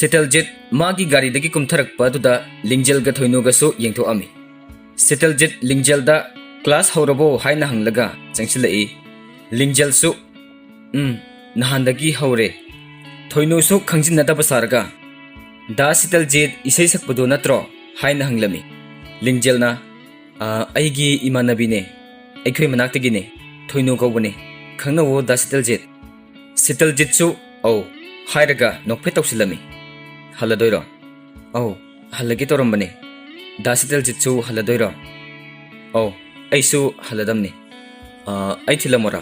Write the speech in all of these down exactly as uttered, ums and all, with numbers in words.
ꯁꯤꯇꯜꯖꯤꯠ ꯃꯥꯒꯤ ꯒꯥꯔꯤꯗꯒꯤ ꯀꯨꯝꯊꯔꯛꯄ ꯑꯗꯨꯗ ꯂꯤꯡꯖꯦꯜꯒ ꯊꯣꯏꯅꯨꯒꯁꯨ ꯌꯦꯡꯊꯣꯛꯑꯝꯃꯤ꯫ ꯁꯤꯇꯜꯖꯤꯠ ꯂꯤꯡꯖꯦꯜꯗ "ꯀ꯭ꯂꯥꯁ ꯍꯧꯔꯕꯣ?" ꯍꯥꯏꯅ ꯍꯪꯂꯒ ꯆꯪꯁꯤꯜꯂꯛꯏ꯫ ꯂꯤꯡꯖꯦꯜꯁꯨ "ꯎꯝ, ꯅꯍꯥꯟꯗꯒꯤ ꯍꯧꯔꯦ"꯫ ꯊꯣꯏꯅꯨꯁꯨ ꯈꯪꯖꯤꯟꯅꯗꯕ ꯁꯥꯔꯒ "ꯗꯥ ꯁꯤꯇꯜꯖꯤꯠ ꯏꯁꯩ ꯁꯛꯄꯗꯨ ꯅꯠꯇ꯭ꯔꯣ?" ꯍꯥꯏꯅ ꯍꯪꯂꯝꯃꯤ꯫ ꯂꯤꯡꯖꯦꯜꯅ "ꯑ, ꯑꯩꯒꯤ ꯏꯃꯥꯟꯅꯕꯤꯅꯦ, ꯑꯩꯈꯣꯏ ꯃꯅꯥꯛꯇꯒꯤꯅꯦ, ꯊꯣꯏꯅꯨ ꯀꯧꯕꯅꯦ, ꯈꯪꯅꯧꯋꯣ ꯗꯥ ꯁꯤꯇꯜꯖꯤꯠ"꯫ ꯁꯤꯇꯜꯖꯤꯠꯁꯨ "ꯑꯧ" ꯍꯥꯏꯔꯒ ꯅꯣꯛꯐꯦꯠ ꯇꯧꯁꯤꯜꯂꯝꯃꯤ꯫ "ꯍꯜꯂꯗꯣꯏꯔꯣ?" "ꯑꯧ, ꯍꯜꯂꯒꯦ ꯇꯧꯔꯝꯕꯅꯦ"꯫ "ꯗꯥ ꯁꯤꯇꯜꯖꯤꯠꯁꯨ ꯍꯜꯂꯗꯣꯏꯔꯣ?" "ꯑꯧ, ꯑꯩꯁꯨ ꯍꯜꯂꯗꯝꯅꯤ"꯫ "ꯑ, ꯑꯩ ꯊꯤꯜꯂꯝꯃꯣꯔꯥ?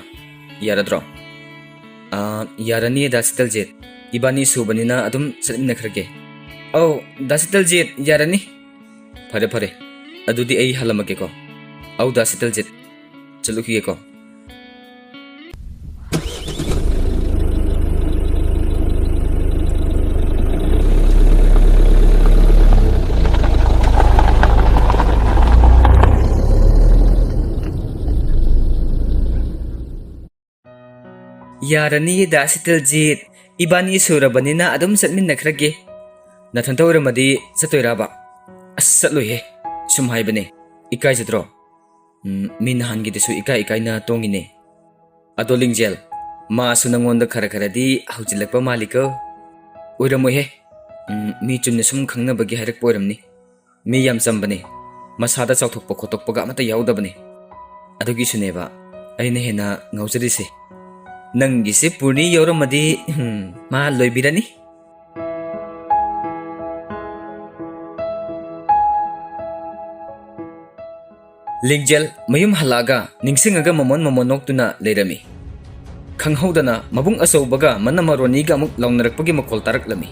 ꯌꯥꯔꯗ꯭ꯔꯣ?" "ꯑ, ꯌꯥꯔꯅꯤꯌꯦ ꯗꯥ ꯁꯤꯇꯜꯖꯤꯠ, ꯏꯕꯥꯅꯤ ꯁꯨꯕꯅꯤꯅ ꯑꯗꯨꯝ ꯆꯠꯃꯤꯟꯅꯈ꯭ꯔꯒꯦ"꯫ "ꯑꯧ, ꯗꯥ ꯁꯤꯇꯜꯖꯤꯠ, ꯌꯥꯔꯅꯤ"꯫ "ꯐꯔꯦ, ꯐꯔꯦ, ꯑꯗꯨꯗꯤ ꯑꯩ ꯍꯜꯂꯝꯃꯒꯦꯀꯣ"꯫ "ꯑꯧ, ꯗꯥ ꯁꯤꯇꯜꯖꯤꯠ, ꯆꯠꯂꯨꯈꯤꯒꯦꯀꯣ"꯫ "ꯌꯥꯔꯅꯤꯌꯦ ꯗꯥ ꯁꯤꯇꯜꯖꯤꯠ, ꯏꯕꯥꯅꯤ ꯁꯨꯔꯕꯅꯤꯅ ꯑꯗꯨꯝ ꯆꯠꯃꯤꯟꯅꯈ꯭ꯔꯒꯦ"꯫ "ꯅꯊꯟꯇ ꯑꯣꯏꯔꯝꯃꯗꯤ ꯆꯠꯇꯣꯏꯔꯕ?" "ꯑꯁ, ꯆꯠꯂꯣꯏꯍꯦ, ꯁꯨꯝ ꯍꯥꯏꯕꯅꯦ꯫ ꯏꯀꯥꯏꯖꯗ꯭ꯔꯣ? ꯎꯝ, ꯃꯤ ꯅꯍꯥꯟꯒꯤꯗꯨꯁꯨ ꯏꯀꯥꯏ ꯏꯀꯥꯏꯅ ꯇꯣꯡꯉꯤꯅꯦ"꯫ "ꯑꯗꯣ ꯂꯤꯡꯖꯦꯜ, ꯃꯥꯁꯨ ꯅꯪꯉꯣꯟꯗ ꯈꯔ ꯈꯔꯗꯤ ꯍꯧꯖꯤꯜꯂꯛꯄ ꯃꯥꯜꯂꯤꯀꯣ"꯫ "ꯑꯣꯏꯔꯝꯃꯣꯏꯍꯦ꯫ ꯎꯝ, ꯃꯤ ꯆꯨꯝꯅ ꯁꯨꯝ ꯈꯪꯅꯕꯒꯤ ꯍꯥꯏꯔꯛꯄ ꯑꯣꯏꯔꯝꯅꯤ꯫ ꯃꯤ ꯌꯥꯝ ꯆꯝꯕꯅꯦ꯫ ꯃꯁꯥꯗ ꯆꯥꯎꯊꯣꯛꯄ ꯈꯣꯠꯇꯣꯛꯄꯒ ꯑꯃꯠꯇ ꯌꯥꯎꯗꯕꯅꯦ꯫ ꯑꯗꯨꯒꯤꯁꯨꯅꯦꯕ ꯑꯩꯅ ꯍꯦꯟꯅ ꯉꯥꯎꯖꯔꯤꯁꯦ꯫ ꯅꯪꯒꯤꯁꯦ ꯄꯨꯔꯅꯤ ꯌꯥꯎꯔꯝꯃꯗꯤ, ꯎꯝ, ꯃꯥ ꯂꯣꯏꯕꯤꯔꯅꯤ"꯫ ꯂꯤꯡꯖꯦꯜ ꯃꯌꯨꯝ ꯍꯜꯂꯛꯑꯒ ꯅꯤꯡꯁꯤꯡꯉꯒ ꯃꯃꯣꯟ ꯃꯃꯣꯟ ꯅꯣꯛꯇꯨꯅ ꯂꯩꯔꯝꯃꯤ꯫ ꯈꯪꯍꯧꯗꯅ ꯃꯕꯨꯡ ꯑꯆꯧꯕꯒ ꯃꯅꯝꯃ ꯔꯣꯅꯤꯒ ꯑꯃꯨꯛ ꯂꯥꯎꯅꯔꯛꯄꯒꯤ ꯃꯈꯣꯜ ꯇꯥꯔꯛꯂꯝꯃꯤ꯫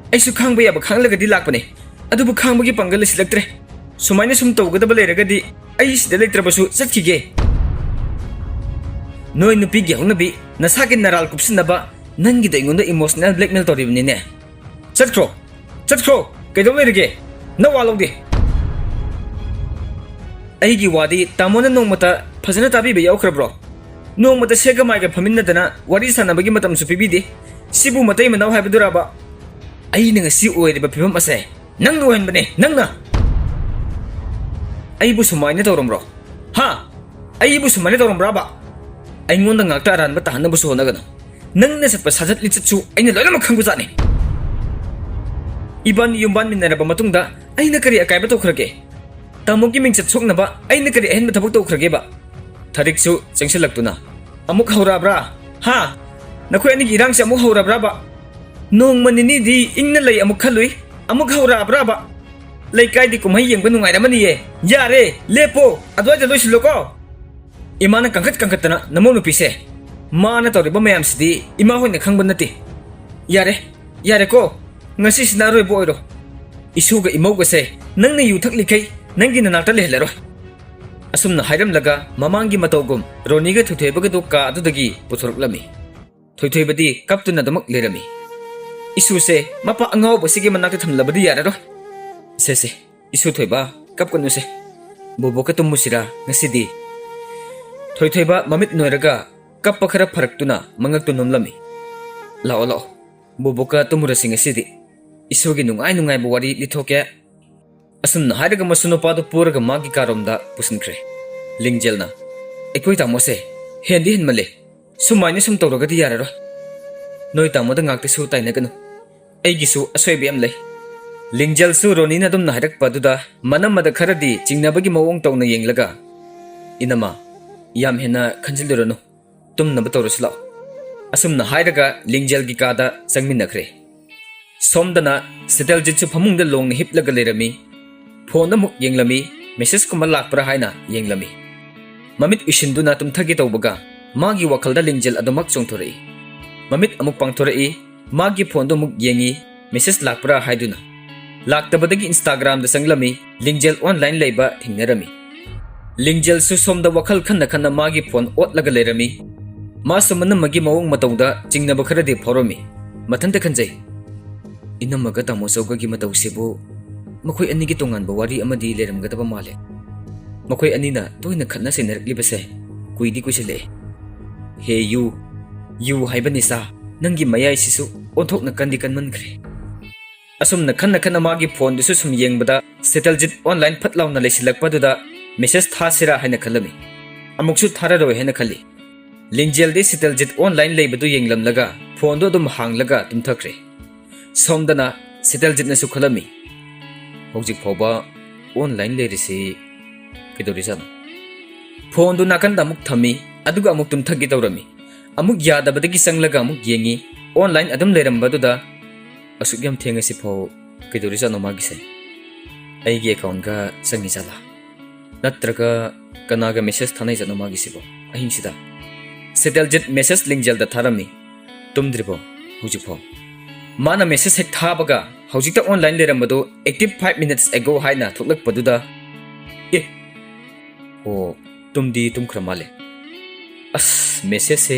"ꯑꯩꯁꯨ ꯈꯥꯡꯕ ꯌꯥꯕ ꯈꯥꯡꯂꯒꯗꯤ ꯂꯥꯛꯄꯅꯦ, ꯑꯗꯨꯕꯨ ꯈꯥꯡꯕꯒꯤ ꯄꯥꯡꯒꯜ ꯂꯩꯁꯤꯜꯂꯛꯇ꯭ꯔꯦ꯫ ꯁꯨꯃꯥꯏꯅ ꯁꯨꯝ ꯇꯧꯒꯗꯕ ꯂꯩꯔꯒꯗꯤ ꯑꯩ ꯁꯤꯗ ꯂꯩꯇ꯭ꯔꯕꯁꯨ ꯆꯠꯈꯤꯒꯦ"꯫ "ꯅꯣꯏ ꯅꯨꯄꯤꯒꯤ ꯍꯧꯅꯕꯤ, ꯅꯁꯥꯒꯤ ꯅꯔꯥꯜ ꯀꯨꯞꯁꯤꯟꯅꯕ, ꯅꯪꯒꯤꯗ ꯑꯩꯉꯣꯟꯗ emotional blackmail ꯇꯧꯔꯤꯕꯅꯤꯅꯦ꯫ ꯆꯠꯈ꯭ꯔꯣ, ꯆꯠꯈ꯭ꯔꯣ, ꯀꯩꯗꯧ ꯂꯩꯔꯒꯦ? ꯅꯋꯥ ꯂꯧꯗꯦ꯫ ꯑꯩꯒꯤ ꯋꯥꯗꯤ ꯇꯥꯃꯣꯅ ꯅꯣꯡꯃꯇ ꯐꯖꯅ ꯇꯥꯕꯤꯕ ꯌꯥꯎꯈ꯭ꯔꯕ꯭ꯔꯣ? ꯅꯣꯡꯃꯇ ꯁꯦꯒ ꯃꯥꯏꯒ ꯐꯝꯃꯤꯟꯅꯗꯅ ꯋꯥꯔꯤ ꯁꯥꯟꯅꯕꯒꯤ ꯃꯇꯝꯁꯨ ꯄꯤꯕꯤꯗꯦ꯫ ꯁꯤꯕꯨ ꯃꯇꯩ ꯃꯅꯥꯎ ꯍꯥꯏꯕꯗꯨꯔꯕ?" ꯑꯩꯅ ꯉꯁꯤ ꯑꯣꯏꯔꯤꯕ ꯐꯤꯕꯝ ꯑꯁꯦ ꯅꯪꯅ ꯑꯣꯏꯍꯟꯕꯅꯦ, ꯅꯪꯅ꯫ ꯑꯩꯕꯨ ꯁꯨꯃꯥꯏꯅ ꯇꯧꯔꯝꯕ꯭ꯔꯣ? ꯍꯥ? ꯑꯩꯕꯨ ꯁꯨꯃꯥꯏꯅ ꯇꯧꯔꯝꯕ꯭ꯔꯥꯕ? ꯑꯩꯉꯣꯟꯗ ꯉꯥꯛꯇ ꯑꯔꯥꯟꯕ ꯇꯥꯍꯟꯅꯕꯁꯨ ꯍꯣꯠꯅꯒꯅꯨ꯫ ꯅꯪꯅ ꯆꯠꯄ ꯁꯥꯖꯠ ꯂꯤꯆꯠꯁꯨ ꯑꯩꯅ ꯂꯣꯏꯅꯃꯛ ꯈꯪꯕꯖꯥꯠꯅꯤ꯫ ꯏꯕꯥꯅꯤ ꯌꯨꯝꯕꯥꯟꯃꯤꯟꯅꯔꯕ ꯃꯇꯨꯡꯗ ꯑꯩꯅ ꯀꯔꯤ ꯑꯀꯥꯏꯕ ꯇꯧꯈ꯭ꯔꯒꯦ? ꯇꯥꯃꯣꯒꯤ ꯃꯤꯡꯆꯠ ꯁꯣꯛꯅꯕ ꯑꯩꯅ ꯀꯔꯤ ꯑꯍꯦꯟꯕ ꯊꯕꯛ ꯇꯧꯈ꯭ꯔꯒꯦꯕ? ꯊꯔꯤꯛꯁꯨ ꯆꯪꯁꯤꯜꯂꯛꯇꯨꯅ, "ꯑꯃꯨꯛ ꯍꯧꯔꯛꯑꯕ꯭ꯔꯥ? ꯍꯥ? ꯅꯈꯣꯏ ꯑꯅꯤꯒꯤ ꯏꯔꯥꯡꯁꯦ ꯑꯃꯨꯛ ꯍꯧꯔꯕ꯭ꯔꯥꯕ? ꯅꯣꯡꯃ ꯅꯤꯅꯤꯗꯤ ꯏꯪꯅ ꯂꯩ ꯑꯃꯨꯛ ꯈꯜꯂꯨꯏ, ꯑꯃꯨꯛ ꯍꯧꯔꯛꯑꯕ꯭ꯔꯥꯕ? ꯂꯩꯀꯥꯏꯗꯤ ꯀꯨꯝꯍꯩ ꯌꯦꯡꯕ ꯅꯨꯡꯉꯥꯏꯔꯝꯃꯅꯤꯌꯦ꯫ ꯌꯥꯔꯦ, ꯂꯦꯞꯄꯣ, ꯑꯗꯨꯋꯥꯏꯗ ꯂꯣꯏꯁꯤꯜꯂꯣꯀꯣ꯫" ꯏꯃꯥꯅ ꯀꯟꯈꯠ ꯀꯟꯈꯠꯇꯅ, "ꯅꯃꯧ ꯅꯨꯄꯤꯁꯦ, ꯃꯥꯅ ꯇꯧꯔꯤꯕ ꯃꯌꯥꯝꯁꯤꯗꯤ ꯏꯃꯥ ꯍꯣꯏꯅ ꯈꯪꯕ ꯅꯠꯇꯦ꯫ ꯌꯥꯔꯦ, ꯌꯥꯔꯦꯀꯣ, ꯉꯁꯤꯁꯤꯅ ꯑꯔꯣꯏꯕ ꯑꯣꯏꯔꯣ꯫ ꯏꯁꯨꯒ ꯏꯃꯧꯒꯁꯦ ꯅꯪꯅ ꯌꯨ ꯊꯛꯂꯤꯈꯩ ꯅꯪꯒꯤ ꯅꯅꯥꯛꯇ ꯂꯩꯍꯜꯂꯔꯣꯏ꯫" ꯑꯁꯨꯝꯅ ꯍꯥꯏꯔꯝꯂꯒ ꯃꯃꯥꯡꯒꯤ ꯃꯇꯧꯒꯨꯝ ꯔꯣꯅꯤꯒ ꯊꯣꯏꯊꯣꯏꯕꯒꯗꯨ ꯀꯥ ꯑꯗꯨꯗꯒꯤ ꯄꯨꯊꯣꯔꯛꯂꯝꯃꯤ꯫ ꯊꯣꯏꯊꯣꯏꯕꯗꯤ ꯀꯞꯇꯨꯅ ꯑꯗꯨꯃꯛ ꯂꯩꯔꯝꯃꯤ꯫ "ꯏꯁꯨꯁꯦ ꯃꯄꯥ ꯑꯉꯥꯎꯕꯁꯤꯒꯤ ꯃꯅꯥꯛꯇ ꯊꯝꯂꯕꯗꯤ ꯌꯥꯔꯔꯣꯏ꯫ ꯁꯦ, ꯁꯦ, ꯏꯁꯨ ꯊꯣꯏꯕ, ꯀꯞꯀꯅꯨꯁꯦ꯫ ꯕꯣꯕꯣꯛꯀ ꯇꯨꯝꯃꯨꯁꯤꯔꯥ ꯉꯁꯤꯗꯤ?" ꯊꯣꯏꯊꯣꯏꯕ ꯃꯃꯤꯠ ꯅꯣꯏꯔꯒ ꯀꯞꯄ ꯈꯔ ꯐꯔꯛꯇꯨꯅ ꯃꯉꯛꯇꯨ ꯅꯣꯝꯂꯝꯃꯤ꯫ "ꯂꯥꯛꯑꯣ, ꯂꯥꯛꯑꯣ, ꯕꯣꯕꯣꯛꯀ ꯇꯨꯝꯃꯨꯔꯁꯤ ꯉꯁꯤꯗꯤ꯫ ꯏꯁꯨꯒꯤ ꯅꯨꯡꯉꯥꯏ ꯅꯨꯡꯉꯥꯏꯕ ꯋꯥꯔꯤ ꯂꯤꯊꯣꯛꯀꯦ꯫" ꯑꯁꯨꯝꯅ ꯍꯥꯏꯔꯒ ꯃꯁꯨ ꯅꯨꯄꯥꯗꯨ ꯄꯨꯔꯒ ꯃꯥꯒꯤ ꯀꯥꯔꯣꯝꯗ ꯄꯨꯁꯤꯟꯈ꯭ꯔꯦ꯫ ꯂꯤꯡꯖꯦꯜꯅ, "ꯑꯩꯈꯣꯏ ꯇꯥꯃꯣꯁꯦ ꯍꯦꯟꯗꯤ ꯍꯦꯟꯃꯜꯂꯦ꯫ ꯁꯨꯃꯥꯏꯅ ꯁꯨꯝ ꯇꯧꯔꯒꯗꯤ ꯌꯥꯔꯔꯣꯏ꯫ ꯅꯣꯏ ꯇꯥꯃꯣꯗ ꯉꯥꯛꯇꯁꯨ ꯇꯥꯏꯅꯒꯅꯨ꯫ ꯑꯩꯒꯤꯁꯨ ꯑꯁꯣꯏꯕ ꯌꯥꯝ ꯂꯩ꯫" ꯂꯤꯡꯖꯦꯜꯁꯨ ꯔꯣꯅꯤꯅ ꯑꯗꯨꯝꯅ ꯍꯥꯏꯔꯛꯄ ꯑꯗꯨꯗ ꯃꯅꯝꯃꯗ ꯈꯔꯗꯤ ꯆꯤꯡꯅꯕꯒꯤ ꯃꯑꯣꯡ ꯇꯧꯅ ꯌꯦꯡꯂꯒ, "ꯏꯅꯝꯃ, ꯌꯥꯝ ꯍꯦꯟꯅ ꯈꯟꯖꯤꯜꯂꯨꯔꯅꯨ꯫ ꯇꯨꯝꯅꯕ ꯇꯧꯔꯁꯤ ꯂꯥꯛꯑꯣ꯫" ꯑꯁꯨꯝꯅ ꯍꯥꯏꯔꯒ ꯂꯤꯡꯖꯦꯜꯒꯤ ꯀꯥꯗ ꯆꯪꯃꯤꯟꯅꯈ꯭ꯔꯦ꯫ ꯁꯣꯝꯗꯅ ꯁꯤꯇꯜꯖꯤꯠꯁꯨ ꯐꯃꯨꯡꯗ ꯂꯣꯡꯅ ꯍꯤꯞꯂꯒ ꯂꯩꯔꯝꯃꯤ꯫ ꯐꯣꯟꯗ ꯑꯃꯨꯛ ꯌꯦꯡꯂꯝꯃꯤ, ꯃꯦꯁꯦꯖꯀꯨꯝꯕ ꯂꯥꯛꯄ꯭ꯔꯥ ꯍꯥꯏꯅ ꯌꯦꯡꯂꯝꯃꯤ꯫ ꯃꯃꯤꯠ ꯎꯏꯁꯤꯟꯗꯨꯅ ꯇꯨꯝꯊꯒꯦ ꯇꯧꯕꯒ ꯃꯥꯒꯤ ꯋꯥꯈꯜꯗ ꯂꯤꯡꯖꯦꯜ ꯑꯗꯨꯃꯛ ꯆꯣꯡꯊꯣꯔꯛꯏ꯫ ꯃꯃꯤꯠ ꯑꯃꯨꯛ ꯄꯥꯡꯊꯣꯔꯛꯏ, ꯃꯥꯒꯤ ꯐꯣꯟꯗꯨ ꯑꯃꯨꯛ ꯌꯦꯡꯉꯤ, ꯃꯦꯁꯦꯖ ꯂꯥꯛꯄ꯭ꯔꯥ ꯍꯥꯏꯗꯨꯅ꯫ ꯂꯥꯛꯇꯕꯗꯒꯤ ꯏꯟꯁꯇꯥꯒ꯭ꯔꯥꯝꯗ ꯆꯪꯂꯝꯃꯤ, ꯂꯤꯡꯖꯦꯜ ꯑꯣꯟꯂꯥꯏꯟ ꯂꯩꯕ ꯊꯦꯡꯅꯔꯝꯃꯤ꯫ ꯂꯤꯡꯖꯦꯜꯁꯨ ꯁꯣꯝꯗ ꯋꯥꯈꯜ ꯈꯟꯅ ꯈꯟꯅ ꯃꯥꯒꯤ ꯐꯣꯟ ꯑꯣꯠꯂꯒ ꯂꯩꯔꯝꯃꯤ꯫ ꯃꯥꯁꯨ ꯃꯅꯝꯃꯒꯤ ꯃꯑꯣꯡ ꯃꯇꯧꯗ ꯆꯤꯡꯅꯕ ꯈꯔꯗꯤ ꯐꯥꯎꯔꯝꯃꯤ꯫ ꯃꯊꯟꯇ ꯈꯟꯖꯩ, "ꯏꯅꯝꯃꯒ ꯇꯥꯃꯣ ꯆꯧꯒꯒꯤ ꯃꯇꯧꯁꯤꯕꯨ ꯃꯈꯣꯏ ꯑꯅꯤꯒꯤ ꯇꯣꯉꯥꯟꯕ ꯋꯥꯔꯤ ꯑꯃꯗꯤ ꯂꯩꯔꯝꯒꯗꯕ ꯃꯥꯜꯂꯦ꯫ ꯃꯈꯣꯏ ꯑꯅꯤꯅ ꯇꯣꯏꯅ ꯈꯠꯅ ꯆꯩꯅꯔꯛꯂꯤꯕꯁꯦ ꯀꯨꯏꯗꯤ ꯀꯨꯏꯁꯤꯜꯂꯛꯑꯦ꯫ ꯍꯦ ꯌꯨ, ꯌꯨ ꯍꯥꯏꯕ ꯅꯤꯁꯥ, ꯅꯪꯒꯤ ꯃꯌꯥꯏꯁꯤꯁꯨ ꯑꯣꯟꯊꯣꯛꯅ ꯀꯟꯗꯤ ꯀꯟꯃꯟꯈ꯭ꯔꯦ꯫" ꯑꯁꯨꯝꯅ ꯈꯟꯅ ꯈꯟꯅ ꯃꯥꯒꯤ ꯐꯣꯟꯗꯨꯁꯨ ꯁꯨꯝ ꯌꯦꯡꯕꯗ ꯁꯦꯇꯜꯖꯤꯠ ꯑꯣꯟꯂꯥꯏꯟ ꯐꯠ ꯂꯥꯎꯅ ꯂꯩꯁꯤꯜꯂꯛꯄꯗꯨꯗ ꯃꯦꯁꯦꯖ ꯊꯥꯁꯤꯔꯥ ꯍꯥꯏꯅ ꯈꯜꯂꯝꯃꯤ꯫ ꯑꯃꯨꯛꯁꯨ ꯊꯥꯔꯔꯣꯏ ꯍꯥꯏꯅ ꯈꯜꯂꯤ꯫ ꯂꯤꯡꯖꯦꯜꯗꯤ ꯁꯦꯇꯜꯖꯤꯠ ꯑꯣꯟꯂꯥꯏꯟ ꯂꯩꯕꯗꯨ ꯌꯦꯡꯂꯝꯂꯒ ꯐꯣꯟꯗꯨ ꯑꯗꯨꯝ ꯍꯥꯡꯂꯒ ꯇꯨꯝꯊꯈ꯭ꯔꯦ꯫ ꯁꯣꯝꯗꯅ ꯁꯦꯇꯜꯖꯤꯠꯅꯁꯨ ꯈꯜꯂꯝꯃꯤ, "ꯍꯧꯖꯤꯛ ꯐꯥꯎꯕ ꯑꯣꯟꯂꯥꯏꯟ ꯂꯩꯔꯤꯁꯤ ꯀꯩꯗꯧꯔꯤꯖꯥꯠꯅꯣ?" ꯐꯣꯟꯗꯨ ꯅꯥꯀꯟꯗ ꯑꯃꯨꯛ ꯊꯝꯃꯤ, ꯑꯗꯨꯒ ꯑꯃꯨꯛ ꯇꯨꯝꯊꯒꯦ ꯇꯧꯔꯝꯃꯤ꯫ ꯑꯃꯨꯛ ꯌꯥꯗꯕꯗꯒꯤ ꯆꯪꯂꯒ ꯑꯃꯨꯛ ꯌꯦꯡꯉꯤ꯫ ꯑꯣꯟꯂꯥꯏꯟ ꯑꯗꯨꯝ ꯂꯩꯔꯝꯕꯗꯨꯗ, "ꯑꯁꯨꯛ ꯌꯥꯝ ꯊꯦꯡꯉꯁꯤꯐꯥꯎ ꯀꯩꯗꯧꯔꯤꯖꯥꯠꯅꯣ ꯃꯥꯒꯤꯁꯦ? ꯑꯩꯒꯤ ꯑꯦꯀꯥꯎꯟꯒ ꯆꯪꯉꯤꯖꯥꯠꯂꯥ? ꯅꯠꯇ꯭ꯔꯒ ꯀꯅꯥꯒ ꯃꯦꯁꯦꯖ ꯊꯥꯅꯩꯖꯥꯠꯅꯣ ꯃꯥꯒꯤꯁꯤꯕꯣ ꯑꯍꯤꯡꯁꯤꯗ?" ꯁꯦꯇꯜꯖꯤꯠ ꯃꯦꯁꯦꯖ ꯂꯤꯡꯖꯦꯜꯗ ꯊꯥꯔꯝꯃꯤ, "ꯇꯨꯝꯗ꯭ꯔꯤꯕꯣ ꯍꯧꯖꯤꯛꯐꯥꯎ?" ꯃꯥꯅ ꯃꯦꯁꯦꯖ ꯍꯦꯛ ꯊꯥꯕꯒ ꯍꯧꯖꯤꯛꯇ online ꯂꯩꯔꯝꯕꯗꯨ "active five minutes ago" ꯍꯥꯏꯅ ꯊꯣꯛꯂꯛꯄꯗꯨꯗ, "ꯑꯦ, ꯑꯣ, ꯇꯨꯝꯗꯤ ꯇꯨꯝꯈ꯭ꯔ ꯃꯥꯜꯂꯦ꯫ ꯑꯁ, ꯃꯦꯁꯦꯖꯁꯦ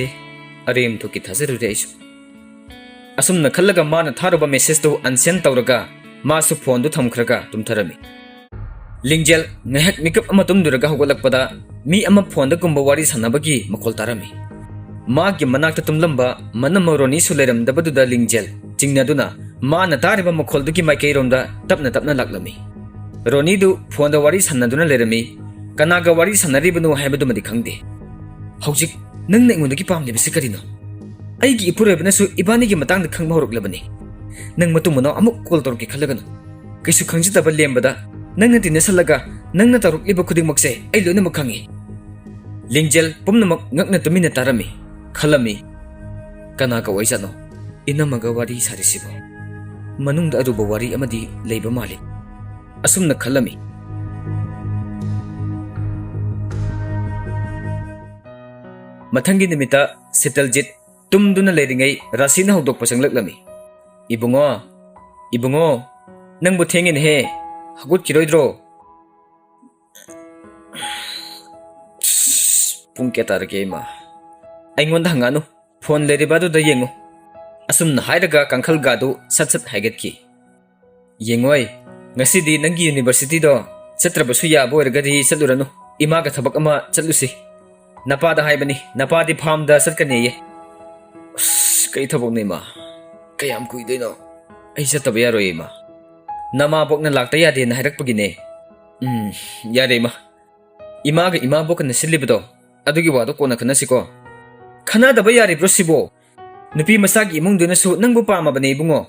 ꯑꯔꯦꯝ ꯊꯣꯛꯀꯤ ꯊꯥꯖꯔꯨꯔꯦ ꯑꯩꯁꯨ"꯫ ꯑꯁꯨꯝꯅ ꯈꯜꯂꯒ ꯃꯥꯅ ꯊꯥꯔꯨꯕ ꯃꯦꯁꯦꯖꯇꯨ ꯑꯟꯁꯦꯟ ꯇꯧꯔꯒ ꯃꯥꯁꯨ ꯐꯣꯟꯗꯨ ꯊꯝꯈ꯭ꯔꯒ ꯇꯨꯝꯊꯔꯝꯃꯤ꯫ ꯂꯤꯡꯖꯦꯜ ꯉꯥꯏꯍꯥꯛ ꯃꯤꯀꯞ ꯑꯃ ꯇꯨꯝꯗꯨꯔꯒ ꯍꯧꯒꯠꯂꯛꯄꯗ ꯃꯤ ꯑꯃ ꯐꯣꯟꯗꯒꯨꯝꯕ ꯋꯥꯔꯤ ꯁꯥꯟꯅꯕꯒꯤ ꯃꯈꯣꯜ ꯇꯥꯔꯝꯃꯤ꯫ ꯃꯥꯒꯤ ꯃꯅꯥꯛꯇ ꯇꯨꯝꯂꯝꯕ ꯃꯅꯝꯃ ꯔꯣꯅꯤꯁꯨ ꯂꯩꯔꯝꯗꯕꯗꯨꯗ ꯂꯤꯡꯖꯦꯜ ꯆꯤꯡꯅꯗꯨꯅ ꯃꯥꯅ ꯇꯥꯔꯤꯕ ꯃꯈꯣꯜꯗꯨꯒꯤ ꯃꯥꯏꯀꯩꯔꯣꯝꯗ ꯇꯞꯅ ꯇꯞꯅ ꯂꯥꯛꯂꯝꯃꯤ꯫ ꯔꯣꯅꯤꯗꯨ ꯐꯣꯟꯗ ꯋꯥꯔꯤ ꯁꯥꯟꯅꯗꯨꯅ ꯂꯩꯔꯝꯃꯤ꯫ ꯀꯅꯥꯒ ꯋꯥꯔꯤ ꯁꯥꯟꯅꯔꯤꯕꯅꯣ ꯍꯥꯏꯕꯗꯨꯃꯗꯤ ꯈꯪꯗꯦ꯫ "ꯍꯧꯖꯤꯛ ꯅꯪꯅ ꯑꯩꯉꯣꯟꯗꯒꯤ ꯄꯥꯝꯂꯤꯕꯁꯤ ꯀꯔꯤꯅꯣ? ꯑꯩꯒꯤ ꯏꯄꯨꯔꯣꯏꯕꯅꯁꯨ ꯏꯕꯥꯅꯤꯒꯤ ꯃꯇꯥꯡꯗ ꯈꯪꯕ ꯍꯧꯔꯛꯂꯕꯅꯤ꯫ ꯅꯪ ꯃꯇꯨꯡ ꯃꯅꯥꯎ ꯑꯃꯨꯛ ꯀꯣꯜ ꯇꯧꯔꯛꯀꯦ ꯈꯜꯂꯒꯅꯨ꯫ ꯀꯩꯁꯨ ꯈꯪꯖꯗꯕ ꯂꯦꯝꯕꯗ ꯅꯪꯅ ꯇꯤꯟꯅꯁꯜꯂꯒ ꯅꯪꯅ ꯇꯧꯔꯛꯂꯤꯕ ꯈꯨꯗꯤꯡꯃꯛꯁꯦ ꯑꯩ ꯂꯣꯏꯅꯃꯛ ꯈꯪꯉꯤ"꯫ ꯂꯤꯡꯖꯦꯜ ꯄꯨꯝꯅꯃꯛ ꯉꯛꯅ ꯇꯨꯃꯤꯟꯅ ꯇꯥꯔꯝꯃꯤ꯫ ꯈꯜꯂꯝꯃꯤ, "ꯀꯅꯥꯒ ꯑꯣꯏꯖꯥꯠꯅꯣ ꯏꯅꯝꯃꯒ ꯋꯥꯔꯤ ꯁꯥꯔꯤꯁꯤꯕꯣ? ꯃꯅꯨꯡꯗ ꯑꯔꯨꯕ ꯋꯥꯔꯤ ꯑꯃꯗꯤ ꯂꯩꯕ ꯃꯥꯜꯂꯤ"꯫ ꯑꯁꯨꯝꯅ ꯈꯜꯂꯝꯃꯤ꯫ ꯃꯊꯪꯒꯤ ꯅꯨꯃꯤꯠꯇ ꯁꯤꯇꯜꯖꯤꯠ ꯇꯨꯝꯗꯨꯅ ꯂꯩꯔꯤꯉꯩ ꯔꯥꯁꯤꯅ ꯍꯧꯗꯣꯛꯄ ꯆꯪꯂꯛꯂꯝꯃꯤ꯫ "ꯏꯕꯨꯡꯉꯣ, ꯏꯕꯨꯡꯉꯣ, ꯅꯪꯕꯨ ꯊꯦꯡꯉꯦꯅꯦꯍꯦ, ꯍꯧꯒꯠꯈꯤꯔꯣꯏꯗ꯭ꯔꯣ?" "ꯄꯨꯡ ꯀꯌꯥ ꯇꯥꯔꯒꯦ, ꯏꯃꯥ?" "ꯑꯩꯉꯣꯟꯗ ꯍꯪꯉꯛꯑꯅꯨ, ꯐꯣꯟ ꯂꯩꯔꯤꯕ ꯑꯗꯨꯗ ꯌꯦꯡꯉꯨ"꯫ ꯑꯁꯨꯝꯅ ꯍꯥꯏꯔꯒ ꯀꯥꯡꯈꯜꯒꯥꯗꯨ ꯁꯠ ꯁꯠ ꯍꯥꯏꯒꯠꯈꯤ꯫ "ꯌꯦꯡꯉꯣꯏ, ꯉꯁꯤꯗꯤ ꯅꯪꯒꯤ ꯌꯨꯅꯤꯚꯔꯁꯤꯇꯤꯗꯣ ꯆꯠꯇ꯭ꯔꯕꯁꯨ ꯌꯥꯕ ꯑꯣꯏꯔꯒꯗꯤ ꯆꯠꯂꯨꯔꯅꯨ꯫ ꯏꯃꯥꯒ ꯊꯕꯛ ꯑꯃ ꯆꯠꯂꯨꯁꯤ꯫ ꯅꯄꯥꯗ ꯍꯥꯏꯕꯅꯤ, ꯅꯄꯥꯗꯤ ꯐꯥꯔꯝꯗ ꯆꯠꯀꯅꯦꯌꯦ"꯫ "ꯑꯁ, ꯀꯩ ꯊꯕꯛꯅꯣ, ꯏꯃꯥ? ꯀꯌꯥꯝ ꯀꯨꯏꯗꯣꯏꯅꯣ?" "ꯑꯩ ꯆꯠꯇꯕ ꯌꯥꯔꯣꯏ, ꯏꯃꯥ꯫ ꯅꯃꯥꯕꯣꯛꯅ ꯂꯥꯛꯇ ꯌꯥꯗꯦꯅ ꯍꯥꯏꯔꯛꯄꯒꯤꯅꯦ꯫" "ꯎꯝ, ꯌꯥꯔꯦ, ꯏꯃꯥ꯫ ꯏꯃꯥꯒ ꯏꯃꯥꯕꯣꯛꯀꯅ ꯁꯤꯜꯂꯤꯕꯗꯣ, ꯑꯗꯨꯒꯤ ꯋꯥꯗꯣ ꯀꯣꯟꯅ ꯈꯟꯅꯁꯤꯀꯣ꯫ ꯈꯟꯅꯗꯕ ꯌꯥꯔꯤꯕ꯭ꯔꯣ ꯁꯤꯕꯣ? ꯅꯨꯄꯤ ꯃꯆꯥꯒꯤ ꯏꯃꯨꯡꯗꯨꯅꯁꯨ ꯅꯪꯕꯨ ꯄꯥꯝꯃꯕꯅꯦ, ꯏꯕꯨꯡꯉꯣ꯫"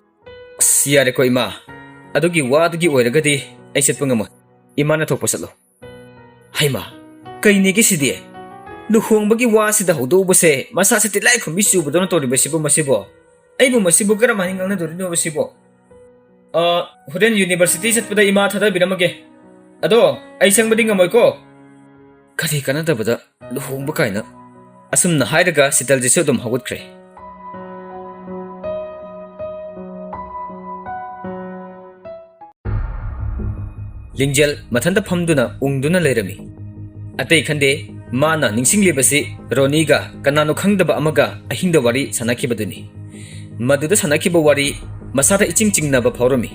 "ꯑꯁ, ꯌꯥꯔꯦꯀꯣ, ꯏꯃꯥ꯫ ꯑꯗꯨꯒꯤ ꯋꯥꯗꯨꯒꯤ ꯑꯣꯏꯔꯒꯗꯤ ꯑꯩ ꯆꯠꯄ ꯉꯝꯃꯣꯏ꯫ ꯏꯃꯥꯅ ꯊꯣꯛꯄ ꯆꯠꯂꯣ꯫" ꯍꯩꯃꯥ, ꯀꯩꯅꯦꯒꯦ ꯁꯤꯗꯤ? ꯂꯨꯍꯣꯡꯕꯒꯤ ꯋꯥꯁꯤꯗ ꯍꯧꯗꯣꯛꯎꯕꯁꯦ ꯃꯁꯥꯁꯦ ꯇꯤꯜꯂꯥꯏꯈꯨꯝꯕꯤ ꯆꯨꯕꯗꯧꯅ ꯇꯧꯔꯤꯕꯁꯤꯕꯨ ꯃꯁꯤꯕꯣ? ꯑꯩꯕꯨ ꯃꯁꯤꯕꯨ ꯀꯔꯝꯍꯥꯏꯅ ꯉꯥꯡꯅꯗꯣꯔꯤꯅꯣꯕ ꯁꯤꯕꯣ? "ꯑ, ꯍꯣꯔꯦꯟ ꯌꯨꯅꯤꯚꯔꯁꯤꯇꯤ ꯆꯠꯄꯗ ꯏꯃꯥ ꯊꯥꯗꯕꯤꯔꯝꯃꯒꯦ꯫ ꯑꯗꯣ ꯑꯩ ꯆꯪꯕꯗꯤ ꯉꯝꯃꯣꯏꯀꯣ꯫" "ꯀꯔꯤ ꯀꯥꯟꯅꯗꯕꯗ ꯂꯨꯍꯣꯡꯕ ꯀꯥꯏꯅ꯫" ꯑꯁꯨꯝꯅ ꯍꯥꯏꯔꯒ ꯁꯤꯇꯜꯖꯤꯠꯁꯨ ꯑꯗꯨꯝ ꯍꯧꯒꯠꯈ꯭ꯔꯦ꯫ ꯂꯤꯡꯖꯦꯜ ꯃꯊꯟꯇ ꯐꯝꯗꯨꯅ ꯎꯪꯗꯨꯅ ꯂꯩꯔꯝꯃꯤ꯫ ꯑꯇꯩ ꯈꯟꯗꯦ, ꯃꯥꯅ ꯅꯤꯡꯁꯤꯡꯂꯤꯕꯁꯤ ꯔꯣꯅꯤꯒ ꯀꯅꯥꯅꯣ ꯈꯪꯗꯕ ꯑꯃꯒ ꯑꯍꯤꯡꯗ ꯋꯥꯔꯤ ꯁꯥꯟꯅꯈꯤꯕꯗꯨꯅꯤ꯫ ꯃꯗꯨꯗ ꯁꯥꯟꯅꯈꯤꯕ ꯋꯥꯔꯤ ꯃꯁꯥꯗ ꯏꯆꯤꯡ ꯆꯤꯡꯅꯕ ꯐꯥꯎꯔꯝꯃꯤ꯫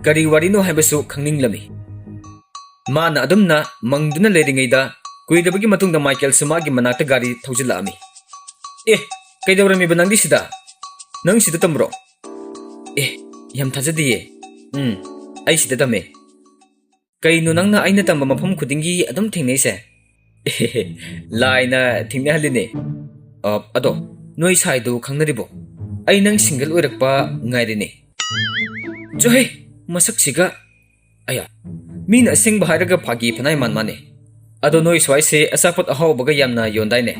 ꯀꯔꯤ ꯋꯥꯔꯤꯅꯣ ꯍꯥꯏꯕꯁꯨ ꯈꯪꯅꯤꯡꯂꯝꯃꯤ꯫ ꯃꯥꯅ ꯑꯗꯨꯝꯅ ꯃꯪꯗꯨꯅ ꯂꯩꯔꯤꯉꯩꯗ ꯀꯨꯏꯗꯕꯒꯤ ꯃꯇꯨꯡꯗ ꯃꯥꯏꯀꯦꯜꯁꯨ ꯃꯥꯒꯤ ꯃꯅꯥꯛꯇ ꯒꯥꯔꯤ ꯊꯧꯖꯤꯜꯂꯛꯑꯝꯃꯤ꯫ "ꯑꯦ, ꯀꯩꯗꯧꯔꯝꯃꯤꯕ ꯅꯪꯗꯤ ꯁꯤꯗ? ꯅꯪ ꯁꯤꯗ ꯇꯝꯕ꯭ꯔꯣ?" "ꯑꯦ, ꯌꯥꯝ ꯊꯥꯖꯗꯤꯌꯦ꯫ ꯎꯝ, ꯑꯩ ꯁꯤꯗ ꯇꯝꯃꯦ꯫" "ꯀꯩꯅꯣ ꯅꯪꯅ ꯑꯩꯅ ꯇꯝꯕ ꯃꯐꯝ ꯈꯨꯗꯤꯡꯒꯤ ꯑꯗꯨꯝ ꯊꯦꯡꯅꯩꯁꯦ?" "ꯂꯥꯏꯅ ꯊꯦꯡꯅꯍꯜꯂꯤꯅꯦ꯫ ꯑ, ꯑꯗꯣ ꯅꯣꯏ ꯁꯥꯏꯗꯨ ꯈꯪꯅꯔꯤꯕꯣ? ꯑꯩ ꯅꯪ ꯁꯤꯡꯒꯜ ꯑꯣꯏꯔꯛꯄ ꯉꯥꯏꯔꯤꯅꯦ꯫" "ꯆꯣꯍꯦ, ꯃꯁꯛꯁꯤꯒ꯫ ꯑꯌꯥ, ꯃꯤꯅ ꯑꯁꯦꯡꯕ ꯍꯥꯏꯔꯒ ꯐꯥꯒꯤ ꯐꯅꯥꯏ ꯃꯥꯟ ꯃꯥꯅꯦ꯫ ꯑꯗꯣ ꯅꯣꯏ ꯁ꯭ꯋꯥꯏꯁꯦ ꯑꯆꯥꯄꯣꯠ ꯑꯍꯥꯎꯕꯒ ꯌꯥꯝꯅ ꯌꯣꯟꯗꯥꯏꯅꯦ?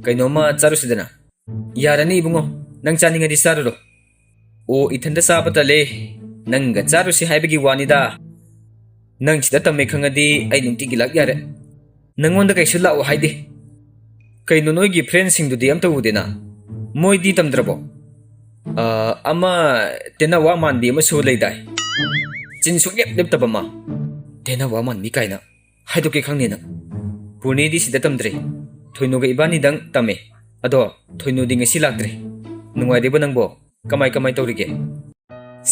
ꯀꯩꯅꯣꯝꯃ ꯆꯥꯔꯨꯁꯤꯗꯅ꯫" "ꯌꯥꯔꯅꯤ ꯏꯕꯨꯡꯉꯣ, ꯅꯪ ꯆꯥꯅꯤꯡꯉꯗꯤ ꯆꯥꯔꯨꯔꯣ꯫" "ꯑꯣ, ꯏꯊꯟꯗ ꯆꯥꯕ ꯇꯜꯂꯦ, ꯅꯪꯒ ꯆꯥꯔꯨꯁꯤ ꯍꯥꯏꯕꯒꯤ ꯋꯥꯅꯤꯗ꯫ ꯅꯪ ꯁꯤꯗ ꯇꯝꯃꯦ ꯈꯪꯉꯗꯤ ꯑꯩ ꯅꯨꯡꯇꯤꯒꯤ ꯂꯥꯛ ꯌꯥꯔꯦ꯫ ꯅꯪꯉꯣꯟꯗ ꯀꯩꯁꯨ ꯂꯥꯛꯑꯣ ꯍꯥꯏꯗꯦ꯫" "ꯀꯩꯅꯣ, ꯅꯣꯏꯒꯤ ꯐ꯭ꯔꯦꯟꯁꯤꯡꯗꯨꯗꯤ ꯑꯝꯇ ꯎꯗꯦꯅ? ꯃꯣꯏꯗꯤ ꯇꯝꯗ꯭ꯔꯕꯣ?" "ꯑ, ꯑꯃ ꯇꯦꯟꯅꯋꯥ ꯃꯥꯟꯕꯤ ꯑꯃꯁꯨ ꯂꯩꯗꯥꯏ? ꯆꯤꯟ ꯁꯨꯡꯂꯦꯞ ꯂꯦꯞꯇꯕ ꯑꯃ꯫" "ꯇꯦꯟꯅꯋꯥ ꯃꯥꯟꯕꯤ ꯀꯥꯏꯅ? ꯍꯥꯏꯗꯣꯛꯀꯦ ꯈꯪꯅꯤ ꯅꯪ꯫ ꯄꯨꯔꯅꯤꯗꯤ ꯁꯤꯗ ꯇꯝꯗ꯭ꯔꯦ, ꯊꯣꯏꯅꯨꯒ ꯏꯕꯥꯅꯤꯗꯪ ꯇꯝꯃꯦ꯫ ꯑꯗꯣ ꯊꯣꯏꯅꯨꯗꯤ ꯉꯁꯤ ꯂꯥꯛꯇ꯭ꯔꯦ꯫ ꯅꯨꯡꯉꯥꯏꯔꯤꯕꯣ ꯅꯪꯕꯣ? ꯀꯃꯥꯏ ꯀꯃꯥꯏ ꯇꯧꯔꯤꯒꯦ?"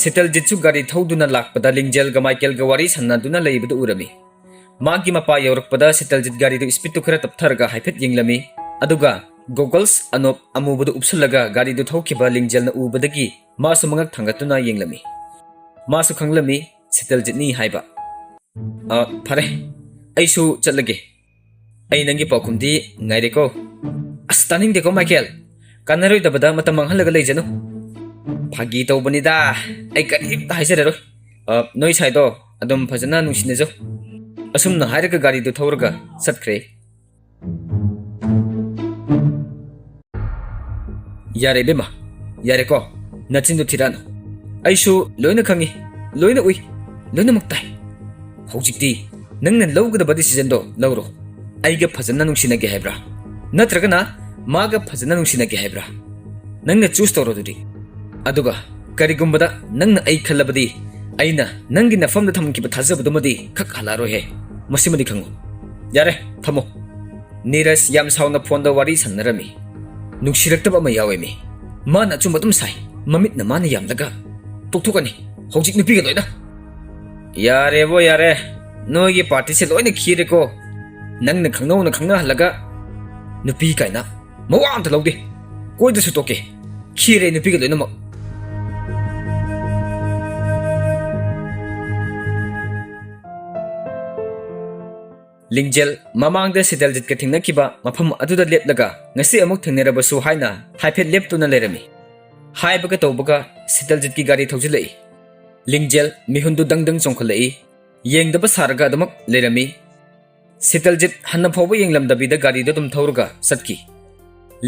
ꯁꯤꯇꯜꯖꯤꯠꯁꯨ ꯒꯥꯔꯤ ꯊꯧꯗꯨꯅ ꯂꯥꯛꯄꯗ ꯂꯤꯡꯖꯦꯜꯒ ꯃꯥꯏꯀꯦꯜꯒ ꯋꯥꯔꯤ ꯁꯥꯟꯅꯗꯨꯅ ꯂꯩꯕꯗꯨ ꯎꯔꯝꯃꯤ꯫ ꯃꯥꯒꯤ ꯃꯄꯥ ꯌꯧꯔꯛꯄꯗ ꯁꯤꯇꯜꯖꯤꯠ ꯒꯥꯔꯤꯗꯨ ꯁ꯭ꯄꯤꯗꯇꯨ ꯈꯔ ꯇꯞꯊꯔꯒ ꯍꯥꯏꯐꯦꯠ ꯌꯦꯡꯂꯝꯃꯤ꯫ ꯑꯗꯨꯒ Goggles ꯑꯅꯣꯞ ꯑꯃꯨꯕꯗꯨ ꯎꯞꯁꯜꯂꯒ ꯒꯥꯔꯤꯗꯨ ꯊꯧꯈꯤꯕ ꯂꯤꯡꯖꯦꯜꯅ ꯎꯕꯗꯒꯤ ꯃꯥꯁꯨ ꯃꯉꯛ ꯊꯥꯡꯒꯠꯇꯨꯅ ꯌꯦꯡꯂꯝꯃꯤ꯫ ꯃꯥꯁꯨ ꯈꯪꯂꯝꯃꯤ ꯁꯤꯇꯜꯖꯤꯠꯅꯤ ꯍꯥꯏꯕ꯫ "ꯑ, ꯐꯔꯦ, ꯑꯩꯁꯨ ꯆꯠꯂꯒꯦ꯫ ꯑꯩ ꯅꯪꯒꯤ ꯄꯥꯎꯈꯨꯝꯗꯤ ꯉꯥꯏꯔꯦꯀꯣ꯫" "ꯑꯁ, ꯇꯥꯅꯤꯡꯗꯦꯀꯣ, ꯃꯥꯏꯀꯦꯜ꯫ ꯀꯥꯟꯅꯔꯣꯏꯗꯕꯗ ꯃꯇꯝ ꯃꯥꯡꯍꯜꯂꯒ ꯂꯩꯖꯅꯨ꯫" "ꯐꯥꯒꯤ ꯇꯧꯕꯅꯤꯗ꯫ ꯑꯩ ꯀꯔꯤꯝꯇ ꯍꯥꯏꯖꯔꯔꯣꯏ꯫ ꯑ, ꯅꯣꯏ ꯁꯥꯏꯗꯣ ꯑꯗꯨꯝ ꯐꯖꯅ ꯅꯨꯡꯁꯤꯅꯖꯧ꯫" ꯑꯁꯨꯝꯅ ꯍꯥꯏꯔꯒ ꯒꯥꯔꯤꯗꯨ ꯊꯧꯔꯒ ꯆꯠꯈ꯭ꯔꯦ꯫ "ꯌꯥꯔꯦ ꯏꯕꯦꯝꯃ, ꯌꯥꯔꯦꯀꯣ, ꯅꯆꯤꯟꯗꯨ ꯊꯤꯔꯛꯑꯅꯨ꯫ ꯑꯩꯁꯨ ꯂꯣꯏꯅ ꯈꯪꯉꯤ, ꯂꯣꯏꯅ ꯎꯏ, ꯂꯣꯏꯅꯃꯛ ꯇꯥꯏ꯫ ꯍꯧꯖꯤꯛꯇꯤ ꯅꯪꯅ ꯂꯧꯒꯗꯕ decisionꯗꯣ ꯂꯧꯔꯣ꯫ ꯑꯩꯒ ꯐꯖꯅ ꯅꯨꯡꯁꯤꯅꯒꯦ ꯍꯥꯏꯕ꯭ꯔꯥ? ꯅꯠꯇ꯭ꯔꯒꯅ ꯃꯥꯒ ꯐꯖꯅ ꯅꯨꯡꯁꯤꯅꯒꯦ ꯍꯥꯏꯕ꯭ꯔꯥ? ꯅꯪꯅ choose ꯇꯧꯔꯣ ꯑꯗꯨꯗꯤ꯫ ꯑꯗꯨꯒ ꯀꯔꯤꯒꯨꯝꯕꯗ ꯅꯪꯅ ꯑꯩ ꯈꯜꯂꯕꯗꯤ, ꯑꯩꯅ ꯅꯪꯒꯤ ꯅꯐꯝꯗ ꯊꯝꯈꯤꯕ ꯊꯥꯖꯕꯗꯨꯃꯗꯤ ꯈꯛ ꯍꯜꯂꯛꯑꯔꯣꯏꯍꯦ꯫ ꯃꯁꯤꯃꯗꯤ ꯈꯪꯉꯨ꯫ ꯌꯥꯔꯦ, ꯊꯝꯃꯣ꯫" ꯅꯤꯔꯖ ꯌꯥꯝ ꯁꯥꯎꯅ ꯐꯣꯟꯗ ꯋꯥꯔꯤ ꯁꯥꯟꯅꯔꯝꯃꯤ꯫ ꯅꯨꯡꯁꯤꯔꯛꯇꯕ ꯑꯃ ꯌꯥꯎꯋꯦꯃꯤ꯫ ꯃꯥꯅ ꯑꯆꯨꯝꯕ ꯑꯗꯨꯝ ꯁꯥꯏ꯫ ꯃꯃꯤꯠꯅ ꯃꯥꯅ ꯌꯥꯝꯂꯒ꯫ "ꯇꯣꯛꯊꯣꯛꯀꯅꯤ ꯍꯧꯖꯤꯛ ꯅꯨꯄꯤꯒ ꯂꯣꯏꯅ꯫" "ꯌꯥꯔꯦꯕꯣ, ꯌꯥꯔꯦ꯫ ꯅꯣꯏꯒꯤ partyꯁꯦ ꯂꯣꯏꯅ ꯈꯤꯔꯦꯀꯣ꯫ ꯅꯪꯅ ꯈꯪꯅꯧꯅ ꯈꯪꯅꯍꯜꯂꯒ ꯅꯨꯄꯤ ꯀꯥꯏꯅ ꯃꯋꯥ ꯑꯝꯇ ꯂꯧꯗꯦ꯫ ꯀꯣꯏꯗꯁꯨ ꯇꯣꯛꯀꯦ꯫ ꯈꯤꯔꯦ ꯅꯨꯄꯤꯒ ꯂꯣꯏꯅꯃꯛ꯫" ꯂꯤꯡꯖꯦꯜ ꯃꯃꯥꯡꯗ ꯁꯤꯇꯜꯖꯤꯠꯀ ꯊꯦꯡꯅꯈꯤꯕ ꯃꯐꯝ ꯑꯗꯨꯗ ꯂꯦꯞꯂꯒ ꯉꯁꯤ ꯑꯃꯨꯛ ꯊꯦꯡꯅꯔꯕꯁꯨ ꯍꯥꯏꯅ ꯍꯥꯏꯐꯦꯠ ꯂꯦꯞꯇꯨꯅ ꯂꯩꯔꯝꯃꯤ꯫ ꯍꯥꯏꯕꯒ ꯇꯧꯕꯒ ꯁꯤꯇꯜꯖꯤꯠꯀꯤ ꯒꯥꯔꯤ ꯊꯧꯖꯤꯜꯂꯛꯏ꯫ ꯂꯤꯡꯖꯦꯜ ꯃꯤꯍꯨꯟꯗꯨ ꯗꯪ ꯗꯪ ꯆꯣꯡꯈꯠꯂꯛꯏ꯫ ꯌꯦꯡꯗꯕ ꯁꯥꯔꯒ ꯑꯗꯨꯃꯛ ꯂꯩꯔꯝꯃꯤ꯫ ꯁꯤꯇꯜꯖꯤꯠ ꯍꯟꯅ ꯐꯥꯎꯕ ꯌꯦꯡꯂꯝꯗꯕꯤꯗ ꯒꯥꯔꯤꯗꯨ ꯑꯗꯨꯝ ꯊꯧꯔꯒ ꯆꯠꯈꯤ꯫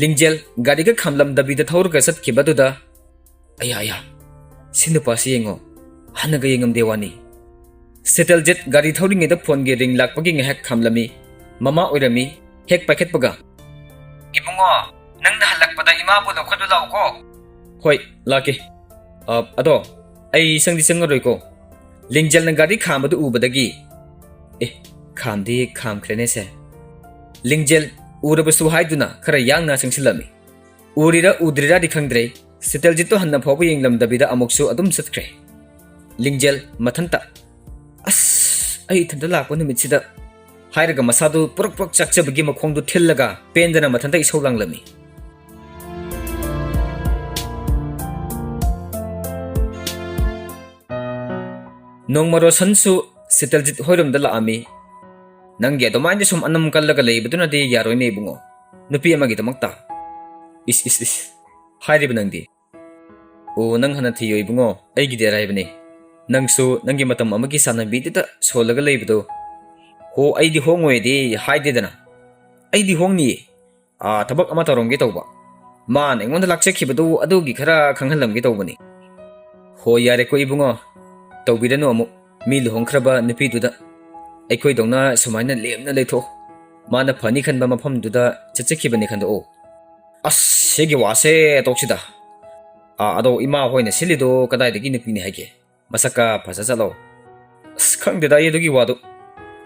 ꯂꯤꯡꯖꯦꯜ ꯒꯥꯔꯤꯒ ꯈꯥꯝꯂꯝꯗꯕꯤꯗ ꯊꯧꯔꯒ ꯆꯠꯈꯤꯕꯗꯨꯗ, "ꯑꯌꯥ, ꯑꯌꯥ, ꯁꯤ ꯅꯨꯄꯥꯁꯤ ꯌꯦꯡꯉꯣ, ꯍꯥꯟꯅꯒ ꯌꯦꯡꯉꯝꯗꯦ ꯋꯥꯅꯤ꯫" ꯁꯤꯇꯜꯖꯤꯠ ꯒꯥꯔꯤ ꯊꯧꯔꯤꯉꯩꯗ ꯐꯣꯟꯒꯤ ꯔꯤꯡ ꯂꯥꯛꯄꯒꯤ ꯉꯥꯏꯍꯥꯛ ꯈꯥꯝꯂꯝꯃꯤ꯫ ꯃꯃꯥ ꯑꯣꯏꯔꯝꯃꯤ꯫ ꯍꯦꯛ ꯄꯥꯏꯈꯠꯄꯒ, "ꯏꯕꯨꯡꯉꯣ, ꯅꯪꯅ ꯍꯜꯂꯛꯄꯗ ꯏꯃꯥꯕꯨ ꯂꯧꯈꯠꯂꯨ ꯂꯥꯛꯎꯀꯣ꯫" "ꯍꯣꯏ, ꯂꯥꯛꯀꯦ꯫ ꯑ, ꯑꯗꯣ ꯑꯩ ꯆꯪꯗꯤ ꯆꯪꯉꯔꯣꯏꯀꯣ꯫" ꯂꯤꯡꯖꯦꯜꯅ ꯒꯥꯔꯤ ꯈꯥꯝꯕꯗꯨ ꯎꯕꯗꯒꯤ, "ꯑꯦ, ꯈꯥꯝꯗꯤ ꯈꯥꯝꯈ꯭ꯔꯦꯅꯦ ꯁꯦ꯫" ꯂꯤꯡꯖꯦꯜ ꯎꯔꯕꯁꯨ ꯍꯥꯏꯗꯨꯅ ꯈꯔ ꯌꯥꯡꯅ ꯆꯪꯁꯤꯜꯂꯝꯃꯤ꯫ ꯎꯔꯤꯔꯥ ꯎꯗ꯭ꯔꯤꯔꯥꯗꯤ ꯈꯪꯗ꯭ꯔꯦ, ꯁꯤꯇꯜꯖꯤꯠꯇꯣ ꯍꯟꯅ ꯐꯥꯎꯕ ꯌꯦꯡꯂꯝꯗꯕꯤꯗ ꯑꯃꯨꯛꯁꯨ ꯑꯗꯨꯝ ꯆꯠꯈ꯭ꯔꯦ꯫ ꯂꯤꯡꯖꯦꯜ ꯃꯊꯟꯇ, "ꯑꯁ, ꯑꯩ ꯏꯊꯟꯇ ꯂꯥꯛꯄ ꯅꯨꯃꯤꯠꯁꯤꯗ ꯍꯥꯏꯔꯒ ꯃꯁꯥꯗꯨ ꯄꯨꯔꯛ ꯄꯨꯔꯛ ꯆꯥꯛꯆꯕꯒꯤ ꯃꯈꯣꯡꯗꯨ ꯊꯤꯜꯂꯒ ꯄꯦꯟꯗꯅ ꯃꯊꯟꯇ ꯏꯁꯧ ꯂꯥꯡꯂꯝꯃꯤ꯫ ꯅꯣꯡꯃ ꯔꯣꯁꯟꯁꯨ ꯁꯤꯇꯜꯖꯤꯠ ꯍꯣꯏꯔꯣꯝꯗ ꯂꯥꯛꯑꯝꯃꯤ꯫ "ꯅꯪꯒꯤ ꯑꯗꯨꯃꯥꯏꯅ ꯁꯨꯝ ꯑꯅꯝ ꯀꯜꯂꯒ ꯂꯩꯕꯗꯨꯅꯗꯤ ꯌꯥꯔꯣꯏꯅꯦ ꯏꯕꯨꯡꯉꯣ, ꯅꯨꯄꯤ ꯑꯃꯒꯤꯗꯃꯛꯇ꯫ ꯏꯁ, ꯏꯁ, ꯏꯁ, ꯍꯥꯏꯔꯤꯕ ꯅꯪꯗꯤ?" "ꯑꯣ, ꯅꯪ ꯍꯥꯟꯅ ꯊꯤꯌꯣ ꯏꯕꯨꯡꯉꯣ, ꯑꯩꯒꯤꯗꯤ ꯑꯔꯥꯏꯕꯅꯤ꯫ ꯅꯪꯁꯨ ꯅꯪꯒꯤ ꯃꯇꯝ ꯑꯃꯒꯤ ꯆꯥꯟꯅꯕꯤꯗꯨꯗ ꯁꯣꯜꯂꯒ ꯂꯩꯕꯗꯣ꯫ ꯍꯣ, ꯑꯩꯗꯤ ꯍꯣꯡꯉꯣꯏꯗꯤ ꯍꯥꯏꯗꯦꯗꯅ꯫ ꯑꯩꯗꯤ ꯍꯣꯡꯅꯤꯌꯦ꯫ ꯑꯥ, ꯊꯕꯛ ꯑꯃ ꯇꯧꯔꯝꯒꯦ ꯇꯧꯕ꯫ ꯃꯥꯅ ꯑꯩꯉꯣꯟꯗ ꯂꯥꯛꯆꯈꯤꯕꯗꯨ ꯑꯗꯨꯒꯤ ꯈꯔ ꯈꯪꯍꯜꯂꯝꯒꯦ ꯇꯧꯕꯅꯤ꯫" "ꯍꯣ, ꯌꯥꯔꯦꯀꯣ ꯏꯕꯨꯡꯉꯣ, ꯇꯧꯕꯤꯔꯅꯨ ꯑꯃꯨꯛ꯫ ꯃꯤ ꯂꯨꯍꯣꯡꯈ꯭ꯔꯕ ꯅꯨꯄꯤꯗꯨꯗ ꯑꯩꯈꯣꯏꯗꯧꯅ ꯁꯨꯃꯥꯏꯅ ꯂꯦꯝꯅ ꯂꯩꯊꯣꯛꯑꯣ꯫ ꯃꯥꯅ ꯐꯅꯤ ꯈꯟꯕ ꯃꯐꯝꯗꯨꯗ ꯆꯠꯆꯈꯤꯕꯅꯤ ꯈꯟꯗꯣꯛꯑꯣ꯫" "ꯑꯁ, ꯁꯤꯒꯤ ꯋꯥꯁꯦ ꯇꯣꯛꯁꯤꯗ꯫ ꯑꯥ, ꯑꯗꯣ ꯏꯃꯥ ꯍꯣꯏꯅ ꯁꯤꯜꯂꯤꯗꯣ ꯀꯗꯥꯏꯗꯒꯤ ꯅꯨꯄꯤꯅꯤ ꯍꯥꯏꯒꯦ? ꯃꯁꯛꯀ ꯐꯖ ꯆꯠꯂꯣ꯫" "ꯑꯁ, ꯈꯪꯗꯦꯗ ꯑꯩ ꯑꯗꯨꯒꯤ ꯋꯥꯗꯨ꯫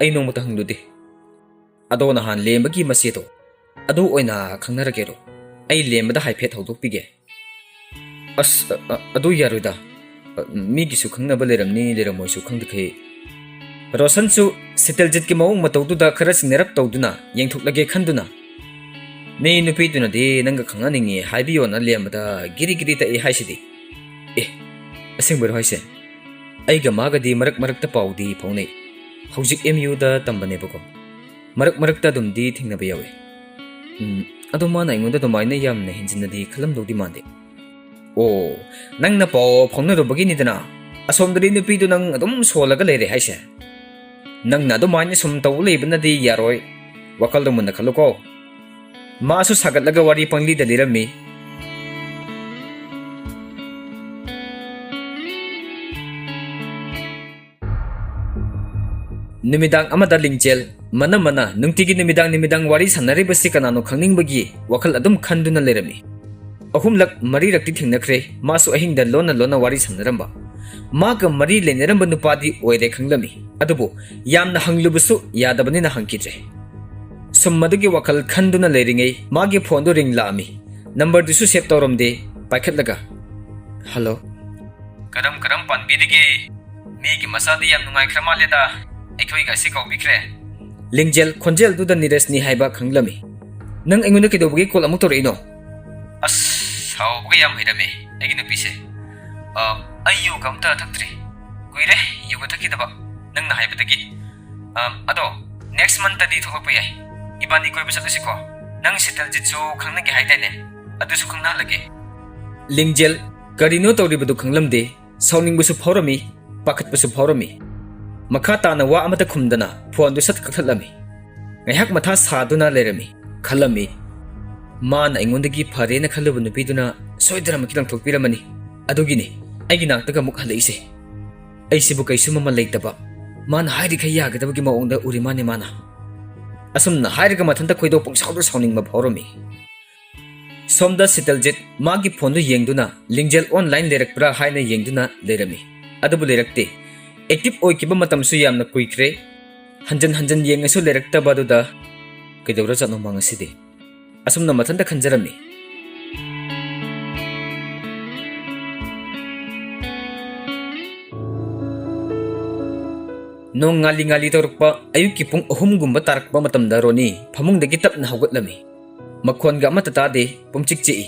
ꯑꯩ ꯅꯣꯡꯃꯇ ꯍꯪꯂꯨꯗꯦ꯫ ꯑꯗꯣ ꯅꯍꯥꯟ ꯂꯦꯝꯕꯒꯤ ꯃꯆꯦꯗꯣ, ꯑꯗꯨ ꯑꯣꯏꯅ ꯈꯪꯅꯔꯒꯦꯔꯣ? ꯑꯩ ꯂꯦꯝꯕꯗ ꯍꯥꯏꯐꯦꯠ ꯍꯧꯗꯣꯛꯄꯤꯒꯦ꯫" "ꯑꯁ, ꯑ, ꯑ, ꯑꯗꯨ ꯌꯥꯔꯣꯏꯗ꯫ ꯑ, ꯃꯤꯒꯤꯁꯨ ꯈꯪꯅꯕ ꯂꯩꯔꯝꯅꯤ, ꯂꯩꯔꯝꯃꯣꯏꯁꯨ ꯈꯪꯗꯈꯩ꯫" ꯔꯣꯁꯟꯁꯨ ꯁꯤꯇꯜꯖꯤꯠꯀꯤ ꯃꯑꯣꯡ ꯃꯇꯧꯗꯨꯗ ꯈꯔ ꯆꯤꯡꯅꯔꯞ ꯇꯧꯗꯨꯅ ꯌꯦꯡꯊꯣꯛꯂꯒꯦ ꯈꯟꯗꯨꯅ, "ꯃꯤ ꯅꯨꯄꯤꯗꯨꯅꯗꯤ ꯅꯪꯒ ꯈꯪꯅꯅꯤꯡꯉꯤ ꯍꯥꯏꯕꯤꯌꯣꯅ ꯂꯦꯝꯕꯗ ꯒꯤꯔꯤ ꯒꯤꯔꯤ ꯇꯛꯏ ꯍꯥꯏꯁꯤꯗꯤ꯫" "ꯑꯦ, ꯑꯁꯦꯡꯕꯩꯔꯣ ꯍꯥꯏꯁꯦ? ꯑꯩꯒ ꯃꯥꯒꯗꯤ ꯃꯔꯛ ꯃꯔꯛꯇ ꯄꯥꯎꯗꯤ ꯐꯥꯎꯅꯩ꯫ ꯍꯧꯖꯤꯛ ꯑꯦꯝ ꯌꯨꯗ ꯇꯝꯕꯅꯦꯕꯀꯣ꯫ ꯃꯔꯛ ꯃꯔꯛꯇ ꯑꯗꯨꯝꯗꯤ ꯊꯦꯡꯅꯕ ꯌꯥꯎꯋꯦ꯫ ꯎꯝ, ꯑꯗꯣ ꯃꯥꯅ ꯑꯩꯉꯣꯟꯗ ꯑꯗꯨꯃꯥꯏꯅ ꯌꯥꯝꯅ ꯍꯦꯟꯖꯤꯟꯅꯗꯤ ꯈꯜꯂꯝꯗꯧꯗꯤ ꯃꯥꯟꯗꯦ꯫" "ꯑꯣ, ꯅꯪꯅ ꯄꯥꯎ ꯐꯥꯎꯅꯔꯨꯕꯒꯤꯅꯤꯗꯅ꯫ ꯑꯁꯣꯝꯗꯗꯤ ꯅꯨꯄꯤꯗꯨ ꯅꯪ ꯑꯗꯨꯝ ꯁꯣꯜꯂꯒ ꯂꯩꯔꯦ ꯍꯥꯏꯁꯦ꯫ ꯅꯪꯅ ꯑꯗꯨꯃꯥꯏꯅ ꯁꯨꯝ ꯇꯧ ꯂꯩꯕꯅꯗꯤ ꯌꯥꯔꯣꯏ꯫ ꯋꯥꯈꯜꯗꯣ ꯃꯨꯟꯅ ꯈꯜꯂꯨꯀꯣ꯫" ꯃꯥꯁꯨ ꯁꯥꯒꯠꯂꯒ ꯋꯥꯔꯤ ꯄꯪꯂꯤꯗ ꯂꯤꯔꯝꯃꯤ꯫ ꯅꯨꯃꯤꯗꯥꯡ ꯑꯃꯗ ꯂꯤꯡꯖꯦꯜ ꯃꯅꯝ ꯃꯅ ꯅꯨꯡꯇꯤꯒꯤ ꯅꯨꯃꯤꯗꯥꯡ ꯅꯨꯃꯤꯗꯥꯡ ꯋꯥꯔꯤ ꯁꯥꯟꯅꯔꯤꯕꯁꯤ ꯀꯅꯥꯅꯣ ꯈꯪꯅꯤꯡꯕꯒꯤ ꯋꯥꯈꯜ ꯑꯗꯨꯝ ꯈꯟꯗꯨꯅ ꯂꯩꯔꯝꯃꯤ꯫ ꯑꯍꯨꯝꯂꯛ ꯃꯔꯤꯔꯛꯇꯤ ꯊꯦꯡꯅꯈ꯭ꯔꯦ꯫ ꯃꯥꯁꯨ ꯑꯍꯤꯡꯗ ꯂꯣꯟꯅ ꯂꯣꯟꯅ ꯋꯥꯔꯤ ꯁꯥꯟꯅꯔꯝꯕ꯫ ꯃꯥꯒ ꯃꯔꯤ ꯂꯩꯅꯔꯝꯕ ꯅꯨꯄꯥꯗꯤ ꯑꯣꯏꯔꯦ ꯈꯪꯂꯝꯃꯤ꯫ ꯑꯗꯨꯕꯨ ꯌꯥꯝꯅ ꯍꯪꯂꯨꯕꯁꯨ ꯌꯥꯗꯕꯅꯤꯅ ꯍꯪꯈꯤꯗ꯭ꯔꯦ꯫ ꯁꯨꯝ ꯃꯗꯨꯒꯤ ꯋꯥꯈꯜ ꯈꯟꯗꯨꯅ ꯂꯩꯔꯤꯉꯩ ꯃꯥꯒꯤ ꯐꯣꯟꯗꯨ ꯔꯤꯡ ꯂꯥꯛꯑꯝꯃꯤ꯫ ꯅꯝꯕꯔꯗꯨꯁꯨ ꯁꯦꯚ ꯇꯧꯔꯝꯗꯦ꯫ ꯄꯥꯏꯈꯠꯂꯒ, "ꯍꯜꯂꯣ꯫ ꯀꯔꯝ ꯀꯔꯝ ꯄꯥꯟꯕꯤꯔꯤꯒꯦ? ꯃꯤꯒꯤ ꯃꯆꯥꯗꯤ ꯌꯥꯝ ꯅꯨꯡꯉꯥꯏꯈ꯭ꯔ ꯃꯥꯜꯂꯦꯗ꯫ ꯑꯩꯈꯣꯏꯒ ꯑꯁꯤ ꯀꯧꯕꯤꯈ꯭ꯔꯦ꯫" ꯂꯤꯡꯖꯦꯜ ꯈꯣꯟꯖꯦꯜꯗꯨꯗ ꯅꯤꯔꯖꯅꯤ ꯍꯥꯏꯕ ꯈꯪꯂꯝꯃꯤ꯫ "ꯅꯪ ꯑꯩꯉꯣꯟꯗ ꯀꯩꯗꯧꯕꯒꯤ ꯀꯣꯜ ꯑꯃꯨꯛ ꯇꯧꯔꯛꯏꯅꯣ?" "ꯑꯁ, ꯁꯥꯎꯕꯒ ꯌꯥꯝ ꯍꯩꯔꯝꯃꯦ ꯑꯩꯒꯤ ꯅꯨꯄꯤꯁꯦ꯫ ꯑ, ꯑꯩ ꯌꯨꯒ ꯑꯝꯇ ꯊꯛꯇ꯭ꯔꯤ꯫ ꯀꯨꯏꯔꯦ ꯌꯨꯒ ꯊꯛꯈꯤꯗꯕ, ꯅꯪꯅ ꯍꯥꯏꯕꯗꯒꯤ꯫ ꯑ, ꯑꯗꯣ, next monthꯇꯗꯤ ꯊꯣꯛꯂꯛꯄ ꯌꯥꯏ꯫ ꯏꯕꯥꯅꯤ ꯀꯣꯏꯕ ꯆꯠꯂꯨꯁꯤꯀꯣ꯫ ꯅꯪ ꯁꯤꯇꯜꯖꯤꯠꯁꯨ ꯈꯪꯅꯒꯦ ꯍꯥꯏꯗꯥꯏꯅꯦ? ꯑꯗꯨꯁꯨ ꯈꯪꯅꯍꯜꯂꯒꯦ꯫" ꯂꯤꯡꯖꯦꯜ ꯀꯔꯤꯅꯣ ꯇꯧꯔꯤꯕꯗꯨ ꯈꯪꯂꯝꯗꯦ꯫ ꯁꯥꯎꯅꯤꯡꯕꯁꯨ ꯐꯥꯎꯔꯝꯃꯤ, ꯄꯥꯈꯠꯄꯁꯨ ꯐꯥꯎꯔꯝꯃꯤ꯫ ꯃꯈꯥ ꯇꯥꯅ ꯋꯥ ꯑꯃꯠꯇ ꯈꯨꯝꯗꯅ ꯐꯣꯟꯗꯨ ꯁꯠ ꯀꯛꯊꯠꯂꯝꯃꯤ꯫ ꯉꯥꯏꯍꯥꯛ ꯃꯊꯥ ꯁꯥꯗꯨꯅ ꯂꯩꯔꯝꯃꯤ꯫ ꯈꯜꯂꯝꯃꯤ, "ꯃꯥꯅ ꯑꯩꯉꯣꯟꯗꯒꯤ ꯐꯔꯦꯅ ꯈꯜꯂꯨꯕ ꯅꯨꯄꯤꯗꯨꯅ ꯁꯣꯏꯗꯅꯃꯛꯀꯤ ꯂꯪꯊꯣꯛꯄꯤꯔꯝꯃꯅꯤ꯫ ꯑꯗꯨꯒꯤꯅꯤ ꯑꯩꯒꯤ ꯅꯥꯛꯇꯒ ꯑꯃꯨꯛ ꯍꯜꯂꯛꯏꯁꯦ꯫ ꯑꯩꯁꯤꯕꯨ ꯀꯩꯁꯨ ꯃꯃꯜ ꯂꯩꯇꯕ, ꯃꯥꯅ ꯍꯥꯏꯔꯤꯈꯩ ꯌꯥꯒꯗꯕꯒꯤ ꯃꯑꯣꯡꯗ ꯎꯔꯤ ꯃꯥꯅꯦ ꯃꯥꯅ꯫" ꯑꯁꯨꯝꯅ ꯍꯥꯏꯔꯒ ꯃꯊꯟꯇ ꯈꯣꯏꯗꯧ ꯄꯪꯁꯥꯎꯗ ꯁꯥꯎꯅꯤꯡꯕ ꯐꯥꯎꯔꯝꯃꯤ꯫ ꯁꯣꯝꯗ ꯁꯤꯇꯜꯖꯤꯠ ꯃꯥꯒꯤ ꯐꯣꯟꯗꯨ ꯌꯦꯡꯗꯨꯅ ꯂꯤꯡꯖꯦꯜ online ꯂꯩꯔꯛꯄ꯭ꯔꯥ ꯍꯥꯏꯅ ꯌꯦꯡꯗꯨꯅ ꯂꯩꯔꯝꯃꯤ꯫ ꯑꯗꯨꯕꯨ ꯂꯩꯔꯛꯇꯦ꯫ Active ꯑꯣꯏꯈꯤꯕ ꯃꯇꯝꯁꯨ ꯌꯥꯝꯅ ꯀꯨꯏꯈ꯭ꯔꯦ꯫ ꯍꯟꯖꯟ ꯍꯟꯖꯟ ꯌꯦꯡꯉꯁꯨ ꯂꯩꯔꯛꯇꯕ ꯑꯗꯨꯗ ꯀꯩꯗꯧꯔꯖꯥꯠꯅꯣ ꯃꯥ ꯉꯁꯤꯗꯤ? ꯑꯁꯨꯝꯅ ꯃꯊꯟꯇ ꯈꯟꯖꯔꯝꯃꯤ꯫ ꯅꯣꯡ ꯉꯥꯂꯤ ꯉꯥꯂꯤ ꯇꯧꯔꯛꯄ ꯑꯌꯨꯛꯀꯤ ꯄꯨꯡ ꯑꯍꯨꯝꯒꯨꯝꯕ ꯇꯥꯔꯛꯄ ꯃꯇꯝꯗ ꯔꯣꯅꯤ ꯐꯃꯨꯡꯗꯒꯤ ꯇꯞꯅ ꯍꯧꯒꯠꯂꯝꯃꯤ꯫ ꯃꯈꯣꯟꯒ ꯑꯃꯠꯇ ꯇꯥꯗꯦ, ꯄꯨꯝꯆꯤꯛ ꯆꯤꯛꯏ꯫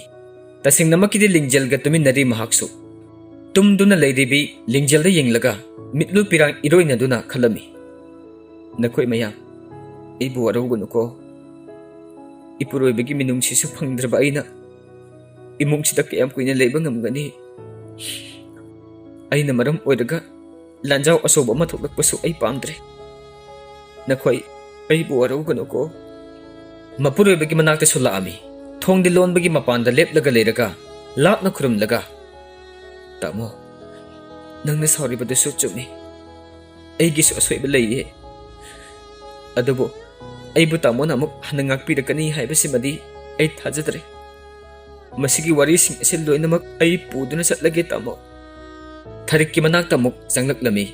ꯇꯁꯦꯡꯅꯃꯛꯀꯤꯗꯤ ꯂꯤꯡꯖꯦꯜꯒ ꯇꯨꯃꯤꯟꯅꯔꯤ ꯃꯍꯥꯛꯁꯨ꯫ ꯇꯨꯝꯗꯨꯅ ꯂꯩꯔꯤꯕꯤ ꯂꯤꯡꯖꯦꯜꯗ ꯌꯦꯡꯂꯒ ꯃꯤꯠꯂꯨ ꯄꯤꯔꯥꯡ ꯏꯔꯣꯏꯅꯗꯨꯅ ꯈꯜꯂꯝꯃꯤ, "ꯅꯈꯣꯏ ꯃꯌꯥꯝ, ꯑꯩꯕꯨ ꯋꯥꯔꯧꯒꯅꯨꯀꯣ꯫ ꯏꯄꯨꯔꯣꯏꯕꯒꯤ ꯃꯤꯅꯨꯡꯁꯤꯁꯨ ꯐꯪꯗ꯭ꯔꯕ ꯑꯩꯅ ꯏꯃꯨꯡꯁꯤꯗ ꯀꯌꯥꯝ ꯀꯨꯏꯅ ꯂꯩꯕ ꯉꯝꯒꯅꯤ? ꯑꯩꯅ ꯃꯔꯝ ꯑꯣꯏꯔꯒ ꯂꯥꯟꯖꯥꯎ ꯑꯆꯧꯕ ꯑꯃ ꯊꯣꯛꯂꯛꯄꯁꯨ ꯑꯩ ꯄꯥꯝꯗ꯭ꯔꯦ꯫ ꯅꯈꯣꯏ ꯑꯩꯕꯨ ꯋꯥꯔꯧꯒꯅꯨꯀꯣ꯫" ꯃꯄꯨꯔꯣꯏꯕꯒꯤ ꯃꯅꯥꯛꯇꯁꯨ ꯂꯥꯛꯑꯝꯃꯤ꯫ ꯊꯣꯡꯗꯤ ꯂꯣꯟꯕꯒꯤ ꯃꯄꯥꯟꯗ ꯂꯦꯞꯂꯒ ꯂꯩꯔꯒ ꯂꯥꯞꯅ ꯈꯨꯔꯨꯝꯂꯒ, "ꯇꯥꯃꯣ, ꯅꯪꯅ ꯁꯥꯎꯔꯤꯕꯗꯨꯁꯨ ꯆꯨꯝꯃꯤ꯫ ꯑꯩꯒꯤꯁꯨ ꯑꯁꯣꯏꯕ ꯂꯩꯌꯦ꯫ ꯑꯗꯨꯕꯨ ꯑꯩꯕꯨ ꯇꯥꯃꯣꯅ ꯑꯃꯨꯛ ꯍꯟꯅ ꯉꯥꯛꯄꯤꯔꯛꯀꯅꯤ ꯍꯥꯏꯕꯁꯤꯃꯗꯤ ꯑꯩ ꯊꯥꯖꯗ꯭ꯔꯦ꯫ ꯃꯁꯤꯒꯤ ꯋꯥꯔꯤꯁꯤꯡ ꯑꯁꯤ ꯂꯣꯏꯅꯃꯛ ꯑꯩ ꯄꯨꯗꯨꯅ ꯆꯠꯂꯒꯦ, ꯇꯥꯃꯣ꯫" ꯊꯔꯤꯛꯀꯤ ꯃꯅꯥꯛꯇ ꯑꯃꯨꯛ ꯆꯪꯂꯛꯂꯝꯃꯤ꯫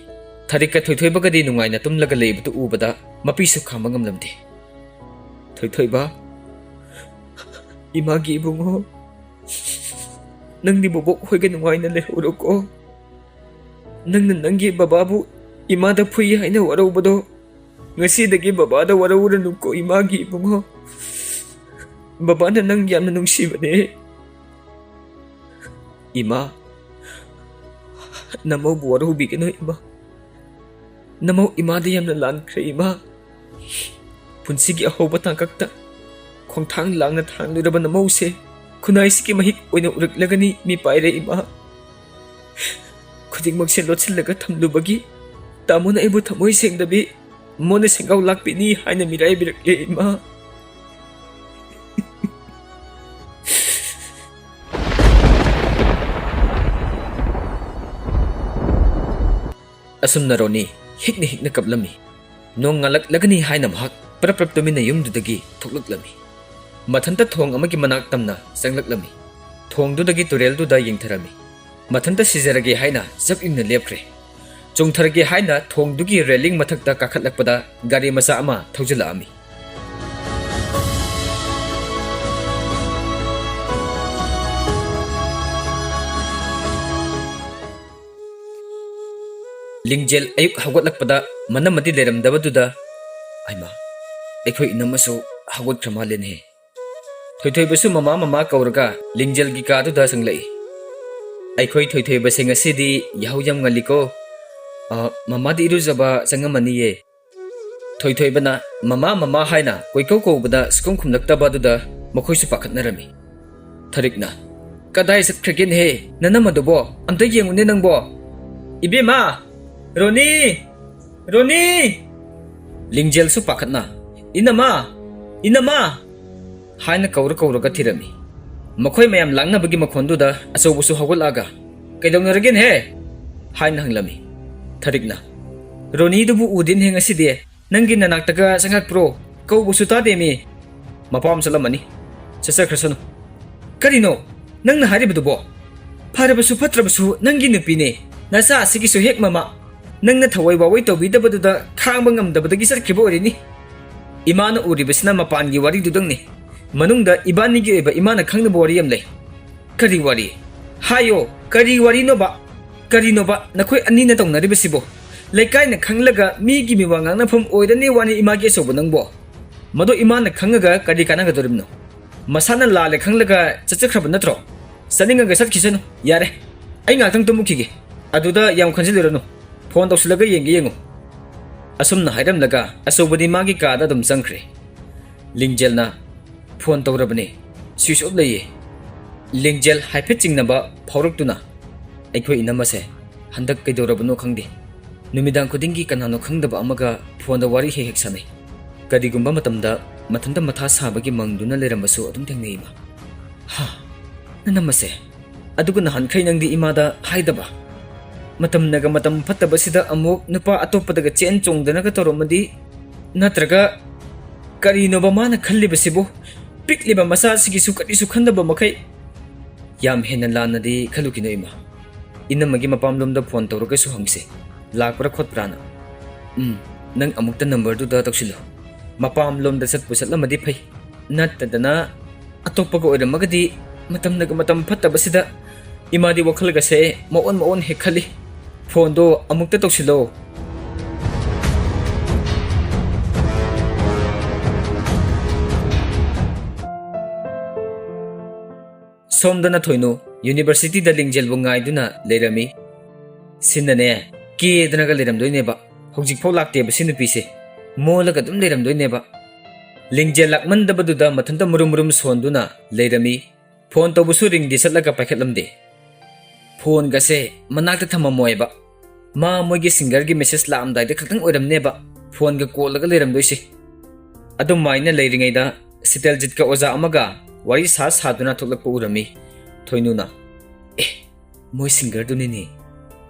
ꯊꯔꯤꯛꯀ ꯊꯣꯏꯊꯣꯏꯕꯒꯗꯤ ꯅꯨꯡꯉꯥꯏꯅ ꯇꯨꯝꯂꯒ ꯂꯩꯕꯗꯨ ꯎꯕꯗ ꯃꯄꯤꯁꯨ ꯈꯥꯝꯕ ꯉꯝꯂꯝꯗꯦ꯫ "ꯊꯣꯏꯊꯣꯏꯕ, ꯏꯃꯥꯒꯤ ꯏꯕꯨꯡꯉꯣ, ꯅꯪꯗꯤ ꯕꯣꯕꯣꯛ ꯍꯣꯏꯒ ꯅꯨꯡꯉꯥꯏꯅ ꯂꯩꯍꯧꯔꯣꯀꯣ꯫ ꯅꯪꯅ ꯅꯪꯒꯤ ꯕꯕꯥꯕꯨ ꯏꯃꯥꯗ ꯐꯨꯏ ꯍꯥꯏꯅ ꯋꯥꯔꯧꯕꯗꯣ ꯉꯁꯤꯗꯒꯤ ꯕꯕꯥꯗ ꯋꯥꯔꯧꯔꯅꯨꯀꯣ ꯏꯃꯥꯒꯤ ꯏꯕꯨꯡꯉꯣ꯫ ꯕꯕꯥꯅ ꯅꯪ ꯌꯥꯝꯅ ꯅꯨꯡꯁꯤꯕꯅꯦ꯫ ꯏꯃꯥ, ꯅꯃꯧꯕꯨ ꯋꯥꯔꯧꯕꯤꯒꯅꯨ ꯏꯃꯥ꯫ ꯅꯃꯧ ꯏꯃꯥꯗ ꯌꯥꯝꯅ ꯂꯥꯟꯈ꯭ꯔꯦ ꯏꯃꯥ꯫ ꯄꯨꯟꯁꯤꯒꯤ ꯑꯍꯧꯕ ꯇꯥꯡꯀꯛꯇ ꯈꯣꯡꯊꯥꯡ ꯂꯥꯡꯅ ꯊꯥꯡꯂꯨꯔꯕ ꯅꯃꯧꯁꯦ ꯈꯨꯟꯅꯥꯏꯁꯤꯒꯤ ꯃꯍꯤꯛ ꯑꯣꯏꯅ ꯎꯔꯛꯂꯒꯅꯤ ꯃꯤꯄꯥꯏꯔꯦ ꯏꯃꯥ꯫ ꯈꯨꯗꯤꯡꯃꯛꯁꯦ ꯂꯣꯠꯁꯤꯜꯂꯒ ꯊꯝꯂꯨꯕꯒꯤ ꯇꯥꯃꯣꯅ ꯑꯩꯕꯨ ꯊꯃꯣꯏ ꯁꯦꯡꯗꯕꯤ ꯃꯣꯟꯅ ꯁꯦꯡꯒꯥꯎ ꯂꯥꯛꯄꯤꯅꯤ ꯍꯥꯏꯅ ꯃꯤꯔꯥꯏꯕꯤꯔꯛꯂꯦ ꯏꯃꯥ꯫ ꯑꯁꯨꯝꯅ ꯔꯣꯅꯤ ꯍꯤꯛꯅ ꯍꯤꯛꯅ ꯀꯞꯂꯝꯃꯤ꯫ ꯅꯣꯡ ꯉꯥꯜꯂꯛꯂꯒꯅꯤ ꯍꯥꯏꯅ ꯃꯍꯥꯛ ꯄ꯭ꯔꯞ ꯄ꯭ꯔꯞ ꯇꯨꯃꯤꯟꯅ ꯌꯨꯝꯗꯨꯗꯒꯤ ꯊꯣꯛꯂꯛꯂꯝꯃꯤ꯫ ꯃꯊꯟꯇ ꯊꯣꯡ ꯑꯃꯒꯤ ꯃꯅꯥꯛ ꯇꯝꯅ ꯆꯪꯂꯛꯂꯝꯃꯤ꯫ ꯊꯣꯡꯗꯨꯗꯒꯤ ꯇꯨꯔꯦꯜꯗꯨꯗ ꯌꯦꯡꯊꯔꯝꯃꯤ꯫ ꯃꯊꯟꯇ ꯁꯤꯖꯔꯒꯦ ꯍꯥꯏꯅ ꯆꯞ ꯌꯨꯡꯅ ꯂꯦꯞꯈ꯭ꯔꯦ꯫ ꯆꯣꯡꯊꯔꯒꯦ ꯍꯥꯏꯅ ꯊꯣꯡꯗꯨꯒꯤ ꯔꯦꯂꯤꯡ ꯃꯊꯛꯇ ꯀꯥꯈꯠꯂꯛꯄꯗ ꯒꯥꯔꯤ ꯃꯆꯥ ꯑꯃ ꯊꯧꯖꯤꯜꯂꯛꯑꯝꯃꯤ꯫ ꯂꯤꯡꯖꯦꯜ ꯑꯌꯨꯛ ꯍꯧꯒꯠꯂꯛꯄꯗ ꯃꯅꯝ ꯑꯃꯗꯤ ꯂꯩꯔꯝꯗꯕꯗꯨꯗ, "ꯍꯩꯃꯥ, ꯑꯩꯈꯣꯏ ꯏꯅꯝꯃꯁꯨ ꯍꯧꯒꯠꯈ꯭ꯔ ꯃꯥꯜꯂꯦꯅꯦ꯫" ꯊꯣꯏꯊꯣꯏꯕꯁꯨ ꯃꯃꯥ ꯃꯃꯥ ꯀꯧꯔꯒ ꯂꯤꯡꯖꯦꯜꯒꯤ ꯀꯥꯗꯨꯗ ꯆꯪꯂꯛꯏ꯫ "ꯑꯩꯈꯣꯏ ꯊꯣꯏꯊꯣꯏꯕꯁꯦ ꯉꯁꯤꯗꯤ ꯌꯥꯍꯧ ꯌꯥꯝ ꯉꯜꯂꯤꯀꯣ꯫ ꯑ, ꯃꯃꯥꯗꯤ ꯏꯔꯨꯖꯕ ꯆꯪꯉꯝꯃꯅꯤꯌꯦ꯫" ꯊꯣꯏꯊꯣꯏꯕꯅ "ꯃꯃꯥ, ꯃꯃꯥ" ꯍꯥꯏꯅ ꯀꯣꯏꯀꯧ ꯀꯧꯕꯗ ꯁꯨꯈꯨꯝ ꯈꯨꯝꯂꯛꯇꯕ ꯑꯗꯨꯗ ꯃꯈꯣꯏꯁꯨ ꯄꯥꯈꯠꯅꯔꯝꯃꯤ꯫ ꯊꯔꯤꯛꯅ, "ꯀꯗꯥꯏ ꯆꯠꯈ꯭ꯔꯒꯦꯅꯦꯍꯦ ꯅꯅꯝ ꯑꯗꯨꯕꯣ? ꯑꯝꯇ ꯌꯦꯡꯉꯨꯅꯦ ꯅꯪꯕꯣ꯫ ꯏꯕꯦꯝꯃ! ꯔꯣꯅꯤ! ꯔꯣꯅꯤ!" ꯂꯤꯡꯖꯦꯜꯁꯨ ꯄꯥꯈꯠꯅ, "ꯏꯅꯝꯃ! ꯏꯅꯝꯃ!" ꯍꯥꯏꯅ ꯀꯧꯔ ꯀꯧꯔꯒ ꯊꯤꯔꯝꯃꯤ꯫ ꯃꯈꯣꯏ ꯃꯌꯥꯝ ꯂꯥꯡꯅꯕꯒꯤ ꯃꯈꯣꯟꯗꯨꯗ ꯑꯆꯧꯕꯁꯨ ꯍꯧꯒꯠꯂꯛꯑꯒ, "ꯀꯩꯗꯧꯅꯔꯒꯦꯅꯦꯍꯦ?" ꯍꯥꯏꯅ ꯍꯪꯂꯝꯃꯤ꯫ ꯊꯔꯤꯛꯅ, "ꯔꯣꯅꯤꯗꯨꯕꯨ ꯎꯗꯦꯅꯦ ꯉꯁꯤꯗꯤ꯫ ꯅꯪꯒꯤ ꯅꯅꯥꯛꯇꯒ ꯆꯪꯉꯛꯄ꯭ꯔꯣ? ꯀꯧꯕꯁꯨ ꯇꯥꯗꯦꯃꯤ꯫" "ꯃꯄꯥꯝ ꯆꯠꯂꯝꯃꯅꯤ꯫ ꯆꯠꯆꯈ꯭ꯔꯁꯅꯨ꯫" "ꯀꯔꯤꯅꯣ ꯅꯪꯅ ꯍꯥꯏꯔꯤꯕꯗꯨꯕꯣ? ꯐꯔꯕꯁꯨ ꯐꯠꯇ꯭ꯔꯕꯁꯨ ꯅꯪꯒꯤ ꯅꯨꯄꯤꯅꯦ꯫ ꯅꯆꯥ ꯑꯁꯤꯒꯤꯁꯨ ꯍꯦꯛ ꯃꯃꯥ꯫ ꯅꯪꯅ ꯊꯋꯥꯏ ꯋꯥꯋꯩ ꯇꯧꯕꯤꯗꯕꯗꯨꯗ ꯈꯥꯡꯕ ꯉꯝꯗꯕꯗꯒꯤ ꯆꯠꯈꯤꯕ ꯑꯣꯏꯔꯤꯅꯤ꯫ ꯏꯃꯥꯅ ꯎꯔꯤꯕꯁꯤꯅ ꯃꯄꯥꯟꯒꯤ ꯋꯥꯔꯤꯗꯨꯗꯪꯅꯤ꯫ ꯃꯅꯨꯡꯗ ꯏꯕꯥꯅꯤꯒꯤ ꯑꯣꯏꯕ ꯏꯃꯥꯅ ꯈꯪꯅꯕ ꯋꯥꯔꯤ ꯑꯃ ꯂꯩ꯫" "ꯀꯔꯤ ꯋꯥꯔꯤ? ꯍꯥꯏꯌꯣ, ꯀꯔꯤ ꯋꯥꯔꯤꯅꯣꯕ? ꯀꯔꯤꯅꯣꯕ ꯅꯈꯣꯏ ꯑꯅꯤꯅ ꯇꯧꯅꯔꯤꯕꯁꯤꯕꯣ? ꯂꯩꯀꯥꯏꯅ ꯈꯪꯂꯒ ꯃꯤꯒꯤ ꯃꯤꯋꯥ ꯉꯥꯡꯅꯐꯝ ꯑꯣꯏꯔꯅꯤ ꯋꯥꯅꯤ ꯏꯃꯥꯒꯤ ꯑꯆꯧꯕ ꯅꯪꯕꯣ꯫ ꯃꯗꯣ ꯏꯃꯥꯅ ꯈꯪꯉꯒ ꯀꯔꯤ ꯀꯥꯟꯅꯒꯗꯧꯔꯤꯕꯅꯣ? ꯃꯁꯥꯅ ꯂꯥꯜꯂꯦ ꯈꯪꯂꯒ ꯆꯠꯆꯈ꯭ꯔꯕ ꯅꯠꯇ꯭ꯔꯣ? ꯆꯠꯅꯤꯡꯉꯒ ꯆꯠꯈꯤꯁꯅꯨ꯫ ꯌꯥꯔꯦ, ꯑꯩ ꯉꯥꯛꯇꯪ ꯇꯨꯝꯃꯨꯈꯤꯒꯦ꯫ ꯑꯗꯨꯗ ꯌꯥꯝ ꯈꯟꯖꯤꯜꯂꯨꯔꯅꯨ꯫ ꯐꯣꯟ ꯇꯧꯁꯤꯜꯂꯒ ꯌꯦꯡꯒꯦ ꯌꯦꯡꯉꯨ꯫ ꯑꯁꯨꯝꯅ ꯍꯥꯏꯔꯝꯂꯒ ꯑꯆꯧꯕꯗꯤ ꯃꯥꯒꯤ ꯀꯥꯗ ꯑꯗꯨꯝ ꯆꯪꯈ꯭ꯔꯦ꯫ ꯂꯤꯡꯖꯦꯜꯅ ꯐꯣꯟ ꯇꯧꯔꯕꯅꯤ꯫ ꯁ꯭ꯋꯤꯆ ꯑꯣꯐ ꯂꯩꯌꯦ꯫ ꯂꯤꯡꯖꯦꯜ ꯍꯥꯏꯐꯦꯠ ꯆꯤꯡꯅꯕ ꯐꯥꯎꯔꯛꯇꯨꯅ, "ꯑꯩꯈꯣꯏ ꯏꯅꯝꯃꯁꯦ ꯍꯟꯗꯛ ꯀꯩꯗꯧꯔꯕꯅꯣ ꯈꯪꯗꯦ꯫ ꯅꯨꯃꯤꯗꯥꯡ ꯈꯨꯗꯤꯡꯒꯤ ꯀꯅꯥꯅꯣ ꯈꯪꯗꯕ ꯑꯃꯒ ꯐꯣꯟꯗ ꯋꯥꯔꯤ ꯍꯦꯛ ꯍꯦꯛ ꯁꯥꯟꯅꯩ꯫ ꯀꯔꯤꯒꯨꯝꯕ ꯃꯇꯝꯗ ꯃꯊꯟꯇ ꯃꯊꯥ ꯁꯥꯕꯒꯤ ꯃꯪꯗꯨꯅ ꯂꯩꯔꯝꯕꯁꯨ ꯑꯗꯨꯝ ꯊꯦꯡꯅꯩ ꯏꯃꯥ꯫" "ꯍꯥ, ꯅꯅꯝꯃꯁꯦ? ꯑꯗꯨꯒ ꯅꯍꯥꯟꯈꯩ ꯅꯪꯗꯤ ꯏꯃꯥꯗ ꯍꯥꯏꯗꯕ? ꯃꯇꯝꯅꯒ ꯃꯇꯝ ꯐꯠꯇꯕꯁꯤꯗ ꯑꯃꯨꯛ ꯅꯨꯄꯥ ꯑꯇꯣꯞꯄꯗꯒ ꯆꯦꯟ ꯆꯣꯡꯗꯅꯒ ꯇꯧꯔꯝꯃꯗꯤ? ꯅꯠꯇ꯭ꯔꯒ ꯀꯔꯤꯅꯣꯕ ꯃꯥꯅ ꯈꯜꯂꯤꯕꯁꯤꯕꯨ? ꯄꯤꯛꯂꯤꯕ ꯃꯆꯥꯁꯤꯒꯤꯁꯨ ꯀꯔꯤꯁꯨ ꯈꯟꯗꯕ ꯃꯈꯩ?" "ꯌꯥꯝ ꯍꯦꯟꯅ ꯂꯥꯟꯅꯗꯤ ꯈꯜꯂꯨꯈꯤꯅꯣ ꯏꯃꯥ꯫ ꯏꯅꯝꯃꯒꯤ ꯃꯄꯥꯝꯂꯣꯝꯗ ꯐꯣꯟ ꯇꯧꯔꯒꯁꯨ ꯍꯪꯁꯤ, ꯂꯥꯛꯄ꯭ꯔꯥ ꯈꯣꯠꯄ꯭ꯔꯥꯅ꯫ ꯎꯝ, ꯅꯪ ꯑꯃꯨꯛꯇ ꯅꯝꯕꯔꯗꯨꯗ ꯇꯧꯁꯤꯜꯂꯨ꯫ ꯃꯄꯥꯝꯂꯣꯝꯗ ꯆꯠꯄꯨ ꯆꯠꯂꯝꯃꯗꯤ ꯐꯩ, ꯅꯠꯇꯗꯅ ꯑꯇꯣꯞꯄꯒ ꯑꯣꯏꯔꯝꯃꯒꯗꯤ ꯃꯇꯝꯅꯒ ꯃꯇꯝ ꯐꯠꯇꯕꯁꯤꯗ ꯏꯃꯥꯗꯤ ꯋꯥꯈꯜꯒꯁꯦ ꯃꯑꯣꯟ ꯃꯑꯣꯟ ꯍꯦꯛ ꯈꯜꯂꯤ꯫ ꯐꯣꯟꯗꯣ ꯑꯃꯨꯛꯇ ꯇꯧꯁꯤꯜꯂꯣ꯫" ꯁꯣꯝꯗꯅ ꯊꯣꯏꯅꯨ ꯌꯨꯅꯤꯚꯔꯁꯤꯇꯤꯗ ꯂꯤꯡꯖꯦꯜꯕꯨ ꯉꯥꯏꯗꯨꯅ ꯂꯩꯔꯝꯃꯤ꯫ ꯁꯤꯟꯅꯅꯦ ꯀꯦꯗꯅꯒ ꯂꯩꯔꯝꯗꯣꯏꯅꯦꯕ꯫ ꯍꯧꯖꯤꯛꯐꯥꯎ ꯂꯥꯛꯇꯦꯕ ꯁꯤ ꯅꯨꯄꯤꯁꯦ꯫ ꯃꯣꯜꯂꯒ ꯑꯗꯨꯝ ꯂꯩꯔꯝꯗꯣꯏꯅꯦꯕ꯫ ꯂꯤꯡꯖꯦꯜ ꯂꯥꯛꯃꯟꯗꯕꯗꯨꯗ ꯃꯊꯟꯇ ꯃꯨꯔꯨꯝ ꯃꯨꯔꯨꯝ ꯁꯣꯟꯗꯨꯅ ꯂꯩꯔꯝꯃꯤ꯫ ꯐꯣꯟ ꯇꯧꯕꯁꯨ ꯔꯤꯡꯗꯤ ꯆꯠꯂꯒ ꯄꯥꯏꯈꯠꯂꯝꯗꯦ꯫ ꯐꯣꯟꯒꯁꯦ ꯃꯅꯥꯛꯇ ꯊꯝꯃꯝꯃꯣꯏꯕ꯫ ꯃꯥ ꯃꯣꯏꯒꯤ ꯁꯤꯡꯒꯔꯒꯤ ꯃꯦꯁꯦꯖ ꯂꯥꯛꯑꯝꯗꯥꯏꯗ ꯈꯛꯇꯪ ꯑꯣꯏꯔꯝꯅꯦꯕ ꯐꯣꯟꯒ ꯀꯣꯜꯂꯒ ꯂꯩꯔꯝꯗꯣꯏꯁꯦ꯫ ꯑꯗꯨꯃꯥꯏꯅ ꯂꯩꯔꯤꯉꯩꯗ ꯁꯤꯇꯦꯜꯖꯤꯠꯀ ꯑꯣꯖꯥ ꯑꯃꯒ ꯋꯥꯔꯤ ꯁꯥ ꯁꯥꯗꯨꯅ ꯊꯣꯛꯂꯛꯄ ꯎꯔꯝꯃꯤ ꯊꯣꯏꯅꯨꯅ꯫ "ꯑꯦ, ꯃꯣꯏ ꯁꯤꯡꯒꯔꯗꯨꯅꯤꯅꯦ꯫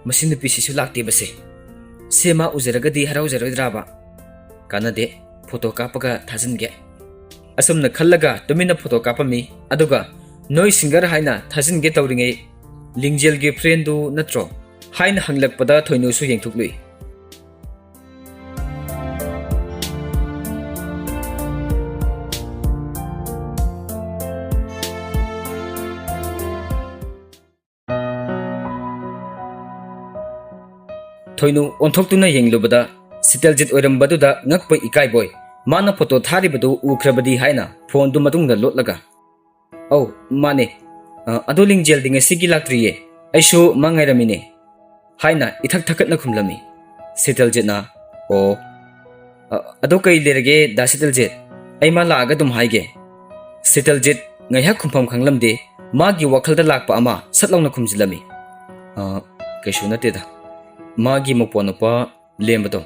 ꯃꯁꯤ ꯅꯨꯄꯤꯁꯤꯁꯨ ꯂꯥꯛꯇꯦꯕꯁꯦ꯫ ꯁꯦ ꯃꯥ ꯎꯖꯔꯒꯗꯤ ꯍꯔꯥꯎꯖꯔꯣꯏꯗ꯭ꯔꯥꯕ? ꯀꯥꯟꯅꯗꯦ, ꯐꯣꯇꯣ ꯀꯥꯞꯄꯒ ꯊꯥꯖꯤꯟꯒꯦ꯫" ꯑꯁꯨꯝꯅ ꯈꯜꯂꯒ ꯇꯨꯃꯤꯟꯅ ꯐꯣꯇꯣ ꯀꯥꯞꯄꯝꯃꯤ꯫ ꯑꯗꯨꯒ "ꯅꯣꯏ ꯁꯤꯡꯒꯔ ꯍꯥꯏꯅ ꯊꯥꯖꯤꯟꯒꯦ ꯇꯧꯔꯤꯉꯩ ꯂꯤꯡꯖꯦꯜꯒꯤ ꯐ꯭ꯔꯦꯟꯗꯨ ꯅꯠꯇ꯭ꯔꯣ?" ꯍꯥꯏꯅ ꯍꯪꯂꯛꯄꯗ ꯊꯣꯏꯅꯨꯁꯨ ꯌꯦꯡꯊꯣꯛꯂꯨꯏ꯫ ꯊꯣꯏꯅꯨ ꯑꯣꯟꯊꯣꯛꯇꯨꯅ ꯌꯦꯡꯂꯨꯕꯗ ꯁꯤꯇꯜꯖꯤꯠ ꯑꯣꯏꯔꯝꯕꯗꯨꯗ ꯉꯛꯄꯣꯏ ꯏꯀꯥꯏꯕꯣꯏ, ꯃꯥꯅ ꯐꯣꯇꯣ ꯊꯥꯔꯤꯕꯗꯨ ꯎꯈ꯭ꯔꯕꯗꯤ ꯍꯥꯏꯅ ꯐꯣꯟꯗꯨ ꯃꯇꯨꯡꯗ ꯂꯣꯠꯂꯒ, "ꯑꯧ, ꯃꯥꯅꯦ꯫ ꯑ, ꯑꯗꯣ ꯂꯤꯡꯖꯦꯜꯗꯤ ꯉꯁꯤꯒꯤ ꯂꯥꯛꯇ꯭ꯔꯤꯌꯦ꯫ ꯑꯩꯁꯨ ꯃꯥ ꯉꯥꯏꯔꯝꯃꯤꯅꯦ," ꯍꯥꯏꯅ ꯏꯊꯛ ꯊꯛꯀꯠꯅ ꯈꯨꯝꯂꯝꯃꯤ꯫ ꯁꯤꯇꯜꯖꯤꯠꯅ, "ꯑꯣ, ꯑ, ꯑꯗꯣ ꯀꯩ ꯂꯩꯔꯒꯦ ꯗꯥ ꯁꯤꯇꯜꯖꯤꯠ? ꯑꯩ ꯃꯥ ꯂꯥꯛꯑꯒ ꯑꯗꯨꯝ ꯍꯥꯏꯒꯦ꯫" ꯁꯤꯇꯜꯖꯤꯠ ꯉꯥꯏꯍꯥꯛ ꯈꯨꯝꯐꯝ ꯈꯪꯂꯝꯗꯦ, ꯃꯥꯒꯤ ꯋꯥꯈꯜꯗ ꯂꯥꯛꯄ ꯑꯃ ꯁꯠ ꯂꯥꯎꯅ ꯈꯨꯝꯖꯤꯜꯂꯝꯃꯤ꯫ "ꯑ, ꯀꯩꯁꯨ ꯅꯠꯇꯦꯗ꯫ ꯃꯥꯒꯤ ꯃꯄꯣꯟ ꯅꯨꯄꯥ ꯂꯦꯝꯕꯗꯣ,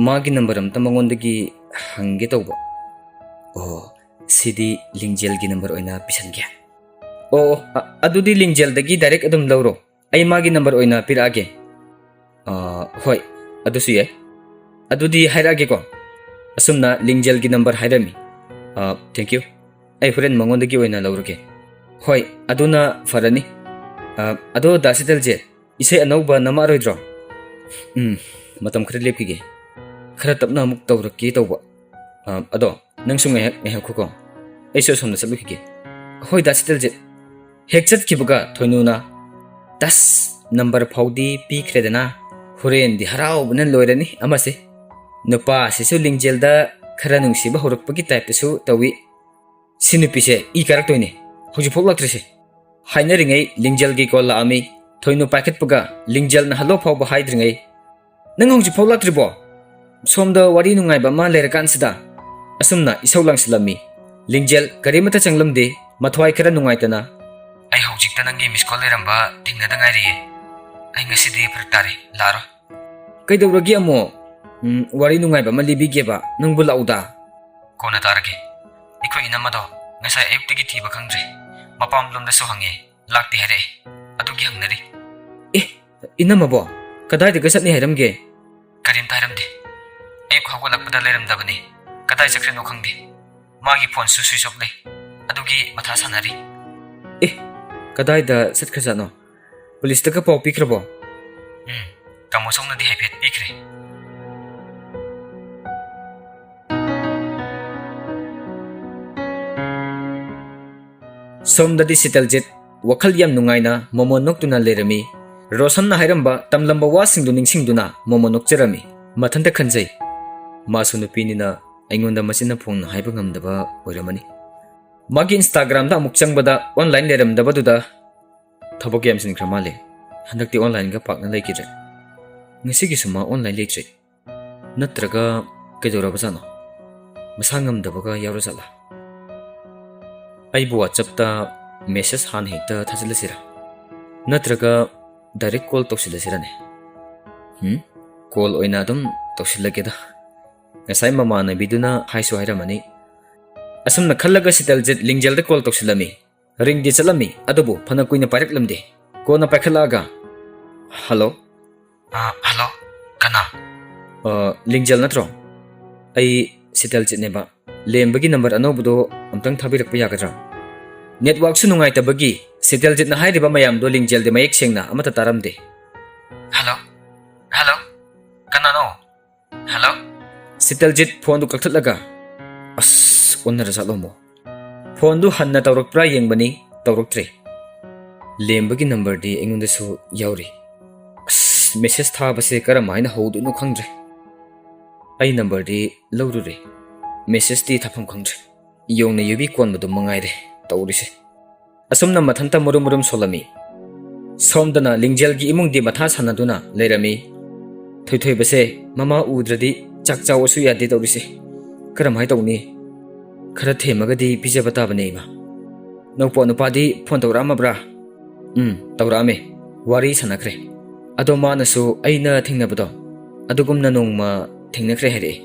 ꯃꯥꯒꯤ ꯅꯝꯕꯔ ꯑꯝꯇ ꯃꯉꯣꯟꯗꯒꯤ ꯍꯪꯒꯦ ꯇꯧꯕ꯫" "ꯑꯣ, ꯁꯤꯗꯤ ꯂꯤꯡꯖꯦꯜꯒꯤ ꯅꯝꯕꯔ ꯑꯣꯏꯅ ꯄꯤꯁꯟꯒꯦ꯫" "ꯑꯣ, ꯑꯣ, ꯑ-, ꯑꯗꯨꯗꯤ ꯂꯤꯡꯖꯦꯜꯗꯒꯤ ꯗꯥꯏꯔꯦꯛ ꯑꯗꯨꯝ ꯂꯧꯔꯣ꯫ ꯑꯩ ꯃꯥꯒꯤ ꯅꯝꯕꯔ ꯑꯣꯏꯅ ꯄꯤꯔꯛꯑꯒꯦ꯫" "ꯑ, ꯍꯣꯏ, ꯑꯗꯨꯁꯨ ꯌꯥꯏ꯫ ꯑꯗꯨꯗꯤ ꯍꯥꯏꯔꯛꯑꯒꯦꯀꯣ꯫" ꯑꯁꯨꯝꯅ ꯂꯤꯡꯖꯦꯜꯒꯤ ꯅꯝꯕꯔ ꯍꯥꯏꯔꯝꯃꯤ꯫ "ꯑ, thank you꯫ ꯑꯩ ꯍꯣꯔꯦꯟ ꯃꯉꯣꯟꯗꯒꯤ ꯑꯣꯏꯅ ꯂꯧꯔꯒꯦ꯫" "ꯍꯣꯏ, ꯑꯗꯨꯅ ꯐꯔꯅꯤ꯫ ꯑ, ꯑꯗꯣ ꯗꯥ ꯁꯤꯇꯜꯖꯤꯠ, ꯏꯁꯩ ꯑꯅꯧꯕ ꯅꯝꯃꯛꯑꯔꯣꯏꯗ꯭ꯔꯣ?" "ꯎꯝ, ꯃꯇꯝ ꯈꯔ ꯂꯦꯞꯈꯤꯒꯦ꯫ ꯈꯔ ꯇꯞꯅ ꯑꯃꯨꯛ ꯇꯧꯔꯛꯀꯦ ꯇꯧꯕ꯫ ꯑ, ꯑꯗꯣ ꯅꯪꯁꯨ ꯉꯥꯏꯍꯥꯛ ꯉꯥꯏꯍꯥꯛꯈꯣꯀꯣ꯫ ꯑꯩꯁꯨ ꯑꯁꯣꯝꯗ ꯆꯠꯂꯨꯈꯤꯒꯦ꯫" "ꯍꯣꯏ ꯗꯥ ꯁꯤꯇꯜꯖꯤꯠ꯫" ꯍꯦꯛ ꯆꯠꯈꯤꯕꯒ ꯊꯣꯏꯅꯨꯅ, "ꯇꯁ, ꯅꯝꯕꯔ ꯐꯥꯎꯗꯤ ꯄꯤꯈ꯭ꯔꯦꯗꯅ, ꯍꯣꯔꯦꯟꯗꯤ ꯍꯔꯥꯎꯕꯅ ꯂꯣꯏꯔꯅꯤ ꯑꯃꯁꯦ꯫ ꯅꯨꯄꯥꯁꯤꯁꯨ ꯂꯤꯡꯖꯦꯜꯗ ꯈꯔ ꯅꯨꯡꯁꯤꯕ ꯍꯧꯔꯛꯄꯒꯤ ꯇꯥꯏꯞꯇꯁꯨ ꯇꯧꯏ꯫ ꯁꯤ ꯅꯨꯄꯤꯁꯦ ꯏ ꯀꯥꯔꯛꯇꯣꯏꯅꯦ, ꯍꯧꯖꯤꯛꯐꯥꯎ ꯂꯥꯛꯇ꯭ꯔꯤꯁꯦ꯫" ꯍꯥꯏꯅꯔꯤꯉꯩ ꯂꯤꯡꯖꯦꯜꯒꯤ ꯀꯣꯜ ꯂꯥꯛꯑꯝꯃꯤ꯫ ꯊꯣꯏꯅꯨ ꯄꯥꯏꯈꯠꯄꯒ ꯂꯤꯡꯖꯦꯜꯅ ꯍꯜꯂꯣ ꯐꯥꯎꯕ ꯍꯥꯏꯗ꯭ꯔꯤꯉꯩ, "ꯅꯪ ꯍꯧꯖꯤꯛꯐꯥꯎ ꯂꯥꯛꯇ꯭ꯔꯤꯕꯣ? ꯁꯣꯝꯗ ꯋꯥꯔꯤ ꯅꯨꯡꯉꯥꯏꯕ ꯑꯃ ꯂꯩꯔꯀꯥꯟꯁꯤꯗ꯫" ꯑꯁꯨꯝꯅ ꯏꯁꯧ ꯂꯥꯡꯁꯤꯜꯂꯝꯃꯤ꯫ ꯂꯤꯡꯖꯦꯜ ꯀꯔꯤꯃꯠꯇ ꯆꯪꯂꯝꯗꯦ, ꯃꯊ꯭ꯋꯥꯏ ꯈꯔ ꯅꯨꯡꯉꯥꯏꯇꯅ, "ꯑꯩ ꯍꯧꯖꯤꯛꯇ ꯅꯪꯒꯤ ꯃꯤꯁ ꯀꯣꯜ ꯂꯩꯔꯝꯕ ꯊꯦꯡꯅꯗ ꯉꯥꯏꯔꯤꯌꯦ꯫ ꯑꯩ ꯉꯁꯤꯗꯤ ꯐꯔꯛ ꯇꯥꯔꯦ, ꯂꯥꯛꯑꯔꯣꯏ꯫" "ꯀꯩꯗꯧꯔꯒꯦ ꯑꯃꯨꯛ? ꯎꯝ, ꯋꯥꯔꯤ ꯅꯨꯡꯉꯥꯏꯕ ꯑꯃ ꯂꯤꯕꯤꯒꯦꯕ, ꯅꯪꯕꯨ ꯂꯥꯛꯎꯗ꯫" "ꯀꯣꯟꯅ ꯇꯥꯔꯒꯦ꯫ ꯑꯩꯈꯣꯏ ꯏꯅꯝꯃꯗꯣ ꯉꯁꯥꯏ ꯑꯌꯨꯛꯇꯒꯤ ꯊꯤꯕ ꯈꯪꯗ꯭ꯔꯦ꯫ ꯃꯄꯥꯝꯂꯣꯝꯗꯁꯨ ꯍꯪꯉꯦ, ꯂꯥꯛꯇꯦ ꯍꯥꯏꯔꯛꯑꯦ꯫ ꯑꯗꯨꯒꯤ ꯍꯪꯅꯔꯤ꯫" "ꯑꯦ, ꯏꯅꯝꯃꯕꯣ? ꯀꯗꯥꯏꯗꯒ ꯆꯠꯅꯤ ꯍꯥꯏꯔꯝꯒꯦ?" "ꯀꯔꯤꯝꯇ ꯍꯥꯏꯔꯝꯗꯦ꯫ ꯑꯌꯨꯛ ꯍꯧꯒꯠꯂꯛꯄꯗ ꯂꯩꯔꯝꯗꯕꯅꯦ꯫ ꯀꯗꯥꯏ ꯆꯠꯈ꯭ꯔꯤꯅꯣ ꯈꯪꯗꯦ꯫ ꯃꯥꯒꯤ ꯐꯣꯟꯁꯨ ꯁ꯭ꯋꯤꯆ ꯑꯣꯐ ꯂꯩ꯫ ꯑꯗꯨꯒꯤ ꯃꯊꯥ ꯁꯥꯟꯅꯔꯤ꯫" "ꯑꯦ, ꯀꯗꯥꯏꯗ ꯆꯠꯈ꯭ꯔꯖꯥꯠꯅꯣ? ꯄꯨꯂꯤꯁꯇꯒ ꯄꯥꯎ ꯄꯤꯈ꯭ꯔꯕꯣ?" "ꯎꯝ, ꯇꯥꯃꯣ ꯁꯣꯝꯅꯗꯤ ꯍꯥꯏꯐꯦꯠ ꯄꯤꯈ꯭ꯔꯦ꯫" ꯁꯣꯝꯗꯗꯤ ꯁꯤꯇꯜꯖꯤꯠ ꯋꯥꯈꯜ ꯌꯥꯝ ꯅꯨꯡꯉꯥꯏꯅ ꯃꯣꯃꯣꯟ ꯅꯣꯛꯇꯨꯅ ꯂꯩꯔꯝꯃꯤ꯫ ꯔꯣꯁꯟꯅ ꯍꯥꯏꯔꯝꯕ, ꯇꯝꯂꯝꯕ ꯋꯥꯁꯤꯡꯗꯨ ꯅꯤꯡꯁꯤꯡꯗꯨꯅ ꯃꯣꯃꯣ ꯅꯣꯛꯆꯔꯝꯃꯤ꯫ ꯃꯊꯟꯇ ꯈꯟꯖꯩ, ꯃꯥꯁꯨ ꯅꯨꯄꯤꯅꯤꯅ ꯑꯩꯉꯣꯟꯗ ꯃꯆꯤꯟꯅ ꯐꯣꯡꯅ ꯍꯥꯏꯕ ꯉꯝꯗꯕ ꯑꯣꯏꯔꯝꯃꯅꯤ꯫ ꯃꯥꯒꯤ Instagram-ꯗ ꯑꯃꯨꯛ ꯆꯪꯕꯗ online ꯂꯩꯔꯝꯗꯕꯗꯨꯗ ꯊꯕꯛ ꯌꯥꯝꯁꯤꯟꯈ꯭ꯔ ꯃꯥꯜꯂꯦ꯫ ꯍꯟꯗꯛꯇꯤ online-ꯒ ꯄꯥꯛꯅ ꯂꯩꯈꯤꯗ꯭ꯔꯦ꯫ ꯉꯁꯤꯒꯤꯁꯨ ꯃꯥ online ꯂꯩꯇ꯭ꯔꯦ꯫ ꯅꯠꯇ꯭ꯔꯒ ꯀꯩꯗꯧꯔꯕꯖꯥꯠꯅꯣ? ꯃꯁꯥ ꯉꯝꯗꯕꯒ ꯌꯥꯎꯔꯖꯥꯠꯂꯥ? ꯑꯩꯕꯨ WhatsApp-ꯇ message ꯍꯥꯟꯅ ꯍꯦꯛꯇ ꯊꯥꯖꯤꯜꯂꯁꯤꯔꯥ? ꯅꯠꯇ꯭ꯔꯒ direct call ꯇꯧꯁꯤꯜꯂꯁꯤꯔꯅꯦ? ꯍꯨꯝ? Call ꯑꯣꯏꯅ ꯑꯗꯨꯝ ꯇꯧꯁꯤꯜꯂꯒꯦꯗ꯫ ꯉꯁꯥꯏ ꯃꯃꯥꯟꯅꯕꯤꯗꯨꯅ ꯍꯥꯏꯁꯨ ꯍꯥꯏꯔꯝꯃꯅꯤ꯫ ꯑꯁꯨꯝꯅ ꯈꯜꯂꯒ ꯁꯤꯇꯜꯖꯤꯠ ꯂꯤꯡꯖꯦꯜꯗ call ꯇꯧꯁꯤꯜꯂꯝꯃꯤ꯫ Ring-ꯗꯤ ꯆꯠꯂꯝꯃꯤ, ꯑꯗꯨꯕꯨ ꯐꯅ ꯀꯨꯏꯅ ꯄꯥꯏꯔꯛꯂꯝꯗꯦ꯫ ꯀꯣꯟꯅ ꯄꯥꯏꯈꯠꯂꯛꯑꯒ, "Hello?" "ꯑ, hello? ꯀꯅꯥ?" "ꯑ, ꯂꯤꯡꯖꯦꯜ ꯅꯠꯇ꯭ꯔꯣ?" "ꯑꯩ ꯁꯤꯇꯜꯖꯤꯠꯅꯦꯕ꯫ ꯂꯦꯝꯕꯒꯤ number ꯑꯅꯧꯕꯗꯣ ꯑꯝꯇꯪ ꯊꯥꯕꯤꯔꯛꯄ ꯌꯥꯒꯗ꯭ꯔꯥ?" Network-ꯁꯨ ꯅꯨꯡꯉꯥꯏꯇꯕꯒꯤ ꯁꯤꯇꯜꯖꯤꯠꯅ ꯍꯥꯏꯔꯤꯕ ꯃꯌꯥꯝꯗꯣ ꯂꯤꯡꯖꯦꯜꯗꯤ ꯃꯌꯦꯛ ꯁꯦꯡꯅ ꯑꯃꯠꯇ ꯇꯥꯔꯝꯗꯦ꯫ "Hello? Hello? ꯀꯅꯥꯅꯣ? Hello?" ꯁꯤꯇꯜꯖꯤꯠ phone-ꯗꯨ ꯀꯛꯊꯠꯂꯒ, ꯑꯁ, ꯑꯣꯟꯅꯔꯖꯥꯠꯂꯣ ꯑꯃꯨꯛ? Phone-ꯗꯨ ꯍꯟꯅ ꯇꯧꯔꯛꯄ꯭ꯔꯥ ꯌꯦꯡꯕꯅꯤ, ꯇꯧꯔꯛꯇ꯭ꯔꯦ꯫ ꯂꯦꯝꯕꯒꯤ number-ꯗꯤ ꯑꯩꯉꯣꯟꯗꯁꯨ ꯌꯥꯎꯔꯤ꯫ ꯑꯁ, message ꯊꯥꯕꯁꯦ ꯀꯔꯝ ꯍꯥꯏꯅ ꯍꯧꯗꯣꯏꯅꯣ ꯈꯪꯗ꯭ꯔꯦ꯫ ꯑꯩ number-ꯗꯤ ꯂꯧꯔꯨꯔꯦ, message-ꯇꯤ ꯊꯥꯐꯝ ꯈꯪꯗ꯭ꯔꯦ꯫ ꯌꯣꯡꯅ ꯌꯨꯕꯤ ꯀꯣꯟꯕꯗꯨ ꯃꯉꯥꯏꯔꯦ ꯇꯧꯔꯤꯁꯦ꯫ ꯑꯁꯨꯝꯅ ꯃꯊꯟꯇ ꯃꯨꯔꯨꯝ ꯃꯨꯔꯨꯝ ꯁꯣꯜꯂꯝꯃꯤ꯫ ꯁꯣꯝꯗꯅ ꯂꯤꯡꯖꯦꯜꯒꯤ ꯏꯃꯨꯡꯗꯤ ꯃꯊꯥ ꯁꯥꯟꯅꯗꯨꯅ ꯂꯩꯔꯝꯃꯤ꯫ ꯊꯣꯏꯊꯣꯏꯕꯁꯦ ꯃꯃꯥ ꯎꯗ꯭ꯔꯗꯤ ꯆꯥꯛ ꯆꯥꯎꯑꯁꯨ ꯌꯥꯗꯦ ꯇꯧꯔꯤꯁꯦ꯫ ꯀꯔꯝꯍꯥꯏ ꯇꯧꯅꯤ? ꯈꯔ ꯊꯦꯝꯃꯒꯗꯤ ꯄꯤꯖꯕ ꯇꯥꯕꯅꯦ, ꯏꯃꯥ꯫ ꯅꯧꯄꯣ ꯅꯨꯄꯥꯗꯤ phone ꯇꯧꯔꯛꯑꯝꯃꯕ꯭ꯔꯥ? ꯎꯝ, ꯇꯧꯔꯛꯑꯝꯃꯦ꯫ ꯋꯥꯔꯤ ꯁꯥꯟꯅꯈ꯭ꯔꯦ꯫ ꯑꯗꯣ ꯃꯥꯅꯁꯨ ꯑꯩꯅ ꯊꯦꯡꯅꯕꯗꯣ ꯑꯗꯨꯒꯨꯝꯅ ꯅꯣꯡꯃ ꯊꯦꯡꯅꯈ꯭ꯔꯦ ꯍꯥꯏꯔꯛꯑꯦ꯫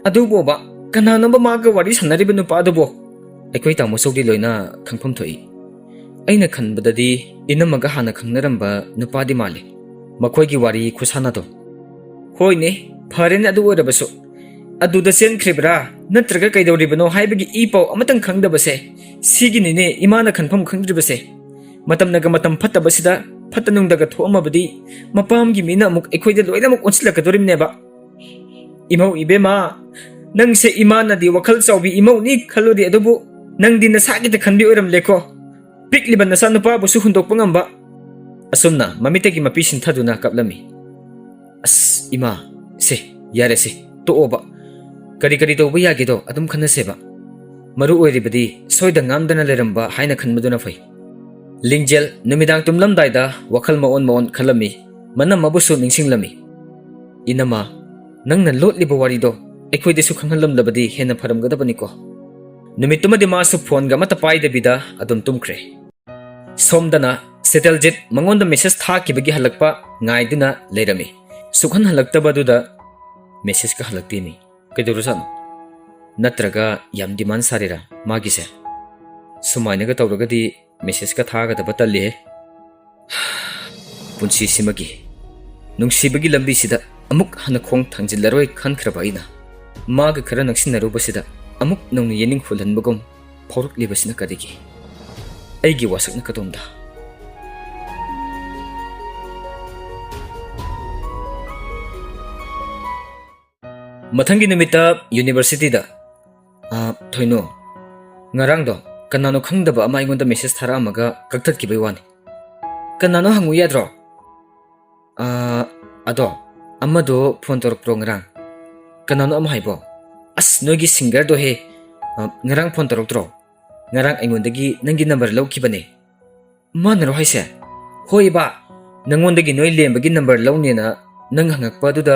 ꯑꯗꯨꯕꯣꯕ, ꯀꯅꯥꯅꯣꯕ ꯃꯥꯒ ꯋꯥꯔꯤ ꯁꯥꯟꯅꯔꯤꯕ ꯅꯨꯄꯥꯗꯨꯕꯣ? ꯑꯩꯈꯣꯏ ꯇꯥꯃꯣ ꯆꯧꯗꯤ ꯂꯣꯏꯅ ꯈꯪꯐꯝ ꯊꯣꯛꯏ꯫ ꯑꯩꯅ ꯈꯟꯕꯗꯗꯤ ꯏꯅꯝꯃꯒ ꯍꯥꯟꯅ ꯈꯪꯅꯔꯝꯕ ꯅꯨꯄꯥꯗꯤ ꯃꯥꯜꯂꯤ꯫ ꯃꯈꯣꯏꯒꯤ ꯋꯥꯔꯤ ꯈꯨꯁꯥꯟꯅꯗꯣ꯫ ꯍꯣꯏꯅꯦ, ꯐꯔꯦꯅꯦ ꯑꯗꯨ ꯑꯣꯏꯔꯕꯁꯨ꯫ ꯑꯗꯨꯗ ꯆꯦꯟꯈ꯭ꯔꯤꯕ꯭ꯔꯥ ꯅꯠꯇ꯭ꯔꯒ ꯀꯩꯗꯧꯔꯤꯕꯅꯣ ꯍꯥꯏꯕꯒꯤ ꯏ ꯄꯥꯎ ꯑꯃꯇꯪ ꯈꯪꯗꯕꯁꯦ ꯁꯤꯒꯤꯅꯤꯅꯦ ꯏꯃꯥꯅ ꯈꯟꯐꯝ ꯈꯪꯗ꯭ꯔꯤꯕꯁꯦ꯫ ꯃꯇꯝꯅꯒ ꯃꯇꯝ ꯐꯠꯇꯕꯁꯤꯗ ꯐꯠꯇ ꯅꯨꯡꯗꯒ ꯊꯣꯛꯑꯝꯃꯕꯗꯤ ꯃꯄꯥꯝꯒꯤ ꯃꯤꯅ ꯑꯃꯨꯛ ꯑꯩꯈꯣꯏꯗ ꯂꯣꯏꯅꯃꯛ ꯑꯣꯟꯁꯤꯜꯂꯛꯀꯗꯣꯔꯤꯕꯅꯦꯕ꯫ ꯏꯃꯧ ꯏꯕꯦꯝꯃ, ꯅꯪꯁꯦ ꯏꯃꯥꯅꯗꯤ ꯋꯥꯈꯜ ꯆꯥꯎꯕꯤ ꯏꯃꯧꯅꯤ ꯈꯜꯂꯨꯔꯤ, ꯑꯗꯨꯕꯨ ꯅꯪꯗꯤ ꯅꯁꯥꯒꯤꯗ ꯈꯟꯕꯤ ꯑꯣꯏꯔꯝꯂꯦꯀꯣ꯫ ꯄꯤꯛꯂꯤꯕ ꯅꯆꯥꯅꯨꯄꯥꯕꯨꯁꯨ ꯍꯨꯟꯗꯣꯛꯄ ꯉꯝꯕ꯫ ꯑꯁꯨꯝꯅ ꯃꯃꯤꯠꯇꯒꯤ ꯃꯄꯤ ꯁꯤꯟꯊꯗꯨꯅ ꯀꯞꯂꯝꯃꯤ꯫ "ꯑꯁ, ꯏꯃꯥ, ꯁꯦ, ꯌꯥꯔꯦꯁꯦ, ꯇꯣꯛꯑꯣꯕ꯫ ꯀꯔꯤ ꯀꯔꯤ ꯇꯧꯕ ꯌꯥꯒꯦꯗꯣ ꯑꯗꯨꯝ ꯈꯟꯅꯁꯦꯕ꯫ ꯃꯔꯨ ꯑꯣꯏꯔꯤꯕꯗꯤ ꯁꯣꯏꯗ ꯉꯥꯝꯗꯅ ꯂꯩꯔꯝꯕ ꯍꯥꯏꯅ ꯈꯟꯕꯗꯨꯅ ꯐꯩ꯫" ꯂꯤꯡꯖꯦꯜ ꯅꯨꯃꯤꯗꯥꯡ ꯇꯨꯝꯂꯝꯗꯥꯏꯗ ꯋꯥꯈꯜ ꯃꯑꯣꯟ ꯃꯑꯣꯟ ꯈꯜꯂꯝꯃꯤ꯫ ꯃꯅꯝꯃꯕꯨꯁꯨ ꯅꯤꯡꯁꯤꯡꯂꯝꯃꯤ꯫ "ꯏꯅꯝꯃ, ꯅꯪꯅ ꯂꯣꯠꯂꯤꯕ ꯋꯥꯔꯤꯗꯣ ꯑꯩꯈꯣꯏꯗꯁꯨ ꯈꯪꯍꯜꯂꯝꯂꯕꯗꯤ ꯍꯦꯟꯅ ꯐꯔꯝꯒꯗꯕꯅꯤꯀꯣ꯫" ꯅꯨꯃꯤꯠꯇꯨꯃꯗꯤ ꯃꯥꯁꯨ ꯐꯣꯟꯒ ꯑꯃꯠꯇ ꯄꯥꯏꯗꯕꯤꯗ ꯑꯗꯨꯝ ꯇꯨꯝꯈ꯭ꯔꯦ꯫ ꯁꯣꯝꯗꯅ ꯁꯦꯇꯜꯖꯤꯠ ꯃꯉꯣꯟꯗ ꯃꯦꯁꯦꯖ ꯊꯥꯈꯤꯕꯒꯤ ꯍꯜꯂꯛꯄ ꯉꯥꯏꯗꯨꯅ ꯂꯩꯔꯝꯃꯤ꯫ ꯁꯨꯛꯍꯟ ꯍꯜꯂꯛꯇꯕꯗꯨꯗ ꯃꯦꯁꯦꯖꯀ ꯍꯜꯂꯛꯇꯦꯃꯤ꯫ ꯀꯩꯗꯧꯔꯖꯥꯠꯅꯣ? ꯅꯠꯇ꯭ꯔꯒ ꯌꯥꯝ ꯗꯤꯃꯥꯟ ꯁꯥꯔꯤꯔꯥ ꯃꯥꯒꯤꯁꯦ? ꯁꯨꯃꯥꯏꯅꯒ ꯇꯧꯔꯒꯗꯤ ꯃꯦꯁꯦꯖꯀ ꯊꯥꯒꯗꯕ ꯇꯜꯂꯤꯍꯦ꯫ ꯄꯨꯟꯁꯤꯁꯤꯃꯒꯤ ꯅꯨꯡꯁꯤꯕꯒꯤ ꯂꯝꯕꯤꯁꯤꯗ ꯑꯃꯨꯛ ꯍꯟꯅ ꯈꯣꯡ ꯊꯥꯡꯖꯤꯜꯂꯔꯣꯏ ꯈꯟꯈ꯭ꯔꯕ ꯑꯩꯅ ꯃꯥꯒ ꯈꯔ ꯅꯛꯁꯤꯟꯅꯔꯨꯕꯁꯤꯗ ꯑꯃꯨꯛ ꯅꯧꯅ ꯌꯦꯅꯤꯡ ꯍꯨꯜꯍꯟꯕꯒꯨꯝ ꯐꯥꯎꯔꯛꯂꯤꯕꯁꯤꯅ ꯀꯔꯤꯒꯤ? ꯑꯩꯒꯤ ꯋꯥꯁꯛꯅ ꯀꯗꯣꯝꯗ? ꯃꯊꯪꯒꯤ ꯅꯨꯃꯤꯠꯇ ꯌꯨꯅꯤꯚꯔꯁꯤꯇꯤꯗ, "ꯑ, ꯊꯣꯏꯅꯨ, ꯉꯔꯥꯡꯗꯣ ꯀꯅꯥꯅꯣ ꯈꯪꯗꯕ ꯑꯃ ꯑꯩꯉꯣꯟꯗ ꯃꯦꯁꯦꯖ ꯊꯥꯔꯛꯑꯝꯃꯒ ꯀꯛꯊꯠꯈꯤꯕꯩ ꯋꯥꯅꯤ꯫ ꯀꯅꯥꯅꯣ ꯍꯪꯉꯨ ꯌꯥꯗ꯭ꯔꯣ?" "ꯑ, ꯑꯗꯣ, ꯑꯃꯗꯣ ꯐꯣꯟ ꯇꯧꯔꯛꯄ꯭ꯔꯣ ꯉꯔꯥꯡ? ꯀꯅꯥꯅꯣ ꯑꯃ ꯍꯥꯏꯕꯣ? ꯑꯁ, ꯅꯣꯏꯒꯤ ꯁꯤꯡꯒꯔꯗꯣꯍꯦ, ꯑ, ꯉꯔꯥꯡ ꯐꯣꯟ ꯇꯧꯔꯛꯇ꯭ꯔꯣ? ꯉꯔꯥꯡ ꯑꯩꯉꯣꯟꯗꯒꯤ ꯅꯪꯒꯤ ꯅꯝꯕꯔ ꯂꯧꯈꯤꯕꯅꯦ꯫" "ꯃꯥꯅꯔꯣ ꯍꯥꯏꯁꯦ?" "ꯍꯣꯏꯕ, ꯅꯪꯉꯣꯟꯗꯒꯤ ꯅꯣꯏ ꯂꯦꯝꯕꯒꯤ ꯅꯝꯕꯔ ꯂꯧꯅꯦꯅ ꯅꯪ ꯍꯪꯉꯛꯄ ꯑꯗꯨꯗ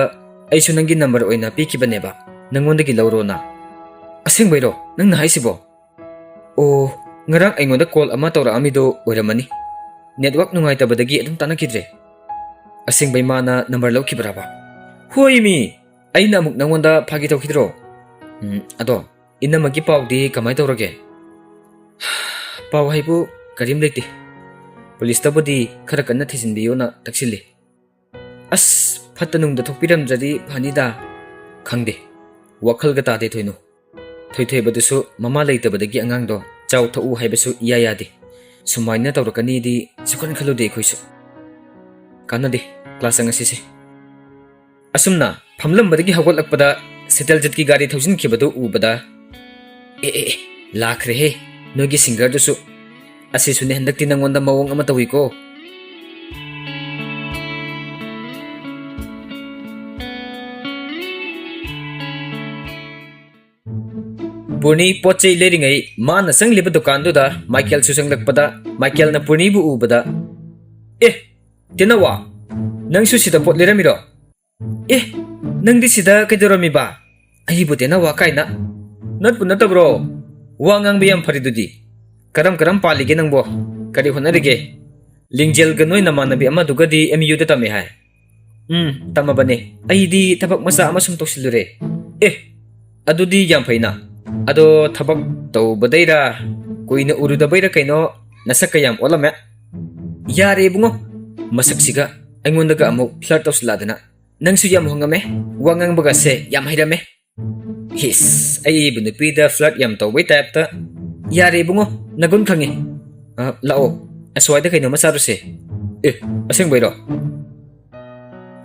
ꯑꯩꯁꯨ ꯅꯪꯒꯤ ꯅꯝꯕꯔ ꯑꯣꯏꯅ ꯄꯤꯈꯤꯕꯅꯦꯕ, ꯅꯪꯉꯣꯟꯗꯒꯤ ꯂꯧꯔꯣꯅ꯫" "ꯑꯁꯦꯡꯕꯩꯔꯣ ꯅꯪꯅ ꯍꯥꯏꯁꯤꯕꯣ?" "ꯑꯣ, ꯉꯔꯥꯡ ꯑꯩꯉꯣꯟꯗ ꯀꯣꯜ ꯑꯃ ꯇꯧꯔꯛꯑꯝꯃꯤꯗꯣ ꯑꯣꯏꯔꯝꯃꯅꯤ꯫ ꯅꯦꯠꯋꯥꯛ ꯅꯨꯡꯉꯥꯏꯇꯕꯗꯒꯤ ꯑꯗꯨꯝ ꯇꯥꯟꯅꯈꯤꯗ꯭ꯔꯦ꯫" "ꯑꯁꯦꯡꯕꯩ ꯃꯥꯅ ꯅꯝꯕꯔ ꯂꯧꯈꯤꯕ꯭ꯔꯕ?" "ꯍꯣꯏꯃꯤ, ꯑꯩꯅ ꯑꯃꯨꯛ ꯅꯪꯉꯣꯟꯗ ꯐꯥꯒꯤ ꯇꯧꯈꯤꯗ꯭ꯔꯣ? ꯎꯝ, ꯑꯗꯣ, ꯏꯅꯝꯃꯒꯤ ꯄꯥꯎꯗꯤ ꯀꯃꯥꯏ ꯇꯧꯔꯒꯦ?" "ꯄꯥꯎ ꯍꯥꯏꯕꯨ ꯀꯔꯤꯝ ꯂꯩꯇꯦ꯫ ꯄꯨꯂꯤꯁꯇꯕꯨꯗꯤ ꯈꯔ ꯀꯟꯅ ꯊꯤꯖꯤꯟꯕꯤꯌꯣꯅ ꯇꯛꯁꯤꯜꯂꯤ꯫" "ꯑꯁ, ꯐꯠꯇ ꯅꯨꯡꯗ ꯊꯣꯛꯄꯤꯔꯝꯗ꯭ꯔꯗꯤ ꯐꯅꯤꯗ꯫" "ꯈꯪꯗꯦ, ꯋꯥꯈꯜꯒ ꯇꯥꯗꯦ ꯊꯣꯏꯅꯨ꯫ ꯊꯣꯏꯊꯣꯏꯕꯗꯨꯁꯨ ꯃꯃꯥ ꯂꯩꯇꯕꯗꯒꯤ ꯑꯉꯥꯡꯗꯣ ꯆꯥꯎ ꯊꯛꯎ ꯍꯥꯏꯕꯁꯨ ꯏꯌꯥ ꯌꯥꯗꯦ꯫ ꯁꯨꯃꯥꯏꯅ ꯇꯧꯔꯛꯀꯅꯤꯗꯤ ꯁꯨꯛꯈꯟ ꯈꯜꯂꯨꯗꯦ ꯑꯩꯈꯣꯏꯁꯨ꯫ ꯀꯥꯟꯅꯗꯦ, ꯀ꯭ꯂꯥꯁ ꯆꯪꯉꯁꯤꯁꯦ꯫" ꯑꯁꯨꯝꯅ ꯐꯝꯂꯝꯕꯗꯒꯤ ꯍꯧꯒꯠꯂꯛꯄꯗ ꯁꯦꯇꯜꯖꯤꯠꯀꯤ ꯒꯥꯔꯤ ꯊꯧꯖꯤꯟꯈꯤꯕꯗꯨ ꯎꯕꯗ, "ꯑꯦ, ꯑꯦ, ꯑꯦ, ꯂꯥꯛꯈ꯭ꯔꯦꯍꯦ, ꯅꯣꯏꯒꯤ ꯁꯤꯡꯒꯔꯗꯨꯁꯨ꯫ ꯑꯁꯤꯁꯨꯅꯦ ꯍꯟꯗꯛꯇꯤ ꯅꯪꯉꯣꯟꯗ ꯃꯑꯣꯡ ꯑꯃ ꯇꯧꯏꯀꯣ꯫" ꯄꯨꯔꯅꯤ ꯄꯣꯠ ꯆꯩ ꯂꯩꯔꯤꯉꯩ ꯃꯥꯅ ꯆꯪꯂꯤꯕ ꯗꯨꯀꯥꯟꯗꯨꯗ ꯃꯥꯏꯀꯦꯜꯁꯨ ꯆꯪꯂꯛꯄꯗ, ꯃꯥꯏꯀꯦꯜꯅ ꯄꯨꯔꯅꯤꯕꯨ ꯎꯕꯗ, "ꯑꯦ, ꯇꯦꯅꯋꯥ, ꯅꯪꯁꯨ ꯁꯤꯗ ꯄꯣꯠ ꯂꯩꯔꯝꯃꯤꯔꯣ? ꯑꯦ, ꯅꯪꯗꯤ ꯁꯤꯗ ꯀꯩꯗꯧꯔꯝꯃꯤꯕ? ꯑꯩꯕꯨ ꯇꯦꯅꯋꯥ ꯀꯥꯏꯅ? ꯅꯠꯄꯨ ꯅꯠꯇꯕ꯭ꯔꯣ? ꯋꯥ ꯉꯥꯡꯕ ꯌꯥꯝ ꯐꯔꯤꯗꯨꯗꯤ꯫ ꯀꯔꯝ ꯀꯔꯝ ꯄꯥꯜꯂꯤꯒꯦ ꯅꯪꯕꯣ? ꯀꯔꯤ ꯍꯣꯠꯅꯔꯤꯒꯦ? ꯂꯤꯡꯖꯦꯜꯒ ꯅꯣꯏ ꯅꯃꯥꯟꯅꯕꯤ ꯑꯃꯗꯨꯒꯗꯤ ꯑꯦꯝ ꯌꯨꯗ ꯇꯝꯃꯦ ꯍꯥꯏ?" "ꯎꯝ, ꯇꯝꯃꯕꯅꯦ꯫ ꯑꯩꯗꯤ ꯊꯕꯛ ꯃꯆꯥ ꯑꯃ ꯁꯨꯝ ꯇꯧꯁꯤꯜꯂꯨꯔꯦ꯫" "ꯑꯦ, ꯑꯗꯨꯗꯤ ꯌꯥꯝ ꯐꯩꯅ꯫ ꯑꯗꯣ ꯊꯕꯛ ꯇꯧꯕꯗꯩꯔꯥ, ꯀꯨꯏꯅ ꯎꯔꯨꯗꯕꯩꯔꯥ ꯀꯩꯅꯣ, ꯅꯁꯛꯀ ꯌꯥꯝ ꯑꯣꯜꯂꯝꯃꯦ꯫" "ꯌꯥꯔꯦ ꯏꯕꯨꯡꯉꯣ, ꯃꯁꯛꯁꯤꯒ ꯑꯩꯉꯣꯟꯗꯒ ꯑꯃꯨꯛ ꯐ꯭ꯂꯔꯠ ꯇꯧꯁꯤꯜꯂꯛꯑꯗꯅ꯫ ꯅꯪꯁꯨ ꯌꯥꯝ ꯍꯣꯡꯉꯝꯃꯦ, ꯋꯥ ꯉꯥꯡꯕꯒꯁꯦ ꯌꯥꯝ ꯍꯩꯔꯝꯃꯦ꯫" "ꯍꯤꯁ, ꯑꯩꯕꯨ ꯅꯨꯄꯤꯗ ꯐ꯭ꯂꯔꯠ ꯌꯥꯝ ꯇꯧꯕꯩ ꯇꯥꯏꯞꯇ꯫ ꯌꯥꯔꯦ ꯏꯕꯨꯡꯉꯣ, ꯅꯒꯨꯟ ꯈꯪꯉꯤ꯫ ꯑ, ꯂꯥꯛꯑꯣ, ꯑꯁ꯭ꯋꯥꯏꯗ ꯀꯩꯅꯣꯝꯃ ꯆꯥꯔꯨꯁꯦ꯫" "ꯑꯦ, ꯑꯁꯦꯡꯕꯩꯔꯣ?"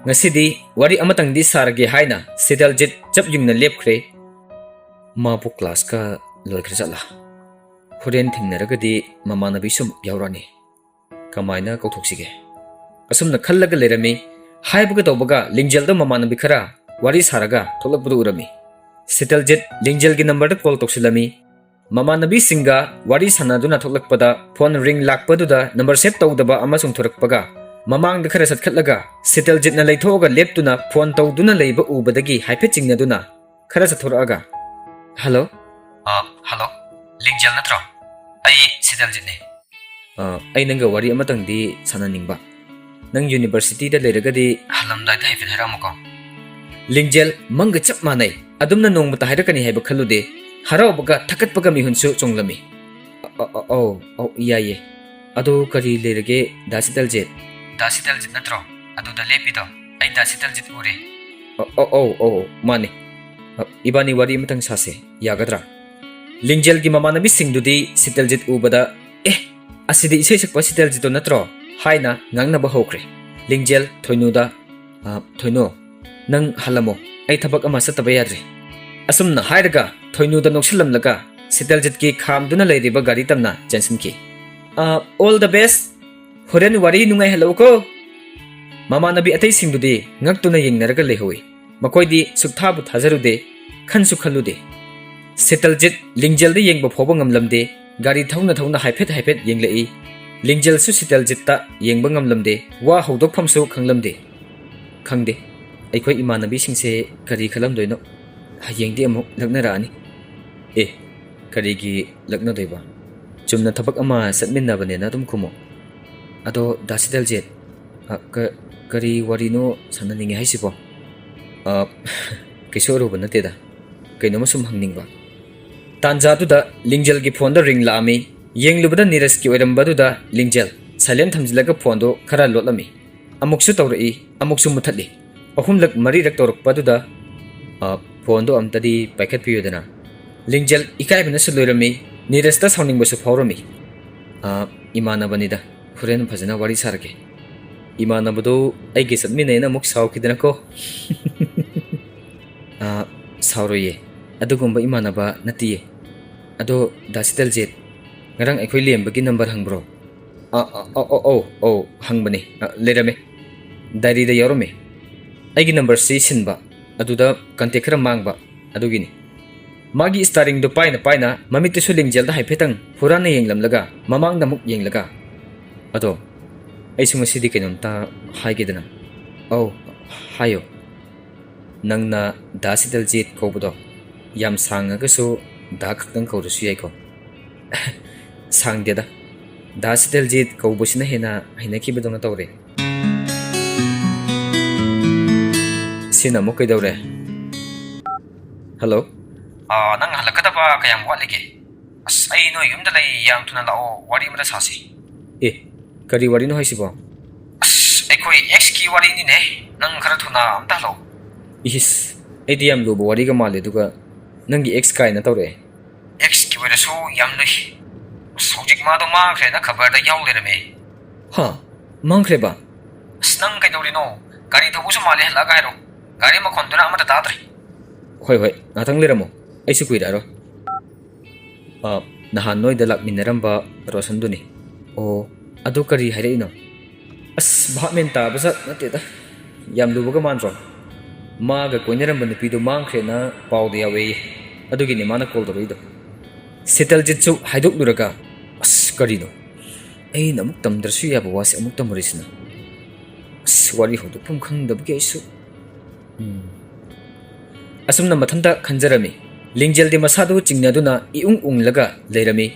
ꯉꯁꯤꯗꯤ ꯋꯥꯔꯤ ꯑꯃꯇꯪꯗꯤ ꯁꯥꯔꯒꯦ ꯍꯥꯏꯅ ꯁꯤꯇꯜꯖꯤꯠ ꯆꯞ ꯌꯨꯡꯅ ꯂꯦꯞꯈ꯭ꯔꯦ꯫ ꯃꯥꯕꯨ ꯀ꯭ꯂꯥꯁꯀ ꯂꯣꯏꯈ꯭ꯔ ꯖꯥꯠꯂꯥ? ꯍꯣꯔꯦꯟ ꯊꯦꯡꯅꯔꯒꯗꯤ ꯃꯃꯥꯟꯅꯕꯤꯁꯨ ꯑꯃꯨꯛ ꯌꯥꯎꯔꯛꯑꯅꯤ꯫ ꯀꯃꯥꯏꯅ ꯀꯧꯊꯣꯛꯁꯤꯒꯦ? ꯑꯁꯨꯝꯅ ꯈꯜꯂꯒ ꯂꯩꯔꯝꯃꯤ꯫ ꯍꯥꯏꯕꯒ ꯇꯧꯕꯒ ꯂꯤꯡꯖꯦꯜꯗ ꯃꯃꯥꯟꯅꯕꯤ ꯈꯔ ꯋꯥꯔꯤ ꯁꯥꯔꯒ ꯊꯣꯛꯂꯛꯄꯗꯨ ꯎꯔꯝꯃꯤ꯫ ꯁꯤꯇꯜꯖꯤꯠ ꯂꯤꯡꯖꯦꯜꯒꯤ ꯅꯝꯕꯔꯗ ꯀꯣꯜ ꯇꯧꯁꯤꯜꯂꯝꯃꯤ꯫ ꯃꯃꯥꯟꯅꯕꯤꯁꯤꯡꯒ ꯋꯥꯔꯤ ꯁꯥꯟꯅꯗꯨꯅ ꯊꯣꯛꯂꯛꯄꯗ ꯐꯣꯟ ꯔꯤꯡ ꯂꯥꯛꯄꯗꯨꯗ ꯅꯝꯕꯔ ꯁꯦꯚ ꯇꯧꯗꯕ ꯑꯃ ꯆꯣꯡꯊꯣꯔꯛꯄꯒ ꯃꯃꯥꯡꯗ ꯈꯔ ꯆꯠꯈꯠꯂꯒ ꯁꯤꯇꯜꯖꯤꯠꯅ ꯂꯩꯊꯣꯛꯑꯒ ꯂꯦꯞꯇꯨꯅ ꯐꯣꯟ ꯇꯧꯗꯨꯅ ꯂꯩꯕ ꯎꯕꯗꯒꯤ ꯍꯥꯏꯐꯦꯠ ꯆꯤꯡꯅꯗꯨꯅ ꯈꯔ ꯆꯠꯊꯣꯔꯛꯑꯒ, "ꯍꯜꯂꯣ?" "ꯑ, ꯍꯜꯂꯣ꯫ ꯂꯤꯡꯖꯦꯜ ꯅꯠꯇ꯭ꯔꯣ? ꯑꯩ ꯁꯤꯇꯜꯖꯤꯠꯅꯦ꯫ ꯑ, ꯑꯩ ꯅꯪꯒ ꯋꯥꯔꯤ ꯑꯃꯇꯪꯗꯤ ꯁꯥꯟꯅꯅꯤꯡꯕ꯫ ꯅꯪ ꯌꯨꯅꯤꯚꯔꯁꯤꯇꯤꯗ ꯂꯩꯔꯒꯗꯤ ꯍꯜꯂꯝꯗꯥꯏꯗ ꯍꯥꯏꯐꯦꯠ ꯍꯥꯏꯔꯛꯑꯝꯃꯨꯀꯣ꯫" ꯂꯤꯡꯖꯦꯜ ꯃꯪꯒ ꯆꯞ ꯃꯥꯟꯅꯩ꯫ ꯑꯗꯨꯝꯅ ꯅꯣꯡꯃꯇ ꯍꯥꯏꯔꯛꯀꯅꯤ ꯍꯥꯏꯕ ꯈꯜꯂꯨꯗꯦ꯫ ꯍꯔꯥꯎꯕꯒ ꯊꯀꯠꯄꯒ ꯃꯤꯍꯨꯟꯁꯨ ꯆꯣꯡꯂꯝꯃꯤ꯫ "ꯑ, ꯑ, ꯑ, ꯑꯧ, ꯑꯧ, ꯌꯥꯏꯌꯦ꯫ ꯑꯗꯣ ꯀꯔꯤ ꯂꯩꯔꯒꯦ, ꯗꯥ ꯁꯤꯇꯜꯖꯤꯠ?" "ꯗꯥ ꯁꯤꯇꯜꯖꯤꯠ ꯅꯠꯇ꯭ꯔꯣ ꯑꯗꯨꯗ ꯂꯦꯞꯄꯤꯗꯣ? ꯑꯩ ꯗꯥ ꯁꯤꯇꯜꯖꯤꯠ ꯎꯔꯦ꯫" "ꯑ, ꯑ, ꯑꯧ, ꯑꯧ, ꯃꯥꯅꯦ꯫ ꯑ, ꯏꯕꯥꯅꯤ ꯋꯥꯔꯤ ꯑꯃꯇꯪ ꯁꯥꯁꯦ, ꯌꯥꯒꯗ꯭ꯔꯥ?" ꯂꯤꯡꯖꯦꯜꯒꯤ ꯃꯃꯥꯟꯅꯕꯤꯁꯤꯡꯗꯨꯗꯤ ꯁꯤꯇꯜꯖꯤꯠ ꯎꯕꯗ, "ꯑꯦ, ꯑꯁꯤꯗꯤ ꯏꯁꯩ ꯁꯛꯄ ꯁꯤꯇꯜꯖꯤꯠꯇꯣ ꯅꯠꯇ꯭ꯔꯣ?" ꯍꯥꯏꯅ ꯉꯥꯡꯅꯕ ꯍꯧꯈ꯭ꯔꯦ꯫ ꯂꯤꯡꯖꯦꯜ ꯊꯣꯏꯅꯨꯗ, "ꯑ, ꯊꯣꯏꯅꯨ, ꯅꯪ ꯍꯜꯂꯝꯃꯣ, ꯑꯩ ꯊꯕꯛ ꯑꯃ ꯆꯠꯇꯕ ꯌꯥꯗ꯭ꯔꯦ꯫" ꯑꯁꯨꯝꯅ ꯍꯥꯏꯔꯒ ꯊꯣꯏꯅꯨꯗ ꯅꯣꯛꯁꯤꯜꯂꯝꯂꯒ ꯁꯤꯇꯜꯖꯤꯠꯀꯤ ꯈꯥꯝꯗꯨꯅ ꯂꯩꯔꯤꯕ ꯒꯥꯔꯤ ꯇꯝꯅ ꯆꯦꯟꯁꯤꯟꯈꯤ꯫ "ꯑ, all the best꯫ ꯍꯣꯔꯦꯟ ꯋꯥꯔꯤ ꯅꯨꯡꯉꯥꯏꯍꯜꯂꯛꯎꯀꯣ꯫" ꯃꯃꯥꯟꯅꯕꯤ ꯑꯇꯩꯁꯤꯡꯗꯨꯗꯤ ꯉꯛꯇꯨꯅ ꯌꯦꯡꯅꯔꯒ ꯂꯩꯍꯧꯏ꯫ ꯃꯈꯣꯏꯗꯤ ꯁꯨꯛꯊꯥꯕꯨ ꯊꯥꯖꯔꯨꯗꯦ, ꯈꯟꯁꯨ ꯈꯜꯂꯨꯗꯦ꯫ ꯁꯤꯇꯜꯖꯤꯠ ꯂꯤꯡꯖꯦꯜꯗ ꯌꯦꯡꯕ ꯐꯥꯎꯕ ꯉꯝꯂꯝꯗꯦ꯫ ꯒꯥꯔꯤ ꯊꯧꯅ ꯊꯧꯅ ꯍꯥꯏꯐꯦꯠ ꯍꯥꯏꯐꯦꯠ ꯌꯦꯡꯂꯛꯏ꯫ ꯂꯤꯡꯖꯦꯜꯁꯨ ꯁꯤꯇꯜꯖꯤꯠꯇ ꯌꯦꯡꯕ ꯉꯝꯂꯝꯗꯦ꯫ ꯋꯥ ꯍꯧꯗꯣꯛꯐꯝꯁꯨ ꯈꯪꯂꯝꯗꯦ꯫ ꯈꯪꯗꯦ, ꯑꯩꯈꯣꯏ ꯏꯃꯥꯟꯅꯕꯤꯁꯤꯡꯁꯦ ꯀꯔꯤ ꯈꯜꯂꯝꯗꯣꯏꯅꯣ? ꯍꯌꯦꯡꯗꯤ ꯑꯃꯨꯛ ꯂꯛꯅꯔꯛꯑꯅꯤ꯫ ꯑꯦ, ꯀꯔꯤꯒꯤ ꯂꯛꯅꯗꯣꯏꯕ? ꯆꯨꯝꯅ ꯊꯕꯛ ꯑꯃ ꯆꯠꯃꯤꯟꯅꯕꯅꯦꯅ ꯑꯗꯨꯝ ꯈꯨꯝꯃꯣ꯫ ꯑꯗꯣ ꯗꯥ ꯁꯤꯇꯜꯖꯤꯠ, ꯑ, ꯀ-, ꯀꯔꯤ ꯋꯥꯔꯤꯅꯣ ꯁꯥꯟꯅꯅꯤꯡꯉꯦ ꯍꯥꯏꯁꯤꯕꯣ? ꯑ, ꯀꯩꯁꯨ ꯑꯔꯨꯕ ꯅꯠꯇꯦꯗ꯫ ꯀꯩꯅꯣꯝꯃ ꯁꯨꯝ ꯍꯪꯅꯤꯡꯕ꯫ ꯇꯥꯟꯖꯥꯗꯨꯗ ꯂꯤꯡꯖꯦꯜꯒꯤ ꯐꯣꯟꯗ ꯔꯤꯡ ꯂꯥꯛꯑꯝꯃꯤ꯫ ꯌꯦꯡꯂꯨꯕꯗ ꯅꯤꯔꯖꯀꯤ ꯑꯣꯏꯔꯝꯕꯗꯨꯗ ꯂꯤꯡꯖꯦꯜ ꯁꯥꯏꯂꯦꯟ ꯊꯝꯖꯤꯜꯂꯒ ꯐꯣꯟꯗꯣ ꯈꯔ ꯂꯣꯠꯂꯝꯃꯤ꯫ ꯑꯃꯨꯛꯁꯨ ꯇꯧꯔꯛꯏ, ꯑꯃꯨꯛꯁꯨ ꯃꯨꯠꯊꯠꯂꯤ꯫ ꯑꯍꯨꯝꯂꯛ ꯃꯔꯤꯔꯛ ꯇꯧꯔꯛꯄꯗꯨꯗ, "ꯑ, ꯐꯣꯟꯗꯣ ꯑꯝꯇꯗꯤ ꯄꯥꯏꯈꯠꯄꯤꯌꯨꯗꯅ꯫" ꯂꯤꯡꯖꯦꯜ ꯏꯀꯥꯏꯕꯅꯁꯨ ꯂꯣꯏꯔꯝꯃꯤ, ꯅꯤꯔꯖꯇ ꯁꯥꯎꯅꯤꯡꯕꯁꯨ ꯐꯥꯎꯔꯝꯃꯤ꯫ "ꯑ, ꯏꯃꯥꯟꯅꯕꯅꯤꯗ, ꯍꯣꯔꯦꯟ ꯐꯖꯅ ꯋꯥꯔꯤ ꯁꯥꯔꯒꯦ꯫" ꯏꯃꯥꯟꯅꯕꯗꯣ ꯑꯩꯒ ꯆꯠꯃꯤꯟꯅꯩꯅ ꯑꯃꯨꯛ ꯁꯥꯎꯈꯤꯗꯅꯀꯣ꯫ "ꯑ, ꯁꯥꯎꯔꯣꯏꯌꯦ, ꯑꯗꯨꯒꯨꯝꯕ ꯏꯃꯥꯟꯅꯕ ꯅꯠꯇꯤꯌꯦ꯫ ꯑꯗꯣ ꯗꯥ ꯁꯤꯇꯜꯖꯤꯠ, ꯉꯔꯥꯡ ꯑꯩꯈꯣꯏ ꯂꯦꯝꯕꯒꯤ ꯅꯝꯕꯔ ꯍꯪꯕ꯭ꯔꯣ?" "ꯑ, ꯑ, ꯑ, ꯑ, ꯑꯧ, ꯑꯧ, ꯍꯪꯕꯅꯦ꯫ ꯑ, ꯂꯩꯔꯝꯃꯦ꯫ ꯗꯥꯏꯔꯤꯗ ꯌꯥꯎꯔꯝꯃꯦ꯫ ꯑꯩꯒꯤ ꯅꯝꯕꯔꯁꯤ ꯁꯤꯟꯕ, ꯑꯗꯨꯗ ꯀꯟꯇꯦꯛ ꯈꯔ ꯃꯥꯡꯕ, ꯑꯗꯨꯒꯤꯅꯤ꯫" ꯃꯥꯒꯤ ꯁ꯭ꯇꯥꯔꯤꯡꯗꯨ ꯄꯥꯏꯅ ꯄꯥꯏꯅ ꯃꯃꯤꯠꯇꯨꯁꯨ ꯂꯤꯡꯖꯦꯜꯗ ꯍꯥꯏꯐꯦꯠꯇꯪ ꯍꯨꯔꯥꯟꯅ ꯌꯦꯡꯂꯝꯂꯒ ꯃꯃꯥꯡꯗ ꯑꯃꯨꯛ ꯌꯦꯡꯂꯒ, "ꯑꯗꯣ, ꯑꯩꯁꯨ ꯉꯁꯤꯗꯤ ꯀꯩꯅꯣꯝꯇ ꯍꯥꯏꯒꯦꯗꯅ꯫" "ꯑꯧ, ꯍꯥꯏꯌꯣ꯫" "ꯅꯪꯅ ꯗꯥ ꯁꯤꯇꯜꯖꯤꯠ ꯀꯧꯕꯗꯣ ꯌꯥꯝ ꯁꯥꯡꯉꯒꯁꯨ ꯗꯥ ꯈꯛꯇꯪ ꯀꯧꯔꯁꯨ ꯌꯥꯏꯀꯣ?" "ꯁꯥꯡꯗꯦꯗ, ꯗꯥ ꯁꯤꯇꯜꯖꯤꯠ ꯀꯧꯕꯁꯤꯅ ꯍꯦꯟꯅ ꯍꯩꯅꯈꯤꯕꯗꯧꯅ ꯇꯧꯔꯦ꯫" ꯁꯤꯅ ꯑꯃꯨꯛ ꯀꯩꯗꯧꯔꯦ? ꯍꯜꯂꯣ? ꯑꯥ, ꯅꯪ ꯍꯜꯂꯛꯀꯗꯕ ꯀꯌꯥꯝ ꯋꯥꯠꯂꯤꯒꯦ? ꯑꯁ, ꯑꯩ ꯅꯣꯏ ꯌꯨꯝꯗ ꯂꯩ, ꯌꯥꯝ ꯊꯨꯅ ꯂꯥꯛꯑꯣ, ꯋꯥꯔꯤ ꯑꯃꯇ ꯁꯥꯁꯤ꯫ ꯑꯦ, ꯀꯔꯤ ꯋꯥꯔꯤꯅꯣ ꯍꯥꯏꯁꯤꯕꯣ? ꯑꯁ, ꯑꯩꯈꯣꯏ ꯑꯦꯛꯁꯀꯤ ꯋꯥꯔꯤꯅꯤꯅꯦ, ꯅꯪ ꯈꯔ ꯊꯨꯅ ꯑꯝꯇ ꯍꯜꯂꯛꯑꯣ꯫ ꯏꯁ, ꯑꯩꯗꯤ ꯌꯥꯝ ꯂꯨꯕ ꯋꯥꯔꯤꯒ ꯃꯥꯜꯂꯦ, ꯑꯗꯨꯒ ꯅꯪꯒꯤ ꯑꯦꯛꯁ ꯀꯥꯏꯅ ꯇꯧꯔꯛꯑꯦ꯫ ꯑꯦꯛꯁꯀꯤ ꯑꯣꯏꯔꯁꯨ ꯌꯥꯝ ꯂꯨꯏ꯫ ꯑꯁ, ꯍꯧꯖꯤꯛ ꯃꯥꯗꯣ ꯃꯥꯡꯈ꯭ꯔꯦꯅ ꯈꯕꯔꯗ ꯌꯥꯎ ꯂꯩꯔꯝꯃꯦ꯫ ꯍꯥ? ꯃꯥꯡꯈ꯭ꯔꯦꯕ? ꯑꯁ, ꯅꯪ ꯀꯩꯗꯧꯔꯤꯅꯣ? ꯒꯥꯔꯤ ꯊꯧꯕꯁꯨ ꯃꯥꯜꯂꯦ, ꯍꯜꯂꯛꯑꯒ ꯍꯥꯏꯔꯣ꯫ ꯒꯥꯔꯤ ꯃꯈꯣꯟꯗꯨꯅ ꯑꯃꯠꯇ ꯇꯥꯗ꯭ꯔꯦ꯫ ꯍꯣꯏ, ꯍꯣꯏ, ꯉꯥꯛꯇꯪ ꯂꯩꯔꯝꯃꯣ, ꯑꯩꯁꯨ ꯀꯨꯏꯔꯛꯑꯔꯣꯏ꯫ ꯑ, ꯅꯍꯥꯟ ꯅꯣꯏꯗ ꯂꯥꯛꯃꯤꯟꯅꯔꯝꯕ ꯔꯣꯁꯟꯗꯨꯅꯤ꯫ ꯑꯣ, ꯑꯗꯨ ꯀꯔꯤ ꯍꯥꯏꯔꯛꯏꯅꯣ? ꯑꯁ, ꯚꯥꯞ ꯃꯦꯟ ꯇꯥꯕ ꯖꯥꯠ ꯅꯠꯇꯦꯗ꯫ ꯌꯥꯝ ꯂꯨꯕꯒ ꯃꯥꯟꯗ꯭ꯔꯣ? ꯃꯥꯒ ꯀꯣꯏꯅꯔꯝꯕ ꯅꯨꯄꯤꯗꯣ ꯃꯥꯡꯈ꯭ꯔꯦꯅ ꯄꯥꯎꯗ ꯌꯥꯎꯋꯦꯌꯦ꯫ ꯑꯗꯨꯒꯤꯅꯤ ꯃꯥꯅ ꯀꯣꯜ ꯇꯧꯔꯛꯏꯗꯣ꯫ ꯁꯤꯇꯜꯖꯤꯠꯁꯨ ꯍꯥꯏꯗꯣꯛꯂꯨꯔꯒ, "ꯑꯁ, ꯀꯔꯤꯅꯣ? ꯑꯩꯅ ꯑꯃꯨꯛ ꯇꯝꯗ꯭ꯔꯁꯨ ꯌꯥꯕ ꯋꯥꯁꯦ ꯑꯃꯨꯛ ꯇꯝꯃꯨꯔꯤꯁꯤꯅ꯫ ꯑꯁ, ꯋꯥꯔꯤ ꯍꯧꯗꯣꯛꯐꯝ ꯈꯪꯗꯕꯒꯤ ꯑꯩꯁꯨ, ꯎꯝ." ꯑꯁꯨꯝꯅ ꯃꯊꯟꯇ ꯈꯟꯖꯔꯝꯃꯤ꯫ ꯂꯤꯡꯖꯦꯜꯗꯤ ꯃꯁꯥꯗꯨ ꯆꯤꯡꯅꯗꯨꯅ ꯏꯎꯪ ꯎꯪꯂꯒ ꯂꯩꯔꯝꯃꯤ꯫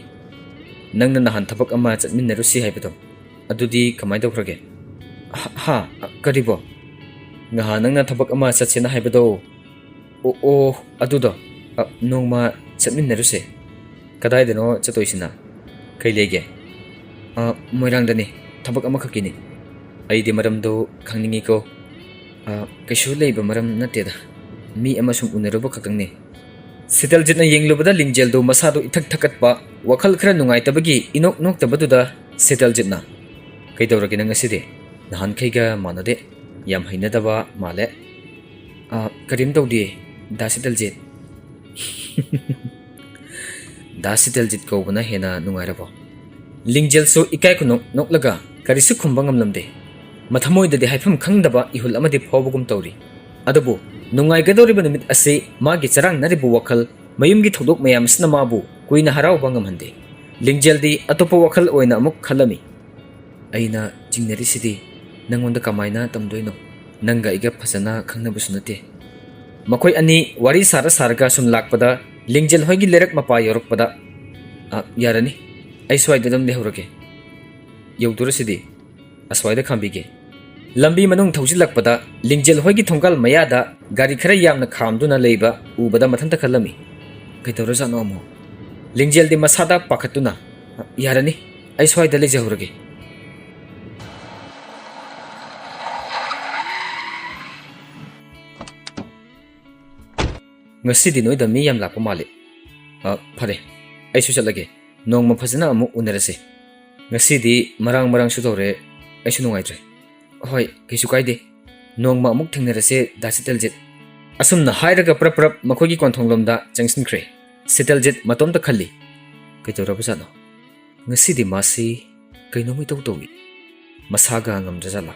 "ꯅꯪꯅ ꯅꯍꯥꯟ ꯊꯕꯛ ꯑꯃ ꯆꯠꯃꯤꯟꯅꯔꯨꯁꯤ ꯍꯥꯏꯕꯗꯣ, ꯑꯗꯨꯗꯤ ꯀꯃꯥꯏ ꯇꯧꯈ꯭ꯔꯒꯦ?" "ꯍꯥ? ꯍꯥ? ꯀꯔꯤꯕꯣ?" "ꯉꯍꯥꯟ ꯅꯪꯅ ꯊꯕꯛ ꯑꯃ ꯆꯠꯁꯦꯅ ꯍꯥꯏꯕꯗꯣ?" "ꯑꯣ, ꯑꯣ, ꯑꯗꯨꯗꯣ꯫ ꯑ, ꯅꯣꯡꯃ ꯆꯠꯃꯤꯟꯅꯔꯨꯁꯦ꯫" "ꯀꯗꯥꯏꯗꯅꯣ ꯆꯠꯇꯣꯏꯁꯤꯅ? ꯀꯩ ꯂꯩꯒꯦ?" "ꯑ, ꯃꯣꯏꯔꯥꯡꯗꯅꯤ꯫ ꯊꯕꯛ ꯑꯃꯈꯛꯀꯤꯅꯤ꯫" "ꯑꯩꯗꯤ ꯃꯔꯝꯗꯣ ꯈꯪꯅꯤꯡꯉꯤꯀꯣ꯫" "ꯑ, ꯀꯩꯁꯨ ꯂꯩꯕ ꯃꯔꯝ ꯅꯠꯇꯦꯗ꯫ ꯃꯤ ꯑꯃ ꯁꯨꯝ ꯎꯅꯔꯨꯕ ꯈꯛꯇꯪꯅꯤ꯫" ꯁꯤꯇꯜꯖꯤꯠꯅ ꯌꯦꯡꯂꯨꯕꯗ ꯂꯤꯡꯖꯦꯜꯗꯨ ꯃꯁꯥꯗꯨ ꯏꯊꯛ ꯊꯛꯀꯠꯄ, ꯋꯥꯈꯜ ꯈꯔ ꯅꯨꯡꯉꯥꯏꯇꯕꯒꯤ ꯏꯅꯣꯛ ꯅꯣꯛꯇꯕꯗꯨꯗ ꯁꯤꯇꯜꯖꯤꯠꯅ, "ꯀꯩꯗꯧꯔꯒꯦ ꯅꯪ ꯉꯁꯤꯗꯤ? ꯅꯍꯥꯟꯈꯩꯒ ꯃꯥꯟꯅꯗꯦ꯫ ꯌꯥꯝ ꯍꯩꯅꯗꯕ ꯃꯥꯜꯂꯦ꯫" "ꯑ, ꯀꯔꯤꯝ ꯇꯧꯗꯦ, ꯗꯥ ꯁꯤꯇꯜꯖꯤꯠ꯫" "ꯗꯥ ꯁꯤꯇꯜꯖꯤꯠ ꯀꯧꯕꯅ ꯍꯦꯟꯅ ꯅꯨꯡꯉꯥꯏꯔꯕꯣ?" ꯂꯤꯡꯖꯦꯜꯁꯨ ꯏꯀꯥꯏ ꯈꯨꯅꯣꯛ ꯅꯣꯛꯂꯒ ꯀꯔꯤꯁꯨ ꯈꯨꯝꯕ ꯉꯝꯂꯝꯗꯦ꯫ ꯃꯊꯃꯣꯏꯗꯗꯤ ꯍꯥꯏꯐꯝ ꯈꯪꯗꯕ ꯏꯍꯨꯜ ꯑꯃꯗꯤ ꯐꯥꯎꯕꯒꯨꯝ ꯇꯧꯔꯤ꯫ ꯑꯗꯨꯕꯨ ꯅꯨꯡꯉꯥꯏꯒꯗꯧꯔꯤꯕ ꯅꯨꯃꯤꯠ ꯑꯁꯤ ꯃꯥꯒꯤ ꯆꯔꯥꯡꯅꯔꯤꯕ ꯋꯥꯈꯜ, ꯃꯌꯨꯝꯒꯤ ꯊꯧꯗꯣꯛ ꯃꯌꯥꯝ ꯑꯁꯤꯅ ꯃꯥꯕꯨ ꯀꯨꯏꯅ ꯍꯔꯥꯎꯕ ꯉꯝꯍꯟꯗꯦ꯫ ꯂꯤꯡꯖꯦꯜꯗꯤ ꯑꯇꯣꯞꯄ ꯋꯥꯈꯜ ꯑꯣꯏꯅ ꯑꯃꯨꯛ ꯈꯜꯂꯝꯃꯤ꯫ "ꯑꯩꯅ ꯆꯤꯡꯅꯔꯤꯁꯤꯗꯤ ꯅꯪꯉꯣꯟꯗ ꯀꯃꯥꯏꯅ ꯇꯝꯗꯣꯏꯅꯣ? ꯅꯪꯒ ꯑꯩꯒ ꯐꯖꯅ ꯈꯪꯅꯕꯁꯨ ꯅꯠꯇꯦ꯫" ꯃꯈꯣꯏ ꯑꯅꯤ ꯋꯥꯔꯤ ꯁꯥꯔ ꯁꯥꯔꯒ ꯁꯨꯝ ꯂꯥꯛꯄꯗ, ꯂꯤꯡꯖꯦꯜ ꯍꯣꯏꯒꯤ ꯂꯩꯔꯛ ꯃꯄꯥ ꯌꯧꯔꯛꯄꯗ, "ꯑ, ꯌꯥꯔꯅꯤ, ꯑꯩ ꯁ꯭ꯋꯥꯏꯗ ꯑꯗꯨꯝ ꯂꯩꯍꯧꯔꯒꯦ꯫" "ꯌꯧꯗꯣꯔꯁꯤꯗꯤ, ꯑꯁ꯭ꯋꯥꯏꯗ ꯈꯥꯝꯕꯤꯒꯦ꯫" ꯂꯝꯕꯤ ꯃꯅꯨꯡ ꯊꯧꯖꯤꯜꯂꯛꯄꯗ ꯂꯤꯡꯖꯦꯜ ꯍꯣꯏꯒꯤ ꯊꯣꯡꯒꯥꯜ ꯃꯌꯥꯗ ꯒꯥꯔꯤ ꯈꯔ ꯌꯥꯝꯅ ꯈꯥꯝꯗꯨꯅ ꯂꯩꯕ ꯎꯕꯗ ꯃꯊꯟꯇ ꯈꯜꯂꯝꯃꯤ, "ꯀꯩꯗꯧꯔꯖꯥꯠꯅꯣ ꯑꯃꯨꯛ?" ꯂꯤꯡꯖꯦꯜꯗꯤ ꯃꯁꯥꯗ ꯄꯥꯈꯠꯇꯨꯅ, "ꯌꯥꯔꯅꯤ, ꯑꯩ ꯁ꯭ꯋꯥꯏꯗ ꯂꯩꯖꯍꯧꯔꯒꯦ꯫" "ꯉꯁꯤꯗꯤ ꯅꯣꯏꯗ ꯃꯤ ꯌꯥꯝ ꯂꯥꯛꯄ ꯃꯥꯜꯂꯤ꯫ ꯑ, ꯐꯔꯦ, ꯑꯩꯁꯨ ꯆꯠꯂꯒꯦ꯫ ꯅꯣꯡꯃ ꯐꯖꯅ ꯑꯃꯨꯛ ꯎꯅꯔꯁꯦ꯫ ꯉꯁꯤꯗꯤ ꯃꯔꯥꯡ ꯃꯔꯥꯡꯁꯨ ꯇꯧꯔꯦ, ꯑꯩꯁꯨ ꯅꯨꯡꯉꯥꯏꯇ꯭ꯔꯦ꯫" "ꯍꯣꯏ, ꯀꯩꯁꯨ ꯀꯥꯏꯗꯦ꯫ ꯅꯣꯡꯃ ꯑꯃꯨꯛ ꯊꯦꯡꯅꯔꯁꯦ, ꯗꯥ ꯁꯤꯇꯜꯖꯤꯠ꯫" ꯑꯁꯨꯝꯅ ꯍꯥꯏꯔꯒ ꯄ꯭ꯔꯞ ꯄ꯭ꯔꯞ ꯃꯈꯣꯏꯒꯤ ꯀꯣꯟꯊꯣꯡꯂꯣꯝꯗ ꯆꯪꯁꯤꯟꯈ꯭ꯔꯦ꯫ ꯁꯤꯇꯜꯖꯤꯠ ꯃꯇꯣꯝꯇ ꯈꯜꯂꯤ, "ꯀꯩꯗꯧꯔꯕꯖꯥꯠꯅꯣ? ꯉꯁꯤꯗꯤ ꯃꯥꯁꯤ ꯀꯩꯅꯣꯝ ꯏꯇꯧ ꯇꯧꯏ꯫ ꯃꯁꯥꯒ ꯉꯝꯗ꯭ꯔꯖꯥꯠꯂꯥ?"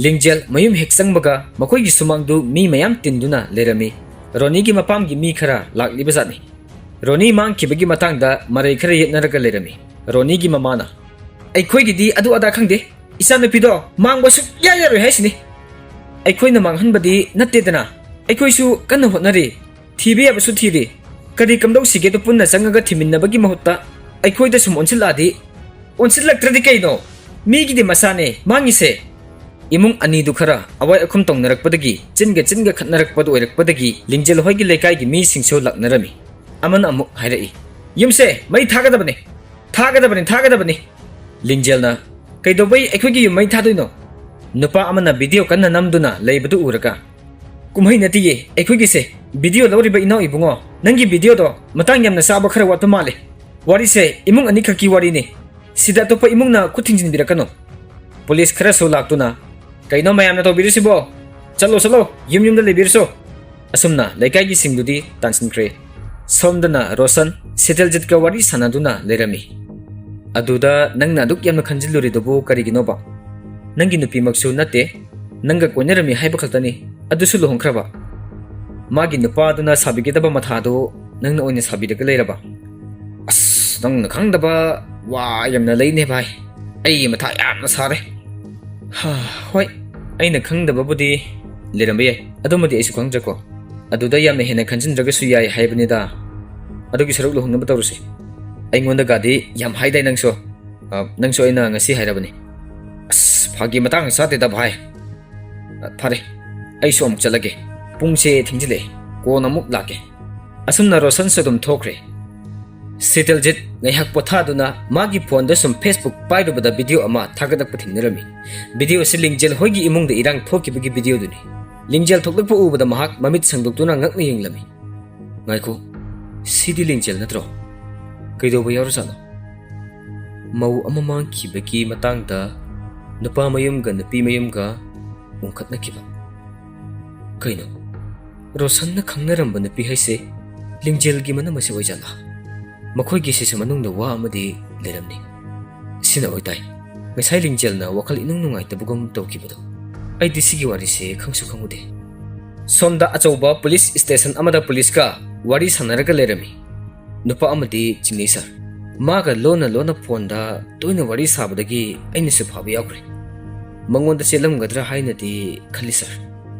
ꯂꯤꯡꯖꯦꯜ ꯃꯌꯨꯝ ꯍꯦꯛ ꯆꯪꯕꯒ ꯃꯈꯣꯏꯒꯤ ꯁꯨꯃꯥꯡꯗꯨ ꯃꯤ ꯃꯌꯥꯝ ꯇꯤꯟꯗꯨꯅ ꯂꯩꯔꯝꯃꯤ꯫ ꯔꯣꯅꯤꯒꯤ ꯃꯄꯥꯝꯒꯤ ꯃꯤ ꯈꯔ ꯂꯥꯛꯂꯤꯕꯖꯥꯠꯅꯤ꯫ ꯔꯣꯅꯤ ꯃꯥꯡꯈꯤꯕꯒꯤ ꯃꯇꯥꯡꯗ ꯃꯔꯩ ꯈꯔ ꯌꯦꯠꯅꯔꯒ ꯂꯩꯔꯝꯃꯤ꯫ ꯔꯣꯅꯤꯒꯤ ꯃꯃꯥꯅ, "ꯑꯩꯈꯣꯏꯒꯤꯗꯤ ꯑꯗꯨ ꯑꯗꯥ ꯈꯪꯗꯦ, ꯏꯆꯥꯅꯨꯄꯤꯗꯣ ꯃꯥꯡꯕ ꯁꯨꯛꯌꯥ ꯌꯥꯔꯣꯏ ꯍꯥꯏꯁꯤꯅꯤ꯫ ꯑꯩꯈꯣꯏꯅ ꯃꯥꯡꯍꯟꯕꯗꯤ ꯅꯠꯇꯦꯗꯅ, ꯑꯩꯈꯣꯏꯁꯨ ꯀꯟꯅ ꯍꯣꯠꯅꯔꯤ, ꯊꯤꯕ ꯌꯥꯕꯁꯨ ꯊꯤꯔꯤ꯫ ꯀꯔꯤ ꯀꯝꯗꯧꯁꯤꯒꯦꯗꯣ ꯄꯨꯟꯅ ꯆꯪꯉꯒ ꯊꯤꯃꯤꯟꯅꯕꯒꯤ ꯃꯍꯨꯠꯇ ꯑꯩꯈꯣꯏꯗ ꯁꯨꯝ ꯑꯣꯟꯁꯤꯜꯂꯛꯑꯗꯤ?" "ꯑꯣꯟꯁꯤꯜꯂꯛꯇ꯭ꯔꯗꯤ ꯀꯩꯅꯣ? ꯃꯤꯒꯤꯗꯤ ꯃꯆꯥꯅꯦ ꯃꯥꯡꯉꯤꯁꯦ꯫" ꯏꯃꯨꯡ ꯑꯅꯤꯗꯨ ꯈꯔ ꯑꯋꯥꯏ ꯑꯈꯨꯝ ꯇꯧꯅꯔꯛꯄꯗꯒꯤ, ꯆꯤꯟꯒ ꯆꯤꯟꯒ ꯈꯠꯅꯔꯛꯄꯗꯨ ꯑꯣꯏꯔꯛꯄꯗꯒꯤ ꯂꯤꯡꯖꯦꯜ ꯍꯣꯏꯒꯤ ꯂꯩꯀꯥꯏꯒꯤ ꯃꯤꯁꯤꯡꯁꯨ ꯂꯥꯛꯅꯔꯝꯃꯤ꯫ ꯑꯃꯅ ꯑꯃꯨꯛ ꯍꯥꯏꯔꯛꯏ, "ꯌꯨꯝꯁꯦ ꯃꯩ ꯊꯥꯒꯗꯕꯅꯤ, ꯊꯥꯒꯗꯕꯅꯤ, ꯊꯥꯒꯗꯕꯅꯤ!" ꯂꯤꯡꯖꯦꯜꯅ, "ꯀꯩꯗꯧꯕꯩ ꯑꯩꯈꯣꯏꯒꯤ ꯌꯨꯝ ꯃꯩ ꯊꯥꯗꯣꯏꯅꯣ?" ꯅꯨꯄꯥ ꯑꯃꯅ ꯚꯤꯗꯤꯑꯣ ꯀꯟꯅ ꯅꯝꯗꯨꯅ ꯂꯩꯕꯗꯨ ꯎꯔꯒ, "ꯀꯨꯝꯍꯩ ꯅꯠꯇꯤꯌꯦ ꯑꯩꯈꯣꯏꯒꯤꯁꯦ, ꯚꯤꯗꯤꯑꯣ ꯂꯧꯔꯤꯕ ꯏꯅꯥꯎ ꯏꯕꯨꯡꯉꯣ, ꯅꯪꯒꯤ ꯚꯤꯗꯤꯑꯣꯗꯣ ꯃꯇꯥꯡ ꯌꯥꯝꯅ ꯆꯥꯕ ꯈꯔ ꯋꯥꯠꯄ ꯃꯥꯜꯂꯦ꯫ ꯋꯥꯔꯤꯁꯦ ꯏꯃꯨꯡ ꯑꯅꯤꯈꯛꯀꯤ ꯋꯥꯔꯤꯅꯤ, ꯁꯤꯗ ꯑꯇꯣꯞꯄ ꯏꯃꯨꯡꯅ ꯈꯨꯠ ꯊꯤꯡꯖꯤꯟꯕꯤꯔꯛꯀꯅꯨ꯫" ꯄꯨꯂꯤꯁ ꯈꯔꯁꯨ ꯂꯥꯛꯇꯨꯅ, "ꯀꯩꯅꯣ ꯃꯌꯥꯝꯅ ꯇꯧꯕꯤꯔꯤꯁꯤꯕꯣ? ꯆꯠꯂꯣ, ꯆꯠꯂꯣ, ꯌꯨꯝ ꯌꯨꯝꯗ ꯂꯩꯕꯤꯔꯨꯆꯣ꯫" ꯑꯁꯨꯝꯅ ꯂꯩꯀꯥꯏꯒꯤꯁꯤꯡꯗꯨꯗꯤ ꯇꯥꯟꯁꯤꯟꯈ꯭ꯔꯦ꯫ ꯁꯣꯝꯗꯅ ꯔꯣꯁꯟ ꯁꯤꯇꯜꯖꯤꯠꯀ ꯋꯥꯔꯤ ꯁꯥꯟꯅꯗꯨꯅ ꯂꯩꯔꯝꯃꯤ꯫ "ꯑꯗꯨꯗ ꯅꯪꯅ ꯑꯗꯨꯛ ꯌꯥꯝꯅ ꯈꯟꯖꯤꯜꯂꯨꯔꯤꯗꯨꯕꯨ ꯀꯔꯤꯒꯤꯅꯣꯕ? ꯅꯪꯒꯤ ꯅꯨꯄꯤꯃꯛꯁꯨ ꯅꯠꯇꯦ, ꯅꯪꯒ ꯀꯣꯏꯅꯔꯝꯃꯤ ꯍꯥꯏꯕ ꯈꯛꯇꯅꯤ, ꯑꯗꯨꯁꯨ ꯂꯨꯍꯣꯡꯈ꯭ꯔꯕ꯫ ꯃꯥꯒꯤ ꯅꯨꯄꯥꯗꯨꯅ ꯁꯥꯕꯤꯒꯗꯕ ꯃꯊꯥꯗꯨ ꯅꯪꯅ ꯑꯣꯏꯅ ꯁꯥꯕꯤꯔꯒ ꯂꯩꯔꯕ?" "ꯑꯁ, ꯅꯪꯅ ꯈꯪꯗꯕ ꯋꯥ ꯌꯥꯝꯅ ꯂꯩꯅꯦ ꯚꯥꯏ꯫ ꯑꯩꯒꯤ ꯃꯊꯥ ꯌꯥꯝꯅ ꯁꯥꯔꯦ꯫" "ꯍꯥ, ꯍꯣꯏ, ꯑꯩꯅ ꯈꯪꯗꯕꯕꯨꯗꯤ ꯂꯩꯔꯝꯕ ꯌꯥꯏ, ꯑꯗꯨꯃꯗꯤ ꯑꯩꯁꯨ ꯈꯪꯗ꯭ꯔꯦꯀꯣ꯫ ꯑꯗꯨꯗ ꯌꯥꯝꯅ ꯍꯦꯟꯅ ꯈꯟꯖꯤꯟꯗ꯭ꯔꯒꯁꯨ ꯌꯥꯏ ꯍꯥꯏꯕꯅꯤꯗ꯫ ꯑꯗꯨꯒꯤ ꯁꯔꯨꯛ ꯂꯨꯍꯣꯡꯅꯕ ꯇꯧꯔꯁꯤ꯫ ꯑꯩꯉꯣꯟꯗꯒꯗꯤ ꯌꯥꯝ ꯍꯥꯏꯗꯥꯏ ꯅꯪꯁꯨ? ꯑ, ꯅꯪꯁꯨ ꯑꯩꯅ ꯉꯁꯤ ꯍꯥꯏꯔꯕꯅꯤ꯫" "ꯑꯁ, ꯐꯥꯒꯤ ꯃꯇꯥꯡ ꯆꯥꯗꯦꯗ ꯚꯥꯏ꯫ ꯑ, ꯐꯔꯦ, ꯑꯩꯁꯨ ꯑꯃꯨꯛ ꯆꯠꯂꯒꯦ꯫ ꯄꯨꯡꯁꯦ ꯊꯦꯡꯖꯤꯜꯂꯛꯑꯦ, ꯀꯣꯟꯅ ꯑꯃꯨꯛ ꯂꯥꯛꯀꯦ꯫" ꯑꯁꯨꯝꯅ ꯔꯣꯁꯟꯁꯨ ꯑꯗꯨꯝ ꯊꯣꯛꯈ꯭ꯔꯦ꯫ ꯁꯤꯇꯜꯖꯤꯠ ꯉꯥꯏꯍꯥꯛ ꯄꯣꯊꯥꯗꯨꯅ ꯃꯥꯒꯤ ꯐꯣꯟꯗ ꯁꯨꯝ Facebook ꯄꯥꯏꯔꯨꯕꯗ ꯚꯤꯗꯤꯑꯣ ꯑꯃ ꯊꯥꯒꯠꯂꯛꯄ ꯊꯦꯡꯅꯔꯝꯃꯤ꯫ ꯚꯤꯗꯤꯑꯣ ꯑꯁꯤ ꯂꯤꯡꯖꯦꯜ ꯍꯣꯏꯒꯤ ꯏꯃꯨꯡꯗ ꯏꯔꯥꯡ ꯊꯣꯛꯈꯤꯕꯒꯤ ꯚꯤꯗꯤꯑꯣꯗꯨꯅꯤ꯫ ꯂꯤꯡꯖꯦꯜ ꯊꯣꯛꯂꯛꯄ ꯎꯕꯗ ꯃꯍꯥꯛ ꯃꯃꯤꯠ ꯁꯥꯡꯗꯣꯛꯇꯨꯅ ꯉꯛꯅ ꯌꯦꯡꯂꯝꯃꯤ꯫ "ꯉꯥꯏꯈꯣ, ꯁꯤꯗꯤ ꯂꯤꯡꯖꯦꯜ ꯅꯠꯇ꯭ꯔꯣ? ꯀꯩꯗꯧꯕ ꯌꯥꯎꯔꯖꯥꯠꯅꯣ? ꯃꯧ ꯑꯃ ꯃꯥꯡꯈꯤꯕꯒꯤ ꯃꯇꯥꯡꯗ ꯅꯨꯄꯥ ꯃꯌꯨꯝꯒ ꯅꯨꯄꯤ ꯃꯌꯨꯝꯒ ꯎꯪꯈꯠꯅꯈꯤꯕ꯫ ꯀꯩꯅꯣ, ꯔꯣꯁꯟꯅ ꯈꯪꯅꯔꯝꯕ ꯅꯨꯄꯤ ꯍꯥꯏꯁꯦ ꯂꯤꯡꯖꯦꯜꯒꯤ ꯃꯅꯝ ꯑꯁꯤ ꯑꯣꯏꯖꯥꯠꯂꯥ? ꯃꯈꯣꯏꯒꯤ ꯁꯤꯁꯦ ꯃꯅꯨꯡꯗ ꯋꯥ ꯑꯃꯗꯤ ꯂꯩꯔꯝꯅꯤ꯫ ꯁꯤꯅ ꯑꯣꯏꯇꯥꯏ, ꯉꯁꯥꯏ ꯂꯤꯡꯖꯦꯜꯅ ꯋꯥꯈꯜ ꯏꯅꯨꯡ ꯅꯨꯡꯉꯥꯏꯇꯕꯒꯨꯝ ꯇꯧꯈꯤꯕꯗꯣ꯫ ꯑꯩꯗꯤ ꯁꯤꯒꯤ ꯋꯥꯔꯤꯁꯦ ꯈꯪꯁꯨ ꯈꯪꯉꯨꯗꯦ꯫" ꯁꯣꯝꯗ ꯑꯆꯧꯕ ꯄꯨꯂꯤꯁ ꯁ꯭ꯇꯦꯁꯟ ꯑꯃꯗ ꯄꯨꯂꯤꯁꯀ ꯋꯥꯔꯤ ꯁꯥꯟꯅꯔꯒ ꯂꯩꯔꯝꯃꯤ꯫ ꯅꯨꯄꯥ ꯑꯃꯗꯤ ꯆꯤꯡꯅꯩ ꯁꯥꯔ꯫ ꯃꯥꯒ ꯂꯣꯟꯅ ꯂꯣꯟꯅ ꯐꯣꯟꯗ ꯇꯣꯏꯅ ꯋꯥꯔꯤ ꯁꯥꯕꯗꯒꯤ ꯑꯩꯅꯁꯨ ꯐꯥꯕ ꯌꯥꯎꯈ꯭ꯔꯦ꯫ ꯃꯉꯣꯟꯗ ꯆꯦꯜꯂꯝꯒꯗ꯭ꯔꯥ ꯍꯥꯏꯅꯗꯤ ꯈꯜꯂꯤ ꯁꯥꯔ꯫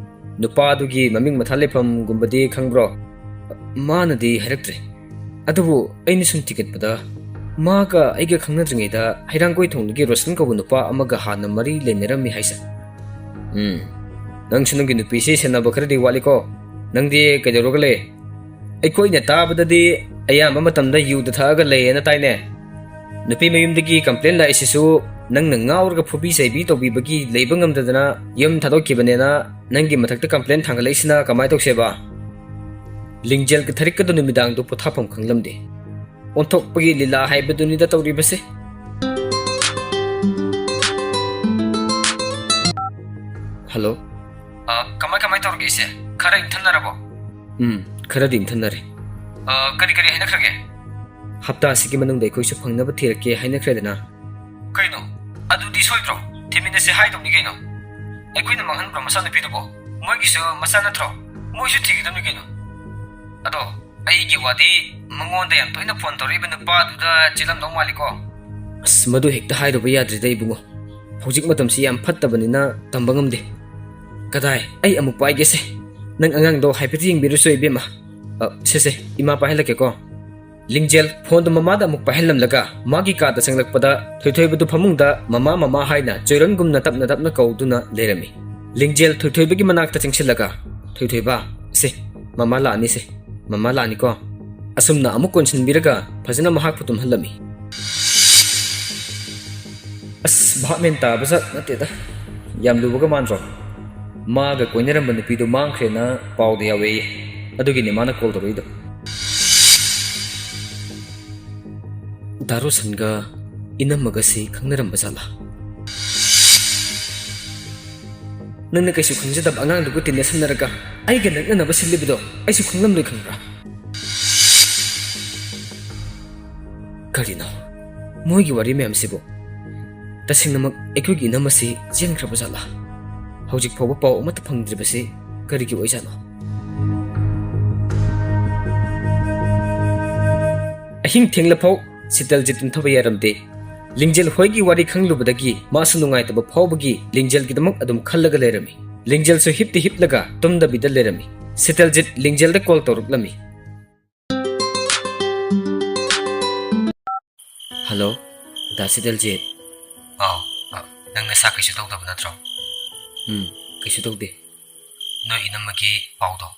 ꯅꯨꯄꯥꯗꯨꯒꯤ ꯃꯃꯤꯡ ꯃꯊꯥ ꯂꯩꯐꯝꯒꯨꯝꯕꯗꯤ ꯈꯪꯕ꯭ꯔꯣ? ꯃꯥꯅꯗꯤ ꯍꯥꯏꯔꯛꯇ꯭ꯔꯦ꯫ ꯑꯗꯨꯕꯨ ꯑꯩꯅ ꯁꯨꯝ ꯊꯤꯒꯠꯄꯗ, ꯃꯥꯒ ꯑꯩꯒ ꯈꯪꯅꯗ꯭ꯔꯤꯉꯩꯗ ꯍꯩꯔꯥꯡꯒꯣꯏ ꯊꯣꯡꯗꯒꯤ ꯔꯣꯁꯟ ꯀꯧꯕ ꯅꯨꯄꯥ ꯑꯃꯒ ꯍꯥꯟꯅ ꯃꯔꯤ ꯂꯩꯅꯔꯝꯃꯤ ꯍꯥꯏ ꯁꯥꯔ꯫ ꯎꯝ, ꯅꯪꯁꯨ ꯅꯪꯒꯤ ꯅꯨꯄꯤꯁꯤ ꯁꯦꯟꯅꯕ ꯈꯔꯗꯤ ꯋꯥꯠꯂꯤꯀꯣ꯫ ꯅꯪꯗꯤ ꯀꯩꯗꯧꯔꯒ ꯂꯩ? ꯑꯩꯈꯣꯏꯅ ꯇꯥꯕꯗꯗꯤ ꯑꯌꯥꯝꯕ ꯃꯇꯝꯗ ꯌꯨꯗ ꯊꯛꯑꯒ ꯂꯩꯌꯦꯅ ꯇꯥꯏꯅꯦ꯫ ꯅꯨꯄꯤ ꯃꯌꯨꯝꯗꯒꯤ ꯀꯝꯄ꯭ꯂꯦꯟ ꯂꯥꯛꯏꯁꯤꯁꯨ ꯅꯪꯅ ꯉꯥꯎꯔꯒ ꯐꯨꯕꯤ ꯆꯩꯕꯤ ꯇꯧꯕꯤꯕꯒꯤ ꯂꯩꯕ ꯉꯝꯗꯗꯅ ꯌꯨꯝ ꯊꯥꯗꯣꯛꯈꯤꯕꯅꯦꯅ ꯅꯪꯒꯤ ꯃꯊꯛꯇ ꯀꯝꯄ꯭ꯂꯦꯟ ꯊꯥꯡꯒꯠꯂꯛꯏꯁꯤꯅ ꯀꯃꯥꯏꯅ ꯇꯧꯁꯦꯕ? ꯂꯤꯡꯖꯦꯜꯒ ꯊꯔꯤꯛꯀꯗꯣ ꯅꯨꯃꯤꯗꯥꯡꯗꯣ ꯄꯣꯊꯥꯐꯝ ꯈꯪꯂꯝꯗꯦ꯫ ꯑꯣꯟꯊꯣꯛꯄꯒꯤ ꯂꯤꯂꯥ ꯍꯥꯏꯕꯗꯨꯅꯤꯗ ꯇꯧꯔꯤꯕꯁꯦ꯫ ꯍꯜꯂꯣ꯫ ꯑ, ꯀꯃꯥꯏ ꯀꯃꯥꯏ ꯇꯧꯔꯒꯦ ꯏꯆꯦ? ꯈꯔ ꯏꯪꯊꯟꯅꯔꯕꯣ? ꯎꯝ, ꯈꯔꯗꯤ ꯏꯪꯊꯟꯅꯔꯦ꯫ ꯑ, ꯀꯔꯤ ꯀꯔꯤ ꯍꯥꯏꯅꯈ꯭ꯔꯒꯦ? ꯍꯞꯇꯥ ꯑꯁꯤꯒꯤ ꯃꯅꯨꯡꯗ ꯑꯩꯈꯣꯏꯁꯨ ꯐꯪꯅꯕ ꯊꯤꯔꯛꯀꯦ ꯍꯥꯏꯅꯈ꯭ꯔꯦꯗꯅ꯫ ꯀꯩꯅꯣ? ꯑꯗꯨꯗꯤ ꯁꯣꯏꯗ꯭ꯔꯣ? ꯊꯤꯃꯤꯟꯅꯁꯦ ꯍꯥꯏꯗꯧꯅꯤ ꯀꯩꯅꯣ꯫ ꯑꯩꯈꯣꯏꯅ ꯃꯥꯡꯍꯟꯕ꯭ꯔꯣ ꯃꯆꯥꯅꯨꯄꯤꯗꯨꯕꯣ? ꯃꯣꯏꯒꯤꯁꯨ ꯃꯆꯥ ꯅꯠꯇ꯭ꯔꯣ? ꯃꯣꯏꯁꯨ ꯊꯤꯒꯗꯕꯅꯤ ꯀꯩꯅꯣ꯫ ꯑꯗꯣ ꯑꯩꯒꯤ ꯋꯥꯗꯤ ꯃꯉꯣꯟꯗ ꯌꯥꯝ ꯇꯣꯏꯅ ꯐꯣꯟ ꯇꯧꯔꯛꯏꯕ ꯅꯨꯄꯥꯗꯨꯗ ꯆꯦꯜꯂꯝꯗꯧ ꯃꯥꯜꯂꯤꯀꯣ꯫ ꯑꯁ, ꯃꯗꯨ ꯍꯦꯛꯇ ꯍꯥꯏꯔꯨꯕ ꯌꯥꯗ꯭ꯔꯤꯗ ꯏꯕꯨꯡꯉꯣ꯫ ꯍꯧꯖꯤꯛ ꯃꯇꯝꯁꯤ ꯌꯥꯝ ꯐꯠꯇꯕꯅꯤꯅ ꯇꯝꯕ ꯉꯝꯗꯦ꯫ ꯀꯗꯥꯏ, ꯑꯩ ꯑꯃꯨꯛ ꯄꯥꯏꯒꯦꯁꯦ꯫ ꯅꯪ ꯑꯉꯥꯡꯗꯣ ꯍꯥꯏꯐꯦꯠ ꯌꯦꯡꯕꯤꯔꯨꯆꯣ ꯏꯕꯦꯝꯃ꯫ ꯑ, ꯁꯦ ꯁꯦ, ꯏꯃꯥ ꯄꯥꯏꯍꯜꯂꯛꯀꯦꯀꯣ꯫ ꯂꯤꯡꯖꯦꯜ ꯐꯣꯟꯗꯨ ꯃꯃꯥꯗ ꯑꯃꯨꯛ ꯄꯥꯏꯍꯜꯂꯝꯂꯒ ꯃꯥꯒꯤ ꯀꯥꯗ ꯆꯪꯂꯛꯄꯗ ꯊꯣꯏꯊꯣꯏꯕꯗꯨ ꯐꯃꯨꯡꯗ ꯃꯃꯥ ꯃꯃꯥ ꯍꯥꯏꯅ ꯆꯣꯏꯔꯟꯒꯨꯝꯅ ꯇꯞꯅ ꯇꯞꯅ ꯀꯧꯗꯨꯅ ꯂꯩꯔꯝꯃꯤ꯫ ꯂꯤꯡꯖꯦꯜ ꯊꯣꯏꯊꯣꯏꯕꯒꯤ ꯃꯅꯥꯛꯇ ꯆꯪꯁꯤꯜꯂꯒ, "ꯊꯣꯏꯊꯣꯏꯕ, ꯁꯦ, ꯃꯃꯥ ꯂꯥꯛꯑꯅꯤꯁꯦ, ꯃꯃꯥ ꯂꯥꯛꯑꯅꯤꯀꯣ?" ꯑꯁꯨꯝꯅ ꯑꯃꯨꯛ ꯀꯣꯟꯁꯤꯟꯕꯤꯔꯒ ꯐꯖꯅ ꯃꯍꯥꯛꯄꯨ ꯇꯨꯝꯍꯜꯂꯝꯃꯤ꯫ ꯑꯁ, ꯚꯥꯞ ꯃꯦꯟ ꯇꯥꯕ ꯖꯥꯠ ꯅꯠꯇꯦꯗ꯫ ꯌꯥꯝ ꯂꯨꯕꯒ ꯃꯥꯟꯗ꯭ꯔꯣ? ꯃꯥꯒ ꯀꯣꯏꯅꯔꯝꯕ ꯅꯨꯄꯤꯗꯣ ꯃꯥꯡꯈ꯭ꯔꯦꯅ ꯄꯥꯎꯗ ꯌꯥꯎꯋꯦꯌꯦ꯫ ꯑꯗꯨꯒꯤꯅꯦ ꯃꯥꯅ ꯀꯣꯜ ꯇꯧꯔꯛꯏꯗꯣ꯫ ꯗꯥ ꯔꯣꯁꯟꯒ ꯏꯅꯝꯃꯒꯁꯤ ꯈꯪꯅꯔꯝꯕ ꯖꯥꯠꯂꯥ? ꯅꯪꯅ ꯀꯩꯁꯨ ꯈꯪꯖꯗꯕ ꯑꯉꯥꯡꯗꯨꯒ ꯇꯤꯟꯅꯁꯟꯅꯔꯒ ꯑꯩꯒ ꯅꯛꯅꯅꯕ ꯁꯤꯜꯂꯤꯕꯗꯣ ꯑꯩꯁꯨ ꯈꯪꯂꯝꯂꯣꯏ ꯈꯪꯕ꯭ꯔꯥ? ꯀꯔꯤꯅꯣ ꯃꯣꯏꯒꯤ ꯋꯥꯔꯤ ꯃꯌꯥꯝꯁꯤꯕꯨ? ꯇꯁꯦꯡꯅꯃꯛ ꯑꯩꯈꯣꯏꯒꯤ ꯏꯅꯝ ꯑꯁꯤ ꯆꯦꯟꯈ꯭ꯔꯕ ꯖꯥꯠꯂꯥ? ꯍꯧꯖꯤꯛ ꯐꯥꯎꯕ ꯄꯥꯎ ꯑꯃꯠꯇ ꯐꯪꯗ꯭ꯔꯤꯕꯁꯤ ꯀꯔꯤꯒꯤ ꯑꯣꯏꯖꯥꯠꯅꯣ? ꯑꯍꯤꯡ ꯊꯦꯡꯂꯐꯥꯎ ꯁꯤꯇꯜꯖꯤꯠ ꯇꯨꯝꯊꯕ ꯌꯥꯔꯝꯗꯦ꯫ ꯂꯤꯡꯖꯦꯜ ꯍꯣꯏꯒꯤ ꯋꯥꯔꯤ ꯈꯪꯂꯨꯕꯗꯒꯤ ꯃꯥꯁꯨ ꯅꯨꯡꯉꯥꯏꯇꯕ ꯐꯥꯎꯕꯒꯤ ꯂꯤꯡꯖꯦꯜꯒꯤꯗꯃꯛ ꯑꯗꯨꯝ ꯈꯜꯂꯒ ꯂꯩꯔꯝꯃꯤ꯫ ꯂꯤꯡꯖꯦꯜꯁꯨ ꯍꯤꯞꯇꯤ ꯍꯤꯞꯂꯒ ꯇꯨꯝꯗꯕꯤꯗ ꯂꯩꯔꯝꯃꯤ꯫ ꯁꯤꯇꯜꯖꯤꯠ ꯂꯤꯡꯖꯦꯜꯗ ꯀꯣꯜ ꯇꯧꯔꯛꯂꯝꯃꯤ꯫ ꯍꯜꯂꯣ, ꯗꯥ ꯁꯤꯇꯜꯖꯤꯠ꯫ ꯑꯥꯎ, ꯑ, ꯅꯪ ꯅꯁꯥ ꯀꯩꯁꯨ ꯇꯧꯗꯕ ꯅꯠꯇ꯭ꯔꯣ? ꯎꯝ, ꯀꯩꯁꯨ ꯇꯧꯗꯦ꯫ ꯅꯣꯏ ꯏꯅꯝꯃꯒꯤ ꯄꯥꯎꯗꯣ?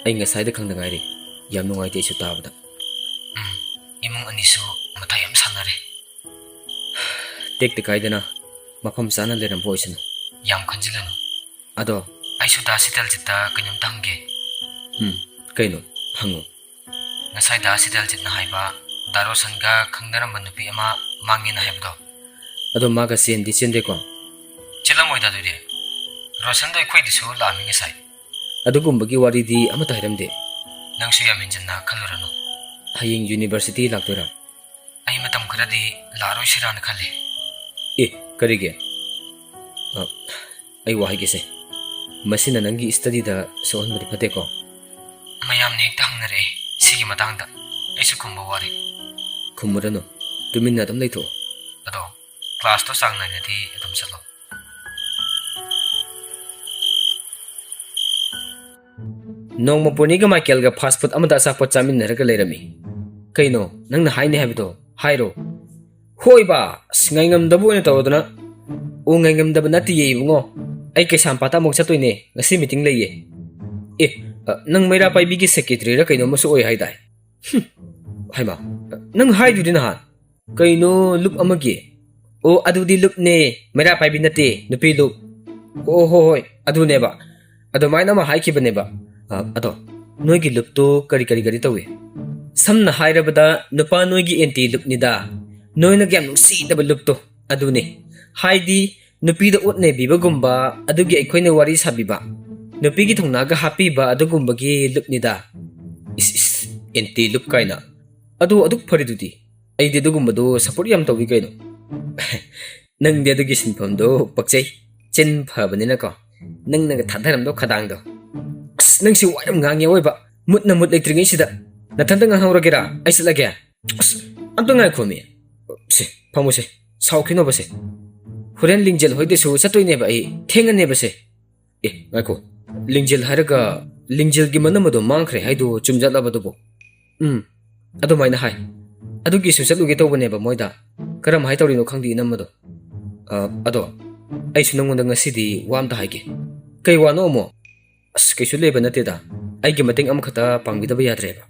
ꯑꯩ ꯉꯁꯥꯏꯗ ꯈꯪꯗ ꯉꯥꯏꯔꯤ꯫ ꯌꯥꯝ ꯅꯨꯡꯉꯥꯏꯇꯦ ꯑꯩꯁꯨ ꯇꯥꯕꯗ꯫ ꯎꯝ, ꯏꯃꯨꯡ ꯑꯅꯤꯁꯨ ꯃꯊꯥ ꯌꯥꯝ ꯁꯥꯟꯅꯔꯦ꯫ ꯇꯦꯛꯇ ꯀꯥꯏꯗꯅ ꯃꯐꯝ ꯆꯥꯅ ꯂꯩꯔꯝꯕ ꯑꯣꯏꯁꯅꯨ꯫ ꯌꯥꯝ ꯈꯟꯖꯤꯜꯂꯨꯅꯨ꯫ ꯑꯗꯣ ꯑꯩꯁꯨ ꯗꯥ ꯁꯤꯇꯜꯖꯤꯠꯇ ꯀꯩꯅꯣꯝꯇ ꯍꯪꯒꯦ꯫ ꯎꯝ, ꯀꯩꯅꯣ? ꯍꯪꯉꯨ꯫ ꯉꯁꯥꯏ ꯗꯥ ꯁꯤꯇꯜꯖꯤꯠꯅ ꯍꯥꯏꯕ ꯗꯥ ꯔꯣꯁꯟꯒ ꯈꯪꯅꯔꯝꯕ ꯅꯨꯄꯤ ꯑꯃ ꯃꯥꯡꯉꯦꯅ ꯍꯥꯏꯕꯗꯣ? ꯑꯗꯣ ꯃꯥꯒ ꯆꯦꯟꯗꯤ ꯆꯦꯟꯗꯦꯀꯣ? ꯆꯦꯜꯂꯝꯃꯣꯏꯗ ꯑꯗꯨꯗꯤ꯫ ꯔꯣꯁꯟꯗꯣ ꯑꯩꯈꯣꯏꯗꯁꯨ ꯂꯥꯛꯑꯝꯃꯤ ꯉꯁꯥꯏ꯫ ꯑꯗꯨꯒꯨꯝꯕꯒꯤ ꯋꯥꯔꯤꯗꯤ ꯑꯃꯠꯇ ꯍꯥꯏꯔꯝꯗꯦ꯫ ꯅꯪꯁꯨ ꯌꯥꯝ ꯍꯦꯟꯖꯤꯟꯅ ꯈꯜꯂꯨꯔꯅꯨ꯫ ꯍꯌꯦꯡ ꯌꯨꯅꯤꯚꯔꯁꯤꯇꯤ ꯂꯥꯛꯇꯣꯏꯔꯥ? ꯑꯩ ꯃꯇꯝ ꯈꯔꯗꯤ ꯂꯥꯛꯑꯔꯣꯏꯁꯤꯔꯥꯅ ꯈꯜꯂꯤ꯫ ꯑꯦ, ꯀꯔꯤꯒꯤ? ꯑ, ꯑꯩ ꯋꯥ ꯍꯥꯏꯒꯦꯁꯦ꯫ ꯃꯁꯤꯅ ꯅꯪꯒꯤ ꯁ꯭ꯇꯗꯤꯗ ꯁꯣꯛꯍꯟꯕꯗꯤ ꯐꯠꯇꯦꯀꯣ? ꯃꯌꯥꯝꯅ ꯍꯦꯛꯇ ꯍꯪꯅꯔꯛꯑꯦ ꯁꯤꯒꯤ ꯃꯇꯥꯡꯗ꯫ ꯑꯩꯁꯨ ꯈꯨꯝꯕ ꯋꯥꯔꯦ꯫ ꯈꯨꯝꯃꯨꯔꯅꯨ꯫ ꯇꯨꯃꯤꯟꯅ ꯑꯗꯨꯝ ꯂꯩꯊꯣꯛꯑꯣ꯫ ꯑꯗꯣ ꯀ꯭ꯂꯥꯁꯇꯣ ꯆꯥꯡ ꯅꯥꯏꯅꯗꯤ ꯑꯗꯨꯝ ꯆꯠꯂꯣ꯫ ꯅꯣꯡꯃ ꯄꯣꯅꯤꯒ ꯃꯥꯏꯀꯦꯜꯒ ꯐꯥꯁ ꯐꯨꯗ ꯑꯃꯗ ꯑꯆꯥꯄꯣꯠ ꯆꯥꯃꯤꯟꯅꯔꯒ ꯂꯩꯔꯝꯃꯤ꯫ "ꯀꯩꯅꯣ ꯅꯪꯅ ꯍꯥꯏꯅꯤ ꯍꯥꯏꯕꯗꯣ? ꯍꯥꯏꯔꯣ꯫" "ꯍꯣꯏꯕ, ꯑꯁ, ꯉꯥꯏꯉꯝꯗꯕ ꯑꯣꯏꯅ ꯇꯧꯔꯗꯅ꯫" "ꯑꯣ, ꯉꯥꯏꯉꯝꯗꯕ ꯅꯠꯇꯤꯌꯦ ꯏꯕꯨꯡꯉꯣ, ꯑꯩ ꯀꯩꯁꯥꯝꯄꯥꯠꯇ ꯑꯃꯨꯛ ꯆꯠꯇꯣꯏꯅꯦ, ꯉꯁꯤ ꯃꯤꯇꯤꯡ ꯂꯩꯌꯦ꯫" "ꯑꯦ, ꯑ, ꯅꯪ ꯃꯩꯔꯥ ꯄꯥꯏꯕꯤꯒꯤ ꯁꯦꯀ꯭ꯔꯦꯇꯔꯤꯔ ꯀꯩꯅꯣꯝꯃꯁꯨ ꯑꯣꯏ ꯍꯥꯏꯗꯥꯏ?" "ꯍꯨꯝ, ꯍꯥꯏꯃ, ꯅꯪ ꯍꯥꯏꯗꯨꯗꯤ ꯅꯍꯥꯟ?" "ꯀꯩꯅꯣ ꯂꯨꯞ ꯑꯃꯒꯤ?" "ꯑꯣ, ꯑꯗꯨꯗꯤ ꯂꯨꯞꯅꯦ, ꯃꯩꯔꯥ ꯄꯥꯏꯕꯤ ꯅꯠꯇꯦ, ꯅꯨꯄꯤ ꯂꯨꯞ꯫" "ꯑꯣ, ꯍꯣ, ꯍꯣꯏ, ꯑꯗꯨꯅꯦꯕ꯫ ꯑꯗꯨꯃꯥꯏꯅ ꯑꯃ ꯍꯥꯏꯈꯤꯕꯅꯦꯕ꯫ ꯑ, ꯑꯗꯣ ꯅꯣꯏꯒꯤ ꯂꯨꯞꯇꯣ ꯀꯔꯤ, ꯀꯔꯤ, ꯀꯔꯤ ꯇꯧꯏ?" "ꯁꯝꯅ ꯍꯥꯏꯔꯕꯗ ꯅꯨꯄꯥ ꯅꯣꯏꯒꯤ ꯑꯦꯟꯇꯤ ꯂꯨꯞꯅꯤꯗ, ꯅꯣꯏꯅ ꯀꯌꯥꯝ ꯅꯨꯡꯁꯤꯗꯕ ꯂꯨꯞꯇꯣ, ꯑꯗꯨꯅꯦ꯫ ꯍꯥꯏꯗꯤ ꯅꯨꯄꯤꯗ ꯑꯣꯠ ꯅꯩꯕꯤꯕꯒꯨꯝꯕ, ꯑꯗꯨꯒꯤ ꯑꯩꯈꯣꯏꯅ ꯋꯥꯔꯤ ꯁꯥꯕꯤꯕ, ꯅꯨꯄꯤꯒꯤ ꯊꯧꯅꯥꯒ ꯍꯥꯞꯄꯤꯕ ꯑꯗꯨꯒꯨꯝꯕꯒꯤ ꯂꯨꯞꯅꯤꯗ꯫" "ꯏꯁ, ꯏꯁ, ꯑꯦꯟꯇꯤ ꯂꯨꯞ ꯀꯥꯏꯅ꯫ ꯑꯗꯣ ꯑꯗꯨꯛ ꯐꯔꯤꯗꯨꯗꯤ?" "ꯑꯩꯗꯤ ꯑꯗꯨꯒꯨꯝꯕꯗꯣ ꯁꯞꯄꯣꯔꯠ ꯌꯥꯝ ꯇꯧꯏ ꯀꯩꯅꯣ꯫" "ꯅꯪꯗꯤ ꯑꯗꯨꯒꯤ ꯁꯤꯟꯐꯝꯗꯣ ꯄꯛꯆꯩ, ꯆꯤꯟ ꯐꯕꯅꯤꯅꯀꯣ, ꯅꯪꯅꯒ ꯊꯥꯗꯔꯝꯗꯧ ꯈꯗꯥꯡꯗꯣ꯫ ꯑꯁ, ꯅꯪꯁꯤ ꯋꯥ ꯌꯥꯝ ꯉꯥꯡꯉꯦ ꯑꯣꯏꯕ꯫ ꯃꯨꯠꯅ ꯃꯨꯠ ꯂꯩꯇ꯭ꯔꯤꯉꯩꯁꯤꯗ ꯅꯊꯟꯇ ꯉꯥꯡꯍꯧꯔꯒꯦꯔꯥ? ꯑꯩ ꯆꯠꯂꯒꯦ꯫ ꯑꯁ, ꯑꯝꯇ ꯉꯥꯏꯈꯣꯃꯤ꯫ ꯁꯦ, ꯐꯝꯃꯨꯁꯦ꯫ ꯁꯥꯎꯈꯤꯅꯣꯕꯁꯦ꯫ ꯍꯣꯔꯦꯟ ꯂꯤꯡꯖꯦꯜ ꯍꯣꯏꯗꯁꯨ ꯆꯠꯇꯣꯏꯅꯦꯕ ꯑꯩ꯫ ꯊꯦꯡꯉꯅꯦꯕꯁꯦ꯫ ꯑꯦ, ꯉꯥꯏꯈꯣ꯫ ꯂꯤꯡꯖꯦꯜ ꯍꯥꯏꯔꯒ ꯂꯤꯡꯖꯦꯜꯒꯤ ꯃꯅꯝ ꯑꯗꯣ ꯃꯥꯡꯈ꯭ꯔꯦ ꯍꯥꯏꯗꯣ ꯆꯨꯝꯖꯠꯂꯕꯗꯨꯕꯣ? ꯎꯝ, ꯑꯗꯨꯃꯥꯏꯅ ꯍꯥꯏ꯫ ꯑꯗꯨꯒꯤꯁꯨ ꯆꯠꯂꯨꯒꯦ ꯇꯧꯕꯅꯦꯕ ꯃꯣꯏꯗ꯫ ꯀꯔꯝꯍꯥꯏ ꯇꯧꯔꯤꯅꯣ ꯈꯪꯗꯦ ꯏꯅꯝꯃꯗꯣ꯫ ꯑ, ꯑꯗꯣ ꯑꯩꯁꯨ ꯅꯪꯉꯣꯟꯗ ꯉꯁꯤꯗꯤ ꯋꯥ ꯑꯝꯇ ꯍꯥꯏꯒꯦ꯫ ꯀꯩ ꯋꯥꯅꯣ ꯑꯃꯨꯛ? ꯑꯁ, ꯀꯩꯁꯨ ꯂꯩꯕ ꯅꯠꯇꯦꯗ꯫ ꯑꯩꯒꯤ ꯃꯇꯦꯡ ꯑꯃꯈꯛꯇ ꯄꯥꯡꯕꯤꯗꯕ ꯌꯥꯗ꯭ꯔꯦꯕ꯫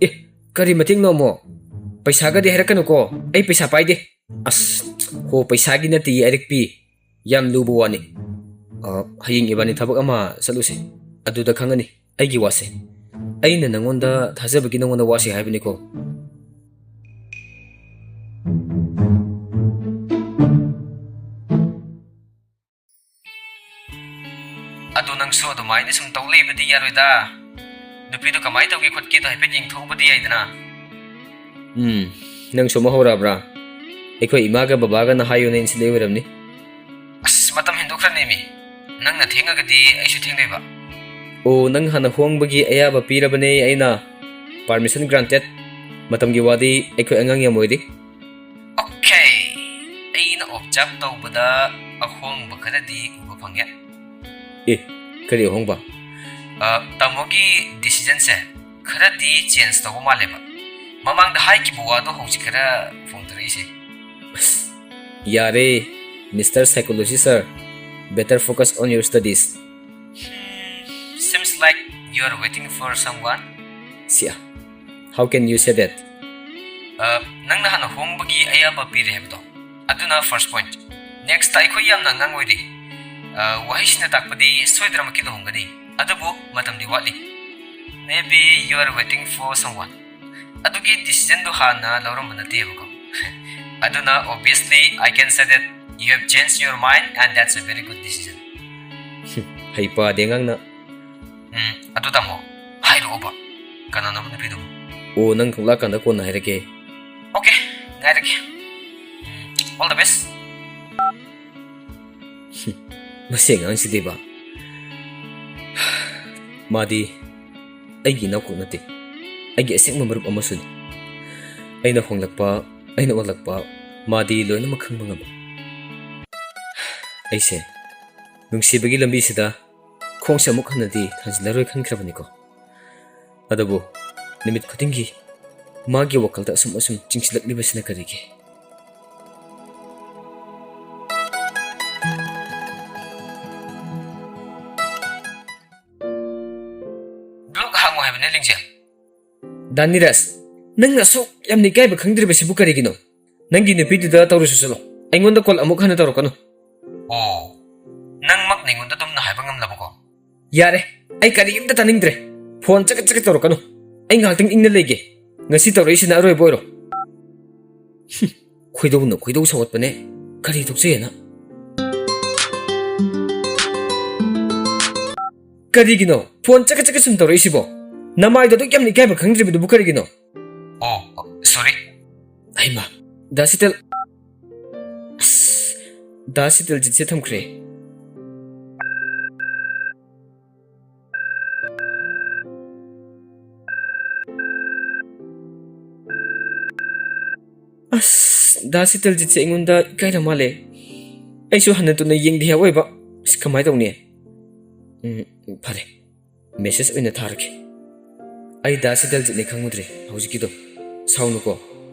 ꯑꯦ, ꯀꯔꯤ ꯃꯇꯦꯡꯅꯣ ꯑꯃꯨꯛ? ꯄꯩꯁꯥꯒꯗꯤ ꯍꯥꯏꯔꯛꯀꯅꯨꯀꯣ, ꯑꯩ ꯄꯩꯁꯥ ꯄꯥꯏꯗꯦ꯫ ꯑꯁ, ꯍꯣ, ꯄꯩꯁꯥꯒꯤ ꯅꯠꯇꯦ, ꯑꯔꯤꯛꯄꯤ꯫ ꯌꯥꯝ ꯂꯨꯕ ꯋꯥꯅꯤ꯫ ꯑ, ꯍꯌꯦꯡ ꯏꯕꯥꯅꯤ ꯊꯕꯛ ꯑꯃ ꯆꯠꯂꯨꯁꯦ꯫ ꯑꯗꯨꯗ ꯈꯪꯉꯅꯤ ꯑꯩꯒꯤ ꯋꯥꯁꯦ꯫ ꯑꯩꯅ ꯅꯪꯉꯣꯟꯗ ꯊꯥꯖꯕꯒꯤ ꯅꯪꯉꯣꯟꯗ ꯋꯥꯁꯦ ꯍꯥꯏꯕꯅꯤꯀꯣ꯫ ꯑꯗꯣ ꯅꯪꯁꯨ ꯑꯗꯨꯃꯥꯏꯅ ꯁꯨꯝ ꯇꯧ ꯂꯩꯕꯗꯤ ꯌꯥꯔꯣꯏꯗ꯫ ꯅꯨꯄꯤꯗꯣ ꯀꯃꯥꯏꯅ ꯇꯧꯒꯦ ꯈꯣꯠꯀꯦꯗꯣ ꯍꯥꯏꯐꯦꯠ ꯌꯦꯡꯊꯣꯛꯎꯕꯗꯤ ꯌꯥꯏꯗꯅ꯫ ꯎꯝ, ꯅꯪꯁꯨ ꯑꯃ ꯍꯧꯔꯛꯑꯕ꯭ꯔꯥ? ꯑꯩꯈꯣꯏ ꯏꯃꯥꯒ ꯕꯕꯥꯒꯅ ꯍꯥꯏꯌꯣꯅ ꯏꯟꯁꯤꯜꯂꯛꯏ ꯑꯣꯏꯔꯝꯅꯤ꯫ ꯑꯁ, ꯃꯇꯝ ꯍꯦꯟꯗꯣꯛꯈ꯭ꯔꯅꯦꯃꯤ꯫ ꯅꯪꯅ ꯊꯦꯡꯉꯒꯗꯤ ꯑꯩꯁꯨ ꯊꯦꯡꯗꯣꯏꯕ꯫ ꯑꯣ, ꯅꯪ ꯍꯥꯟꯅ ꯍꯣꯡꯕꯒꯤ ꯑꯌꯥꯕ ꯄꯤꯔꯕꯅꯦ ꯑꯩꯅ꯫ Permission granted꯫ ꯃꯇꯝꯒꯤ ꯋꯥꯗꯤ ꯑꯩꯈꯣꯏ ꯑꯉꯥꯡ ꯌꯥꯝ ꯑꯣꯏꯔꯤ꯫ ꯑꯣꯀꯦ, ꯑꯩꯅ observe ꯇꯧꯕꯗ ꯑꯍꯣꯡꯕ ꯈꯔꯗꯤ ꯎꯕ ꯐꯪꯉꯦ꯫ ꯑꯦ, ꯀꯔꯤ ꯑꯍꯣꯡꯕ? ꯑ, ꯇꯥꯃꯣꯒꯤ decisionꯁꯦ ꯈꯔꯗꯤ change ꯇꯧꯕ ꯃꯥꯜꯂꯦꯕ꯫ ꯃꯃꯥꯡꯗ ꯍꯥꯏꯈꯤꯕ ꯋꯥꯗꯣ ꯍꯧꯖꯤꯛ ꯈꯔ ꯐꯣꯡꯗꯣꯔꯛꯏꯁꯦ꯫ ꯑꯁ, ꯌꯥꯔꯦ, Mister Psychology sir, better focus on your studies. Hmm, seems like you are waiting for someone. ꯁꯤꯌꯥ, how can you say that? ꯑ, ꯅꯪꯅ ꯍꯥꯟꯅ ꯍꯣꯡꯕꯒꯤ ꯑꯌꯥꯕ ꯄꯤꯔꯦ ꯍꯥꯏꯕꯗꯣ, ꯑꯗꯨꯅ first point. Next, ꯑꯩꯈꯣꯏ ꯌꯥꯝꯅ ꯑꯉꯥꯡ ꯑꯣꯏꯔꯤ꯫ ꯑ, ꯋꯥꯍꯩꯁꯤꯅ ꯇꯥꯛꯄꯗꯤ ꯁꯣꯏꯗꯅꯃꯛꯀꯤ ꯂꯨꯍꯣꯡꯒꯅꯤ, ꯑꯗꯨꯕꯨ ꯃꯇꯝꯗꯤ ꯋꯥꯠꯂꯤ꯫ Maybe you are waiting for someone. ꯑꯗꯨꯒꯤ decisionꯗꯨ ꯍꯥꯟꯅ ꯂꯧꯔꯝꯕ ꯅꯠꯇꯦꯕꯀꯣ꯫ ꯑꯗꯨꯅ obviously I can say that you have changed your mind and that's a very good decision. ꯍꯩꯄꯥꯗꯤ ꯑꯉꯥꯡꯅ꯫ ꯎꯝ, ꯑꯗꯨ ꯇꯥꯃꯣ, ꯍꯥꯏꯔꯛꯑꯣꯕ꯫ ꯀꯅꯥꯅꯣꯕ ꯅꯨꯄꯤꯗꯨꯕꯨ? ꯑꯣ, ꯅꯪ ꯊꯣꯛꯂꯛꯑꯀꯥꯟꯗ ꯀꯣꯟꯅ ꯍꯥꯏꯔꯛꯀꯦ꯫ ꯑꯣꯀꯦ, ꯉꯥꯏꯔꯒꯦ꯫ Um, all the best. ꯃꯁꯤ ꯑꯉꯥꯡꯁꯤꯗꯤꯕ꯫ ꯃꯥꯗꯤ ꯑꯩꯒꯤ ꯏꯅꯥꯎꯈꯛ ꯅꯠꯇꯦ, ꯑꯩꯒꯤ ꯑꯁꯦꯡꯕ ꯃꯔꯨꯞ ꯑꯃꯁꯨꯅꯤ꯫ ꯑꯩꯅ ꯍꯣꯡꯂꯛꯄ, ꯑꯩꯅ ꯑꯣꯜꯂꯛꯄ, ꯃꯥꯗꯤ ꯂꯣꯏꯅꯃꯛ ꯈꯪꯕ ꯉꯝꯃꯤ꯫ ꯑꯩꯁꯦ ꯅꯨꯡꯁꯤꯕꯒꯤ ꯂꯝꯕꯤꯁꯤꯗ ꯈꯣꯡꯁꯦ ꯑꯃꯨꯛ ꯍꯟꯅꯗꯤ ꯊꯥꯡꯖꯤꯜꯂꯔꯣꯏ ꯈꯟꯈ꯭ꯔꯕꯅꯤꯀꯣ꯫ ꯑꯗꯨꯕꯨ ꯅꯨꯃꯤꯠ ꯈꯨꯗꯤꯡꯒꯤ ꯃꯥꯒꯤ ꯋꯥꯈꯜꯗ ꯑꯁꯨꯝ ꯑꯁꯨꯝ ꯆꯤꯡꯁꯤꯜꯂꯛꯂꯤꯕꯁꯤꯅ ꯀꯔꯤꯒꯤ? ꯕ꯭ꯂꯣꯛ ꯍꯥꯡꯉꯣ ꯍꯥꯏꯕꯅꯦ, ꯂꯤꯡꯖꯦꯜ꯫ ꯗꯥ ꯅꯤꯔꯖ, ꯅꯪꯅ ꯑꯁꯨꯛ ꯌꯥꯝꯅ ꯏꯀꯥꯏꯕ ꯈꯪꯗ꯭ꯔꯤꯕꯁꯤꯕꯨ ꯀꯔꯤꯒꯤꯅꯣ? ꯅꯪꯒꯤ ꯅꯨꯄꯤꯗꯨꯗ ꯇꯧꯔꯨꯁꯨ ꯆꯠꯂꯣ, ꯑꯩꯉꯣꯟꯗ ꯀꯣꯜ ꯑꯃꯨꯛ ꯍꯟꯅ ꯇꯧꯔꯛꯀꯅꯨ꯫ ꯑꯣ, ꯅꯪꯃꯛ ꯅꯩꯉꯣꯟꯗ ꯑꯗꯨꯝꯅ ꯍꯥꯏꯕ ꯉꯝꯂꯕꯀꯣ? ꯌꯥꯔꯦ, ꯑꯩ ꯀꯔꯤꯝꯇ ꯇꯥꯅꯤꯡꯗ꯭ꯔꯦ꯫ ꯐꯣꯟ ꯆꯀꯠ ꯆꯀꯠ ꯇꯧꯔꯛꯀꯅꯨ꯫ ꯑꯩ ꯉꯥꯏꯍꯥꯛꯇꯪ ꯏꯪꯅ ꯂꯩꯒꯦ꯫ ꯉꯁꯤ ꯇꯧꯔꯛꯏꯁꯤꯅ ꯑꯔꯣꯏꯕ ꯑꯣꯏꯔꯣ꯫ ꯍꯨꯝ, ꯈꯣꯏꯗꯧꯅ ꯈꯣꯏꯗꯧ ꯁꯧꯒꯠꯄꯅꯦ꯫ ꯀꯔꯤ ꯊꯣꯛꯆꯩꯑꯅ? ꯀꯔꯤꯒꯤꯅꯣ ꯐꯣꯟ ꯆꯀꯠ ꯆꯀꯠ ꯁꯨꯝ ꯇꯧꯔꯛꯏꯁꯤꯕꯣ? ꯅꯃꯥꯏꯗꯣ ꯑꯗꯨꯛ ꯌꯥꯝꯅ ꯏꯀꯥꯏꯕ ꯈꯪꯗ꯭ꯔꯤꯕꯗꯨꯕꯨ ꯀꯔꯤꯒꯤꯅꯣ? ꯑꯣ, ꯁꯣꯔꯤ꯫ ꯍꯩꯃꯥ, ꯗꯥ ꯁꯤꯇꯜ꯫ ꯑꯁ, ꯗꯥ ꯁꯤꯇꯜꯖꯤꯠꯁꯦ ꯊꯝꯈ꯭ꯔꯦ꯫ ꯑꯁ, ꯗꯥ ꯁꯤꯇꯜꯖꯤꯠꯁꯦ ꯑꯩꯉꯣꯟꯗ ꯏꯀꯥꯏꯔ ꯃꯥꯜꯂꯦ꯫ ꯑꯩꯁꯨ ꯍꯟꯅ ꯇꯨꯅ ꯌꯦꯡꯗꯦ ꯍꯥꯏꯕ ꯑꯣꯏꯕ꯫ ꯑꯁ, ꯀꯃꯥꯏ ꯇꯧꯅꯤ? ꯎꯝ, ꯐꯔꯦ꯫ ꯃꯦꯁꯦꯖ ꯑꯣꯏꯅ ꯊꯥꯔꯛꯀꯦ꯫ ꯑꯩ ꯗꯥ ꯁꯤꯇꯜꯖꯤꯠꯅꯦ ꯈꯪꯉꯨꯗ꯭ꯔꯦ ꯍꯧꯖꯤꯛꯀꯤꯗꯣ꯫ ꯁꯥꯎꯅꯨꯀꯣ꯫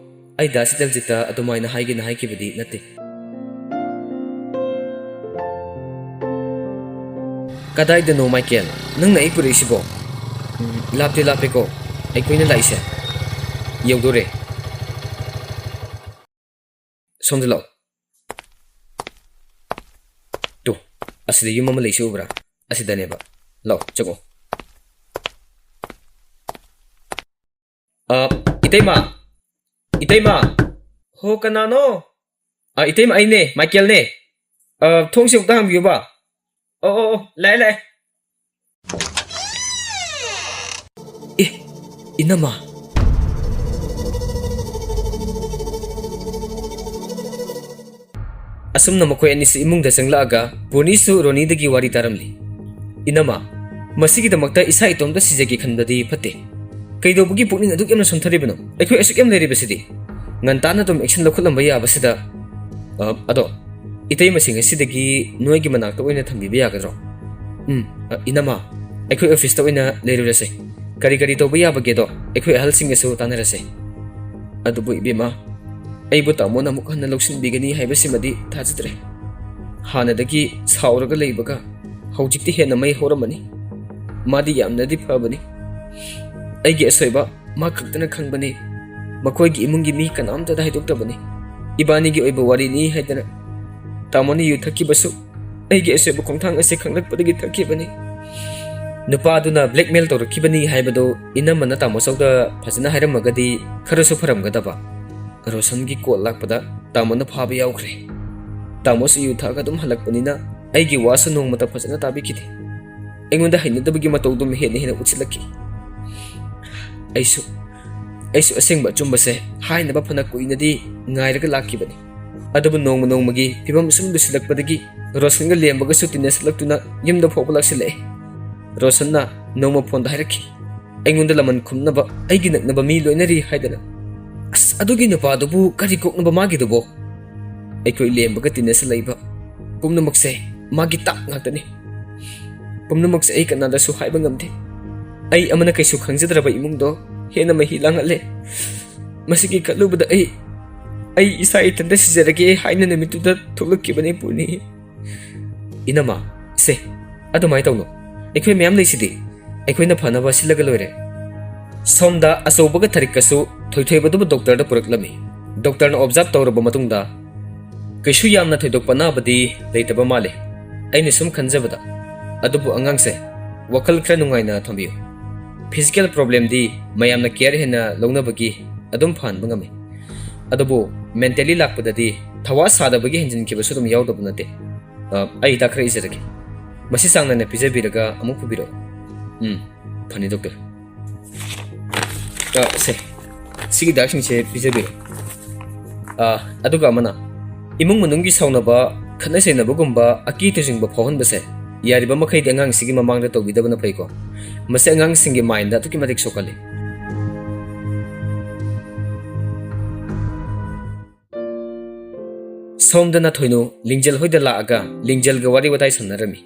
ꯑꯩ ꯗꯥ ꯁꯤꯇꯜꯖꯤꯠꯇ ꯑꯗꯨꯃꯥꯏꯅ ꯍꯥꯏꯒꯦꯅ ꯍꯥꯏꯈꯤꯕꯗꯤ ꯅꯠꯇꯦ꯫ ꯀꯗꯥꯏꯗꯅꯣ, ꯃꯥꯏꯀꯦꯜ? ꯅꯪꯅ ꯑꯩ ꯄꯨꯔꯛꯏꯁꯤꯕꯣ? ꯎꯝ, ꯂꯥꯞꯇꯤ ꯂꯥꯞꯄꯦꯀꯣ ꯑꯩꯈꯣꯏꯅ ꯂꯥꯛꯏꯁꯦ꯫ ꯌꯧꯗꯣꯔꯦ꯫ ꯁꯣꯝꯗ ꯂꯥꯛꯑꯣ꯫ ꯇꯨ, ꯑꯁꯤꯗ ꯌꯨꯝ ꯑꯃ ꯂꯩꯁꯤ ꯎꯕ꯭ꯔꯥ? ꯑꯁꯤꯗꯅꯦꯕ꯫ ꯂꯥꯛꯑꯣ, ꯆꯪꯉꯣ꯫ ꯑ, ꯏꯇꯩꯃ! ꯏꯇꯩꯃ! ꯍꯣ, ꯀꯅꯥꯅꯣ? ꯑ, ꯏꯇꯩꯃ, ꯑꯩꯅꯦ, ꯃꯥꯏꯀꯦꯜꯅꯦ꯫ ꯑ, ꯊꯣꯡꯁꯦ ꯑꯃꯨꯛꯇ ꯍꯥꯡꯕꯤꯌꯨꯕ꯫ ꯑꯣ, ꯑꯣ, ꯑꯣ, ꯂꯥꯛꯑꯦ, ꯂꯥꯛꯑꯦ꯫ ꯑꯦ, ꯏꯅꯝꯃ꯫ ꯑꯁꯨꯝꯅ ꯃꯈꯣꯏ ꯑꯅꯤꯁꯤ ꯏꯃꯨꯡꯗ ꯆꯪꯂꯛꯑꯒ ꯄꯨꯔꯅꯤꯁꯨ ꯔꯣꯅꯤꯗꯒꯤ ꯋꯥꯔꯤ ꯇꯥꯔꯝꯂꯤ꯫ ꯏꯅꯝꯃ, ꯃꯁꯤꯒꯤꯗꯃꯛꯇ ꯏꯁꯥ ꯏꯇꯣꯝꯇ ꯁꯤꯖꯒꯦ ꯈꯟꯕꯗꯤ ꯐꯠꯇꯦ꯫ ꯀꯩꯗꯧꯕꯒꯤ ꯄꯨꯛꯅꯤꯡ ꯑꯗꯨꯛ ꯌꯥꯝꯅ ꯁꯣꯟꯊꯔꯤꯕꯅꯣ? ꯑꯩꯈꯣꯏ ꯑꯁꯨꯛ ꯌꯥꯝ ꯂꯩꯔꯤꯕꯁꯤꯗꯤ꯫ ꯉꯟꯇꯥꯅ ꯑꯗꯨꯝ action ꯂꯧꯈꯠꯂꯝꯕ ꯌꯥꯕꯁꯤꯗ꯫ ꯑ, ꯑꯗꯣ, ꯏꯇꯩꯃꯁꯤꯡ ꯑꯁꯤꯗꯒꯤ ꯅꯣꯏꯒꯤ ꯃꯅꯥꯛꯇ ꯑꯣꯏꯅ ꯊꯝꯕꯤꯕ ꯌꯥꯒꯗ꯭ꯔꯣ? ꯎꯝ, ꯑ, ꯏꯅꯝꯃ, ꯑꯩꯈꯣꯏ officeꯇ ꯑꯣꯏꯅ ꯂꯩꯔꯨꯔꯁꯦ꯫ ꯀꯔꯤ ꯀꯔꯤ ꯇꯧꯕ ꯌꯥꯕꯒꯦꯗꯣ ꯑꯩꯈꯣꯏ ꯑꯍꯜꯁꯤꯡꯒꯁꯨ ꯇꯥꯟꯅꯔꯁꯦ꯫ ꯑꯗꯨꯕꯨ ꯏꯕꯦꯝꯃ, ꯑꯩꯕꯨ ꯇꯥꯃꯣꯅ ꯑꯃꯨꯛ ꯍꯟꯅ ꯂꯧꯁꯤꯟꯕꯤꯒꯅꯤ ꯍꯥꯏꯕꯁꯤꯃꯗꯤ ꯊꯥꯖꯗ꯭ꯔꯦ꯫ ꯍꯥꯟꯅꯗꯒꯤ ꯁꯥꯎꯔꯒ ꯂꯩꯕꯒ ꯍꯧꯖꯤꯛꯇꯤ ꯍꯦꯟꯅ ꯃꯩ ꯍꯧꯔꯝꯃꯅꯤ꯫ ꯃꯥꯗꯤ ꯌꯥꯝꯅꯗꯤ ꯐꯕꯅꯤ꯫ ꯑꯩꯒꯤ ꯑꯁꯣꯏꯕ ꯃꯥ ꯈꯛꯇꯅ ꯈꯪꯕꯅꯤ꯫ ꯃꯈꯣꯏꯒꯤ ꯏꯃꯨꯡꯒꯤ ꯃꯤ ꯀꯅꯥꯝꯇꯗ ꯍꯥꯏꯗꯣꯛꯇꯕꯅꯤ꯫ ꯏꯕꯥꯅꯤꯒꯤ ꯑꯣꯏꯕ ꯋꯥꯔꯤꯅꯤ ꯍꯥꯏꯗꯅ ꯇꯥꯃꯣꯅ ꯌꯨ ꯊꯛꯈꯤꯕꯁꯨ ꯑꯩꯒꯤ ꯑꯁꯣꯏꯕ ꯈꯣꯡꯊꯥꯡ ꯑꯁꯤ ꯈꯪꯂꯛꯄꯗꯒꯤ ꯊꯛꯈꯤꯕꯅꯤ꯫ ꯅꯨꯄꯥꯗꯨꯅ blackmail ꯇꯧꯔꯛꯈꯤꯕꯅꯤ ꯍꯥꯏꯕꯗꯨ ꯏꯅꯝꯃꯅ ꯇꯥꯃꯣ ꯆꯧꯗ ꯐꯖꯅ ꯍꯥꯏꯔꯝꯃꯒꯗꯤ ꯈꯔꯁꯨ ꯐꯔꯝꯒꯗꯕ꯫ ꯔꯣꯁꯟꯒꯤ call ꯂꯥꯛꯄꯗ ꯇꯥꯃꯣꯅ ꯐꯥꯕ ꯌꯥꯎꯈ꯭ꯔꯦ꯫ ꯇꯥꯃꯣꯁꯨ ꯌꯨ ꯊꯛꯑꯒ ꯑꯗꯨꯝ ꯍꯜꯂꯛꯄꯅꯤꯅ ꯑꯩꯒꯤ ꯋꯥꯁꯨ ꯅꯣꯡꯃꯇ ꯐꯖꯅ ꯇꯥꯕꯤꯈꯤꯗꯦ꯫ ꯑꯩꯉꯣꯟꯗ ꯍꯩꯅꯗꯕꯒꯤ ꯃꯇꯧꯗꯨꯝ ꯍꯦꯟꯅ ꯍꯦꯟꯅ ꯎꯠꯁꯤꯜꯂꯛꯈꯤ꯫ ꯑꯩꯁꯨ, ꯑꯩꯁꯨ ꯑꯁꯦꯡꯕ ꯑꯆꯨꯝꯕꯁꯦ ꯍꯥꯏꯅꯕ ꯐꯅ ꯀꯨꯏꯅꯗꯤ ꯉꯥꯏꯔꯒ ꯂꯥꯛꯈꯤꯕꯅꯤ꯫ ꯑꯗꯨꯕꯨ ꯅꯣꯡꯃ ꯅꯣꯡꯃꯒꯤ ꯐꯤꯕꯝ ꯁꯨꯝ ꯂꯨꯁꯤꯜꯂꯛꯄꯗꯒꯤ ꯔꯣꯁꯟꯒ ꯂꯦꯝꯕꯒꯁꯨ ꯇꯤꯟꯅꯁꯤꯜꯂꯛꯇꯨꯅ ꯌꯨꯝꯗ ꯐꯥꯎꯕ ꯂꯥꯛꯁꯤꯜꯂꯛꯑꯦ꯫ ꯔꯣꯁꯟꯅ ꯅꯣꯡꯃ phoneꯗ ꯍꯥꯏꯔꯛꯈꯤ, ꯑꯩꯉꯣꯟꯗ ꯂꯃꯟ ꯈꯨꯝꯅꯕ ꯑꯩꯒꯤ ꯅꯛꯅꯕ ꯃꯤ ꯂꯣꯏꯅꯔꯤ ꯍꯥꯏꯗꯅ꯫ ꯑꯁ, ꯑꯗꯨꯒꯤ ꯅꯨꯄꯥꯗꯨꯕꯨ ꯀꯔꯤ ꯀꯣꯛꯅꯕ ꯃꯥꯒꯤꯗꯨꯕꯣ? ꯑꯩꯈꯣꯏ ꯂꯦꯝꯕꯒ ꯇꯤꯟꯅꯁꯤꯜꯂꯛꯏꯕ ꯄꯨꯝꯅꯃꯛꯁꯦ ꯃꯥꯒꯤ ꯇꯥꯛ ꯉꯥꯛꯇꯅꯤ꯫ ꯄꯨꯝꯅꯃꯛꯁꯦ ꯑꯩ ꯀꯅꯥꯗꯁꯨ ꯍꯥꯏꯕ ꯉꯝꯗꯦ꯫ ꯑꯩ ꯑꯃꯅ ꯀꯩꯁꯨ ꯈꯪꯖꯗ꯭ꯔꯕ ꯏꯃꯨꯡꯗꯣ ꯍꯦꯟꯅ ꯃꯍꯤ ꯂꯥꯡꯍꯜꯂꯦ꯫ ꯃꯁꯤꯒꯤ ꯈꯜꯂꯨꯕꯗ ꯑꯩ, ꯑꯩ ꯏꯁꯥ ꯏꯊꯟꯇ ꯁꯤꯖꯔꯒꯦ ꯍꯥꯏꯅ ꯅꯨꯃꯤꯠꯇꯨꯗ ꯊꯣꯛꯂꯛꯈꯤꯕꯅꯤ ꯄꯨꯅꯤ꯫ ꯏꯅꯝꯃ, ꯁꯦ, ꯑꯗꯨꯃꯥꯏꯅ ꯇꯧꯅꯨ꯫ ꯑꯩꯈꯣꯏ ꯃꯌꯥꯝ ꯂꯩꯁꯤꯗꯤ꯫ ꯑꯩꯈꯣꯏꯅ ꯐꯅꯕ ꯁꯤꯜꯂꯒ ꯂꯣꯏꯔꯦ꯫ ꯁꯣꯝꯗ ꯑꯆꯧꯕꯒ ꯊꯔꯤꯛꯀꯁꯨ ꯊꯣꯏꯊꯣꯏꯕꯗꯨꯕꯨ doctorꯗ ꯄꯨꯔꯛꯂꯝꯃꯤ꯫ Doctorꯅ observe ꯇꯧꯔꯕ ꯃꯇꯨꯡꯗ, ꯀꯩꯁꯨ ꯌꯥꯝꯅ ꯊꯣꯏꯗꯣꯛꯄ ꯑꯅꯥꯕꯗꯤ ꯂꯩꯇꯕ ꯃꯥꯜꯂꯤ꯫ ꯑꯩꯅ ꯁꯨꯝ ꯈꯟꯖꯕꯗ, ꯑꯗꯨꯕꯨ ꯑꯉꯥꯡꯁꯦ ꯋꯥꯈꯜ ꯈꯔ ꯅꯨꯡꯉꯥꯏꯅ ꯊꯝꯕꯤꯌꯨ꯫ Physical problemꯗꯤ ꯃꯌꯥꯝꯅ care ꯍꯦꯟꯅ ꯂꯧꯅꯕꯒꯤ ꯑꯗꯨꯝ ꯐꯍꯟꯕ ꯉꯝꯃꯤ꯫ ꯑꯗꯨꯕꯨ mentally ꯂꯥꯛꯄꯗꯗꯤ ꯊꯋꯥ ꯁꯥꯗꯕꯒꯤ ꯍꯦꯟꯖꯤꯟꯈꯤꯕꯁꯨ ꯑꯗꯨꯝ ꯌꯥꯎꯗꯕ ꯅꯠꯇꯦ꯫ ꯑ, ꯑꯩ ꯍꯤꯗꯥꯛ ꯈꯔ ꯏꯖꯔꯒꯦ꯫ ꯃꯁꯤ ꯆꯥꯡ ꯅꯥꯏꯅ ꯄꯤꯖꯕꯤꯔꯒ ꯑꯃꯨꯛ ꯄꯨꯕꯤꯔꯛꯎ꯫ ꯎꯝ, ꯐꯅꯤ, doctor꯫ ꯑ, ꯁꯦ, ꯁꯤꯒꯤ ꯍꯤꯗꯥꯛꯁꯤꯡꯁꯦ ꯄꯤꯖꯕꯤꯔꯣ꯫ ꯑ, ꯑꯗꯨꯒ ꯑꯃꯅ, ꯏꯃꯨꯡ ꯃꯅꯨꯡꯒꯤ ꯁꯥꯎꯅꯕ, ꯈꯠꯅ ꯆꯩꯅꯕꯒꯨꯝꯕ, ꯑꯀꯤ ꯇꯨꯖꯤꯡꯕ ꯐꯥꯎꯍꯟꯕꯁꯦ ꯌꯥꯔꯤꯕ ꯃꯈꯩꯗꯤ ꯑꯉꯥꯡꯁꯤꯒꯤ ꯃꯃꯥꯡꯗ ꯇꯧꯕꯤꯗꯕꯅ ꯐꯩꯀꯣ꯫ ꯃꯁꯤ ꯑꯉꯥꯡꯁꯤꯡꯒꯤ ꯃꯥꯏꯟꯗ ꯑꯗꯨꯛꯀꯤ ꯃꯇꯤꯛ ꯁꯣꯛꯍꯜꯂꯤ꯫ ꯁꯣꯝꯗꯅ ꯊꯣꯏꯅꯨ ꯂꯤꯡꯖꯦꯜ ꯍꯣꯏꯗ ꯂꯥꯛꯑꯒ ꯂꯤꯡꯖꯦꯜꯒ ꯋꯥꯔꯤ ꯋꯥꯇꯥꯏ ꯁꯥꯟꯅꯔꯝꯃꯤ꯫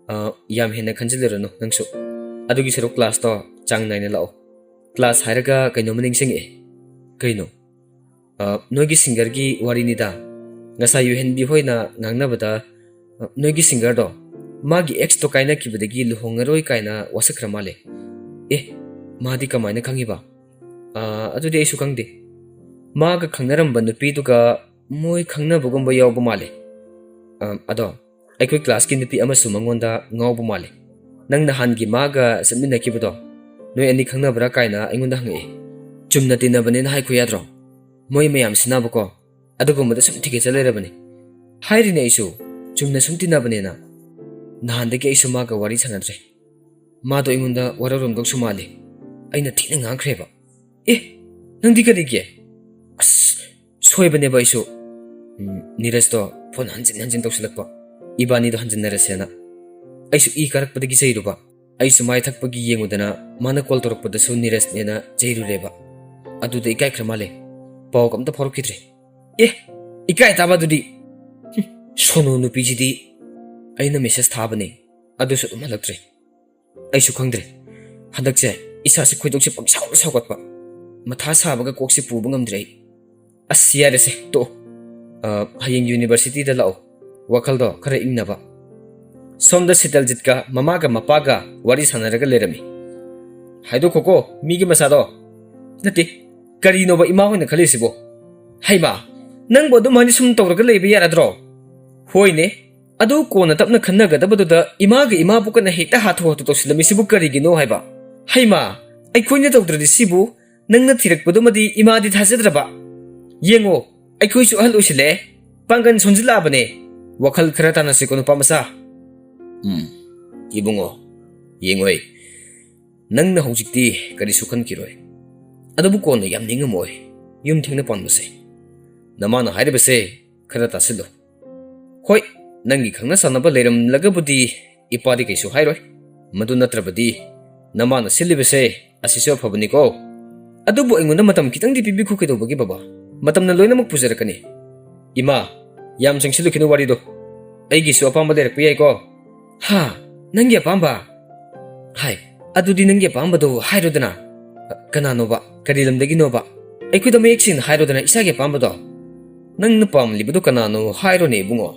"ꯑ, ꯌꯥꯝ ꯍꯦꯟꯅ ꯈꯟꯖꯤꯜꯂꯨꯔꯅꯨ ꯅꯪꯁꯨ꯫ ꯑꯗꯨꯒꯤ ꯁꯔꯨꯛ ꯀ꯭ꯂꯥꯁꯇꯣ ꯆꯥꯡ ꯅꯥꯏꯅ ꯂꯥꯛꯑꯣ꯫ ꯀ꯭ꯂꯥꯁ ꯍꯥꯏꯔꯒ ꯀꯩꯅꯣꯝꯃ ꯅꯤꯡꯁꯤꯡꯉꯛꯑꯦ꯫" "ꯀꯩꯅꯣ?" "ꯑ, ꯅꯣꯏꯒꯤ ꯁꯤꯡꯒꯔꯒꯤ ꯋꯥꯔꯤꯅꯤꯗ꯫ ꯉꯁꯥꯏ ꯌꯨꯍꯦꯟꯕꯤ ꯍꯣꯏꯅ ꯉꯥꯡꯅꯕꯗ, ꯑ, ꯅꯣꯏꯒꯤ ꯁꯤꯡꯒꯔꯗꯣ ꯃꯥꯒꯤ ꯑꯦꯛꯁꯇꯣ ꯀꯥꯏꯅꯈꯤꯕꯗꯒꯤ ꯂꯨꯍꯣꯡꯉꯔꯣꯏ ꯀꯥꯏꯅ ꯋꯥꯁꯛꯈ꯭ꯔ ꯃꯥꯜꯂꯦ꯫" "ꯑꯦ, ꯃꯥꯗꯤ ꯀꯃꯥꯏꯅ ꯈꯪꯉꯤꯕ?" "ꯑ, ꯑꯗꯨꯗꯤ ꯑꯩꯁꯨ ꯈꯪꯗꯦ꯫ ꯃꯥꯒ ꯈꯪꯅꯔꯝꯕ ꯅꯨꯄꯤꯗꯨꯒ ꯃꯣꯏ ꯈꯪꯅꯕꯒꯨꯝꯕ ꯌꯥꯎꯕ ꯃꯥꯜꯂꯦ꯫ ꯑ, ꯑꯗꯣ ꯑꯩꯈꯣꯏ ꯀ꯭ꯂꯥꯁꯀꯤ ꯅꯨꯄꯤ ꯑꯃꯁꯨ ꯃꯉꯣꯟꯗ ꯉꯥꯎꯕ ꯃꯥꯜꯂꯦ꯫ ꯅꯪ ꯅꯍꯥꯟꯒꯤ ꯃꯥꯒ ꯆꯠꯃꯤꯟꯅꯈꯤꯕꯗꯣ, ꯅꯣꯏ ꯑꯅꯤ ꯈꯪꯅꯕ꯭ꯔꯥ ꯀꯥꯏꯅ ꯑꯩꯉꯣꯟꯗ ꯍꯪꯉꯛꯑꯦ꯫ ꯆꯨꯝꯅ ꯇꯤꯟꯅꯕꯅꯦꯅ ꯍꯥꯏꯈꯣ ꯌꯥꯗ꯭ꯔꯣ? ꯃꯣꯏ ꯃꯌꯥꯝꯁꯤꯅꯕꯀꯣ ꯑꯗꯨꯒꯨꯝꯕꯗ ꯁꯨꯝ ꯊꯤꯒꯠꯆ ꯂꯩꯔꯕꯅꯤ꯫" "ꯍꯥꯏꯔꯤꯅꯦ ꯑꯩꯁꯨ, ꯆꯨꯝꯅ ꯁꯨꯝ ꯇꯤꯟꯅꯕꯅꯦꯅ꯫ ꯅꯍꯥꯟꯗꯒꯤ ꯑꯩꯁꯨ ꯃꯥꯒ ꯋꯥꯔꯤ ꯁꯥꯟꯅꯗ꯭ꯔꯦ꯫ ꯃꯥꯗꯣ ꯑꯩꯉꯣꯟꯗ ꯋꯥꯔꯧꯔꯝꯗꯧꯁꯨ ꯃꯥꯜꯂꯤ꯫" ꯑꯩꯅ ꯊꯤꯅ ꯉꯥꯡꯈ꯭ꯔꯦꯕ꯫ "ꯑꯦ, ꯅꯪꯗꯤ ꯀꯔꯤꯒꯤ?" "ꯑꯁ, ꯁꯣꯏꯕꯅꯦꯕ ꯑꯩꯁꯨ꯫" ꯎꯝ, ꯅꯤꯔꯖꯇꯣ ꯐꯣꯟ ꯍꯟꯖꯤꯟ ꯍꯟꯖꯤꯟ ꯇꯧꯁꯤꯜꯂꯛꯄ, ꯏꯕꯥꯅꯤꯗꯣ ꯍꯟꯖꯤꯟꯅꯔꯁꯦꯅ꯫ ꯑꯩꯁꯨ ꯏ ꯀꯥꯔꯛꯄꯗꯒꯤ ꯆꯩꯔꯨꯕ꯫ ꯑꯩꯁꯨ ꯃꯥꯏ ꯊꯛꯄꯒꯤ ꯌꯦꯡꯉꯨꯗꯅ ꯃꯥꯅ ꯀꯣꯜ ꯇꯧꯔꯛꯄꯗꯁꯨ ꯅꯤꯔꯖꯅꯦꯅ ꯆꯩꯔꯨꯔꯦꯕ꯫ ꯑꯗꯨꯗ ꯏꯀꯥꯏꯈ꯭ꯔ ꯃꯥꯜꯂꯦ꯫ ꯄꯥꯎꯒ ꯑꯝꯇ ꯐꯥꯎꯔꯛꯈꯤꯗ꯭ꯔꯦ꯫ "ꯑꯦ, ꯏꯀꯥꯏ ꯇꯥꯕ ꯑꯗꯨꯗꯤ꯫ ꯍꯨꯝ, ꯁꯣꯅꯨ ꯅꯨꯄꯤꯁꯤꯗꯤ꯫" ꯑꯩꯅ ꯃꯦꯁꯦꯖ ꯊꯥꯕꯅꯦ, ꯑꯗꯨꯁꯨ ꯑꯗꯨꯝ ꯍꯜꯂꯛꯇ꯭ꯔꯦ꯫ ꯑꯩꯁꯨ ꯈꯪꯗ꯭ꯔꯦ꯫ ꯍꯟꯗꯛꯁꯦ ꯏꯁꯥꯁꯦ ꯈꯣꯏꯗꯧꯁꯦ ꯄꯪꯁꯥꯎꯗ ꯁꯥꯎꯒꯠꯄ꯫ ꯃꯊꯥ ꯁꯥꯕꯒ ꯀꯣꯛꯁꯦ ꯄꯨꯕ ꯉꯝꯗ꯭ꯔꯦ ꯑꯩ꯫ "ꯑꯁ, ꯌꯥꯔꯦꯁꯦ, ꯇꯣꯛꯑꯣ꯫ ꯑ, ꯍꯌꯦꯡ ꯌꯨꯅꯤꯚꯔꯁꯤꯇꯤꯗ ꯂꯥꯛꯑꯣ꯫ ꯋꯥꯈꯜꯗꯣ ꯈꯔ ꯏꯪꯅꯕ꯫" ꯁꯣꯝꯗ ꯁꯤꯇꯜꯖꯤꯠꯀ ꯃꯃꯥꯒ ꯃꯄꯥꯒ ꯋꯥꯔꯤ ꯁꯥꯟꯅꯔꯒ ꯂꯩꯔꯝꯃꯤ꯫ "ꯍꯥꯏꯗꯣꯛꯈꯣꯀꯣ ꯃꯤꯒꯤ ꯃꯆꯥꯗꯣ꯫" "ꯅꯠꯇꯦ, ꯀꯔꯤꯅꯣꯕ ꯏꯃꯥ ꯍꯣꯏꯅ ꯈꯜꯂꯤꯁꯤꯕꯣ? ꯍꯩꯃꯥ, ꯅꯪꯕꯨ ꯑꯗꯨꯝ ꯍꯥꯏꯅ ꯁꯨꯝ ꯇꯧꯔꯒ ꯂꯩꯕ ꯌꯥꯔꯗ꯭ꯔꯣ?" "ꯍꯣꯏꯅꯦ, ꯑꯗꯨ ꯀꯣꯟꯅ ꯇꯞꯅ ꯈꯟꯅꯒꯗꯕꯗꯨꯗ ꯏꯃꯥꯒ ꯏꯃꯥꯕꯨ ꯀꯟꯅ ꯍꯦꯛꯇ ꯍꯥꯊꯨ ꯍꯥꯊꯨ ꯇꯧꯁꯤꯜꯂꯝꯃꯤꯁꯤꯕꯨ ꯀꯔꯤꯒꯤꯅꯣ ꯍꯥꯏꯕ? ꯍꯩꯃꯥ, ꯑꯩꯈꯣꯏꯅ ꯇꯧꯗ꯭ꯔꯗꯤ ꯁꯤꯕꯨ ꯅꯪꯅ ꯊꯤꯔꯛꯄꯗꯨꯃꯗꯤ ꯏꯃꯥꯗꯤ ꯊꯥꯖꯗ꯭ꯔꯕ? ꯌꯦꯡꯉꯣ, ꯑꯩꯈꯣꯏꯁꯨ ꯑꯍꯜ ꯑꯣꯏꯁꯤꯜꯂꯛꯑꯦ, ꯄꯥꯡꯒꯜ ꯁꯣꯟꯖꯤꯜꯂꯛꯑꯕꯅꯦ꯫ ꯋꯥꯈꯜ ꯈꯔ ꯇꯥꯅꯁꯤꯀꯣ, ꯅꯨꯄꯥ ꯃꯆꯥ꯫" "ꯎꯝ, ꯏꯕꯨꯡꯉꯣ, ꯌꯦꯡꯉꯣ ꯑꯩ, ꯅꯪꯅ ꯍꯧꯖꯤꯛꯇꯤ ꯀꯔꯤꯁꯨ ꯈꯟꯈꯤꯔꯣꯏ꯫ ꯑꯗꯨꯕꯨ ꯀꯣꯟꯅ ꯌꯥꯝ ꯅꯤꯡꯉꯝꯃꯣꯏ ꯌꯨꯝ ꯊꯦꯡꯅ ꯄꯥꯟꯕꯁꯦ꯫ ꯅꯃꯥꯅ ꯍꯥꯏꯔꯤꯕꯁꯦ ꯈꯔ ꯇꯥꯁꯤꯜꯂꯨ꯫" "ꯍꯣꯏ, ꯅꯪꯒꯤ ꯈꯪꯅ ꯆꯥꯟꯅꯕ ꯂꯩꯔꯝꯂꯒꯕꯨꯗꯤ ꯏꯄꯥꯗꯤ ꯀꯩꯁꯨ ꯍꯥꯏꯔꯣꯏ꯫ ꯃꯗꯨ ꯅꯠꯇ꯭ꯔꯕꯗꯤ ꯅꯃꯥꯅ ꯁꯤꯜꯂꯤꯕꯁꯦ ꯑꯁꯤꯁꯨ ꯑꯐꯕꯅꯤꯀꯣ꯫ ꯑꯗꯨꯕꯨ ꯑꯩꯉꯣꯟꯗ ꯃꯇꯝ ꯈꯤꯇꯪꯗꯤ ꯄꯤꯕꯤꯈꯣ ꯀꯩꯗꯧꯕꯒꯤ ꯕꯕꯥ? ꯃꯇꯝꯅ ꯂꯣꯏꯅꯃꯛ ꯄꯨꯖꯔꯛꯀꯅꯤ꯫ ꯏꯃꯥ, ꯌꯥꯝ ꯆꯪꯁꯤꯜꯂꯨꯈꯤꯅꯨ ꯋꯥꯔꯤꯗꯣ꯫ ꯑꯩꯒꯤꯁꯨ ꯑꯄꯥꯝꯕ ꯂꯩꯔꯛꯄ ꯌꯥꯏꯀꯣ꯫ ꯍꯥ? ꯅꯪꯒꯤ ꯑꯄꯥꯝꯕ? ꯍꯥꯏ, ꯑꯗꯨꯗꯤ ꯅꯪꯒꯤ ꯑꯄꯥꯝꯕꯗꯣ ꯍꯥꯏꯔꯣꯗꯅ꯫ ꯀꯅꯥꯅꯣꯕ? ꯀꯔꯤ ꯂꯝꯗꯒꯤꯅꯣꯕ? ꯑꯩꯈꯣꯏꯗ ꯃꯌꯦꯛ ꯁꯦꯡꯅ ꯍꯥꯏꯔꯣꯗꯅ ꯏꯁꯥꯒꯤ ꯑꯄꯥꯝꯕꯗꯣ꯫ ꯅꯪꯅ ꯄꯥꯝꯂꯤꯕꯗꯣ ꯀꯅꯥꯅꯣ ꯍꯥꯏꯔꯣꯅꯦ ꯏꯕꯨꯡꯉꯣ꯫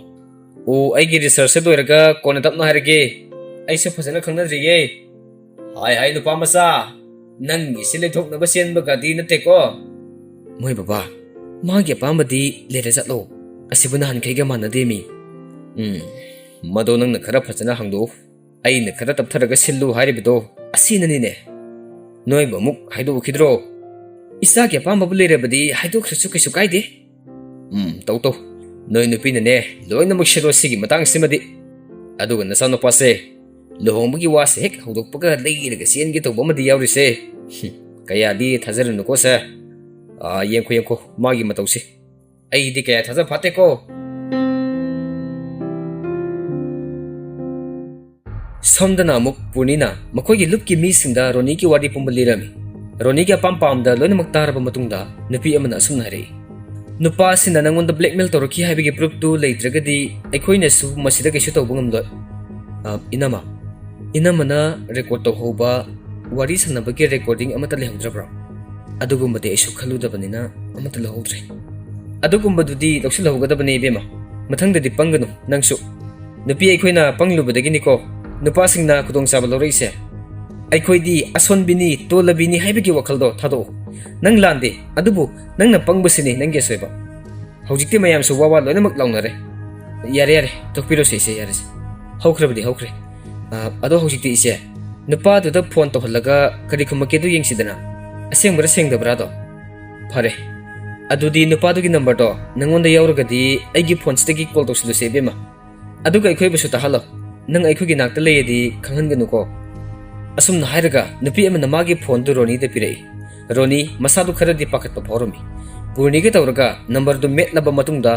ꯑꯣ, ꯑꯩꯒꯤ ꯔꯤꯁꯔꯁꯁꯦ ꯂꯣꯏꯔꯒ ꯀꯣꯟꯅ ꯇꯞꯅ ꯍꯥꯏꯔꯒꯦ꯫ ꯑꯩꯁꯨ ꯐꯖꯅ ꯈꯪꯅꯗ꯭ꯔꯤꯌꯦ꯫ ꯍꯥꯏ ꯍꯥꯏ ꯅꯨꯄꯥ ꯃꯆꯥ, ꯅꯪꯒꯤꯁꯤ ꯂꯩꯊꯣꯛꯅꯕ ꯆꯦꯟꯕꯒꯗꯤ ꯅꯠꯇꯦꯀꯣ? ꯃꯣꯏ ꯕꯕꯥ, ꯃꯥꯒꯤ ꯑꯄꯥꯝꯕꯗꯤ ꯂꯩꯔꯦ ꯆꯠꯂꯣ꯫ ꯑꯁꯤꯕꯨ ꯅꯍꯥꯟꯈꯩꯒ ꯃꯥꯟꯅꯗꯦ ꯃꯤ꯫ ꯎꯝ, ꯃꯗꯣ ꯅꯪꯅ ꯈꯔ ꯐꯖꯅ ꯍꯥꯡꯗꯣꯛꯎ꯫ ꯑꯩꯅ ꯈꯔ ꯇꯞꯊꯔꯒ ꯁꯤꯜꯂꯨ ꯍꯥꯏꯔꯤꯕꯗꯣ ꯑꯁꯤꯅꯅꯤꯅꯦ꯫ ꯅꯣꯏꯕꯨ ꯑꯃꯨꯛ ꯍꯥꯏꯗꯣꯛꯈꯤꯗ꯭ꯔꯣ? ꯏꯆꯥꯒꯤ ꯑꯄꯥꯝꯕꯕꯨ ꯂꯩꯔꯕꯗꯤ ꯍꯥꯏꯗꯣꯛꯈ꯭ꯔꯁꯨ ꯀꯩꯁꯨ ꯀꯥꯏꯗꯦ꯫ ꯎꯝ, ꯇꯧ ꯇꯧ꯫ ꯅꯣꯏ ꯅꯨꯄꯤꯅꯅꯦ ꯂꯣꯏꯅꯃꯛ ꯁꯤꯜꯂꯣ ꯁꯤꯒꯤ ꯃꯇꯥꯡꯁꯤꯃꯗꯤ꯫ ꯑꯗꯨꯒ ꯅꯆꯥꯅꯨꯄꯥꯁꯦ ꯂꯨꯍꯣꯡꯕꯒꯤ ꯋꯥꯁꯦ ꯍꯦꯛ ꯍꯧꯗꯣꯛꯄꯒ ꯂꯩꯔꯒ ꯆꯦꯟꯒꯦ ꯇꯧꯕ ꯑꯃꯗꯤ ꯌꯥꯎꯔꯤꯁꯦ꯫ ꯍꯨꯝ, ꯀꯌꯥꯗꯤ ꯊꯥꯖꯔꯨꯅꯨꯀꯣ ꯁꯦ꯫ ꯑꯥ, ꯌꯦꯡꯈꯣ ꯌꯦꯡꯈꯣ ꯃꯥꯒꯤ ꯃꯇꯧꯁꯦ꯫ ꯑꯩꯗꯤ ꯀꯌꯥ ꯊꯥꯖ ꯐꯥꯠꯇꯦꯀꯣ꯫ ꯁꯣꯝꯗꯅ ꯑꯃꯨꯛ ꯄꯨꯔꯅꯤꯅ ꯃꯈꯣꯏꯒꯤ ꯂꯨꯞꯀꯤ ꯃꯤꯁꯤꯡꯗ ꯔꯣꯅꯤꯒꯤ ꯋꯥꯔꯤ ꯄꯨꯝꯕ ꯂꯤꯔꯝꯃꯤ꯫ ꯔꯣꯅꯤꯒꯤ ꯑꯄꯥꯝ ꯄꯥꯝꯗ ꯂꯣꯏꯅꯃꯛ ꯇꯥꯔꯕ ꯃꯇꯨꯡꯗ ꯅꯨꯄꯤ ꯑꯃꯅ ꯑꯁꯨꯝꯅ ꯍꯥꯏꯔꯛꯏ, "ꯅꯨꯄꯥ ꯑꯁꯤꯅ ꯅꯪꯉꯣꯟꯗ ꯕ꯭ꯂꯦꯛꯃꯦꯜ ꯇꯧꯔꯛꯈꯤ ꯍꯥꯏꯕꯒꯤ ꯄ꯭ꯔꯨꯐꯇꯨ ꯂꯩꯇ꯭ꯔꯒꯗꯤ ꯑꯩꯈꯣꯏꯅꯁꯨ ꯃꯁꯤꯗ ꯀꯩꯁꯨ ꯇꯧꯕ ꯉꯝꯂꯣꯏ꯫" "ꯑ, ꯏꯅꯝꯃ, ꯏꯅꯝꯃꯅ ꯔꯦꯀꯣꯔꯗ ꯇꯧꯍꯧꯕ ꯋꯥꯔꯤ ꯁꯥꯟꯅꯕꯒꯤ ꯔꯦꯀꯣꯔꯗꯤꯡ ꯑꯃꯠꯇ ꯂꯩꯍꯧꯗ꯭ꯔꯕ꯭ꯔꯣ?" "ꯑꯗꯨꯒꯨꯝꯕꯗꯤ ꯑꯩꯁꯨ ꯈꯜꯂꯨꯗꯕꯅꯤꯅ ꯑꯃꯠꯇ ꯂꯧꯍꯧꯗ꯭ꯔꯦ꯫" "ꯑꯗꯨꯒꯨꯝꯕꯗꯨꯗꯤ ꯂꯧꯁꯤꯜꯍꯧꯒꯗꯕꯅꯦ ꯏꯕꯦꯝꯃ꯫ ꯃꯊꯪꯗꯗꯤ ꯄꯪꯒꯅꯨ ꯅꯪꯁꯨ꯫ ꯅꯨꯄꯤ ꯑꯩꯈꯣꯏꯅ ꯄꯪꯂꯨꯕꯗꯒꯤꯅꯤꯀꯣ ꯅꯨꯄꯥꯁꯤꯡꯅ ꯈꯨꯗꯣꯡꯆꯥꯕ ꯂꯧꯔꯛꯏꯁꯦ꯫ ꯑꯩꯈꯣꯏꯗꯤ ꯑꯁꯣꯟꯕꯤꯅꯤ, ꯇꯣꯜꯂꯕꯤꯅꯤ ꯍꯥꯏꯕꯒꯤ ꯋꯥꯈꯜꯗꯣ ꯊꯥꯗꯣꯛꯎ꯫ ꯅꯪ ꯂꯥꯟꯗꯦ, ꯑꯗꯨꯕꯨ ꯅꯪꯅ ꯄꯪꯕꯁꯤꯅꯤ ꯅꯪꯒꯤ ꯑꯁꯣꯏꯕ꯫" ꯍꯧꯖꯤꯛꯇꯤ ꯃꯌꯥꯝꯁꯨ ꯋꯥ ꯋꯥ ꯂꯣꯏꯅꯃꯛ ꯂꯥꯎꯅꯔꯦ꯫ ꯌꯥꯔꯦ, ꯌꯥꯔꯦ, ꯇꯣꯛꯄꯤꯔꯣꯁꯦ ꯏꯆꯦ, ꯌꯥꯔꯦꯁꯦ꯫ ꯍꯧꯈ꯭ꯔꯕꯗꯤ ꯍꯧꯈ꯭ꯔꯦ꯫ ꯑ, ꯑꯗꯣ ꯍꯧꯖꯤꯛꯇꯤ ꯏꯆꯦ, ꯅꯨꯄꯥꯗꯨꯗ ꯐꯣꯟ ꯇꯧꯍꯜꯂꯒ ꯀꯔꯤ ꯈꯨꯝꯃꯛꯀꯦꯗꯣ ꯌꯦꯡꯁꯤꯗꯅ꯫ ꯑꯁꯦꯡꯕꯔꯥ ꯁꯦꯡꯗꯕ꯭ꯔꯥꯗꯣ? ꯐꯔꯦ꯫ ꯑꯗꯨꯗꯤ ꯅꯨꯄꯥꯗꯨꯒꯤ ꯅꯝꯕꯔꯗꯣ ꯅꯪꯉꯣꯟꯗ ꯌꯥꯎꯔꯒꯗꯤ ꯑꯩꯒꯤ ꯐꯣꯟꯁꯤꯗꯒꯤ ꯀꯣꯜ ꯇꯧꯁꯤꯜꯂꯨꯁꯦ ꯏꯕꯦꯝꯃ꯫ ꯑꯗꯨꯒ ꯑꯩꯈꯣꯏꯕꯨꯁꯨ ꯇꯥꯍꯜꯂꯣ꯫ ꯅꯪ ꯑꯩꯈꯣꯏꯒꯤ ꯅꯥꯛꯇ ꯂꯩꯔꯗꯤ ꯈꯪꯍꯟꯒꯅꯨꯀꯣ꯫ ꯑꯁꯨꯝꯅ ꯍꯥꯏꯔꯒ ꯅꯨꯄꯤ ꯑꯃꯅ ꯃꯥꯒꯤ ꯐꯣꯟꯗꯨ ꯔꯣꯅꯤꯗ ꯄꯤꯔꯛꯏ꯫ ꯔꯣꯅꯤ ꯃꯁꯥꯗꯨ ꯈꯔꯗꯤ ꯄꯥꯈꯠꯄ ꯐꯥꯎꯔꯝꯃꯤ꯫ ꯄꯨꯔꯅꯤꯒ ꯇꯧꯔꯒ ꯅꯝꯕꯔꯗꯨ ꯃꯦꯠꯂꯕ ꯃꯇꯨꯡꯗ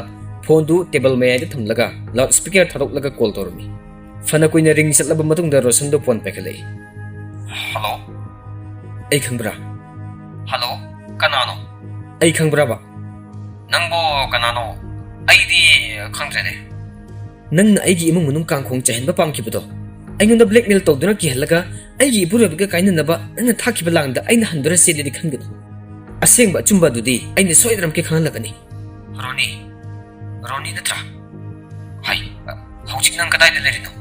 ꯐꯣꯟꯗꯨ ꯇꯦꯕꯜ ꯃꯌꯥꯏꯗ ꯊꯝꯂꯒ ꯂꯥꯎꯗ ꯁ꯭ꯄꯤꯀꯔ ꯊꯥꯗꯣꯛꯂꯒ ꯀꯣꯜ ꯇꯧꯔꯝꯃꯤ꯫ ꯐꯅ ꯀꯨꯏꯅ ꯔꯤꯡ ꯆꯠꯂꯕ ꯃꯇꯨꯡꯗ ꯔꯣꯁꯟꯗꯣ ꯐꯣꯟ ꯄꯥꯏꯈꯠꯂꯛꯏ꯫ "ꯍꯜꯂꯣ?" "ꯑꯩ ꯈꯪꯕ꯭ꯔꯥ?" "ꯍꯜꯂꯣ? ꯀꯅꯥꯅꯣ?" "ꯑꯩ ꯈꯪꯕ꯭ꯔꯥꯕ?" "ꯅꯪꯕꯨ ꯀꯅꯥꯅꯣ? ꯑꯩꯗꯤ ꯈꯪꯗ꯭ꯔꯦꯅꯦ꯫" "ꯅꯪꯅ ꯑꯩꯒꯤ ꯏꯃꯨꯡ ꯃꯅꯨꯡ ꯀꯥꯡꯈꯣꯡ ꯆꯥꯏꯍꯟꯕ ꯄꯥꯝꯈꯤꯕꯗꯣ, ꯑꯩꯉꯣꯟꯗ ꯕ꯭ꯂꯦꯛꯃꯦꯜ ꯇꯧꯗꯨꯅ ꯀꯤꯍꯜꯂꯒ ꯑꯩꯒꯤ ꯏꯄꯨꯔꯣꯏꯕꯒ ꯀꯥꯏꯅꯅꯕ ꯅꯪꯅ ꯊꯥꯈꯤꯕ ꯂꯥꯡꯗ ꯑꯩꯅ ꯍꯟꯗꯨꯅ ꯆꯦꯜꯂꯦꯗꯤ ꯈꯟꯒꯅꯨ꯫ ꯑꯁꯦꯡꯕ ꯑꯆꯨꯝꯕ ꯑꯗꯨꯗꯤ ꯑꯩꯅ ꯁꯣꯏꯗꯅꯃꯛꯀꯤ ꯈꯪꯍꯜꯂꯛꯀꯅꯤ꯫" "ꯔꯣꯅꯤ, ꯔꯣꯅꯤ ꯅꯠꯇ꯭ꯔꯥ? ꯍꯥꯏ, ꯍꯧꯖꯤꯛ ꯅꯪ ꯀꯗꯥꯏꯗ ꯂꯩꯔꯤꯅꯣ?"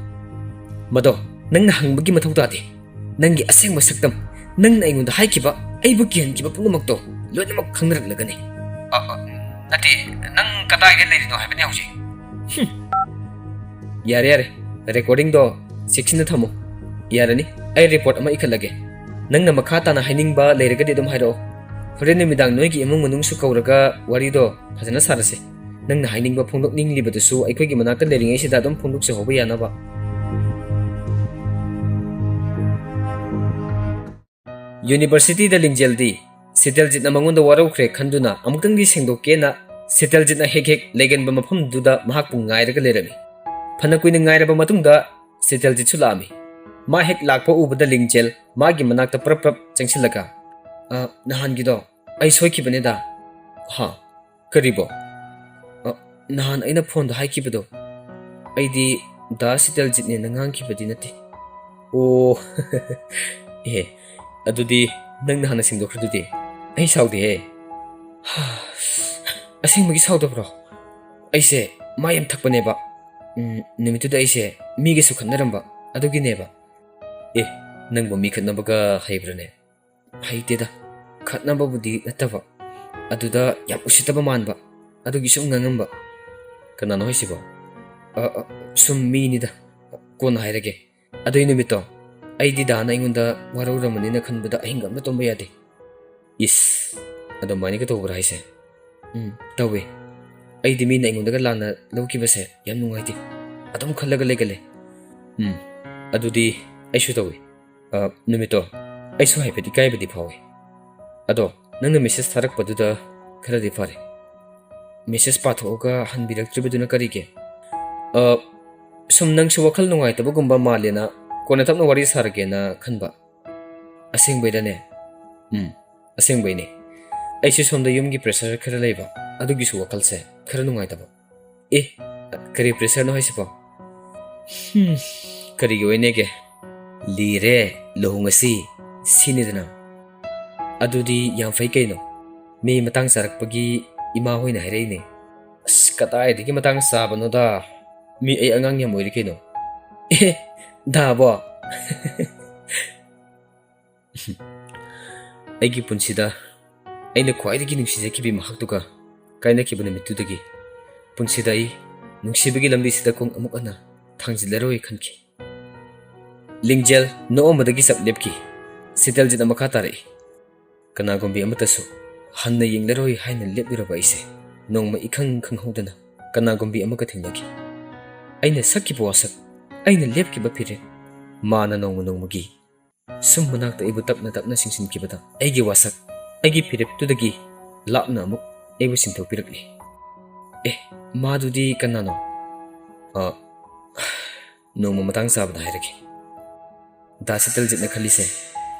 "ꯃꯗꯣ ꯅꯪꯅ ꯍꯪꯕꯒꯤ ꯃꯊꯧ ꯇꯥꯗꯦ꯫ ꯅꯪꯒꯤ ꯑꯁꯦꯡꯕ ꯁꯛꯇꯝ, ꯅꯪꯅ ꯑꯩꯉꯣꯟꯗ ꯍꯥꯏꯈꯤꯕ, ꯑꯩꯕꯨ ꯀꯤꯍꯟꯈꯤꯕ ꯄꯨꯝꯅꯃꯛꯇꯣ ꯂꯣꯏꯅꯃꯛ ꯈꯪꯅꯔꯛꯂꯒꯅꯤ꯫" "ꯑ, ꯑ, ꯅꯠꯇꯦ, ꯅꯪ ꯀꯗꯥꯏꯗ ꯂꯩꯔꯤꯅꯣ ꯍꯥꯏꯕꯅꯦ ꯍꯧꯖꯤꯛ?" "ꯍꯨꯝ꯫ ꯌꯥꯔꯦ, ꯌꯥꯔꯦ, ꯔꯦꯀꯣꯔꯗꯤꯡꯗꯣ ꯆꯦꯛꯁꯤꯟꯅ ꯊꯝꯃꯨ꯫ ꯌꯥꯔꯅꯤ, ꯑꯩ ꯔꯤꯄꯣꯔꯠ ꯑꯃ ꯏꯈꯠꯂꯒꯦ꯫ ꯅꯪꯅ ꯃꯈꯥ ꯇꯥꯅ ꯍꯥꯏꯅꯤꯡꯕ ꯂꯩꯔꯒꯗꯤ ꯑꯗꯨꯝ ꯍꯥꯏꯔꯛꯑꯣ꯫ ꯍꯣꯔꯦꯟ ꯅꯨꯃꯤꯗꯥꯡ ꯅꯣꯏꯒꯤ ꯏꯃꯨꯡ ꯃꯅꯨꯡꯁꯨ ꯀꯧꯔꯒ ꯋꯥꯔꯤꯗꯣ ꯐꯖꯅ ꯁꯥꯔꯁꯦ꯫ ꯅꯪꯅ ꯍꯥꯏꯅꯤꯡꯕ ꯐꯣꯡꯗꯣꯛꯅꯤꯡꯂꯤꯕꯗꯨꯁꯨ ꯑꯩꯈꯣꯏꯒꯤ ꯃꯅꯥꯛꯇ ꯂꯩꯔꯤꯉꯩꯁꯤꯗ ꯑꯗꯨꯝ ꯐꯣꯡꯗꯣꯛꯆꯍꯧꯕ ꯌꯥꯅꯕ꯫" ꯌꯨꯅꯤꯚꯔꯁꯤꯇꯤꯗ ꯂꯤꯡꯖꯦꯜꯗꯤ ꯁꯤꯇꯦꯜꯖꯤꯠꯅ ꯃꯉꯣꯟꯗ ꯋꯥꯔꯧꯈ꯭ꯔꯦ ꯈꯟꯗꯨꯅ ꯑꯃꯨꯛꯇꯪꯗꯤ ꯁꯦꯡꯗꯣꯛꯀꯦꯅ ꯁꯤꯇꯦꯜꯖꯤꯠꯅ ꯍꯦꯛ ꯍꯦꯛ ꯂꯩꯒꯟꯕ ꯃꯐꯝꯗꯨꯗ ꯃꯍꯥꯛꯄꯨ ꯉꯥꯏꯔꯒ ꯂꯩꯔꯝꯃꯤ꯫ ꯐꯅ ꯀꯨꯏꯅ ꯉꯥꯏꯔꯕ ꯃꯇꯨꯡꯗ ꯁꯤꯇꯦꯜꯖꯤꯠꯁꯨ ꯂꯥꯛꯑꯝꯃꯤ꯫ ꯃꯥ ꯍꯦꯛ ꯂꯥꯛꯄ ꯎꯕꯗ ꯂꯤꯡꯖꯦꯜ ꯃꯥꯒꯤ ꯃꯅꯥꯛꯇ ꯄ꯭ꯔꯞ ꯄ꯭ꯔꯞ ꯆꯪꯁꯤꯜꯂꯒ, "ꯑ, ꯅꯍꯥꯟꯒꯤꯗꯣ ꯑꯩ ꯁꯣꯏꯈꯤꯕꯅꯦꯗ꯫" "ꯍꯥ? ꯀꯔꯤꯕꯣ?" "ꯑ, ꯅꯍꯥꯟ ꯑꯩꯅ ꯐꯣꯟꯗ ꯍꯥꯏꯈꯤꯕꯗꯣ, ꯑꯩꯗꯤ ꯗꯥ ꯁꯤꯇꯦꯜꯖꯤꯠꯅꯦꯅ ꯉꯥꯡꯈꯤꯕꯗꯤ ꯅꯠꯇꯦ꯫" "ꯑꯣ, ꯑꯦ, ꯑꯗꯨꯗꯤ ꯅꯪ ꯅꯍꯥꯟꯅ ꯁꯦꯡꯗꯣꯛꯈ꯭ꯔꯗꯨꯗꯤ?" "ꯑꯩ ꯁꯥꯎꯗꯦꯍꯦ꯫" "ꯑꯁꯦꯡꯕꯒꯤ ꯁꯥꯎꯗꯕ꯭ꯔꯣ? ꯑꯩꯁꯦ ꯃꯥ ꯌꯥꯝ ꯊꯛꯄꯅꯦꯕ꯫ ꯎꯝ, ꯅꯨꯃꯤꯠꯇꯨꯗ ꯑꯩꯁꯦ ꯃꯤꯒꯁꯨ ꯈꯠꯅꯔꯝꯕ, ꯑꯗꯨꯒꯤꯅꯦꯕ꯫" "ꯑꯦ, ꯅꯪꯕꯨ ꯃꯤ ꯈꯠꯅꯕꯒ ꯍꯩꯕ꯭ꯔꯅꯦ?" "ꯍꯩꯇꯦꯗ, ꯈꯠꯅꯕꯕꯨꯗꯤ ꯅꯠꯇꯕ, ꯑꯗꯨꯗ ꯌꯥꯝ ꯎꯁꯤꯠꯇꯕ ꯃꯥꯟꯕ, ꯑꯗꯨꯒꯤ ꯁꯨꯝ ꯉꯥꯡꯉꯝꯕ꯫" "ꯀꯅꯥꯅꯣ ꯍꯥꯏꯁꯤꯕꯣ?" "ꯑ, ꯑ, ꯁꯨꯝ ꯃꯤꯅꯤꯗ, ꯀꯣꯟꯅ ꯍꯥꯏꯔꯒꯦ꯫ ꯑꯗꯨꯏ ꯅꯨꯃꯤꯠꯇꯣ ꯑꯩꯗꯤ ꯗꯥꯅ ꯑꯩꯉꯣꯟꯗ ꯋꯥꯔꯧꯔꯝꯃꯅꯤꯅ ꯈꯟꯕꯗ ꯑꯍꯤꯡꯒ ꯑꯝꯇ ꯇꯨꯝꯕ ꯌꯥꯗꯦ꯫" "ꯏꯁ, ꯑꯗꯨꯃꯥꯏꯅꯒ ꯇꯧꯕ꯭ꯔꯥ ꯍꯥꯏꯁꯦ?" "ꯎꯝ, ꯇꯧꯋꯦ꯫ ꯑꯩꯗꯤ ꯃꯤꯅ ꯑꯩꯉꯣꯟꯗꯒ ꯂꯥꯟꯅ ꯂꯧꯈꯤꯕꯁꯦ ꯌꯥꯝ ꯅꯨꯡꯉꯥꯏꯇꯦ꯫ ꯑꯗꯨꯝ ꯈꯜꯂꯒ ꯂꯩꯒꯜꯂꯦ꯫" "ꯎꯝ, ꯑꯗꯨꯗꯤ ꯑꯩꯁꯨ ꯇꯧꯋꯤ꯫ ꯑ, ꯅꯨꯃꯤꯠꯇꯣ ꯑꯩꯁꯨ ꯍꯥꯏꯐꯦꯠ ꯏꯀꯥꯏꯕꯗꯤ ꯐꯥꯎꯋꯤ꯫ ꯑꯗꯣ ꯅꯪꯅ ꯃꯦꯁꯦꯖ ꯊꯥꯔꯛꯄꯗꯨꯗ ꯈꯔꯗꯤ ꯐꯔꯦ꯫" ꯃꯦꯁꯦꯖ ꯄꯥꯊꯣꯛꯑꯒ ꯍꯟꯕꯤꯔꯛꯇ꯭ꯔꯤꯕꯗꯨꯅ ꯀꯔꯤꯒꯤ? ꯑ, ꯁꯨꯝ ꯅꯪꯁꯨ ꯋꯥꯈꯜ ꯅꯨꯡꯉꯥꯏꯇꯕꯒꯨꯝꯕ ꯃꯥꯜꯂꯦꯅ ꯀꯣꯟꯅ ꯇꯞꯅ ꯋꯥꯔꯤ ꯁꯥꯔꯒꯦꯅ ꯈꯟꯕ꯫ ꯑꯁꯦꯡꯕꯩꯔꯅꯦ? ꯎꯝ, ꯑꯁꯦꯡꯕꯩꯅꯦ꯫ ꯑꯩꯁꯨ ꯁꯣꯝꯗ ꯌꯨꯝꯒꯤ ꯄ꯭ꯔꯦꯁꯔ ꯈꯔ ꯂꯩꯕ, ꯑꯗꯨꯒꯤꯁꯨ ꯋꯥꯈꯜꯁꯦ ꯈꯔ ꯅꯨꯡꯉꯥꯏꯇꯕ꯫ ꯑꯦ, ꯀꯔꯤ ꯄ꯭ꯔꯦꯁꯔꯅꯣ ꯍꯥꯏꯁꯤꯕꯣ? ꯍꯝ, ꯀꯔꯤꯒꯤ ꯑꯣꯏꯅꯦꯒꯦ? ꯂꯤꯔꯦ, ꯂꯨꯍꯣꯡꯉꯁꯤ, ꯁꯤꯅꯤꯗꯅ꯫ ꯑꯗꯨꯗꯤ ꯌꯥꯝ ꯐꯩ ꯀꯩꯅꯣ꯫ ꯃꯤ ꯃꯇꯥꯡ ꯆꯥꯔꯛꯄꯒꯤ ꯏꯃꯥ ꯍꯣꯏꯅ ꯍꯥꯏꯔꯛꯏꯅꯦ꯫ ꯑꯁ, ꯀꯗꯥꯏꯗꯒꯤ ꯃꯇꯥꯡ ꯆꯥꯕꯅꯣꯗ? ꯃꯤ ꯑꯩ ꯑꯉꯥꯡ ꯌꯥꯝ ꯑꯣꯏꯔꯤ ꯀꯩꯅꯣ꯫ ꯑꯦ, ꯗꯥꯕꯣ? ꯑꯩꯒꯤ ꯄꯨꯟꯁꯤꯗ ꯑꯩꯅ ꯈ꯭ꯋꯥꯏꯗꯒꯤ ꯅꯨꯡꯁꯤꯖꯈꯤꯕ ꯃꯍꯥꯛꯇꯨꯒ ꯀꯥꯏꯅꯈꯤꯕ ꯅꯨꯃꯤꯠꯇꯨꯗꯒꯤ ꯄꯨꯟꯁꯤꯗ ꯑꯩ ꯅꯨꯡꯁꯤꯕꯒꯤ ꯂꯝꯕꯤꯁꯤꯗ ꯈꯣꯡ ꯑꯃꯨꯛ ꯍꯟꯅ ꯊꯥꯡꯖꯤꯜꯂꯔꯣꯏ ꯈꯟꯈꯤ꯫ ꯂꯤꯡꯖꯦꯜ ꯅꯣꯛꯑꯝꯕꯗꯒꯤ ꯆꯞ ꯂꯦꯞꯈꯤ꯫ ꯁꯤꯇꯜꯖꯤꯠꯅ ꯃꯈꯥ ꯇꯥꯔꯛꯏ, "ꯀꯅꯥꯒꯨꯝꯕꯤ ꯑꯃꯠꯇꯁꯨ ꯍꯟꯅ ꯌꯦꯡꯂꯔꯣꯏ ꯍꯥꯏꯅ ꯂꯦꯞꯂꯨꯔꯕ ꯑꯩꯁꯦ ꯅꯣꯡꯃ ꯏꯈꯪ ꯈꯪꯍꯧꯗꯅ ꯀꯅꯥꯒꯨꯝꯕꯤ ꯑꯃꯒ ꯊꯦꯡꯅꯈꯤ꯫ ꯑꯩꯅ ꯁꯛꯈꯤꯕ ꯋꯥꯁꯛ, ꯑꯩꯅ ꯂꯦꯞꯈꯤꯕ ꯐꯤꯔꯦꯞ, ꯃꯥꯅ ꯅꯣꯡꯃ ꯅꯣꯡꯃꯒꯤ ꯁꯨꯝ ꯃꯅꯥꯛꯇ ꯑꯩꯕꯨ ꯇꯞꯅ ꯇꯞꯅ ꯆꯤꯡꯁꯤꯟꯈꯤꯕꯗ ꯑꯩꯒꯤ ꯋꯥꯁꯛ, ꯑꯩꯒꯤ ꯐꯤꯔꯦꯞꯇꯨꯗꯒꯤ ꯂꯥꯞꯅ ꯑꯃꯨꯛ ꯑꯩꯕꯨ ꯆꯤꯡꯊꯣꯛꯄꯤꯔꯛꯂꯤ꯫ ꯑꯦ, ꯃꯥꯗꯨꯗꯤ ꯀꯅꯥꯅꯣ?" ꯑ, ꯅꯣꯡꯃ ꯃꯇꯥꯡ ꯆꯥꯕꯗ ꯍꯥꯏꯔꯒꯦ꯫ ꯗꯥ ꯁꯤꯇꯜꯖꯤꯠꯅ ꯈꯜꯂꯤꯁꯦ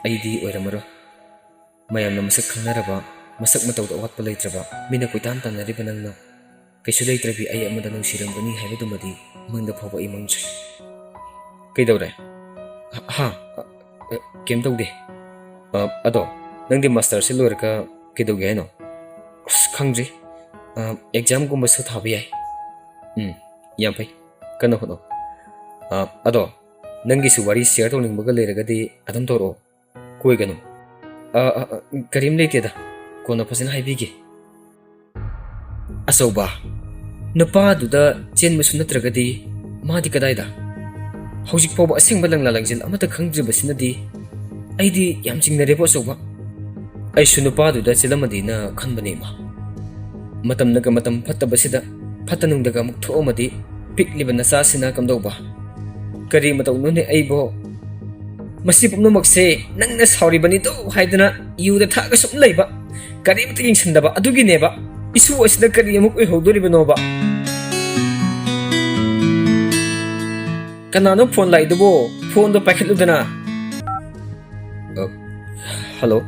ꯑꯩꯗꯤ ꯑꯣꯏꯔꯝꯃꯔꯣꯏ꯫ ꯃꯌꯥꯝꯅ ꯃꯁꯛ ꯈꯪꯅꯔꯕ, ꯃꯁꯛ ꯃꯇꯧꯗ ꯑꯋꯥꯠꯄ ꯂꯩꯇ꯭ꯔꯕ, ꯃꯤꯅ ꯀꯣꯏꯇꯥꯟ ꯇꯥꯟꯅꯔꯤꯕ ꯅꯪꯅ ꯀꯩꯁꯨ ꯂꯩꯇ꯭ꯔꯕꯤ ꯑꯩ ꯑꯃꯗ ꯅꯨꯡꯁꯤꯔꯝꯒꯅꯤ ꯍꯥꯏꯕꯗꯨꯃꯗꯤ ꯃꯪꯗ ꯐꯥꯎꯕ ꯑꯩ ꯃꯪꯗ꯭ꯔꯤ꯫ ꯀꯩꯗꯧꯔꯦ? ꯍꯥ? ꯑ, ꯑ, ꯀꯩꯝ ꯇꯧꯗꯦ꯫ ꯑ, ꯑꯗꯣ, ꯅꯪꯗꯤ ꯃꯥꯁꯇꯔꯁꯦ ꯂꯣꯏꯔꯒ ꯀꯩꯗꯧꯒꯦ ꯍꯥꯏꯅꯣ? ꯑꯁ, ꯈꯪꯗ꯭ꯔꯤ꯫ ꯑ, ꯑꯦꯛꯖꯥꯝꯒꯨꯝꯕꯁꯨ ꯊꯥꯕ ꯌꯥꯏ꯫ ꯎꯝ, ꯌꯥꯝ ꯐꯩ꯫ ꯀꯟꯅ ꯍꯣꯠꯅꯧ꯫ ꯑ, ꯑꯗꯣ, ꯅꯪꯒꯤꯁꯨ ꯋꯥꯔꯤ ꯁꯤꯌꯔ ꯇꯧꯅꯤꯡꯕꯒ ꯂꯩꯔꯒꯗꯤ ꯑꯗꯨꯝ ꯇꯧꯔꯛꯑꯣ꯫ ꯀꯣꯏꯒꯅꯨ꯫ ꯑ, ꯑ, ꯑ, ꯀꯔꯤꯝ ꯂꯩꯇꯦꯗ꯫ ꯀꯣꯟꯅ ꯐꯖꯅ ꯍꯥꯏꯕꯤꯒꯦ꯫ ꯑꯆꯧꯕ, ꯅꯨꯄꯥꯗꯨꯗ ꯆꯦꯟꯕꯁꯨ ꯅꯠꯇ꯭ꯔꯒꯗꯤ ꯃꯥꯗꯤ ꯀꯗꯥꯏꯗ? ꯍꯧꯖꯤꯛ ꯐꯥꯎꯕ ꯑꯁꯦꯡꯕ ꯂꯪꯂꯥ ꯂꯪꯖꯦꯜ ꯑꯃꯠꯇ ꯈꯪꯗ꯭ꯔꯤꯕꯁꯤꯅꯗꯤ ꯑꯩꯗꯤ ꯌꯥꯝ ꯆꯤꯡꯅꯔꯦꯕꯣ ꯑꯆꯧꯕ꯫ ꯑꯩꯁꯨ ꯅꯨꯄꯥꯗꯨꯗ ꯆꯦꯜꯂꯝꯃꯗꯤꯅ ꯈꯟꯕꯅꯦ ꯏꯃꯥ꯫ ꯃꯇꯝꯅꯒ ꯃꯇꯝ ꯐꯠꯇꯕꯁꯤꯗ ꯐꯠꯇ ꯅꯨꯡꯗꯒ ꯑꯃꯨꯛ ꯊꯣꯛꯑꯝꯃꯗꯤ ꯄꯤꯛꯂꯤꯕ ꯅꯆꯥꯁꯤꯅ ꯀꯝꯗꯧꯕ? ꯀꯔꯤ ꯃꯇꯧꯅꯣꯅꯦ ꯑꯩꯕꯣ? ꯃꯁꯤ ꯄꯨꯝꯅꯃꯛꯁꯦ ꯅꯪꯅ ꯁꯥꯎꯔꯤꯕꯅꯤꯗꯣ ꯍꯥꯏꯗꯅ ꯌꯨꯗ ꯊꯛꯑꯒ ꯁꯨꯝ ꯂꯩꯕ, ꯀꯔꯤꯃꯇ ꯌꯦꯡꯁꯤꯟꯗꯕ ꯑꯗꯨꯒꯤꯅꯦꯕ꯫ ꯏꯁꯨ ꯑꯁꯤꯗ ꯀꯔꯤ ꯑꯃꯨꯛ ꯑꯣꯏꯍꯧꯗꯣꯔꯤꯕꯅꯣꯕ? ꯀꯅꯥꯅꯣ ꯐꯣꯟ ꯂꯥꯛꯏꯗꯨꯕꯣ? ꯐꯣꯟꯗꯣ ꯄꯥꯏꯈꯠꯂꯨꯗꯅ꯫ ꯑ, ꯍꯜꯂꯣ꯫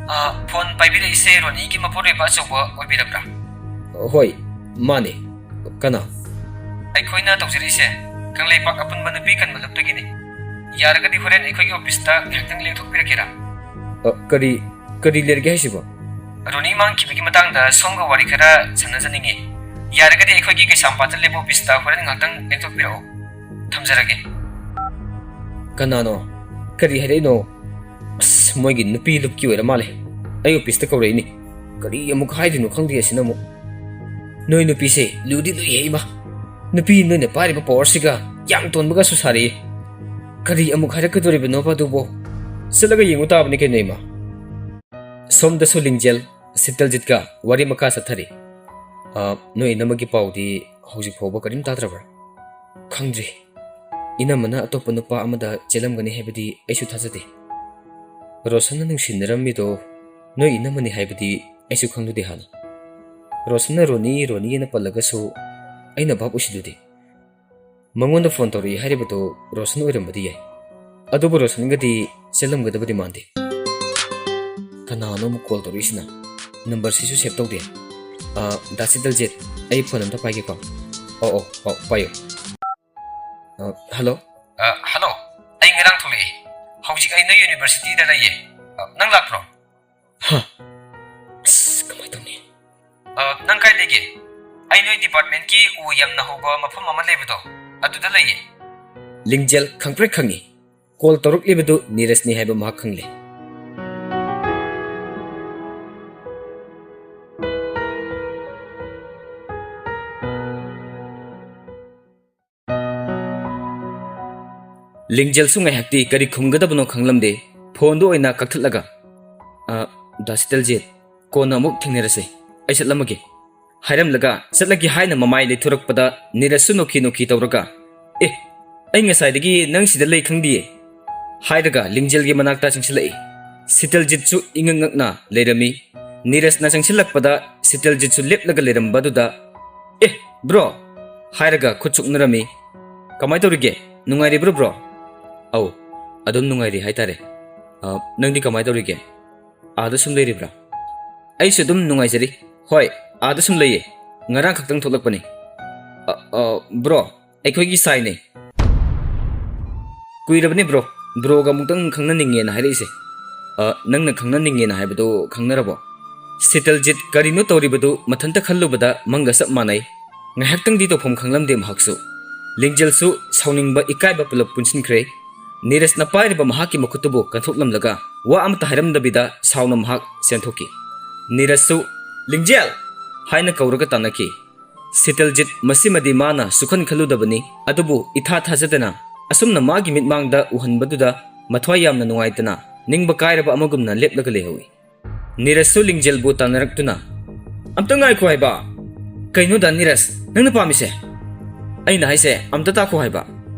ꯑ, ꯐꯣꯟ ꯄꯥꯏꯕꯤꯔꯛꯏꯁꯦ ꯔꯣꯅꯤꯒꯤ ꯃꯄꯨꯔꯣꯏꯕ ꯑꯆꯧꯕ ꯑꯣꯏꯕꯤꯔꯕ꯭ꯔꯥ? ꯍꯣꯏ, ꯃꯥꯅꯦ꯫ ꯀꯅꯥ? ꯑꯩꯈꯣꯏꯅ ꯇꯧꯖꯔꯛꯏꯁꯦ ꯀꯪꯂꯩꯄꯥꯛ ꯑꯄꯨꯟꯕ ꯅꯨꯄꯤ ꯀꯟꯕ ꯂꯨꯞꯇꯒꯤꯅꯤ꯫ ꯌꯥꯔꯒꯗꯤ ꯍꯣꯔꯦꯟ ꯑꯩꯈꯣꯏꯒꯤ ꯑꯣꯐꯤꯁꯇ ꯉꯥꯏꯍꯥꯛꯇꯪ ꯂꯦꯡꯊꯣꯛꯄꯤꯔꯛꯀꯦꯔꯥ? ꯑ, ꯀꯔꯤ, ꯀꯔꯤ ꯂꯩꯔꯒꯦ ꯍꯥꯏꯁꯤꯕꯣ? ꯔꯣꯅꯤ ꯃꯥꯡꯈꯤꯕꯒꯤ ꯃꯇꯥꯡꯗ ꯁꯣꯝꯒ ꯋꯥꯔꯤ ꯈꯔ ꯁꯥꯟꯅꯖꯅꯤꯡꯉꯤ꯫ ꯌꯥꯔꯒꯗꯤ ꯑꯩꯈꯣꯏꯒꯤ ꯀꯩꯁꯥꯝꯄꯥꯠꯇ ꯂꯩꯕ ꯑꯣꯐꯤꯁꯇ ꯍꯣꯔꯦꯟ ꯉꯥꯛꯇꯪ ꯂꯦꯡꯊꯣꯛꯄꯤꯔꯛꯎ꯫ ꯊꯝꯖꯔꯒꯦ꯫ ꯀꯅꯥꯅꯣ? ꯀꯔꯤ ꯍꯥꯏꯔꯛꯏꯅꯣ? ꯑꯁ, ꯃꯣꯏꯒꯤ ꯅꯨꯄꯤ ꯂꯨꯞꯀꯤ ꯑꯣꯏꯔ ꯃꯥꯜꯂꯦ꯫ ꯑꯩ ꯑꯣꯐꯤꯁꯇ ꯀꯧꯔꯛꯏꯅꯤ꯫ ꯀꯔꯤ ꯑꯃꯨꯛ ꯍꯥꯏꯗꯣꯏꯅꯣ ꯈꯪꯗꯦ ꯑꯁꯤꯅ ꯑꯃꯨꯛ꯫ ꯅꯣꯏ ꯅꯨꯄꯤꯁꯦ ꯂꯨꯗꯤ ꯂꯨꯏꯍꯦ ꯏꯃꯥ꯫ ꯅꯨꯄꯤ ꯅꯣꯏꯅ ꯄꯥꯏꯔꯤꯕ ꯄꯋꯥꯔꯁꯤꯒ ꯌꯥꯝ ꯇꯣꯟꯕꯒꯁꯨ ꯁꯥꯔꯛꯏ꯫ ꯀꯔꯤ ꯑꯃꯨꯛ ꯍꯥꯏꯔꯛꯀꯗꯣꯔꯤꯕꯅꯣꯕ ꯑꯗꯨꯕꯣ? ꯆꯠꯂꯒ ꯌꯦꯡꯉꯨ ꯇꯥꯕꯅꯤ ꯀꯩꯅꯣ ꯏꯃꯥ꯫ ꯁꯣꯝꯗꯁꯨ ꯂꯤꯡꯖꯦꯜ ꯁꯤꯇꯜꯖꯤꯠꯀ ꯋꯥꯔꯤ ꯃꯈꯥ ꯆꯠꯊꯔꯤ꯫ "ꯑ, ꯅꯣꯏ ꯏꯅꯝꯃꯒꯤ ꯄꯥꯎꯗꯤ ꯍꯧꯖꯤꯛ ꯐꯥꯎꯕ ꯀꯔꯤꯝ ꯇꯥꯗ꯭ꯔꯕ꯭ꯔꯥ?" "ꯈꯪꯗ꯭ꯔꯤ꯫ ꯏꯅꯝꯃꯅ ꯑꯇꯣꯞꯄ ꯅꯨꯄꯥ ꯑꯃꯗ ꯆꯦꯜꯂꯝꯒꯅꯤ ꯍꯥꯏꯕꯗꯤ ꯑꯩꯁꯨ ꯊꯥꯖꯗꯦ꯫ ꯔꯣꯁꯟꯅ ꯅꯨꯡꯁꯤꯅꯔꯝꯃꯤꯗꯣ ꯅꯣꯏ ꯏꯅꯝꯃꯅꯤ ꯍꯥꯏꯕꯗꯤ ꯑꯩꯁꯨ ꯈꯪꯂꯨꯗꯦ ꯍꯥꯟꯅ꯫ ꯔꯣꯁꯟꯅ ꯔꯣꯅꯤ, ꯔꯣꯅꯤ ꯑꯅ ꯄꯜꯂꯒꯁꯨ ꯑꯩꯅ ꯚꯥꯞ ꯑꯣꯏꯁꯤꯜꯂꯨꯗꯦ꯫ ꯃꯉꯣꯟꯗ ꯐꯣꯟ ꯇꯧꯔꯛꯏ ꯍꯥꯏꯔꯤꯕꯗꯨ ꯔꯣꯁꯟ ꯑꯣꯏꯔꯝꯕꯗꯤ ꯌꯥꯏ, ꯑꯗꯨꯕꯨ ꯔꯣꯁꯟꯒꯗꯤ ꯆꯦꯜꯂꯝꯒꯗꯕꯗꯤ ꯃꯥꯟꯗꯦ꯫ ꯀꯅꯥꯅꯣ ꯑꯃꯨꯛ ꯀꯣꯜ ꯇꯧꯔꯛꯏꯁꯤꯅ? ꯅꯝꯕꯔꯁꯤꯁꯨ ꯁꯦꯚ ꯇꯧꯗꯦ꯫ ꯑ, ꯗꯥ ꯁꯤꯇꯜꯖꯤꯠ, ꯑꯩ ꯐꯣꯟ ꯑꯝꯇ ꯄꯥꯏꯒꯦꯀꯣ꯫ ꯑꯣ, ꯑꯣ, ꯑꯣ, ꯄꯥꯏꯌꯨ꯫ ꯑ, ꯍꯜꯂꯣ꯫ ꯑ, ꯍꯜꯂꯣ꯫ ꯑꯩ ꯉꯔꯥꯡ ꯊꯣꯛꯂꯛꯑꯦ꯫ ꯍꯧꯖꯤꯛ ꯑꯩ ꯅꯣꯏ ꯌꯨꯅꯤꯚꯔꯁꯤꯇꯤꯗ ꯂꯩꯌꯦ꯫ ꯑ, ꯅꯪ ꯂꯥꯛꯄ꯭ꯔꯣ? ꯍꯥ? ꯑꯁ, ꯀꯃꯥꯏ ꯇꯧꯅꯤ? ꯑ, ꯅꯪ ꯀꯥꯏ ꯂꯩꯒꯦ? ꯑꯩ ꯅꯣꯏ ꯗꯤꯄꯥꯔꯠꯃꯦꯟꯠꯀꯤ ꯎ ꯌꯥꯝꯅ ꯍꯧꯕ ꯃꯐꯝ ꯑꯃ ꯂꯩꯕꯗꯣ, ꯑꯗꯨꯗ ꯂꯩꯌꯦ꯫ ꯂꯤꯡꯖꯦꯜ ꯈꯪꯄ꯭ꯔꯦꯛ ꯈꯪꯉꯤ꯫ ꯀꯣꯜ ꯇꯧꯔꯛꯂꯤꯕꯗꯨ ꯅꯤꯔꯖꯅꯤ ꯍꯥꯏꯕ ꯃꯍꯥꯛ ꯈꯪꯂꯦ꯫ ꯂꯤꯡꯖꯦꯜꯁꯨ ꯉꯥꯏꯍꯥꯛꯇꯤ ꯀꯔꯤ ꯈꯨꯝꯒꯗꯕꯅꯣ ꯈꯪꯂꯝꯗꯦ꯫ ꯐꯣꯟꯗꯨ ꯑꯣꯏꯅ ꯀꯛꯊꯠꯂꯒ, "ꯑ, ꯗꯥ ꯁꯤꯇꯜꯖꯤꯠ, ꯀꯣꯟꯅ ꯑꯃꯨꯛ ꯊꯦꯡꯅꯔꯁꯦ꯫ ꯑꯩ ꯆꯠꯂꯝꯃꯒꯦ," ꯍꯥꯏꯔꯝꯂꯒ ꯆꯠꯂꯒꯦ ꯍꯥꯏꯅ ꯃꯃꯥꯏ ꯂꯩꯊꯣꯔꯛꯄꯗ ꯅꯤꯔꯖꯁꯨ ꯅꯣꯛꯈꯤ ꯅꯣꯛꯈꯤ ꯇꯧꯔꯒ, "ꯑꯦ, ꯑꯩ ꯉꯁꯥꯏꯗꯒꯤ ꯅꯪ ꯁꯤꯗ ꯂꯩ ꯈꯪꯗꯤꯌꯦ," ꯍꯥꯏꯔꯒ ꯂꯤꯡꯖꯦꯜꯒꯤ ꯃꯅꯥꯛꯇ ꯆꯪꯁꯤꯜꯂꯛꯏ꯫ ꯁꯤꯇꯜꯖꯤꯠꯁꯨ ꯏꯉꯛ ꯉꯛꯅ ꯂꯩꯔꯝꯃꯤ꯫ ꯅꯤꯔꯖꯅ ꯆꯪꯁꯤꯜꯂꯛꯄꯗ ꯁꯤꯇꯜꯖꯤꯠꯁꯨ ꯂꯦꯞꯂꯒ ꯂꯩꯔꯝꯕꯗꯨꯗ, "ꯑꯦ, ꯕ꯭ꯔꯣ!" ꯍꯥꯏꯔꯒ ꯈꯨꯠ ꯁꯣꯛꯅꯔꯝꯃꯤ꯫ "ꯀꯃꯥꯏ ꯇꯧꯔꯤꯒꯦ? ꯅꯨꯡꯉꯥꯏꯔꯤꯕ꯭ꯔꯣ, ꯕ꯭ꯔꯣ?" "ꯑꯧ, ꯑꯗꯨꯝ ꯅꯨꯡꯉꯥꯏꯔꯤ ꯍꯥꯏꯇꯥꯔꯦ꯫ ꯑ, ꯅꯪꯗꯤ ꯀꯃꯥꯏ ꯇꯧꯔꯤꯒꯦ? ꯑꯥꯗ ꯁꯨꯝ ꯂꯩꯔꯤꯕ꯭ꯔꯥ?" "ꯑꯩꯁꯨ ꯑꯗꯨꯝ ꯅꯨꯡꯉꯥꯏꯖꯔꯤ꯫ ꯍꯣꯏ, ꯑꯥꯗ ꯁꯨꯝ ꯂꯩꯌꯦ꯫ ꯉꯔꯥꯡ ꯈꯛꯇꯪ ꯊꯣꯛꯂꯛꯄꯅꯤ꯫" "ꯑ, ꯑ, ꯕ꯭ꯔꯣ, ꯑꯩꯈꯣꯏꯒꯤ ꯁꯥꯏꯅꯦ꯫" "ꯀꯨꯏꯔꯕꯅꯦ ꯕ꯭ꯔꯣ, ꯕ꯭ꯔꯣꯒ ꯑꯃꯨꯛꯇꯪ ꯈꯪꯅꯅꯤꯡꯉꯦꯅ ꯍꯥꯏꯔꯛꯏꯁꯦ꯫" "ꯑ, ꯅꯪꯅ ꯈꯪꯅꯅꯤꯡꯉꯦꯅ ꯍꯥꯏꯕꯗꯨ ꯈꯪꯅꯔꯕꯣ?" ꯁꯤꯇꯜꯖꯤꯠ ꯀꯔꯤꯅꯣ ꯇꯧꯔꯤꯕꯗꯨ ꯃꯊꯟꯇ ꯈꯜꯂꯨꯕꯗ ꯃꯪꯒ ꯆꯞ ꯃꯥꯟꯅꯩ꯫ ꯉꯥꯏꯍꯥꯛꯇꯪꯗꯤ ꯇꯧꯐꯝ ꯈꯪꯂꯝꯗꯦ ꯃꯍꯥꯛꯁꯨ꯫ ꯂꯤꯡꯖꯦꯜꯁꯨ ꯁꯥꯎꯅꯤꯡꯕ, ꯏꯀꯥꯏꯕ ꯄꯨꯂꯞ ꯄꯨꯟꯁꯤꯟꯈ꯭ꯔꯦ꯫ ꯅꯤꯔꯖꯅ ꯄꯥꯏꯔꯤꯕ ꯃꯍꯥꯛꯀꯤ ꯃꯈꯨꯠꯇꯨꯕꯨ ꯀꯟꯊꯣꯛꯂꯝꯂꯒ ꯋꯥ ꯑꯃꯠꯇ ꯍꯥꯏꯔꯝꯗꯕꯤꯗ ꯁꯥꯎꯅ ꯃꯍꯥꯛ ꯆꯦꯟꯊꯣꯛꯈꯤ꯫ ꯅꯤꯔꯖꯁꯨ "ꯂꯤꯡꯖꯦꯜ!" ꯍꯥꯏꯅ ꯀꯧꯔꯒ ꯇꯥꯟꯅꯈꯤ꯫ ꯁꯤꯇꯜꯖꯤꯠ ꯃꯁꯤꯃꯗꯤ ꯃꯥꯅ ꯁꯨꯈꯟ ꯈꯜꯂꯨꯗꯕꯅꯤ, ꯑꯗꯨꯕꯨ ꯏꯊꯥ ꯊꯥꯖꯗꯅ ꯑꯁꯨꯝꯅ ꯃꯥꯒꯤ ꯃꯤꯠꯃꯥꯡꯗ ꯎꯍꯟꯕꯗꯨꯗ ꯃꯊ꯭ꯋꯥꯏ ꯌꯥꯝꯅ ꯅꯨꯡꯉꯥꯏꯇꯅ ꯅꯤꯡꯕ ꯀꯥꯏꯔꯕ ꯑꯃꯒꯨꯝꯅ ꯂꯦꯞꯂꯒ ꯂꯩꯍꯧꯏ꯫ ꯅꯤꯔꯖꯁꯨ ꯂꯤꯡꯖꯦꯜꯕꯨ ꯇꯥꯟꯅꯔꯛꯇꯨꯅ, "ꯑꯝꯇ ꯉꯥꯏꯈꯣ ꯍꯥꯏꯕ!" "ꯀꯩꯅꯣ ꯗꯥ ꯅꯤꯔꯖ, ꯅꯪꯅ ꯄꯥꯝꯃꯤꯁꯦ?" "ꯑꯩꯅ ꯍꯥꯏꯁꯦ ꯑꯝꯇ ꯇꯥꯈꯣ ꯍꯥꯏꯕ꯫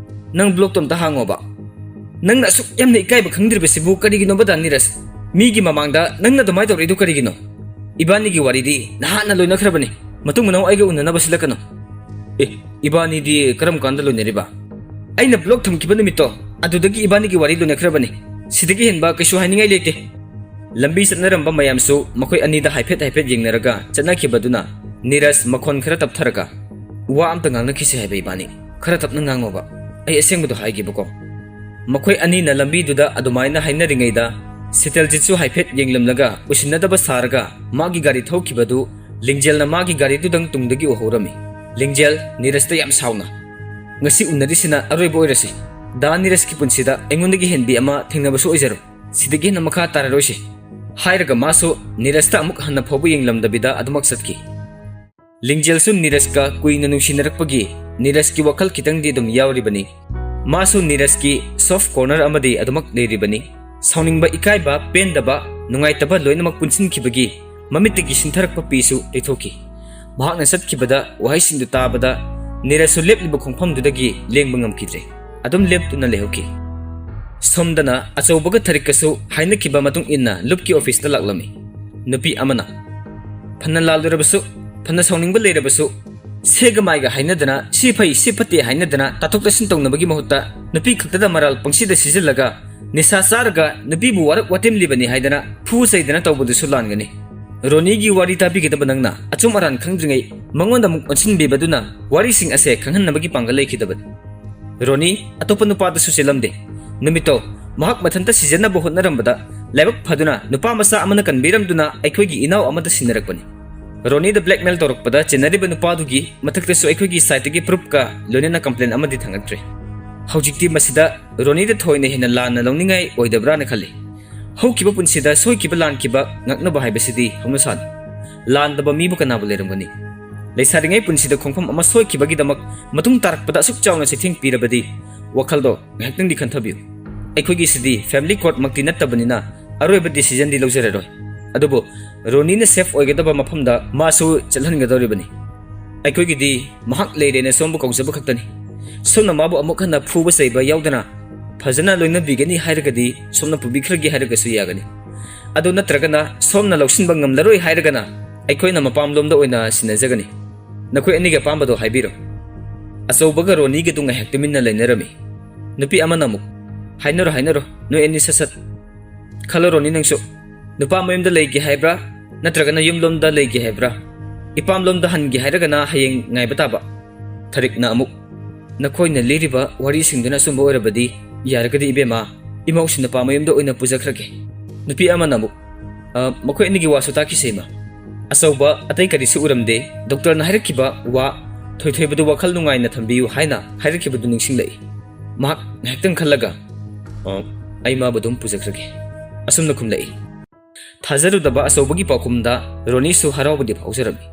ꯅꯪ ꯕ꯭ꯂꯣꯛꯇꯣ ꯑꯝꯇ ꯍꯥꯡꯉꯣꯕ꯫ ꯅꯪꯅ ꯑꯁꯨꯛ ꯌꯥꯝꯅ ꯏꯀꯥꯏꯕ ꯈꯪꯗ꯭ꯔꯤꯕꯁꯤꯕꯨ ꯀꯔꯤꯒꯤꯅꯣꯕ ꯗꯥ ꯅꯤꯔꯖ? ꯃꯤꯒꯤ ꯃꯃꯥꯡꯗ ꯅꯪꯅ ꯑꯗꯨꯃꯥꯏꯅ ꯇꯧꯔꯛꯏꯗꯣ ꯀꯔꯤꯒꯤꯅꯣ? ꯏꯕꯥꯅꯤꯒꯤ ꯋꯥꯔꯤꯗꯤ ꯅꯍꯥꯟꯅ ꯂꯣꯏꯅꯈ꯭ꯔꯕꯅꯤ꯫ ꯃꯇꯨꯡ ꯃꯅꯥꯎ ꯑꯩꯒ ꯎꯅꯅꯕ ꯁꯤꯜꯂꯛꯀꯅꯨ꯫" "ꯑꯦ, ꯏꯕꯥꯅꯤꯗꯤ ꯀꯔꯝ ꯀꯥꯟꯗ ꯂꯣꯏꯅꯔꯤꯕ?" "ꯑꯩꯅ ꯕ꯭ꯂꯣꯛ ꯊꯝꯈꯤꯕ ꯅꯨꯃꯤꯠꯇꯣ, ꯑꯗꯨꯗꯒꯤ ꯏꯕꯥꯅꯤꯒꯤ ꯋꯥꯔꯤ ꯂꯣꯏꯅꯈ꯭ꯔꯕꯅꯤ꯫ ꯁꯤꯗꯒꯤ ꯍꯦꯟꯕ ꯀꯩꯁꯨ ꯍꯥꯏꯅꯤꯡꯉꯥꯏ ꯂꯩꯇꯦ꯫" ꯂꯝꯕꯤ ꯆꯠꯅꯔꯝꯕ ꯃꯌꯥꯝꯁꯨ ꯃꯈꯣꯏ ꯑꯅꯤꯗ ꯍꯥꯏꯐꯦꯠ ꯍꯥꯏꯐꯦꯠ ꯌꯦꯡꯅꯔꯒ ꯆꯠꯅꯈꯤꯕꯗꯨꯅ ꯅꯤꯔꯖ ꯃꯈꯣꯟ ꯈꯔ ꯇꯞꯊꯔꯒ, "ꯋꯥ ꯑꯝꯇ ꯉꯥꯡꯅꯈꯤꯁꯦ ꯍꯥꯏꯕ ꯏꯕꯥꯅꯤ꯫ ꯈꯔ ꯇꯞꯅ ꯉꯥꯡꯉꯣꯕ꯫ ꯑꯩ ꯑꯁꯦꯡꯕꯗꯣ ꯍꯥꯏꯒꯦꯕꯀꯣ꯫" ꯃꯈꯣꯏ ꯑꯅꯤꯅ ꯂꯝꯕꯤꯗꯨꯗ ꯑꯗꯨꯃꯥꯏꯅ ꯍꯥꯏꯅꯔꯤꯉꯩꯗ ꯁꯤꯇꯜꯖꯤꯠꯁꯨ ꯍꯥꯏꯐꯦꯠ ꯌꯦꯡꯂꯝꯂꯒ ꯎꯁꯤꯟꯅꯗꯕ ꯁꯥꯔꯒ ꯃꯥꯒꯤ ꯒꯥꯔꯤ ꯊꯧꯈꯤꯕꯗꯨ ꯂꯤꯡꯖꯦꯜꯅ ꯃꯥꯒꯤ ꯒꯥꯔꯤꯗꯨꯗꯪ ꯇꯨꯡꯗꯒꯤ ꯎꯍꯧꯔꯝꯃꯤ꯫ "ꯂꯤꯡꯖꯦꯜ, ꯅꯤꯔꯖꯇ ꯌꯥꯝ ꯁꯥꯎꯅ꯫ ꯉꯁꯤ ꯎꯅꯔꯤꯁꯤꯅ ꯑꯔꯣꯏꯕ ꯑꯣꯏꯔꯁꯤ꯫ ꯗꯥ ꯅꯤꯔꯖꯀꯤ ꯄꯨꯟꯁꯤꯗ ꯑꯩꯉꯣꯟꯗꯒꯤ ꯍꯦꯟꯕꯤ ꯑꯃ ꯊꯦꯡꯅꯕꯁꯨ ꯑꯣꯏꯖꯔꯣ꯫ ꯁꯤꯗꯒꯤ ꯍꯦꯟꯅ ꯃꯈꯥ ꯇꯥꯔꯔꯣꯏꯁꯤ꯫" ꯍꯥꯏꯔꯒ ꯃꯥꯁꯨ ꯅꯤꯔꯖꯇ ꯑꯃꯨꯛ ꯍꯟꯅ ꯐꯥꯎꯕ ꯌꯦꯡꯂꯝꯗꯕꯤꯗ ꯑꯗꯨꯃꯛ ꯆꯠꯈꯤ꯫ ꯂꯤꯡꯖꯦꯜꯁꯨ ꯅꯤꯔꯖꯀ ꯀꯨꯏꯅ ꯅꯨꯡꯁꯤꯅꯔꯛꯄꯒꯤ ꯅꯤꯔꯖꯀꯤ ꯋꯥꯈꯜ ꯈꯤꯇꯪꯗꯤ ꯑꯗꯨꯝ ꯌꯥꯎꯔꯤꯕꯅꯤ꯫ ꯃꯥꯁꯨ ꯅꯤꯔꯖꯀꯤ soft corner ꯑꯃꯗꯤ ꯑꯗꯨꯃꯛ ꯂꯩꯔꯤꯕꯅꯤ꯫ ꯁꯥꯎꯅꯤꯡꯕ, ꯏꯀꯥꯏꯕ, ꯄꯦꯟꯗꯕ, ꯅꯨꯡꯉꯥꯏꯇꯕ ꯂꯣꯏꯅꯃꯛ ꯄꯨꯟꯁꯤꯟꯈꯤꯕꯒꯤ ꯃꯃꯤꯠꯇꯒꯤ ꯁꯤꯟꯊꯔꯛꯄ ꯄꯤꯁꯨ ꯇꯩꯊꯣꯛꯈꯤ꯫ ꯃꯍꯥꯛꯅ ꯆꯠꯈꯤꯕꯗ ꯋꯥꯍꯩꯁꯤꯡꯗꯨ ꯇꯥꯕꯗ ꯅꯤꯔꯖꯁꯨ ꯂꯦꯞꯂꯤꯕ ꯈꯣꯡꯐꯝꯗꯨꯗꯒꯤ ꯂꯦꯡꯕ ꯉꯝꯈꯤꯗ꯭ꯔꯦ꯫ ꯑꯗꯨꯝ ꯂꯦꯞꯇꯨꯅ ꯂꯩꯍꯧꯈꯤ꯫ ꯁꯣꯝꯗꯅ ꯑꯆꯧꯕꯒ ꯊꯔꯤꯛꯀꯁꯨ ꯍꯥꯏꯅꯈꯤꯕ ꯃꯇꯨꯡ ꯏꯟꯅ ꯂꯨꯞꯀꯤ ꯑꯣꯐꯤꯁꯇ ꯂꯥꯛꯂꯝꯃꯤ꯫ ꯅꯨꯄꯤ ꯑꯃꯅ, ꯐꯅ ꯂꯥꯜꯂꯨꯔꯕꯁꯨ, ꯐꯅ ꯁꯥꯎꯅꯤꯡꯕ ꯂꯩꯔꯕꯁꯨ, ꯁꯦꯒ ꯃꯥꯏꯒ ꯍꯥꯏꯅꯗꯅ, ꯁꯤ ꯐꯩ, ꯁꯤ ꯐꯠꯇꯦ ꯍꯥꯏꯅꯗꯅ ꯇꯥꯊꯣꯛ ꯇꯥꯁꯤꯟ ꯇꯧꯅꯕꯒꯤ ꯃꯍꯨꯠꯇ ꯅꯨꯄꯤ ꯈꯛꯇꯗ ꯃꯔꯥꯜ ꯄꯪꯁꯤꯗ ꯁꯤꯖꯤꯜꯂꯒ, ꯅꯤꯁꯥ ꯆꯥꯔꯒ ꯅꯨꯄꯤꯕꯨ ꯋꯥꯔꯛ ꯋꯥꯇꯦꯝꯂꯤꯕꯅꯤ ꯍꯥꯏꯗꯅ ꯐꯨ ꯆꯩꯗꯅ ꯇꯧꯕꯗꯨꯁꯨ ꯂꯥꯟꯒꯅꯤ꯫ ꯔꯣꯅꯤꯒꯤ ꯋꯥꯔꯤ ꯇꯥꯕꯤꯒꯗꯕ ꯅꯪꯅ ꯑꯆꯨꯝ ꯑꯔꯥꯟ ꯈꯪꯗ꯭ꯔꯤꯉꯩ ꯃꯉꯣꯟꯗ ꯑꯃꯨꯛ ꯑꯣꯟꯁꯤꯟꯕꯤꯕꯗꯨꯅ ꯋꯥꯔꯤꯁꯤꯡ ꯑꯁꯦ ꯈꯪꯍꯟꯅꯕꯒꯤ ꯄꯥꯡꯒꯜ ꯂꯩꯈꯤꯗꯕꯅꯤ꯫ ꯔꯣꯅꯤ ꯑꯇꯣꯞꯄ ꯅꯨꯄꯥꯗꯁꯨ ꯆꯦꯜꯂꯝꯗꯦ꯫ ꯅꯨꯃꯤꯠꯇꯣ ꯃꯍꯥꯛ ꯃꯊꯟꯇ ꯁꯤꯖꯟꯅꯕ ꯍꯣꯠꯅꯔꯝꯕꯗ ꯂꯥꯏꯕꯛ ꯐꯗꯨꯅ ꯅꯨꯄꯥ ꯃꯆꯥ ꯑꯃꯅ ꯀꯟꯕꯤꯔꯝꯗꯨꯅ ꯑꯩꯈꯣꯏꯒꯤ ꯏꯅꯥꯎ ꯑꯃꯗ ꯁꯤꯟꯅꯔꯛꯄꯅꯤ꯫ ꯔꯣꯅꯤꯗ blackmail ꯇꯧꯔꯛꯄꯗ ꯆꯦꯟꯅꯔꯤꯕ ꯅꯨꯄꯥꯗꯨꯒꯤ ꯃꯊꯛꯇꯁꯨ ꯑꯩꯈꯣꯏꯒꯤ sideꯇꯒꯤ proofꯀ ꯂꯣꯏꯅꯅ complain ꯑꯃꯗꯤ ꯊꯥꯡꯒꯠꯈ꯭ꯔꯦ꯫ ꯍꯧꯖꯤꯛꯇꯤ ꯃꯁꯤꯗ ꯔꯣꯅꯤꯗ ꯊꯣꯏꯅ ꯍꯦꯟꯅ ꯂꯥꯟꯅ ꯂꯧꯅꯤꯡꯉꯥꯏ ꯑꯣꯏꯗꯕ꯭ꯔꯥꯅ ꯈꯜꯂꯤ꯫ ꯍꯧꯈꯤꯕ ꯄꯨꯟꯁꯤꯗ ꯁꯣꯏꯈꯤꯕ ꯂꯥꯟꯈꯤꯕ ꯉꯛꯅꯕ ꯍꯥꯏꯕꯁꯤꯗꯤ ꯍꯧꯅꯁꯥꯅꯤ꯫ ꯂꯥꯟꯗꯕ ꯃꯤꯕꯨ ꯀꯅꯥꯕꯨ ꯂꯩꯔꯝꯒꯅꯤ? ꯂꯩꯁꯥꯔꯤꯉꯩ ꯄꯨꯟꯁꯤꯗ ꯈꯣꯡꯐꯝ ꯑꯃ ꯁꯣꯏꯈꯤꯕꯒꯤꯗꯃꯛ ꯃꯇꯨꯡ ꯇꯥꯔꯛꯄꯗ ꯑꯁꯨꯛ ꯆꯥꯎꯅ ꯆꯩꯊꯦꯡ ꯄꯤꯔꯕꯗꯤ ꯋꯥꯈꯜꯗꯣ ꯉꯥꯏꯍꯥꯛꯇꯪꯗꯤ ꯈꯟꯊꯕꯤꯌꯨ꯫ ꯑꯩꯈꯣꯏꯒꯤꯁꯤꯗꯤ family courtꯃꯛꯇꯤ ꯅꯠꯇꯕꯅꯤꯅ ꯑꯔꯣꯏꯕ decisionꯗꯤ ꯂꯧꯖꯔꯔꯣꯏ꯫ ꯑꯗꯨꯕꯨ ꯔꯣꯅꯤꯅ safe ꯑꯣꯏꯒꯗꯕ ꯃꯐꯝꯗ ꯃꯥꯁꯨ ꯆꯠꯍꯟꯒꯗꯧꯔꯤꯕꯅꯤ꯫ ꯑꯩꯈꯣꯏꯒꯤꯗꯤ ꯃꯍꯥꯛ ꯂꯩꯔꯦꯅ ꯁꯣꯝꯕꯨ ꯀꯧꯖꯕ ꯈꯛꯇꯅꯤ꯫ ꯁꯣꯝꯅ ꯃꯥꯕꯨ ꯑꯃꯨꯛ ꯍꯟꯅ ꯐꯨꯕ ꯆꯩꯕ ꯌꯥꯎꯗꯅ ꯐꯖꯅ ꯂꯣꯏꯅꯕꯤꯒꯅꯤ ꯍꯥꯏꯔꯒꯗꯤ ꯁꯣꯝꯅ ꯄꯨꯕꯤꯈ꯭ꯔꯒꯦ ꯍꯥꯏꯔꯒꯁꯨ ꯌꯥꯒꯅꯤ꯫ ꯑꯗꯨ ꯅꯠꯇ꯭ꯔꯒꯅ ꯁꯣꯝꯅ ꯂꯧꯁꯤꯟꯕ ꯉꯝꯂꯔꯣꯏ ꯍꯥꯏꯔꯒꯅ ꯑꯩꯈꯣꯏꯅ ꯃꯄꯥꯝꯂꯣꯝꯗ ꯑꯣꯏꯅ ꯁꯤꯟꯅꯖꯒꯅꯤ꯫ ꯅꯈꯣꯏ ꯑꯅꯤꯒꯤ ꯑꯄꯥꯝꯕꯗꯣ ꯍꯥꯏꯕꯤꯔꯣ꯫ ꯑꯆꯧꯕꯒ ꯔꯣꯅꯤꯒꯗꯨ ꯉꯥꯏꯍꯥꯛ ꯇꯨꯃꯤꯟꯅ ꯂꯩꯅꯔꯝꯃꯤ꯫ ꯅꯨꯄꯤ ꯑꯃꯅ ꯑꯃꯨꯛ, "ꯍꯥꯏꯅꯔꯣ, ꯍꯥꯏꯅꯔꯣ, ꯅꯣꯏ ꯑꯅꯤ ꯁꯠ ꯁꯠ꯫ ꯈꯜꯂꯣ ꯔꯣꯅꯤ ꯅꯪꯁꯨ꯫ ꯅꯨꯄꯥ ꯃꯌꯨꯝꯗ ꯂꯩꯒꯦ ꯍꯥꯏꯕ꯭ꯔꯥ, ꯅꯠꯇ꯭ꯔꯒꯅ ꯌꯨꯝꯂꯣꯝꯗ ꯂꯩꯒꯦ ꯍꯥꯏꯕ꯭ꯔꯥ? ꯏꯄꯥꯝꯂꯣꯝꯗ ꯍꯟꯒꯦ ꯍꯥꯏꯔꯒꯅ ꯍꯌꯦꯡ ꯉꯥꯏꯕ ꯇꯥꯕ"꯫ ꯊꯔꯤꯛꯅ ꯑꯃꯨꯛ, "ꯅꯈꯣꯏꯅ ꯂꯤꯔꯤꯕ ꯋꯥꯔꯤꯁꯤꯡꯗꯨꯅ ꯑꯆꯨꯝꯕ ꯑꯣꯏꯔꯕꯗꯤ ꯌꯥꯔꯒꯗꯤ ꯏꯕꯦꯝꯃ, ꯏꯃꯧꯁꯤ ꯅꯨꯄꯥ ꯃꯌꯨꯝꯗ ꯑꯣꯏꯅ ꯄꯨꯖꯈ꯭ꯔꯒꯦ"꯫ ꯅꯨꯄꯤ ꯑꯃꯅ ꯑꯃꯨꯛ, "ꯑ, ꯃꯈꯣꯏ ꯑꯅꯤꯒꯤ ꯋꯥꯁꯨ ꯇꯥꯈꯤꯁꯦ ꯏꯃꯥ꯫ ꯑꯆꯧꯕ ꯑꯇꯩ ꯀꯔꯤꯁꯨ ꯎꯔꯝꯗꯦ꯫ ꯗꯣꯛꯇꯔꯅ ꯍꯥꯏꯔꯛꯈꯤꯕ ꯋꯥ ꯊꯣꯏꯊꯣꯏꯕꯗꯨ ꯋꯥꯈꯜ ꯅꯨꯡꯉꯥꯏꯅ ꯊꯝꯕꯤꯌꯨ ꯍꯥꯏꯅ ꯍꯥꯏꯔꯛꯈꯤꯕꯗꯨ ꯅꯤꯡꯁꯤꯡꯂꯛꯏ"꯫ ꯃꯍꯥꯛ ꯉꯥꯏꯍꯥꯛꯇꯪ ꯈꯜꯂꯒ, "ꯑ, ꯑꯩ ꯃꯥꯕꯨ ꯑꯗꯨꯝ ꯄꯨꯖꯈ꯭ꯔꯒꯦ"꯫ ꯑꯁꯨꯝꯅ ꯈꯨꯝꯂꯛꯏ꯫ ꯊꯥꯖꯔꯨꯗꯕ ꯑꯆꯧꯕꯒꯤ ꯄꯥꯎꯈꯨꯝꯗ ꯔꯣꯅꯤꯁꯨ ꯍꯔꯥꯎꯕꯗꯤ ꯐꯥꯎꯖꯔꯝꯃꯤ꯫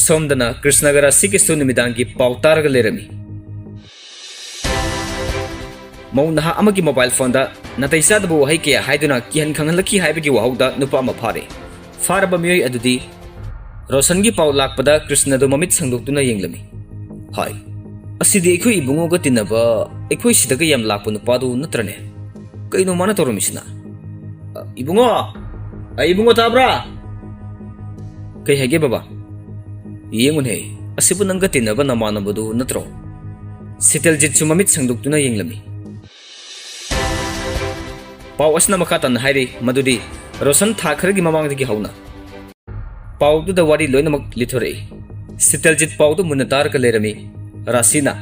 ꯁꯣꯝꯗꯅ ꯀ꯭ꯔꯤꯁꯅꯒꯔꯥ ꯁꯤꯒꯤꯁꯨ ꯅꯨꯃꯤꯗꯥꯡꯒꯤ ꯄꯥꯎ ꯇꯥꯔꯒ ꯂꯩꯔꯝꯃꯤ꯫ ꯃꯧ ꯅꯍꯥ ꯑꯃꯒꯤ mobile phoneꯗ ꯅꯥꯇꯩ ꯆꯥꯗꯕ ꯋꯥꯍꯩ ꯀꯌꯥ ꯍꯥꯏꯗꯨꯅ ꯀꯤꯍꯟ ꯈꯪꯍꯜꯂꯛꯈꯤ ꯍꯥꯏꯕꯒꯤ ꯋꯥꯍꯧꯗ ꯅꯨꯄꯥ ꯑꯃ ꯐꯥꯔꯦ꯫ ꯐꯥꯔꯕ ꯃꯤꯑꯣꯏ ꯑꯗꯨꯗꯤ ꯔꯣꯁꯟꯒꯤ ꯄꯥꯎ ꯂꯥꯛꯄꯗ ꯀ꯭ꯔꯤꯁꯅꯗꯨ ꯃꯃꯤꯠ ꯁꯪꯗꯣꯛꯇꯨꯅ ꯌꯦꯡꯂꯝꯃꯤ꯫ "ꯍꯥꯏ, ꯑꯁꯤꯗꯤ ꯑꯩꯈꯣꯏ ꯏꯕꯨꯡꯉꯣꯒ ꯇꯤꯟꯅꯕ, ꯑꯩꯈꯣꯏ ꯁꯤꯗꯒ ꯌꯥꯝ ꯂꯥꯛꯄ ꯅꯨꯄꯥꯗꯨ ꯅꯠꯇ꯭ꯔꯅꯦ? ꯀꯩꯅꯣ ꯃꯥꯅ ꯇꯧꯔꯝꯃꯤꯁꯤꯅ? ꯑ, ꯏꯕꯨꯡꯉꯣ! ꯑ, ꯏꯕꯨꯡꯉꯣ, ꯇꯥꯕ꯭ꯔꯥ? ꯀꯩ ꯍꯥꯏꯒꯦ ꯕꯕꯥ? ꯌꯦꯡꯉꯨꯅꯦ, ꯑꯁꯤꯕꯨ ꯅꯪꯒ ꯇꯤꯟꯅꯕ ꯅꯃꯥꯟꯅꯕꯗꯨ ꯅꯠꯇ꯭ꯔꯣ? ꯁꯤꯇꯜꯖꯤꯠꯁꯨ ꯃꯃꯤꯠ ꯁꯪꯗꯣꯛꯇꯨꯅ ꯌꯦꯡꯂꯝꯃꯤ꯫ ꯄꯥꯎ ꯑꯁꯤꯅ ꯃꯈꯥ ꯇꯥꯅ ꯍꯥꯏꯔꯤ ꯃꯗꯨꯗꯤ ꯔꯣꯁꯟ ꯊꯥ ꯈꯔꯒꯤ ꯃꯃꯥꯡꯗꯒꯤ ꯍꯧꯅ ꯄꯥꯎꯗꯨꯗ ꯋꯥꯔꯤ ꯂꯣꯏꯅꯃꯛ ꯂꯤꯊꯣꯔꯛꯏ꯫ ꯁꯤꯇꯜꯖꯤꯠ ꯄꯥꯎꯗꯨ ꯃꯨꯟꯅ ꯇꯥꯔꯒ ꯂꯩꯔꯝꯃꯤ꯫ ꯔꯥꯁꯤꯅ,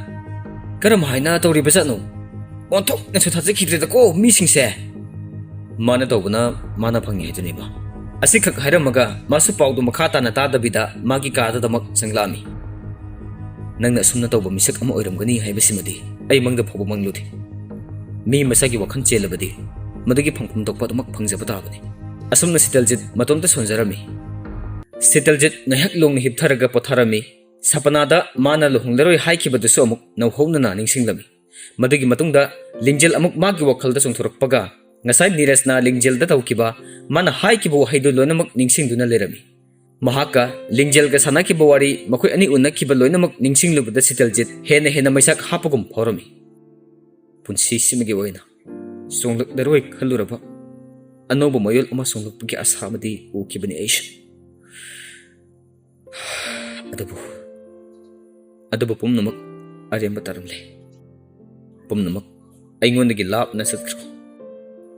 "ꯀꯔꯝ ꯍꯥꯏꯅ ꯇꯧꯔꯤꯕꯖꯥꯠꯅꯣ? ꯑꯣꯟꯊꯣꯛꯅꯁꯨ ꯊꯥꯖꯈꯤꯗ꯭ꯔꯦꯗꯀꯣ ꯃꯤꯁꯤꯡꯁꯦ!" ꯃꯥꯅ ꯇꯧꯕꯅ ꯃꯥꯅ ꯐꯪꯉꯤ ꯍꯥꯏꯗꯨꯅꯤꯕ꯫ ꯑꯁꯤꯈꯛ ꯍꯥꯏꯔꯝꯃꯒ ꯃꯥꯁꯨ ꯄꯥꯎꯗꯨ ꯃꯈꯥ ꯇꯥꯅ ꯇꯥꯗꯕꯤꯗ ꯃꯥꯒꯤ ꯀꯥꯗꯨꯗꯃꯛ ꯆꯪꯂꯛꯑꯝꯃꯤ꯫ "ꯅꯪꯅ ꯑꯁꯨꯝꯅ ꯇꯧꯕ ꯃꯤꯁꯛ ꯑꯃ ꯑꯣꯏꯔꯝꯒꯅꯤ ꯍꯥꯏꯕꯁꯤꯃꯗꯤ ꯑꯩ ꯃꯪꯗ ꯐꯥꯎꯕ ꯃꯪꯂꯨꯗꯦ꯫ ꯃꯤ ꯃꯁꯥꯒꯤ ꯋꯥꯈꯜ ꯆꯦꯜꯂꯕꯗꯤ ꯃꯗꯨꯒꯤ ꯐꯪꯐꯝ ꯊꯣꯛꯄ ꯑꯗꯨꯃꯛ ꯐꯪꯖꯕ ꯇꯥꯕꯅꯤ"꯫ ꯑꯁꯨꯝꯅ ꯁꯤꯇꯜꯖꯤꯠ ꯃꯇꯣꯝꯇ ꯁꯣꯟꯖꯔꯝꯃꯤ꯫ ꯁꯤꯇꯜꯖꯤꯠ ꯉꯥꯏꯍꯥꯛ ꯂꯣꯡꯅ ꯍꯤꯞꯊꯔꯒ ꯄꯣꯊꯥꯔꯝꯃꯤ꯫ ꯁꯄꯅꯥꯗ ꯃꯥꯅ ꯂꯨꯍꯣꯡꯂꯔꯣꯏ ꯍꯥꯏꯈꯤꯕꯗꯨꯁꯨ ꯑꯃꯨꯛ ꯅꯧꯍꯧꯅꯅ ꯅꯤꯡꯁꯤꯡꯂꯝꯃꯤ꯫ ꯃꯗꯨꯒꯤ ꯃꯇꯨꯡꯗ ꯂꯤꯡꯖꯦꯜ ꯑꯃꯨꯛ ꯃꯥꯒꯤ ꯋꯥꯈꯜꯗ ꯆꯣꯡꯊꯣꯔꯛꯄꯒ ꯉꯁꯥꯏ ꯅꯤꯔꯖꯅ ꯂꯤꯡꯖꯦꯜꯗ ꯇꯧꯈꯤꯕ, ꯃꯥꯅ ꯍꯥꯏꯈꯤꯕ ꯋꯥꯍꯩꯗꯨ ꯂꯣꯏꯅꯃꯛ ꯅꯤꯡꯁꯤꯡꯗꯨꯅ ꯂꯩꯔꯝꯃꯤ꯫ ꯃꯍꯥꯛꯀ ꯂꯤꯡꯖꯦꯜꯒ ꯁꯥꯟꯅꯈꯤꯕ ꯋꯥꯔꯤ, ꯃꯈꯣꯏ ꯑꯅꯤ ꯎꯅꯈꯤꯕ ꯂꯣꯏꯅꯃꯛ ꯅꯤꯡꯁꯤꯡꯂꯨꯕꯗ ꯁꯤꯇꯜꯖꯤꯠ ꯍꯦꯟꯅ ꯍꯦꯟꯅ ꯃꯩꯁꯥꯛ ꯍꯥꯞꯄꯒꯨꯝ ꯐꯥꯎꯔꯝꯃꯤ꯫ ꯄꯨꯟꯁꯤꯁꯤꯃꯒꯤ ꯑꯣꯏꯅ ꯆꯣꯡꯂꯛꯂꯔꯣꯏ ꯈꯜꯂꯨꯔꯕ ꯑꯅꯧꯕ ꯃꯌꯣꯜ ꯑꯃ ꯆꯣꯡꯂꯛꯄꯒꯤ ꯑꯁꯥ ꯑꯃꯗꯤ ꯎꯈꯤꯕꯅꯤ ꯑꯩꯁꯨ꯫ ꯑꯗꯨꯕꯨ, ꯑꯗꯨꯕꯨ ꯄꯨꯝꯅꯃꯛ ꯑꯔꯦꯝꯕ ꯇꯥꯔꯝꯂꯦ꯫ ꯄꯨꯝꯅꯃꯛ ꯑꯩꯉꯣꯟꯗꯒꯤ ꯂꯥꯞꯅ ꯆꯠꯈ꯭ꯔꯣ꯫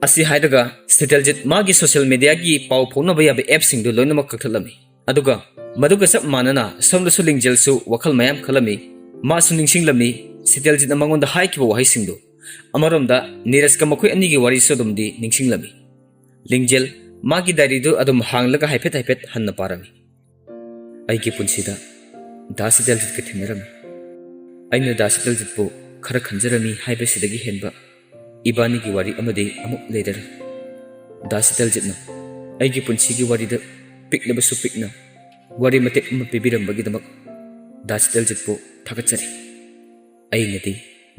ꯑꯁꯤ ꯍꯥꯏꯔꯒ ꯁꯤꯇꯜꯖꯤꯠ ꯃꯥꯒꯤ social mediaꯒꯤ ꯄꯥꯎ ꯐꯥꯎꯅꯕ ꯌꯥꯕ appꯁꯤꯡꯗꯨ ꯂꯣꯏꯅꯃꯛ ꯀꯛꯊꯠꯂꯝꯃꯤ꯫ ꯑꯗꯨꯒ ꯃꯗꯨꯒ ꯆꯞ ꯃꯥꯟꯅꯅ ꯁꯣꯝꯗꯁꯨ ꯂꯤꯡꯖꯦꯜꯁꯨ ꯋꯥꯈꯜ ꯃꯌꯥꯝ ꯈꯜꯂꯝꯃꯤ꯫ ꯃꯥꯁꯨ ꯅꯤꯡꯁꯤꯡꯂꯝꯃꯤ ꯁꯤꯇꯜꯖꯤꯠꯅ ꯃꯉꯣꯟꯗ ꯍꯥꯏꯈꯤꯕ ꯋꯥꯍꯩꯁꯤꯡꯗꯨ꯫ ꯑꯃꯔꯣꯝꯗ ꯅꯤꯔꯖꯀ ꯃꯈꯣꯏ ꯑꯅꯤꯒꯤ ꯋꯥꯔꯤꯁꯨ ꯑꯗꯨꯝꯗꯤ ꯅꯤꯡꯁꯤꯡꯂꯝꯃꯤ꯫ ꯂꯤꯡꯖꯦꯜ ꯃꯥꯒꯤ diaryꯗꯨ ꯑꯗꯨꯝ ꯍꯥꯡꯂꯒ ꯍꯥꯏꯐꯦꯠ ꯍꯥꯏꯐꯦꯠ ꯍꯟꯅ ꯄꯥꯔꯝꯃꯤ꯫ ꯑꯩꯒꯤ ꯄꯨꯟꯁꯤꯗ ꯗꯥ ꯁꯤꯇꯜꯖꯤꯠꯀ ꯊꯦꯡꯅꯔꯝꯃꯤ꯫ ꯑꯩꯅ ꯗꯥ ꯁꯤꯇꯜꯖꯤꯠꯄꯨ ꯈꯔ ꯈꯟꯖꯔꯝꯃꯤ ꯍꯥꯏꯕꯁꯤꯗꯒꯤ ꯍꯦꯟꯕ ꯏꯕꯥꯅꯤꯒꯤ ꯋꯥꯔꯤ ꯑꯃꯗꯤ ꯑꯃꯨꯛ ꯂꯩꯔꯔꯣꯏ꯫ ꯗꯥ ꯁꯤꯇꯜꯖꯤꯠꯅ ꯑꯩꯒꯤ ꯄꯨꯟꯁꯤꯒꯤ ꯋꯥꯔꯤꯗ ꯄꯤꯛꯂꯕꯁꯨ ꯄꯤꯛꯅ ꯋꯥꯔꯤ ꯃꯇꯦꯛ ꯑꯃ ꯄꯤꯕꯤꯔꯝꯕꯒꯤꯗꯃꯛ ꯗꯥ ꯁꯤꯇꯜꯖꯤꯠꯄꯨ ꯊꯥꯒꯠꯆꯔꯤ꯫ ꯑꯩꯅꯗꯤ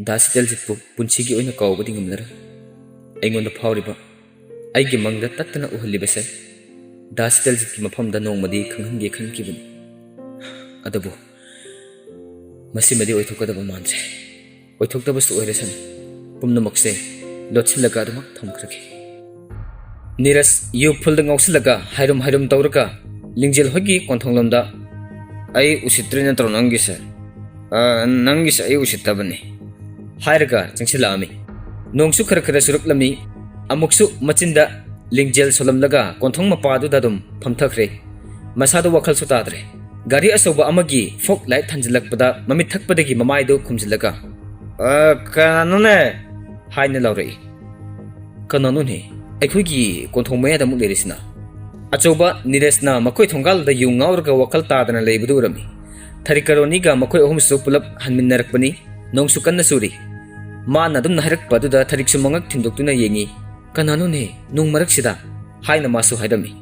ꯗꯥ ꯁꯤꯇꯜꯖꯤꯠꯄꯨ ꯄꯨꯟꯁꯤꯒꯤ ꯑꯣꯏꯅ ꯀꯥꯎꯕꯗꯤ ꯉꯝꯂꯔꯣꯏ꯫ ꯑꯩꯉꯣꯟꯗ ꯐꯥꯎꯔꯤꯕ, ꯑꯩꯒꯤ ꯃꯪꯗ ꯇꯠꯇꯅ ꯎꯍꯜꯂꯤꯕꯁꯦ ꯗꯥ ꯁꯤꯇꯜꯖꯤꯠꯀꯤ ꯃꯐꯝꯗ ꯅꯣꯡꯃꯗꯤ ꯈꯪꯍꯟꯒꯦ ꯈꯟꯈꯤꯕꯅꯤ꯫ ꯑꯗꯨꯕꯨ ꯃꯁꯤꯃꯗꯤ ꯑꯣꯏꯊꯣꯛꯀꯗꯕ ꯃꯥꯟꯗ꯭ꯔꯦ꯫ ꯑꯣꯏꯊꯣꯛꯇꯕꯁꯨ ꯑꯣꯏꯔꯁꯅꯨ꯫ ꯄꯨꯝꯅꯃꯛꯁꯦ ꯂꯣꯠꯁꯤꯜꯂꯒ ꯑꯗꯨꯃꯛ ꯊꯝꯈ꯭ꯔꯒꯦ꯫ ꯅꯤꯔꯖ ꯌꯨ ꯐꯨꯜꯗ ꯉꯥꯎꯁꯤꯜꯂꯒ ꯍꯥꯏꯔꯨꯝ ꯍꯥꯏꯔꯨꯝ ꯇꯧꯔꯒ ꯂꯤꯡꯖꯦꯜ ꯍꯣꯏꯒꯤ ꯀꯣꯟꯊꯣꯡꯂꯣꯝꯗ, "ꯑꯩ ꯎꯁꯤꯠꯇ꯭ꯔꯦ ꯅꯠꯇ꯭ꯔꯣ ꯅꯪꯒꯤꯁꯦ? ꯑ, ꯅꯪꯒꯤꯁꯦ ꯑꯩ ꯎꯁꯤꯠꯇꯕꯅꯤ," ꯍꯥꯏꯔꯒ ꯆꯪꯁꯤꯜꯂꯛꯑꯝꯃꯤ꯫ ꯅꯣꯡꯁꯨ ꯈꯔ ꯈꯔ ꯆꯨꯔꯛꯂꯝꯃꯤ꯫ ꯑꯃꯨꯛꯁꯨ ꯃꯆꯤꯟꯗ ꯂꯤꯡꯖꯦꯜ ꯁꯣꯜꯂꯝꯂꯒ ꯀꯣꯟꯊꯣꯡ ꯃꯄꯥꯗꯨꯗ ꯑꯗꯨꯝ ꯐꯝꯊꯈ꯭ꯔꯦ꯫ ꯃꯁꯥꯗꯣ ꯋꯥꯈꯜꯁꯨ ꯇꯥꯗ꯭ꯔꯦ꯫ ꯒꯥꯔꯤ ꯑꯆꯧꯕ ꯑꯃꯒꯤ fog light ꯊꯥꯟꯖꯤꯜꯂꯛꯄꯗ ꯃꯃꯤꯠ ꯊꯛꯄꯗꯒꯤ ꯃꯃꯥꯏꯗꯨ ꯈꯨꯝꯖꯤꯜꯂꯒ, "ꯑ, ꯀꯅꯥꯅꯣꯅꯦ?" ꯍꯥꯏꯅ ꯂꯥꯎꯔꯛꯏ꯫ "ꯀꯅꯥꯅꯣꯅꯦ? ꯑꯩꯈꯣꯏꯒꯤ ꯀꯣꯟꯊꯣꯡ ꯃꯌꯥꯗ ꯑꯃꯨꯛ ꯂꯩꯔꯤꯁꯤꯅ?" ꯑꯆꯧꯕ ꯅꯤꯔꯖꯅ ꯃꯈꯣꯏ ꯊꯣꯡꯒꯥꯜꯗ ꯌꯨ ꯉꯥꯎꯔꯒ ꯋꯥꯈꯜ ꯇꯥꯗꯅ ꯂꯩꯕꯗꯨ ꯎꯔꯝꯃꯤ꯫ ꯊꯔꯤꯛꯀ ꯔꯣꯅꯤꯒ ꯃꯈꯣꯏ ꯑꯍꯨꯝꯁꯨ ꯄꯨꯂꯞ ꯍꯟꯃꯤꯟꯅꯔꯛꯄꯅꯤ꯫ ꯅꯣꯡꯁꯨ ꯀꯟꯅ ꯆꯨꯔꯤ꯫ ꯃꯥꯅ ꯑꯗꯨꯝꯅ ꯍꯥꯏꯔꯛꯄ ꯑꯗꯨꯗ ꯊꯔꯤꯛꯁꯨ ꯃꯉꯛ ꯊꯤꯟꯗꯣꯛꯇꯨꯅ ꯌꯦꯡꯉꯤ꯫ "ꯀꯅꯥꯅꯣꯅꯦ ꯅꯣꯡ ꯃꯔꯛꯁꯤꯗ?" ꯍꯥꯏꯅ ꯃꯥꯁꯨ ꯍꯥꯏꯔꯝꯃꯤ꯫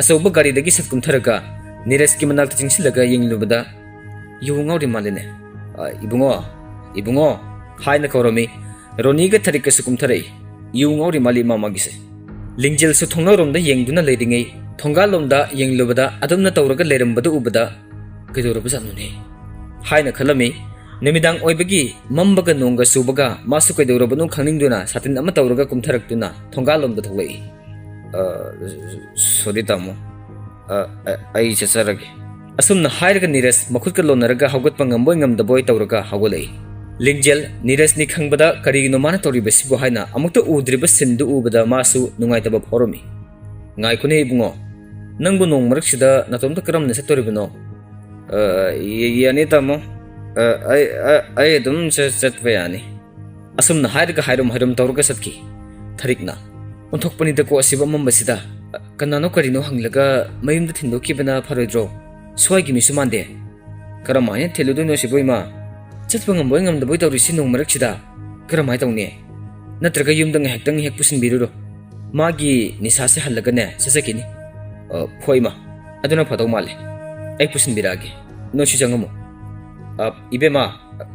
ꯑꯆꯧꯕ ꯒꯥꯔꯤꯗꯒꯤ ꯁꯠ ꯀꯨꯝꯊꯔꯒ ꯅꯤꯔꯖꯀꯤ ꯃꯅꯥꯛꯇ ꯆꯪꯁꯤꯜꯂꯒ ꯌꯦꯡꯂꯨꯕꯗ, "ꯌꯨ ꯉꯥꯎꯔꯤ ꯃꯥꯜꯂꯤꯅꯦ꯫ ꯑ, ꯏꯕꯨꯡꯉꯣ, ꯏꯕꯨꯡꯉꯣ," ꯍꯥꯏꯅ ꯀꯧꯔꯝꯃꯤ꯫ ꯔꯣꯅꯤꯒ ꯊꯔꯤꯛꯀꯁꯨ ꯀꯨꯝꯊꯔꯛꯏ꯫ ꯌꯨ ꯉꯥꯎꯔꯤ ꯃꯥꯜꯂꯤ ꯃꯥ ꯃꯥꯒꯤꯁꯦ꯫ ꯂꯤꯡꯖꯦꯜꯁꯨ ꯊꯣꯡꯅꯥꯎꯔꯣꯝꯗ ꯌꯦꯡꯗꯨꯅ ꯂꯩꯔꯤꯉꯩ, ꯊꯣꯡꯒꯥꯜꯂꯣꯝꯗ ꯌꯦꯡꯂꯨꯕꯗ ꯑꯗꯨꯝꯅ ꯇꯧꯔꯒ ꯂꯩꯔꯝꯕꯗꯨ ꯎꯕꯗ, "ꯀꯩꯗꯧꯔꯕꯖꯥꯠꯅꯣꯅꯦ?" ꯍꯥꯏꯅ ꯈꯜꯂꯝꯃꯤ꯫ ꯅꯨꯃꯤꯗꯥꯡ ꯑꯣꯏꯕꯒꯤ ꯃꯝꯕꯒ ꯅꯣꯡꯒ ꯆꯨꯕꯒ ꯃꯥꯁꯨ ꯀꯩꯗꯧꯔꯕꯅꯣ ꯈꯪꯅꯤꯡꯗꯨꯅ ꯁꯥꯇꯤꯟ ꯑꯃ ꯇꯧꯔꯒ ꯀꯨꯝꯊꯔꯛꯇꯨꯅ ꯊꯣꯡꯒꯥꯜꯂꯣꯝꯗ ꯊꯣꯛꯂꯛꯏ꯫ "ꯑ, sorry ꯇꯥꯃꯣ꯫ ꯑ, ꯑ, ꯑꯩ ꯆꯠꯆꯔꯒꯦ꯫" ꯑꯁꯨꯝꯅ ꯍꯥꯏꯔꯒ ꯅꯤꯔꯖ ꯃꯈꯨꯠꯀ ꯂꯣꯟꯅꯔꯒ ꯍꯧꯒꯠꯄ ꯉꯝꯕꯣꯏ ꯉꯝꯗꯕꯣꯏ ꯇꯧꯔꯒ ꯍꯧꯒꯠꯂꯛꯏ꯫ ꯂꯤꯡꯖꯦꯜ ꯅꯤꯔꯖꯅꯤ ꯈꯪꯕꯗ ꯀꯔꯤꯒꯤꯅꯣ ꯃꯥꯅ ꯇꯧꯔꯤꯕꯁꯤꯕꯨ ꯍꯥꯏꯅ ꯑꯃꯨꯛꯇ ꯎꯗ꯭ꯔꯤꯕ ꯁꯤꯟꯗꯨ ꯎꯕꯗ ꯃꯥꯁꯨ ꯅꯨꯡꯉꯥꯏꯇꯕ ꯐꯥꯎꯔꯝꯃꯤ꯫ "ꯉꯥꯏꯈꯣꯅꯦ ꯏꯕꯨꯡꯉꯣ, ꯅꯪꯕꯨ ꯅꯣꯡ ꯃꯔꯛꯁꯤꯗ ꯅꯇꯣꯝꯇ ꯀꯔꯝꯅ ꯆꯠꯇꯣꯔꯤꯕꯅꯣ?" "ꯑ, ꯌ-, ꯌꯥꯅꯤ ꯇꯥꯃꯣ꯫ ꯑ, ꯑꯩ, ꯑ, ꯑꯩ ꯑꯗꯨꯝ ꯆ-, ꯆꯠꯄ ꯌꯥꯅꯤ꯫" ꯑꯁꯨꯝꯅ ꯍꯥꯏꯔꯒ ꯍꯥꯏꯔꯨꯝ ꯍꯥꯏꯔꯨꯝ ꯇꯧꯔꯒ ꯆꯠꯈꯤ꯫ ꯊꯔꯤꯛꯅ, "ꯑꯣꯟꯊꯣꯛꯄꯅꯤꯗꯀꯣ ꯑꯁꯤꯕꯨ ꯑꯃꯝꯕꯁꯤꯗ꯫ ꯀꯅꯥꯅꯣ ꯀꯔꯤꯅꯣ ꯍꯪꯂꯒ ꯃꯌꯨꯝꯗ ꯊꯤꯟꯗꯣꯛꯈꯤꯕꯅ ꯐꯔꯣꯏꯗ꯭ꯔꯣ? ꯁ꯭ꯋꯥꯏꯒꯤ ꯃꯤꯁꯨ ꯃꯥꯟꯗꯦ꯫ ꯀꯔꯝꯍꯥꯏꯅ ꯊꯤꯜꯂꯨꯗꯣꯏꯅꯣ ꯁꯤꯕꯨ ꯏꯃꯥ? ꯆꯠꯄ ꯉꯝꯕꯣꯏ ꯉꯝꯗꯕꯣꯏ ꯇꯧꯔꯤꯁꯤ ꯅꯣꯡ ꯃꯔꯛꯁꯤꯗ꯫ ꯀꯔꯝꯍꯥꯏꯅ ꯇꯧꯅꯤ? ꯅꯠꯇ꯭ꯔꯒ ꯌꯨꯝꯗ ꯉꯥꯏꯍꯥꯛꯇꯪ ꯍꯦꯛ ꯄꯨꯁꯤꯟꯕꯤꯔꯨꯔꯣ꯫ ꯃꯥꯒꯤ ꯅꯤꯁꯥꯁꯦ ꯍꯜꯂꯒꯅꯦ ꯆꯠꯆꯈꯤꯅꯤ꯫" "ꯑ, ꯍꯣꯏ ꯏꯃꯥ, ꯑꯗꯨꯅ ꯐꯗꯧ ꯃꯥꯜꯂꯦ꯫ ꯑꯩ ꯄꯨꯁꯤꯟꯕꯤꯔꯛꯑꯒꯦ꯫ ꯅꯣꯏꯁꯨ ꯆꯪꯉꯝꯃꯣ꯫ ꯑ, ꯏꯕꯦꯝꯃ,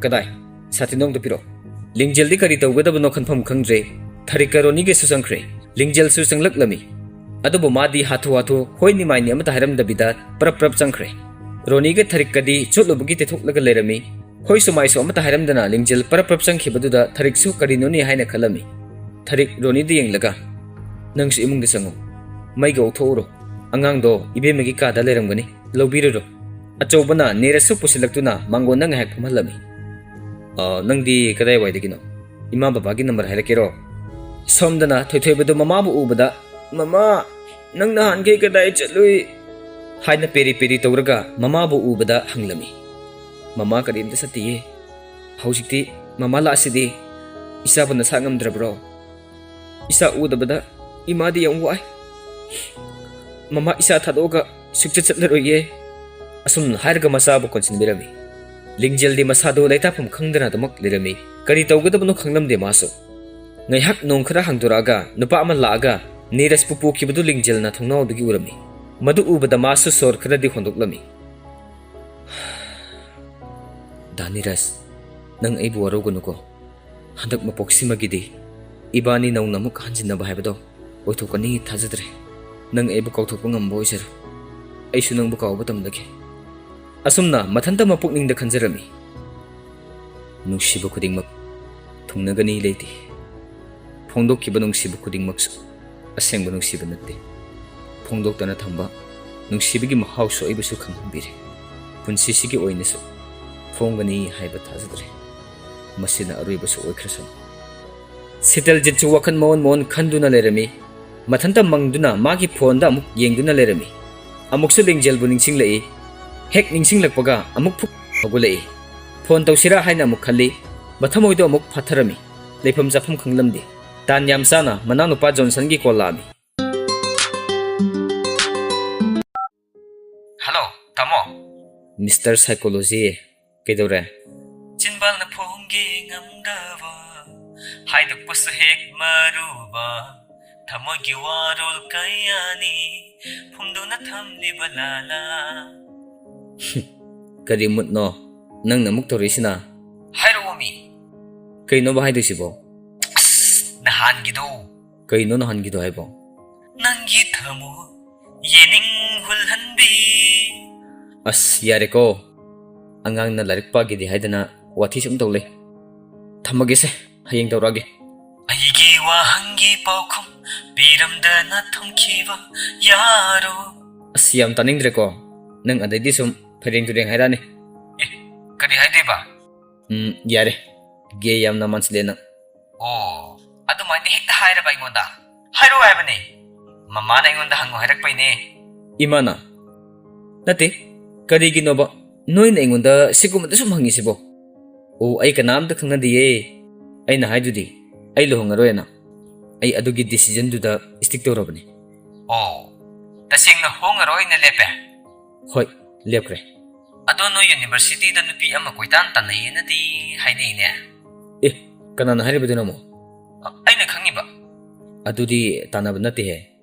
ꯀꯗꯥꯏ? ꯁꯥꯇꯤꯟꯗꯣ ꯑꯝꯇ ꯄꯤꯔꯛꯑꯣ꯫" ꯂꯤꯡꯖꯦꯜꯗꯤ ꯀꯔꯤ ꯇꯧꯒꯗꯕꯅꯣ ꯈꯟꯐꯝ ꯈꯪꯗ꯭ꯔꯦ꯫ ꯊꯔꯤꯛꯀ ꯔꯣꯅꯤꯒꯁꯨ ꯆꯪꯈ꯭ꯔꯦ꯫ ꯂꯤꯡꯖꯦꯜꯁꯨ ꯆꯪꯂꯛꯂꯝꯃꯤ꯫ ꯑꯗꯨꯕꯨ ꯃꯥꯗꯤ ꯍꯥꯊꯨ ꯍꯥꯊꯨ ꯍꯣꯏ ꯅꯤꯃꯥꯏꯅꯤ ꯑꯃꯠꯇ ꯍꯥꯏꯔꯝꯗꯕꯤꯗ ꯄ꯭ꯔꯞ ꯄ꯭ꯔꯞ ꯆꯪꯈ꯭ꯔꯦ꯫ ꯔꯣꯅꯤꯒ ꯊꯔꯤꯛꯀꯗꯤ ꯆꯣꯠꯂꯨꯕꯒꯤ ꯇꯩꯊꯣꯛꯂꯒ ꯂꯩꯔꯝꯃꯤ꯫ ꯍꯣꯏꯁꯨ ꯃꯥꯏꯁꯨ ꯑꯃꯠꯇ ꯍꯥꯏꯔꯝꯗꯅ ꯂꯤꯡꯖꯦꯜ ꯄꯔꯞ ꯄꯔꯞ ꯆꯪꯈꯤꯕꯗꯨꯗ ꯊꯔꯤꯛꯁꯨ ꯀꯔꯤꯅꯣꯅꯤ ꯍꯥꯏꯅ ꯈꯜꯂꯝꯃꯤ꯫ ꯊꯔꯤꯛ ꯔꯣꯅꯤꯗ ꯌꯦꯡꯂꯒ, "ꯅꯪꯁꯨ ꯏꯃꯨꯡꯗ ꯆꯪꯉꯨ꯫ ꯃꯩꯒ ꯑꯣꯛꯊꯣꯛꯎꯔꯣ꯫ ꯑꯉꯥꯡꯗꯣ ꯏꯕꯦꯝꯃꯒꯤ ꯀꯥꯗ ꯂꯩꯔꯝꯒꯅꯤ꯫ ꯂꯧꯕꯤꯔꯨꯔꯣ꯫" ꯑꯆꯧꯕꯅ ꯅꯤꯔꯖꯁꯨ ꯄꯨꯁꯤꯜꯂꯛꯇꯨꯅ ꯃꯥꯡꯒꯣꯟꯗ ꯉꯥꯏꯍꯥꯛ ꯐꯝꯍꯜꯂꯝꯃꯤ꯫ "ꯑ, ꯅꯪꯗꯤ ꯀꯗꯥꯏꯋꯥꯏꯗꯒꯤꯅꯣ? ꯏꯃꯥ ꯕꯕꯥꯒꯤ ꯅꯝꯕꯔ ꯍꯥꯏꯔꯛꯀꯦꯔꯣ?" ꯁꯣꯝꯗꯅ ꯊꯣꯏꯊꯣꯏꯕꯗꯨ ꯃꯃꯥꯕꯨ ꯎꯕꯗ, "ꯃꯃꯥ, ꯅꯪ ꯅꯍꯥꯟꯈꯩ ꯀꯗꯥꯏ ꯆꯠꯂꯨꯏ?" ꯍꯥꯏꯅ ꯄꯦꯔꯤ ꯄꯦꯔꯤ ꯇꯧꯔꯒ ꯃꯃꯥꯕꯨ ꯎꯕꯗ ꯍꯪꯂꯝꯃꯤ꯫ "ꯃꯃꯥ ꯀꯔꯤꯝꯇ ꯆꯠꯇꯤꯌꯦ꯫ ꯍꯧꯖꯤꯛꯇꯤ ꯃꯃꯥ ꯂꯥꯛꯑꯁꯤꯗꯤ꯫ ꯏꯆꯥꯕꯨ ꯅꯁꯥ ꯉꯝꯗ꯭ꯔꯕ꯭ꯔꯣ? ꯏꯆꯥ ꯎꯗꯕꯗ ꯏꯃꯥꯗꯤ ꯌꯥꯝ ꯋꯥꯏ꯫ ꯃꯃꯥ ꯏꯆꯥ ꯊꯥꯗꯣꯛꯑꯒ ꯁꯨꯛꯆꯠ ꯆꯠꯂꯔꯣꯏꯌꯦ꯫" ꯑꯁꯨꯝꯅ ꯍꯥꯏꯔꯒ ꯃꯆꯥꯕꯨ ꯀꯣꯟꯁꯤꯟꯕꯤꯔꯝꯃꯤ꯫ ꯂꯤꯡꯖꯦꯜꯗꯤ ꯃꯁꯥꯗꯨ ꯂꯩꯇꯥꯐꯝ ꯈꯪꯗꯅ ꯑꯗꯨꯃꯛ ꯂꯩꯔꯝꯃꯤ꯫ ꯀꯔꯤ ꯇꯧꯒꯗꯕꯅꯣ ꯈꯪꯂꯝꯗꯦ ꯃꯥꯁꯨ꯫ ꯉꯥꯏꯍꯥꯛ ꯅꯣꯡ ꯈꯔ ꯍꯥꯡꯗꯣꯔꯛꯑꯒ ꯅꯨꯄꯥ ꯑꯃ ꯂꯥꯛꯑꯒ ꯅꯤꯔꯖꯄꯨ ꯄꯨꯈꯤꯕꯗꯨ ꯂꯤꯡꯖꯦꯜꯅ ꯊꯣꯡꯅꯥꯎꯗꯒꯤ ꯎꯔꯝꯃꯤ꯫ ꯃꯗꯨ ꯎꯕꯗ ꯃꯥꯁꯨ ꯁꯣꯔ ꯈꯔꯗꯤ ꯍꯣꯟꯗꯣꯛꯂꯝꯃꯤ꯫ "ꯗꯥ ꯅꯤꯔꯖ, ꯅꯪ ꯑꯩꯕꯨ ꯋꯥꯔꯧꯒꯅꯨꯀꯣ꯫ ꯍꯟꯗꯛ ꯃꯄꯣꯛꯁꯤꯃꯒꯤꯗꯤ ꯏꯕꯥꯅꯤ ꯅꯧꯅ ꯑꯃꯨꯛ ꯍꯟꯖꯤꯟꯅꯕ ꯍꯥꯏꯕꯗꯣ ꯑꯣꯏꯊꯣꯛꯀꯅꯤ ꯊꯥꯖꯗ꯭ꯔꯦ꯫ ꯅꯪ ꯑꯩꯕꯨ ꯀꯥꯎꯊꯣꯛꯄ ꯉꯝꯕ ꯑꯣꯏꯖꯔꯣ꯫ ꯑꯩꯁꯨ ꯅꯪꯕꯨ ꯀꯥꯎꯕ ꯇꯝꯂꯒꯦ꯫" ꯑꯁꯨꯝꯅ ꯃꯊꯟꯇ ꯃꯄꯨꯛꯅꯤꯡꯗ ꯈꯟꯖꯔꯝꯃꯤ꯫ "ꯅꯨꯡꯁꯤꯕ ꯈꯨꯗꯤꯡꯃꯛ ꯊꯨꯡꯅꯒꯅꯤ ꯂꯩꯇꯦ꯫ ꯐꯣꯡꯗꯣꯛꯈꯤꯕ ꯅꯨꯡꯁꯤꯕ ꯈꯨꯗꯤꯡꯃꯛꯁꯨ ꯑꯁꯦꯡꯕ ꯅꯨꯡꯁꯤꯕ ꯅꯠꯇꯦ꯫ ꯐꯣꯡꯗꯣꯛꯇꯅ ꯊꯝꯕ ꯅꯨꯡꯁꯤꯕꯒꯤ ꯃꯍꯥꯎꯁꯨ ꯑꯩꯕꯨꯁꯨ ꯈꯪꯍꯟꯕꯤꯔꯦ꯫ ꯄꯨꯟꯁꯤꯁꯤꯒꯤ ꯑꯣꯏꯅꯁꯨ ꯐꯣꯡꯒꯅꯤ ꯍꯥꯏꯕ ꯊꯥꯖꯗ꯭ꯔꯦ꯫ ꯃꯁꯤꯅ ꯑꯔꯣꯏꯕꯁꯨ ꯑꯣꯏꯈ꯭ꯔꯁꯅꯨ꯫" ꯁꯤꯇꯜꯖꯤꯠꯁꯨ ꯋꯥꯈꯜ ꯃꯑꯣꯟ ꯃꯑꯣꯟ ꯈꯟꯗꯨꯅ ꯂꯩꯔꯝꯃꯤ꯫ ꯃꯊꯟꯇ ꯃꯪꯗꯨꯅ ꯃꯥꯒꯤ ꯐꯣꯟꯗ ꯑꯃꯨꯛ ꯌꯦꯡꯗꯨꯅ ꯂꯩꯔꯝꯃꯤ꯫ ꯑꯃꯨꯛꯁꯨ ꯂꯤꯡꯖꯦꯜꯕꯨ ꯅꯤꯡꯁꯤꯡꯂꯛꯏ꯫ ꯍꯦꯛ ꯅꯤꯡꯁꯤꯡꯂꯛꯄꯒ ꯑꯃꯨꯛ ꯐꯨꯛ ꯍꯧꯒꯠꯂꯛꯏ꯫ ꯐꯣꯟ ꯇꯧꯁꯤꯔꯥ ꯍꯥꯏꯅ ꯑꯃꯨꯛ ꯈꯜꯂꯤ꯫ ꯃꯊꯃꯣꯏꯗꯣ ꯑꯃꯨꯛ ꯐꯥꯊꯔꯝꯃꯤ꯫ ꯂꯩꯐꯝ ꯆꯥꯐꯝ ꯈꯪꯂꯝꯗꯦ꯫ ꯇꯥꯟ ꯌꯥꯝ ꯆꯥꯅ ꯃꯅꯥꯎꯅꯨꯄꯥ ꯖꯣꯟꯁꯟꯒꯤ ꯀꯣꯜ ꯂꯥꯛꯑꯝꯃꯤ꯫ "ꯍꯜꯂꯣ, ꯇꯥꯃꯣ꯫" "ꯃꯤꯁꯇꯔ ꯁꯥꯏꯀꯣꯂꯣꯖꯤ, ꯀꯩꯗꯧꯔꯦ?" "ꯆꯤꯟꯕꯥꯜꯅ ꯐꯣꯡꯒꯦ ꯉꯝꯗꯕ, ꯍꯥꯏꯗꯣꯛꯄꯁꯨ ꯍꯦꯛ ꯃꯔꯨꯕ, ꯊꯃꯣꯏꯒꯤ ꯋꯥꯔꯣꯜ ꯀꯌꯥꯅꯤ ꯐꯣꯡꯗꯣꯛꯅ ꯊꯝꯂꯤꯕ ꯂꯥꯂꯥ꯫" "ꯀꯔꯤ ꯃꯨꯠꯅꯣ ꯅꯪꯅ ꯑꯃꯨꯛ ꯇꯧꯔꯛꯏꯁꯤꯅ?" "ꯍꯥꯏꯔꯛꯑꯣ ꯃꯤ꯫ ꯀꯩꯅꯣꯕ ꯍꯥꯏꯗꯣꯏꯁꯤꯕꯣ?" "ꯑꯁ, ꯅꯍꯥꯟꯒꯤꯗꯣ꯫" "ꯀꯩꯅꯣ ꯅꯍꯥꯟꯒꯤꯗꯣ ꯍꯥꯏꯕꯣ?" "ꯅꯪꯒꯤ ꯊꯃꯣꯏ ꯌꯦꯅꯤꯡ ꯍꯨꯜꯍꯟꯕꯤ꯫" "ꯑꯁ, ꯌꯥꯔꯦꯀꯣ꯫ ꯑꯉꯥꯡꯅ ꯂꯥꯏꯔꯤꯛ ꯄꯥꯒꯦꯗꯤ ꯍꯥꯏꯗꯅ ꯋꯥꯊꯤ ꯁꯨꯝ ꯇꯧ ꯂꯩ꯫ ꯊꯝꯃꯒꯦꯁꯦ, ꯍꯌꯦꯡ ꯇꯧꯔꯛꯑꯒꯦ꯫ ꯑꯩꯒꯤ ꯋꯥꯍꯪꯒꯤ ꯄꯥꯎꯈꯨꯝ ꯄꯤꯔꯝꯗꯅ ꯊꯝꯈꯤꯕ ꯌꯥꯔꯣ꯫ ꯑꯁ, ꯌꯥꯝ ꯇꯥꯅꯤꯡꯗ꯭ꯔꯦꯀꯣ꯫ ꯅꯪ ꯑꯗꯩꯗꯤ ꯁꯨꯝ ꯐꯩꯔꯦꯡ ꯇꯨꯔꯦꯡ ꯍꯥꯏꯔꯛꯑꯅꯤ꯫ ꯑꯦ, ꯀꯔꯤ ꯍꯥꯏꯗꯣꯏꯕ? ꯎꯝ, ꯌꯥꯔꯦ꯫ ꯒꯦ ꯌꯥꯝꯅ ꯃꯥꯟꯁꯤꯜꯂꯦ ꯅꯪ꯫ ꯑꯣ, ꯑꯗꯨꯃꯥꯏꯅ ꯍꯦꯛꯇ ꯍꯥꯏꯔꯕ ꯑꯩꯉꯣꯟꯗ? ꯍꯥꯏꯔꯛꯑꯣ ꯍꯥꯏꯕꯅꯦ꯫ ꯃꯃꯥꯅ ꯑꯩꯉꯣꯟꯗ ꯍꯪꯉꯣ ꯍꯥꯏꯔꯛꯄꯩꯅꯦ꯫ ꯏꯃꯥꯅ? ꯅꯠꯇꯦ, ꯀꯔꯤꯒꯤꯅꯣꯕ ꯅꯣꯏꯅ ꯑꯩꯉꯣꯟꯗ ꯁꯤꯒꯨꯝꯕꯗ ꯁꯨꯝ ꯍꯪꯉꯤꯁꯤꯕꯣ? ꯑꯣ, ꯑꯩ ꯀꯅꯥꯝꯇ ꯈꯪꯅꯗꯤꯌꯦ꯫ ꯑꯩꯅ ꯍꯥꯏꯗꯨꯗꯤ, ꯑꯩ ꯂꯨꯍꯣꯡꯉꯔꯣꯏꯅ꯫ ꯑꯩ ꯑꯗꯨꯒꯤ decision ꯗꯨꯗ stick ꯇꯧꯔꯕꯅꯤ꯫ ꯑꯣ, ꯇꯁꯦꯡꯅ ꯍꯣꯡꯉꯔꯣꯏꯅ ꯂꯦꯞꯄꯦ? ꯍꯣꯏ, ꯂꯦꯞꯈ꯭ꯔꯦ꯫ ꯑꯗꯣ ꯅꯣꯏ university ꯗ ꯅꯨꯄꯤ ꯑꯃ ꯀꯣꯏꯇꯥꯟ ꯇꯥꯟꯅꯩꯌꯦꯅꯗꯤ ꯍꯥꯏꯅꯩꯅꯦ꯫ ꯑꯦ, ꯀꯅꯥꯅ ꯍꯥꯏꯔꯤꯕꯗꯨꯅ ꯑꯃꯨꯛ? ꯑ, ꯑꯩꯅ ꯈꯪꯉꯤꯕ꯫ ꯑꯗꯨꯗꯤ ꯇꯥꯟꯅꯕ ꯅꯠꯇꯦꯍꯦ,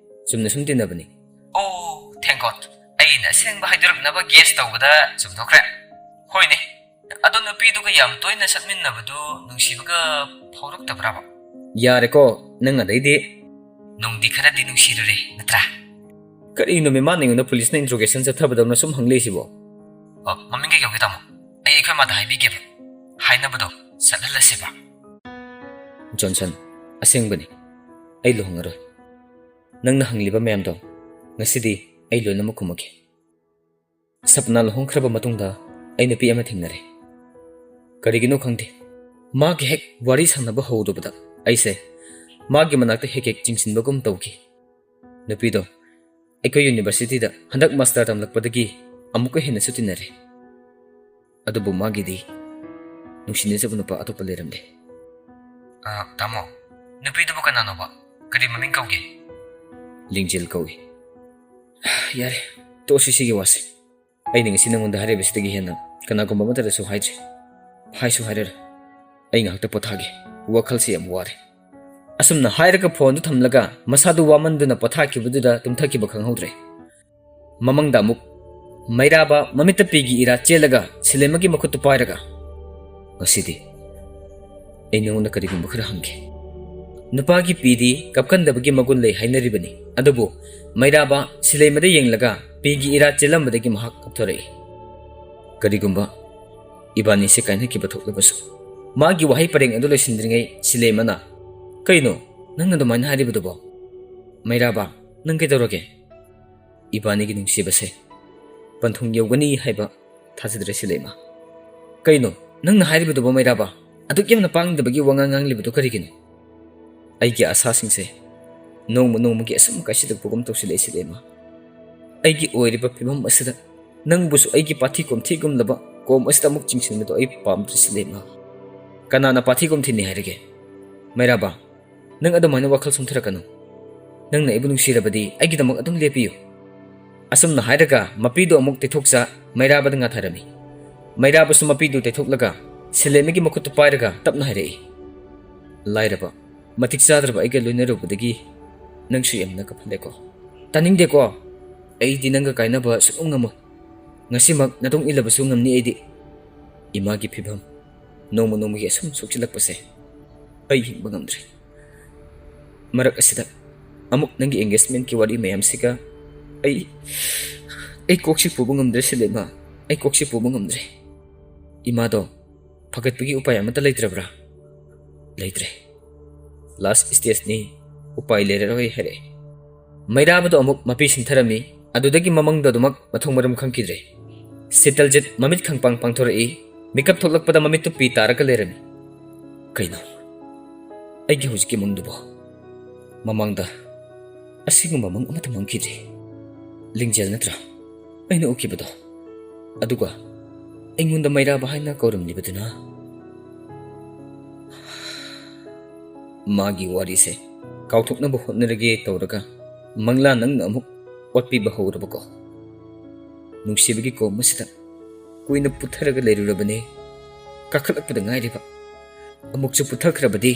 ꯆꯨꯝꯅ ꯁꯨꯝ ꯇꯤꯟꯅꯕꯅꯤ꯫ ꯑꯣ, thank God꯫ ꯑꯩꯅ ꯑꯁꯦꯡꯕ ꯍꯥꯏꯗꯣꯔꯛꯅꯕ guess ꯇꯧꯕꯗ ꯆꯨꯝꯊꯣꯛꯈ꯭ꯔꯦ꯫ ꯍꯣꯏꯅꯦ, ꯑꯗꯣ ꯅꯨꯄꯤꯗꯨꯒ ꯌꯥꯝ ꯇꯣꯏꯅ ꯆꯠꯃꯤꯟꯅꯕꯗꯨ ꯅꯨꯡꯁꯤꯕꯒ ꯐꯥꯎꯔꯛꯇꯕ꯭ꯔꯥꯕ? ꯌꯥꯔꯦꯀꯣ, ꯅꯪ ꯑꯗꯩꯗꯤ꯫ ꯅꯨꯡꯗꯤ ꯈꯔꯗꯤ ꯅꯨꯡꯁꯤꯔꯨꯔꯦ, ꯅꯠꯇ꯭ꯔꯥ? ꯀꯔꯤꯅꯣꯃꯤ, ꯃꯥꯅ ꯑꯩꯉꯣꯟꯗ police ꯅ interrogation ꯆꯠꯊꯕꯗꯧꯅ ꯁꯨꯝ ꯍꯪꯂꯛꯏꯁꯤꯕꯣ? ꯑꯣ, ꯃꯃꯤꯡ ꯀꯩ ꯀꯧꯒꯦ, ꯇꯥꯃꯣ? ꯑꯩ ꯑꯩꯈꯣꯏ ꯃꯥꯗ ꯍꯥꯏꯕꯤꯒꯦꯕ꯫ ꯍꯥꯏꯅꯕꯗꯣ ꯆꯠꯍꯜꯂꯁꯦꯕ꯫ ꯖꯣꯟꯁꯟ, ꯑꯁꯦꯡꯕꯅꯤ, ꯑꯩ ꯂꯨꯍꯣꯡꯉꯔꯣꯏ꯫ ꯅꯪꯅ ꯍꯪꯂꯤꯕ ꯃꯌꯥꯝꯗꯣ ꯉꯁꯤꯗꯤ ꯑꯩ ꯂꯣꯏꯅꯃꯛ ꯈꯨꯝꯃꯛꯀꯦ꯫ ꯁꯄꯅꯥ ꯂꯨꯍꯣꯡꯈ꯭ꯔꯕ ꯃꯇꯨꯡꯗ ꯑꯩ ꯅꯨꯄꯤ ꯑꯃ ꯊꯦꯡꯅꯔꯦ꯫ ꯀꯔꯤꯒꯤꯅꯣ ꯈꯪꯗꯦ, ꯃꯥꯒ ꯍꯦꯛ ꯋꯥꯔꯤ ꯁꯥꯟꯅꯕ ꯍꯧꯔꯨꯕꯗ ꯑꯩꯁꯦ ꯃꯥꯒꯤ ꯃꯅꯥꯛꯇ ꯍꯦꯛ ꯍꯦꯛ ꯆꯤꯡꯁꯤꯟꯕꯒꯨꯝ ꯇꯧꯈꯤ꯫ ꯅꯨꯄꯤꯗꯣ ꯑꯩꯈꯣꯏ university ꯗ ꯍꯟꯗꯛ master ꯇꯝꯂꯛꯄꯗꯒꯤ ꯑꯃꯨꯛꯀ ꯍꯦꯟꯅꯁꯨ ꯇꯤꯟꯅꯔꯦ꯫ ꯑꯗꯨꯕꯨ ꯃꯥꯒꯤꯗꯤ ꯅꯨꯡꯁꯤꯅꯖꯕ ꯅꯨꯄꯥ ꯑꯇꯣꯞꯄ ꯂꯩꯔꯝꯂꯦ꯫ ꯑ, ꯇꯥꯃꯣ, ꯅꯨꯄꯤꯗꯨꯕꯨ ꯀꯅꯥꯅꯣꯕ? ꯀꯔꯤ ꯃꯃꯤꯡ ꯀꯧꯒꯦ? ꯂꯤꯡꯖꯦꯜ ꯀꯧꯏ꯫ ꯌꯥꯔꯦ, ꯇꯣꯛꯑꯁꯤ ꯁꯤꯒꯤ ꯋꯥꯁꯦ꯫ ꯑꯩꯅ ꯉꯁꯤ ꯅꯉꯣꯟꯗ ꯍꯥꯏꯔꯤꯕꯁꯤꯗꯒꯤ ꯍꯦꯟꯅ ꯀꯅꯥꯒꯨꯝꯕ ꯑꯃꯠꯇꯗꯁꯨ ꯍꯥꯏꯗ꯭ꯔꯤ꯫ ꯍꯥꯏꯁꯨ ꯍꯥꯏꯔꯔꯣꯏ꯫ ꯑꯩ ꯉꯥꯏꯍꯥꯛꯇ ꯄꯣꯊꯥꯒꯦ꯫ ꯋꯥꯈꯜꯁꯦ ꯌꯥꯝ ꯋꯥꯔꯦ꯫ ꯑꯁꯨꯝꯅ ꯍꯥꯏꯔꯒ phone ꯗꯨ ꯊꯝꯂꯒ ꯃꯁꯥꯗꯨ ꯋꯥꯃꯟꯗꯨꯅ ꯄꯣꯊꯥꯈꯤꯕꯗꯨꯗ ꯇꯨꯝꯊꯈꯤꯕ ꯈꯪꯍꯧꯗ꯭ꯔꯦ꯫ ꯃꯃꯪꯗ ꯑꯃꯨꯛ ꯃꯩꯔꯥꯕ ꯃꯃꯤꯠꯇ ꯄꯤꯒꯤ ꯏꯔꯥ ꯆꯦꯜꯂꯒ ꯁꯤꯂꯦꯝꯃꯒꯤ ꯃꯈꯨꯠꯇꯨ ꯄꯥꯏꯔꯒ, "ꯉꯁꯤꯗꯤ ꯑꯩ ꯅꯉꯣꯟꯗ ꯀꯔꯤꯒꯨꯝꯕ ꯈꯔ ꯍꯪꯒꯦ꯫" ꯅꯨꯄꯥꯒꯤ ꯄꯤꯗꯤ ꯀꯞꯀꯟꯗꯕꯒꯤ ꯃꯒꯨꯟ ꯂꯩ ꯍꯥꯏꯅꯔꯤꯕꯅꯤ꯫ ꯑꯗꯨꯕꯨ ꯃꯩꯔꯥꯕ ꯁꯤꯂꯦꯝꯃꯗ ꯌꯦꯡꯂꯒ ꯄꯤꯒꯤ ꯏꯔꯥ ꯆꯦꯜꯂꯝꯕꯗꯒꯤ ꯃꯍꯥꯛ ꯀꯞꯊꯣꯔꯛꯏ꯫ "ꯀꯔꯤꯒꯨꯝꯕ ꯏꯕꯥꯅꯤꯁꯦ ꯀꯥꯏꯅꯈꯤꯕ ꯊꯣꯛꯂꯕꯁꯨ, ꯃꯥꯒꯤ ꯋꯥꯍꯩ ꯄꯔꯦꯡ ꯑꯗꯨ ꯂꯣꯏꯁꯤꯟꯗ꯭ꯔꯤꯉꯩ ꯁꯤꯂꯦꯝꯃꯅ, "ꯀꯩꯅꯣ ꯅꯪꯅ ꯑꯗꯨꯃꯥꯏꯅ ꯍꯥꯏꯔꯤꯕꯗꯨꯕꯣ? ꯃꯩꯔꯥꯕ, ꯅꯪ ꯀꯩꯗꯧꯔꯒꯦ?" ꯏꯕꯥꯅꯤꯒꯤ ꯅꯨꯡꯁꯤꯕꯁꯦ ꯄꯟꯊꯨꯡ ꯌꯧꯒꯅꯤ ꯍꯥꯏꯕ ꯊꯥꯖꯗ꯭ꯔꯦ ꯁꯤꯂꯦꯝꯃ꯫ "ꯀꯩꯅꯣ ꯅꯪꯅ ꯍꯥꯏꯔꯤꯕꯗꯨꯕꯣ ꯃꯩꯔꯥꯕ? ꯑꯗꯨꯛ ꯌꯥꯝꯅ ꯄꯥꯡꯗꯕꯒꯤ ꯋꯥꯉꯥꯡ ꯉꯥꯡꯂꯤꯕꯗꯨ ꯀꯔꯤꯒꯤꯅꯣ?" ꯑꯩꯒꯤ ꯑꯁꯥꯁꯤꯡꯁꯦ ꯅꯣꯡꯃ ꯅꯣꯡꯃꯒꯤ ꯑꯁꯨꯝ ꯀꯥꯏꯁꯤꯜꯂꯛꯄꯒꯨꯝ ꯇꯧꯁꯤꯜꯂꯛꯏ ꯁꯤꯂꯦꯝꯃ꯫ ꯑꯩꯒꯤ ꯑꯣꯏꯔꯤꯕ ꯐꯤꯕꯝ ꯑꯁꯤꯗ ꯅꯪꯕꯨꯁꯨ ꯑꯩꯒꯤ ꯄꯥꯊꯤ ꯀꯣꯝꯊꯤꯒꯨꯝꯂꯕ ꯀꯣꯝ ꯑꯁꯤꯗ ꯑꯃꯨꯛ ꯆꯤꯡꯁꯤꯟꯕꯗꯣ ꯑꯩ ꯄꯥꯝꯗ꯭ꯔꯦ ꯁꯤꯂꯦꯝꯃ꯫ ꯀꯅꯥꯅ ꯄꯥꯊꯤ ꯀꯣꯝꯊꯤꯅꯤ ꯍꯥꯏꯔꯒꯦ? ꯃꯩꯔꯥꯕ, ꯅꯪ ꯑꯗꯨꯃꯥꯏꯅ ꯋꯥꯈꯜ ꯁꯣꯟꯊꯔꯛꯀꯅꯨ꯫ ꯅꯪꯅ ꯑꯩꯕꯨ ꯅꯨꯡꯁꯤꯔꯕꯗꯤ ꯑꯩꯒꯤꯗꯃꯛ ꯑꯗꯨꯝ ꯂꯦꯞꯄꯤꯌꯨ꯫ ꯑꯁꯨꯝꯅ ꯍꯥꯏꯔꯒ ꯃꯄꯤꯗꯨ ꯑꯃꯨꯛ ꯇꯩꯊꯣꯛꯆ ꯃꯩꯔꯥꯕꯗ ꯉꯥꯊꯔꯝꯃꯤ꯫ ꯃꯩꯔꯥꯕꯁꯨ ꯃꯄꯤꯗꯨ ꯇꯩꯊꯣꯛꯂꯒ ꯁꯤꯂꯦꯝꯃꯒꯤ ꯃꯈꯨꯠꯇꯨ ꯄꯥꯏꯔꯒ ꯇꯞꯅ ꯍꯥꯏꯔꯛꯏ, "ꯂꯥꯏꯔꯕ, ꯃꯇꯤꯛ ꯆꯥꯗ꯭ꯔꯕ ꯑꯩꯒ ꯂꯣꯏꯅꯔꯨꯕꯗꯒꯤ ꯅꯪꯁꯨ ꯌꯥꯝꯅ ꯀꯞꯍꯜꯂꯦꯀꯣ꯫ ꯇꯥꯅꯤꯡꯗꯦꯀꯣ꯫ ꯑꯩꯗꯤ ꯅꯪꯒ ꯀꯥꯏꯅꯕ ꯁꯨꯛꯉꯝ ꯉꯝꯃꯣꯏ꯫ ꯉꯁꯤꯃꯛ ꯅꯇꯨꯡ ꯏꯜꯂꯕꯁꯨ ꯉꯝꯅꯤ ꯑꯩꯗꯤ꯫ ꯏꯃꯥꯒꯤ ꯐꯤꯕꯝ ꯅꯣꯡꯃ ꯅꯣꯡꯃꯒꯤ ꯑꯁꯨꯝ ꯁꯣꯛꯆꯤꯜꯂꯛꯄꯁꯦ ꯑꯩ ꯍꯤꯡꯕ ꯉꯝꯗ꯭ꯔꯦ꯫ ꯃꯔꯛ ꯑꯁꯤꯗ ꯑꯃꯨꯛ ꯅꯪꯒꯤ engagementꯀꯤ ꯋꯥꯔꯤ ꯃꯌꯥꯝꯁꯤꯒ ꯑꯩ, ꯑꯩ ꯀꯣꯛꯁꯤ ꯄꯨꯕ ꯉꯝꯗ꯭ꯔꯦ ꯁꯤꯂꯦꯝꯃ꯫ ꯑꯩ ꯀꯣꯛꯁꯤ ꯄꯨꯕ ꯉꯝꯗ꯭ꯔꯦ꯫ ꯏꯃꯥꯗꯣ ꯐꯒꯠꯄꯒꯤ ꯎꯄꯥꯏ ꯑꯃꯠꯇ ꯂꯩꯇ꯭ꯔꯕ꯭ꯔꯥ?" "ꯂꯩꯇ꯭ꯔꯦ꯫ Last stageꯅꯤ, ꯎꯄꯥꯏ ꯂꯩꯔꯔꯣꯏ" ꯍꯥꯏꯔꯛꯑꯦ꯫ ꯃꯩꯔꯥꯕꯗꯣ ꯑꯃꯨꯛ ꯃꯄꯤ ꯁꯤꯟꯊꯔꯝꯃꯤ꯫ ꯑꯗꯨꯗꯒꯤ ꯃꯃꯪꯗ ꯑꯗꯨꯃꯛ ꯃꯊꯣꯡ ꯃꯔꯝ ꯈꯪꯈꯤꯗ꯭ꯔꯦ꯫ ꯁꯤꯇꯜꯖꯤꯠ ꯃꯃꯤꯠ ꯈꯪꯄꯥꯡ ꯄꯥꯡꯊꯣꯔꯛꯏ꯫ ꯃꯤꯀꯞ ꯊꯣꯛꯂꯛꯄꯗ ꯃꯃꯤꯠꯇꯨ ꯄꯤ ꯇꯥꯔꯒ ꯂꯩꯔꯝꯃꯤ꯫ "ꯀꯩꯅꯣ ꯑꯩꯒꯤ ꯍꯧꯖꯤꯛꯀꯤ ꯃꯪꯗꯨꯕꯣ? ꯃꯃꯥꯡꯗ ꯑꯁꯤꯒꯨꯝꯕ ꯃꯪ ꯑꯃꯠꯇ ꯃꯪꯈꯤꯗ꯭ꯔꯤ꯫ ꯂꯤꯡꯖꯦꯜ ꯅꯠꯇ꯭ꯔꯥ ꯑꯩꯅ ꯎꯈꯤꯕꯗꯣ? ꯑꯗꯨꯒ ꯑꯩꯉꯣꯟꯗ ꯃꯩꯔꯥꯕ ꯍꯥꯏꯅ ꯀꯧꯔꯝꯂꯤꯕꯗꯨꯅ?" ꯃꯥꯒꯤ ꯋꯥꯔꯤꯁꯦ ꯀꯥꯎꯊꯣꯛꯅꯕ ꯍꯣꯠꯅꯔꯒꯦ ꯇꯧꯔꯒ ꯃꯪꯂꯥ ꯅꯪꯅ ꯑꯃꯨꯛ ꯑꯣꯠꯄꯤꯕ ꯍꯧꯔꯕꯀꯣ꯫ ꯅꯨꯡꯁꯤꯕꯒꯤ ꯀꯣꯝ ꯑꯁꯤꯗ ꯀꯨꯏꯅ ꯄꯨꯊꯔꯒ ꯂꯩꯔꯨꯔꯕꯅꯦ꯫ ꯀꯥꯈꯠꯂꯛꯄꯗ ꯉꯥꯏꯔꯤꯕ꯫ ꯑꯃꯨꯛꯁꯨ ꯄꯨꯊꯈ꯭ꯔꯕꯗꯤ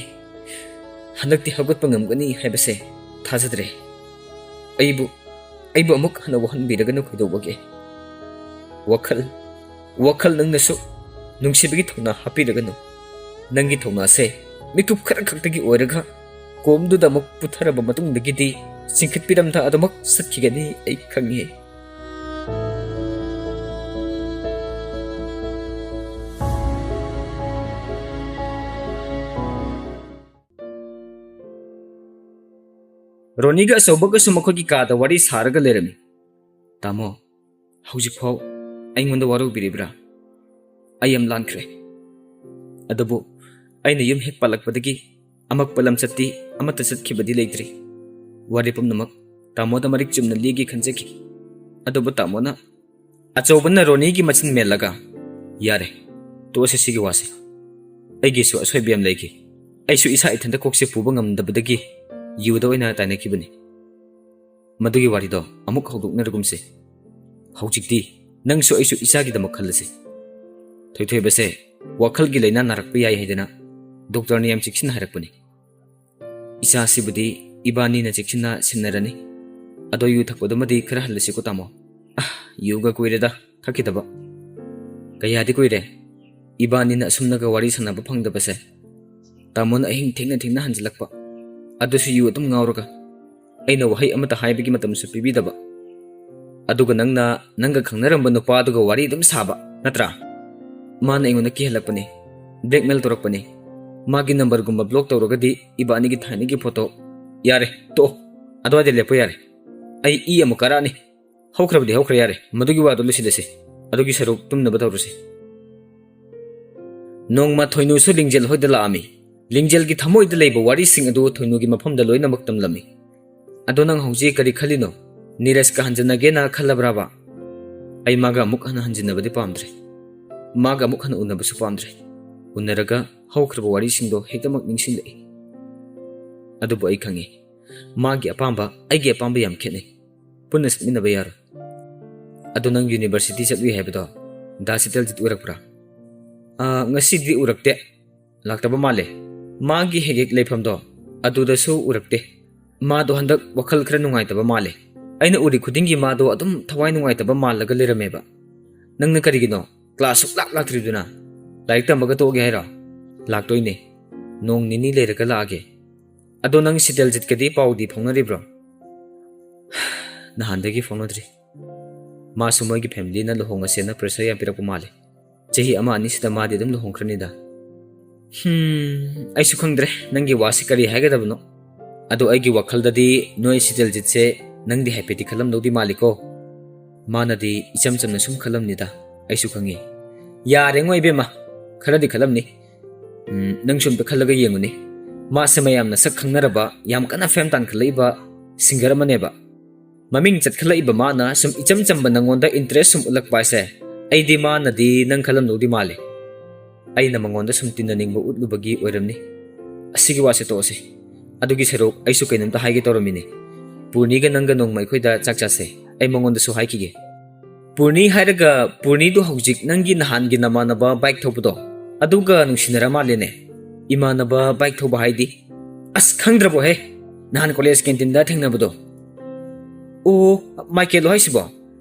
ꯍꯟꯗꯛꯇꯤ ꯍꯧꯒꯠꯄ ꯉꯝꯒꯅꯤ ꯍꯥꯏꯕꯁꯦ ꯊꯥꯖꯗ꯭ꯔꯦ꯫ ꯑꯩꯕꯨ, ꯑꯩꯕꯨ ꯑꯃꯨꯛ ꯍꯟꯅ ꯋꯥꯍꯟꯕꯤꯔꯒꯅꯨ ꯀꯩꯗꯧꯕꯒꯦ? ꯋꯥꯈꯜ, ꯋꯥꯈꯜ ꯅꯪꯅꯁꯨ ꯅꯨꯡꯁꯤꯕꯒꯤ ꯊꯧꯅꯥ ꯍꯥꯞꯄꯤꯔꯒꯅꯨ꯫ ꯅꯪꯒꯤ ꯊꯧꯅꯥꯁꯦ ꯃꯤꯀꯨꯞ ꯈꯔ ꯈꯛꯇꯒꯤ ꯑꯣꯏꯔꯒ ꯀꯣꯝꯗꯨꯗ ꯑꯃꯨꯛ ꯄꯨꯊꯔꯕ ꯃꯇꯨꯡꯗꯒꯤꯗꯤ ꯆꯤꯡꯈꯠꯄꯤꯔꯝꯗ ꯑꯗꯨꯃꯛ ꯆꯠꯈꯤꯒꯅꯤ ꯑꯩ ꯈꯪꯉꯤ꯫ ꯔꯣꯅꯤꯒ ꯑꯆꯧꯕꯒꯁꯨ ꯃꯈꯣꯏꯒꯤ ꯀꯥꯗ ꯋꯥꯔꯤ ꯁꯥꯔꯒ ꯂꯩꯔꯝꯃꯤ꯫ "ꯇꯥꯃꯣ, ꯍꯧꯖꯤꯛꯐꯥꯎ ꯑꯩꯉꯣꯟꯗ ꯋꯥꯔꯧꯕꯤꯔꯤꯕ꯭ꯔꯥ? ꯑꯩ ꯌꯥꯝ ꯂꯥꯟꯈ꯭ꯔꯦ꯫ ꯑꯗꯨꯕꯨ ꯑꯩꯅ ꯌꯨꯝ ꯍꯦꯛ ꯄꯥꯜꯂꯛꯄꯗꯒꯤ ꯑꯃꯛꯄ ꯂꯝꯆꯠꯇꯤ ꯑꯃꯠꯇ ꯆꯠꯈꯤꯕꯗꯤ ꯂꯩꯇ꯭ꯔꯤ꯫ ꯋꯥꯔꯦꯞ ꯄꯨꯝꯅꯃꯛ ꯇꯥꯃꯣꯗ ꯃꯔꯤꯛ ꯆꯨꯝꯅ ꯂꯤꯒꯦ ꯈꯟꯖꯈꯤ꯫ ꯑꯗꯨꯕꯨ ꯇꯥꯃꯣꯅ ꯑꯆꯧꯕꯅ ꯔꯣꯅꯤꯒꯤ ꯃꯆꯤꯟ ꯃꯦꯜꯂꯒ, "ꯌꯥꯔꯦ, ꯇꯣꯛꯑꯁꯤ ꯁꯤꯒꯤ ꯋꯥꯁꯦ꯫ ꯑꯩꯒꯤꯁꯨ ꯑꯁꯣꯏꯕ ꯌꯥꯝ ꯂꯩꯈꯤ꯫ ꯑꯩꯁꯨ ꯏꯁꯥ ꯏꯊꯟꯇ ꯀꯣꯛꯁꯦ ꯄꯨꯕ ꯉꯝꯗꯕꯗꯒꯤ ꯌꯨꯗ ꯑꯣꯏꯅ ꯇꯥꯏꯅꯈꯤꯕꯅꯤ꯫ ꯃꯗꯨꯒꯤ ꯋꯥꯔꯤꯗꯣ ꯑꯃꯨꯛ ꯍꯧꯗꯣꯛꯅꯔꯒꯨꯝꯁꯦ꯫ ꯍꯧꯖꯤꯛꯇꯤ ꯅꯪꯁꯨ ꯑꯩꯁꯨ ꯏꯆꯥꯒꯤꯗꯃꯛ ꯈꯜꯂꯁꯤ꯫ ꯊꯣꯏꯊꯣꯏꯕꯁꯦ ꯋꯥꯈꯜꯒꯤ ꯂꯥꯏꯅꯥ ꯅꯥꯔꯛꯄ ꯌꯥꯏ ꯍꯥꯏꯗꯅ ꯗꯣꯛꯇꯔꯅ ꯌꯥꯝ ꯆꯦꯛꯁꯤꯟꯅ ꯍꯥꯏꯔꯛꯄꯅꯤ꯫ ꯏꯆꯥꯁꯤꯕꯨꯗꯤ ꯏꯕꯥꯅꯤꯅ ꯆꯦꯛꯁꯤꯟꯅ ꯁꯤꯟꯅꯔꯅꯤ꯫ ꯑꯗꯣ ꯌꯨ ꯊꯛꯄꯗꯨꯃꯗꯤ ꯈꯔ ꯍꯜꯂꯁꯤꯀꯣ ꯇꯥꯃꯣ?" "ꯑꯥ, ꯌꯨꯒ ꯀꯨꯏꯔꯦꯗ ꯊꯛꯈꯤꯗꯕ꯫ ꯀꯌꯥꯗꯤ ꯀꯨꯏꯔꯦ ꯏꯕꯥꯅꯤꯅ ꯑꯁꯨꯝꯅꯒ ꯋꯥꯔꯤ ꯁꯥꯟꯅꯕ ꯐꯪꯗꯕꯁꯦ꯫ ꯇꯥꯃꯣꯅ ꯑꯍꯤꯡ ꯊꯦꯡꯅ ꯊꯦꯡꯅ ꯍꯟꯖꯤꯜꯂꯛꯄ, ꯑꯗꯨꯁꯨ ꯌꯨ ꯑꯗꯨꯝ ꯉꯥꯎꯔꯒ꯫ ꯑꯩꯅ ꯋꯥꯍꯩ ꯑꯃꯠꯇ ꯍꯥꯏꯕꯒꯤ ꯃꯇꯝꯁꯨ ꯄꯤꯕꯤꯗꯕ꯫ ꯑꯗꯨꯒ ꯅꯪꯅ ꯅꯪꯒ ꯈꯪꯅꯔꯝꯕ ꯅꯨꯄꯥꯗꯨꯒ ꯋꯥꯔꯤ ꯑꯗꯨꯝ ꯁꯥꯕ ꯅꯠꯇ꯭ꯔꯥ? ꯃꯥꯅ ꯑꯩꯉꯣꯟꯗ ꯀꯤꯍꯜꯂꯛꯄꯅꯤ, ꯕ꯭ꯂꯦꯛꯃꯦꯜ ꯇꯧꯔꯛꯄꯅꯤ꯫ ꯃꯥꯒꯤ ꯅꯝꯕꯔꯒꯨꯝꯕ ꯕ꯭ꯂꯣꯛ ꯇꯧꯔꯒꯗꯤ ꯏꯕꯥꯅꯤꯒꯤ ꯊꯥꯏꯅꯒꯤ ꯐꯣꯇꯣ꯫ ꯌꯥꯔꯦ, ꯇꯣꯛꯑꯣ, ꯑꯗꯨꯋꯥꯏꯗ ꯂꯦꯞꯄꯣ ꯌꯥꯔꯦ꯫ ꯑꯩ ꯏ ꯑꯃꯨꯛ ꯀꯥꯔꯛꯑꯅꯤ꯫ ꯍꯧꯈ꯭ꯔꯕꯗꯤ ꯍꯧꯈ꯭ꯔꯦ, ꯌꯥꯔꯦ, ꯃꯗꯨꯒꯤ ꯋꯥꯗꯣ ꯂꯣꯏꯁꯤꯜꯂꯁꯤ꯫ ꯑꯗꯨꯒꯤ ꯁꯔꯨꯛ ꯇꯨꯝꯅꯕ ꯇꯧꯔꯁꯤ꯫" ꯅꯣꯡꯃ ꯊꯣꯏꯅꯨꯁꯨ ꯂꯤꯡꯖꯦꯜ ꯍꯣꯏꯗ ꯂꯥꯛꯑꯝꯃꯤ꯫ ꯂꯤꯡꯖꯦꯜꯒꯤ ꯊꯃꯣꯏꯗ ꯂꯩꯕ ꯋꯥꯔꯤꯁꯤꯡ ꯑꯗꯨ ꯊꯣꯏꯅꯨꯒꯤ ꯃꯐꯝꯗ ꯂꯣꯏꯅꯃꯛ ꯇꯝꯂꯝꯃꯤ꯫ "ꯑꯗꯣ ꯅꯪ ꯍꯧꯖꯤꯛ ꯀꯔꯤ ꯈꯜꯂꯤꯅꯣ? ꯅꯤꯔꯖꯀ ꯍꯟꯖꯤꯟꯅꯒꯦꯅ ꯈꯜꯂꯕ꯭ꯔꯥꯕ?" "ꯑꯩ ꯃꯥꯒ ꯑꯃꯨꯛ ꯍꯟꯅ ꯍꯟꯖꯤꯟꯅꯕꯗꯤ ꯄꯥꯝꯗ꯭ꯔꯦ꯫ ꯃꯥꯒ ꯑꯃꯨꯛ ꯍꯟꯅ ꯎꯅꯕꯁꯨ ꯄꯥꯝꯗ꯭ꯔꯦ꯫ ꯎꯅꯔꯒ ꯍꯧꯈ꯭ꯔꯕ ꯋꯥꯔꯤꯁꯤꯡꯗꯣ ꯍꯦꯛꯇꯃꯛ ꯅꯤꯡꯁꯤꯡꯂꯛꯏ꯫ ꯑꯗꯨꯕꯨ ꯑꯩ ꯈꯪꯉꯤ, ꯃꯥꯒꯤ ꯑꯄꯥꯝꯕ ꯑꯩꯒꯤ ꯑꯄꯥꯝꯕ ꯌꯥꯝ ꯈꯦꯠꯅꯩ꯫ ꯄꯨꯟꯅ ꯆꯠꯃꯤꯟꯅꯕ ꯌꯥꯔꯣꯏ꯫ ꯑꯗꯣ ꯅꯪ ꯌꯨꯅꯤꯚꯔꯁꯤꯇꯤ ꯆꯠꯂꯨꯏ ꯍꯥꯏꯕꯗꯣ ꯗꯥ ꯁꯤꯇꯜꯖꯤꯠ ꯎꯔꯛꯄ꯭ꯔꯥ?" "ꯑꯥ, ꯉꯁꯤꯗꯤ ꯎꯔꯛꯇꯦ꯫ ꯂꯥꯛꯇꯕ ꯃꯥꯜꯂꯦ꯫ ꯃꯥꯒꯤ ꯍꯦꯛ ꯍꯦꯛ ꯂꯩꯐꯝꯗꯣ ꯑꯗꯨꯗꯁꯨ ꯎꯔꯛꯇꯦ꯫ ꯃꯥꯗꯣ ꯍꯟꯗꯛ ꯋꯥꯈꯜ ꯈꯔ ꯅꯨꯡꯉꯥꯏꯇꯕ ꯃꯥꯜꯂꯦ꯫ ꯑꯩꯅ ꯎꯔꯤ ꯈꯨꯗꯤꯡꯒꯤ ꯃꯥꯗꯣ ꯑꯗꯨꯝ ꯊꯋꯥꯏ ꯅꯨꯡꯉꯥꯏꯇꯕ ꯃꯥꯜꯂꯒ ꯂꯩꯔꯝꯃꯦꯕ꯫ ꯅꯪꯅ ꯀꯔꯤꯒꯤꯅꯣ ꯀ꯭ꯂꯥꯁ ꯁꯨꯛꯂꯥꯛ ꯂꯥꯛꯇ꯭ꯔꯤꯗꯨꯅ? ꯂꯥꯏꯔꯤꯛ ꯇꯝꯕꯒ ꯇꯣꯛꯑꯒꯦ ꯍꯥꯏꯔꯣ?" "ꯂꯥꯛꯇꯣꯏꯅꯦ꯫ ꯅꯣꯡ ꯅꯤꯅꯤ ꯂꯩꯔꯒ ꯂꯥꯛꯑꯒꯦ꯫ ꯑꯗꯣ ꯅꯪ ꯁꯤꯇꯜꯖꯤꯠꯀꯗꯤ ꯄꯥꯎꯗꯤ ꯐꯥꯎꯅꯔꯤꯕ꯭ꯔꯣ?" "ꯅꯍꯥꯟꯗꯒꯤ ꯐꯥꯎꯅꯗ꯭ꯔꯤ꯫ ꯃꯥꯁꯨ ꯃꯣꯏꯒꯤ ꯐꯦꯃꯤꯂꯤꯅ ꯂꯨꯍꯣꯡꯉꯁꯦꯅ ꯄ꯭ꯔꯦꯁꯔ ꯌꯥꯝ ꯄꯤꯔꯛꯄ ꯃꯥꯜꯂꯦ꯫ ꯆꯍꯤ ꯑꯃ ꯑꯅꯤꯁꯤꯗ ꯃꯥꯗꯤ ꯑꯗꯨꯝ ꯂꯨꯍꯣꯡꯈ꯭ꯔꯅꯤꯗ꯫" "ꯍꯝ, ꯑꯩꯁꯨ ꯈꯪꯗ꯭ꯔꯦ ꯅꯪꯒꯤ ꯋꯥꯁꯤ ꯀꯔꯤ ꯍꯥꯏꯒꯗꯕꯅꯣ꯫ ꯑꯗꯣ ꯑꯩꯒꯤ ꯋꯥꯈꯜꯗꯗꯤ ꯅꯣꯏ ꯁꯤꯇꯜꯖꯤꯠꯁꯦ ꯅꯪꯗꯤ ꯍꯥꯏꯐꯦꯠꯇꯤ ꯈꯜꯂꯝꯗꯧꯗꯤ ꯃꯥꯜꯂꯤꯀꯣ꯫ ꯃꯥꯅꯗꯤ ꯏꯆꯝ ꯆꯝꯅ ꯁꯨꯝ ꯈꯜꯂꯝꯅꯤꯗ, ꯑꯩꯁꯨ ꯈꯪꯉꯤ꯫ ꯌꯥꯔꯦꯉꯣ ꯏꯕꯦꯝꯃ, ꯈꯔꯗꯤ ꯈꯜꯂꯝꯅꯤ꯫ ꯎꯝ, ꯅꯪꯁꯨ ꯑꯝꯇ ꯈꯜꯂꯒ ꯌꯦꯡꯉꯨꯅꯦ꯫ ꯃꯥꯁꯦ ꯃꯌꯥꯝꯅ ꯁꯛ ꯈꯪꯅꯔꯕ, ꯌꯥꯝ ꯀꯟꯅ ꯐꯦꯝ ꯇꯥꯟꯈꯠꯂꯛꯏꯕ ꯁꯤꯡꯒꯔ ꯑꯃꯅꯦꯕ꯫ ꯃꯃꯤꯡ ꯆꯠꯈꯠꯂꯛꯏꯕ ꯃꯥꯅ ꯁꯨꯝ ꯏꯆꯝ ꯆꯝꯕ ꯅꯪꯉꯣꯟꯗ ꯏꯟꯇꯔꯦꯁ ꯁꯨꯝ ꯎꯠꯂꯛꯄ ꯍꯥꯏꯁꯦ, ꯑꯩꯗꯤ ꯃꯥꯅꯗꯤ ꯅꯪ ꯈꯜꯂꯝꯗꯧꯗꯤ ꯃꯥꯜꯂꯦ꯫ ꯑꯩꯅ ꯃꯉꯣꯟꯗ ꯁꯨꯝ ꯇꯤꯟꯅꯅꯤꯡꯕ ꯎꯠꯂꯨꯕꯒꯤ ꯑꯣꯏꯔꯝꯅꯤ꯫ ꯑꯁꯤꯒꯤ ꯋꯥꯁꯦ ꯇꯣꯛꯑꯁꯤ꯫ ꯑꯗꯨꯒꯤ ꯁꯔꯨꯛ ꯑꯩꯁꯨ ꯀꯩꯅꯣꯝꯇ ꯍꯥꯏꯒꯦ ꯇꯧꯔꯝꯃꯤꯅꯦ꯫ ꯄꯨꯔꯅꯤꯒ ꯅꯪꯒ ꯅꯣꯡꯃ ꯑꯩꯈꯣꯏꯗ ꯆꯥꯛ ꯆꯥꯁꯦ꯫ ꯑꯩ ꯃꯉꯣꯟꯗꯁꯨ ꯍꯥꯏꯈꯤꯒꯦ꯫ ꯄꯨꯔꯅꯤ ꯍꯥꯏꯔꯒ, ꯄꯨꯔꯅꯤꯗꯣ ꯍꯧꯖꯤꯛ ꯅꯪꯒꯤ ꯅꯍꯥꯟꯒꯤ ꯅꯃꯥꯟꯅꯕ ꯕꯥꯏꯛ ꯊꯧꯕꯗꯣ, ꯑꯗꯨꯒ ꯅꯨꯡꯁꯤꯅꯔ ꯃꯥꯜꯂꯦꯅꯦ꯫ ꯏꯃꯥꯟꯅꯕ ꯕꯥꯏꯛ ꯊꯧꯕ ꯍꯥꯏꯗꯤ? ꯑꯁ, ꯈꯪꯗ꯭ꯔꯕꯣꯍꯦ? ꯅꯍꯥꯟ ꯀꯣꯂꯦꯖ ꯀꯦꯟꯇꯤꯟꯗ ꯊꯦꯡꯅꯕꯗꯣ꯫ ꯑꯣ, ꯃꯥꯏꯀꯦꯜꯂꯣ ꯍꯥꯏꯁꯤꯕꯣ?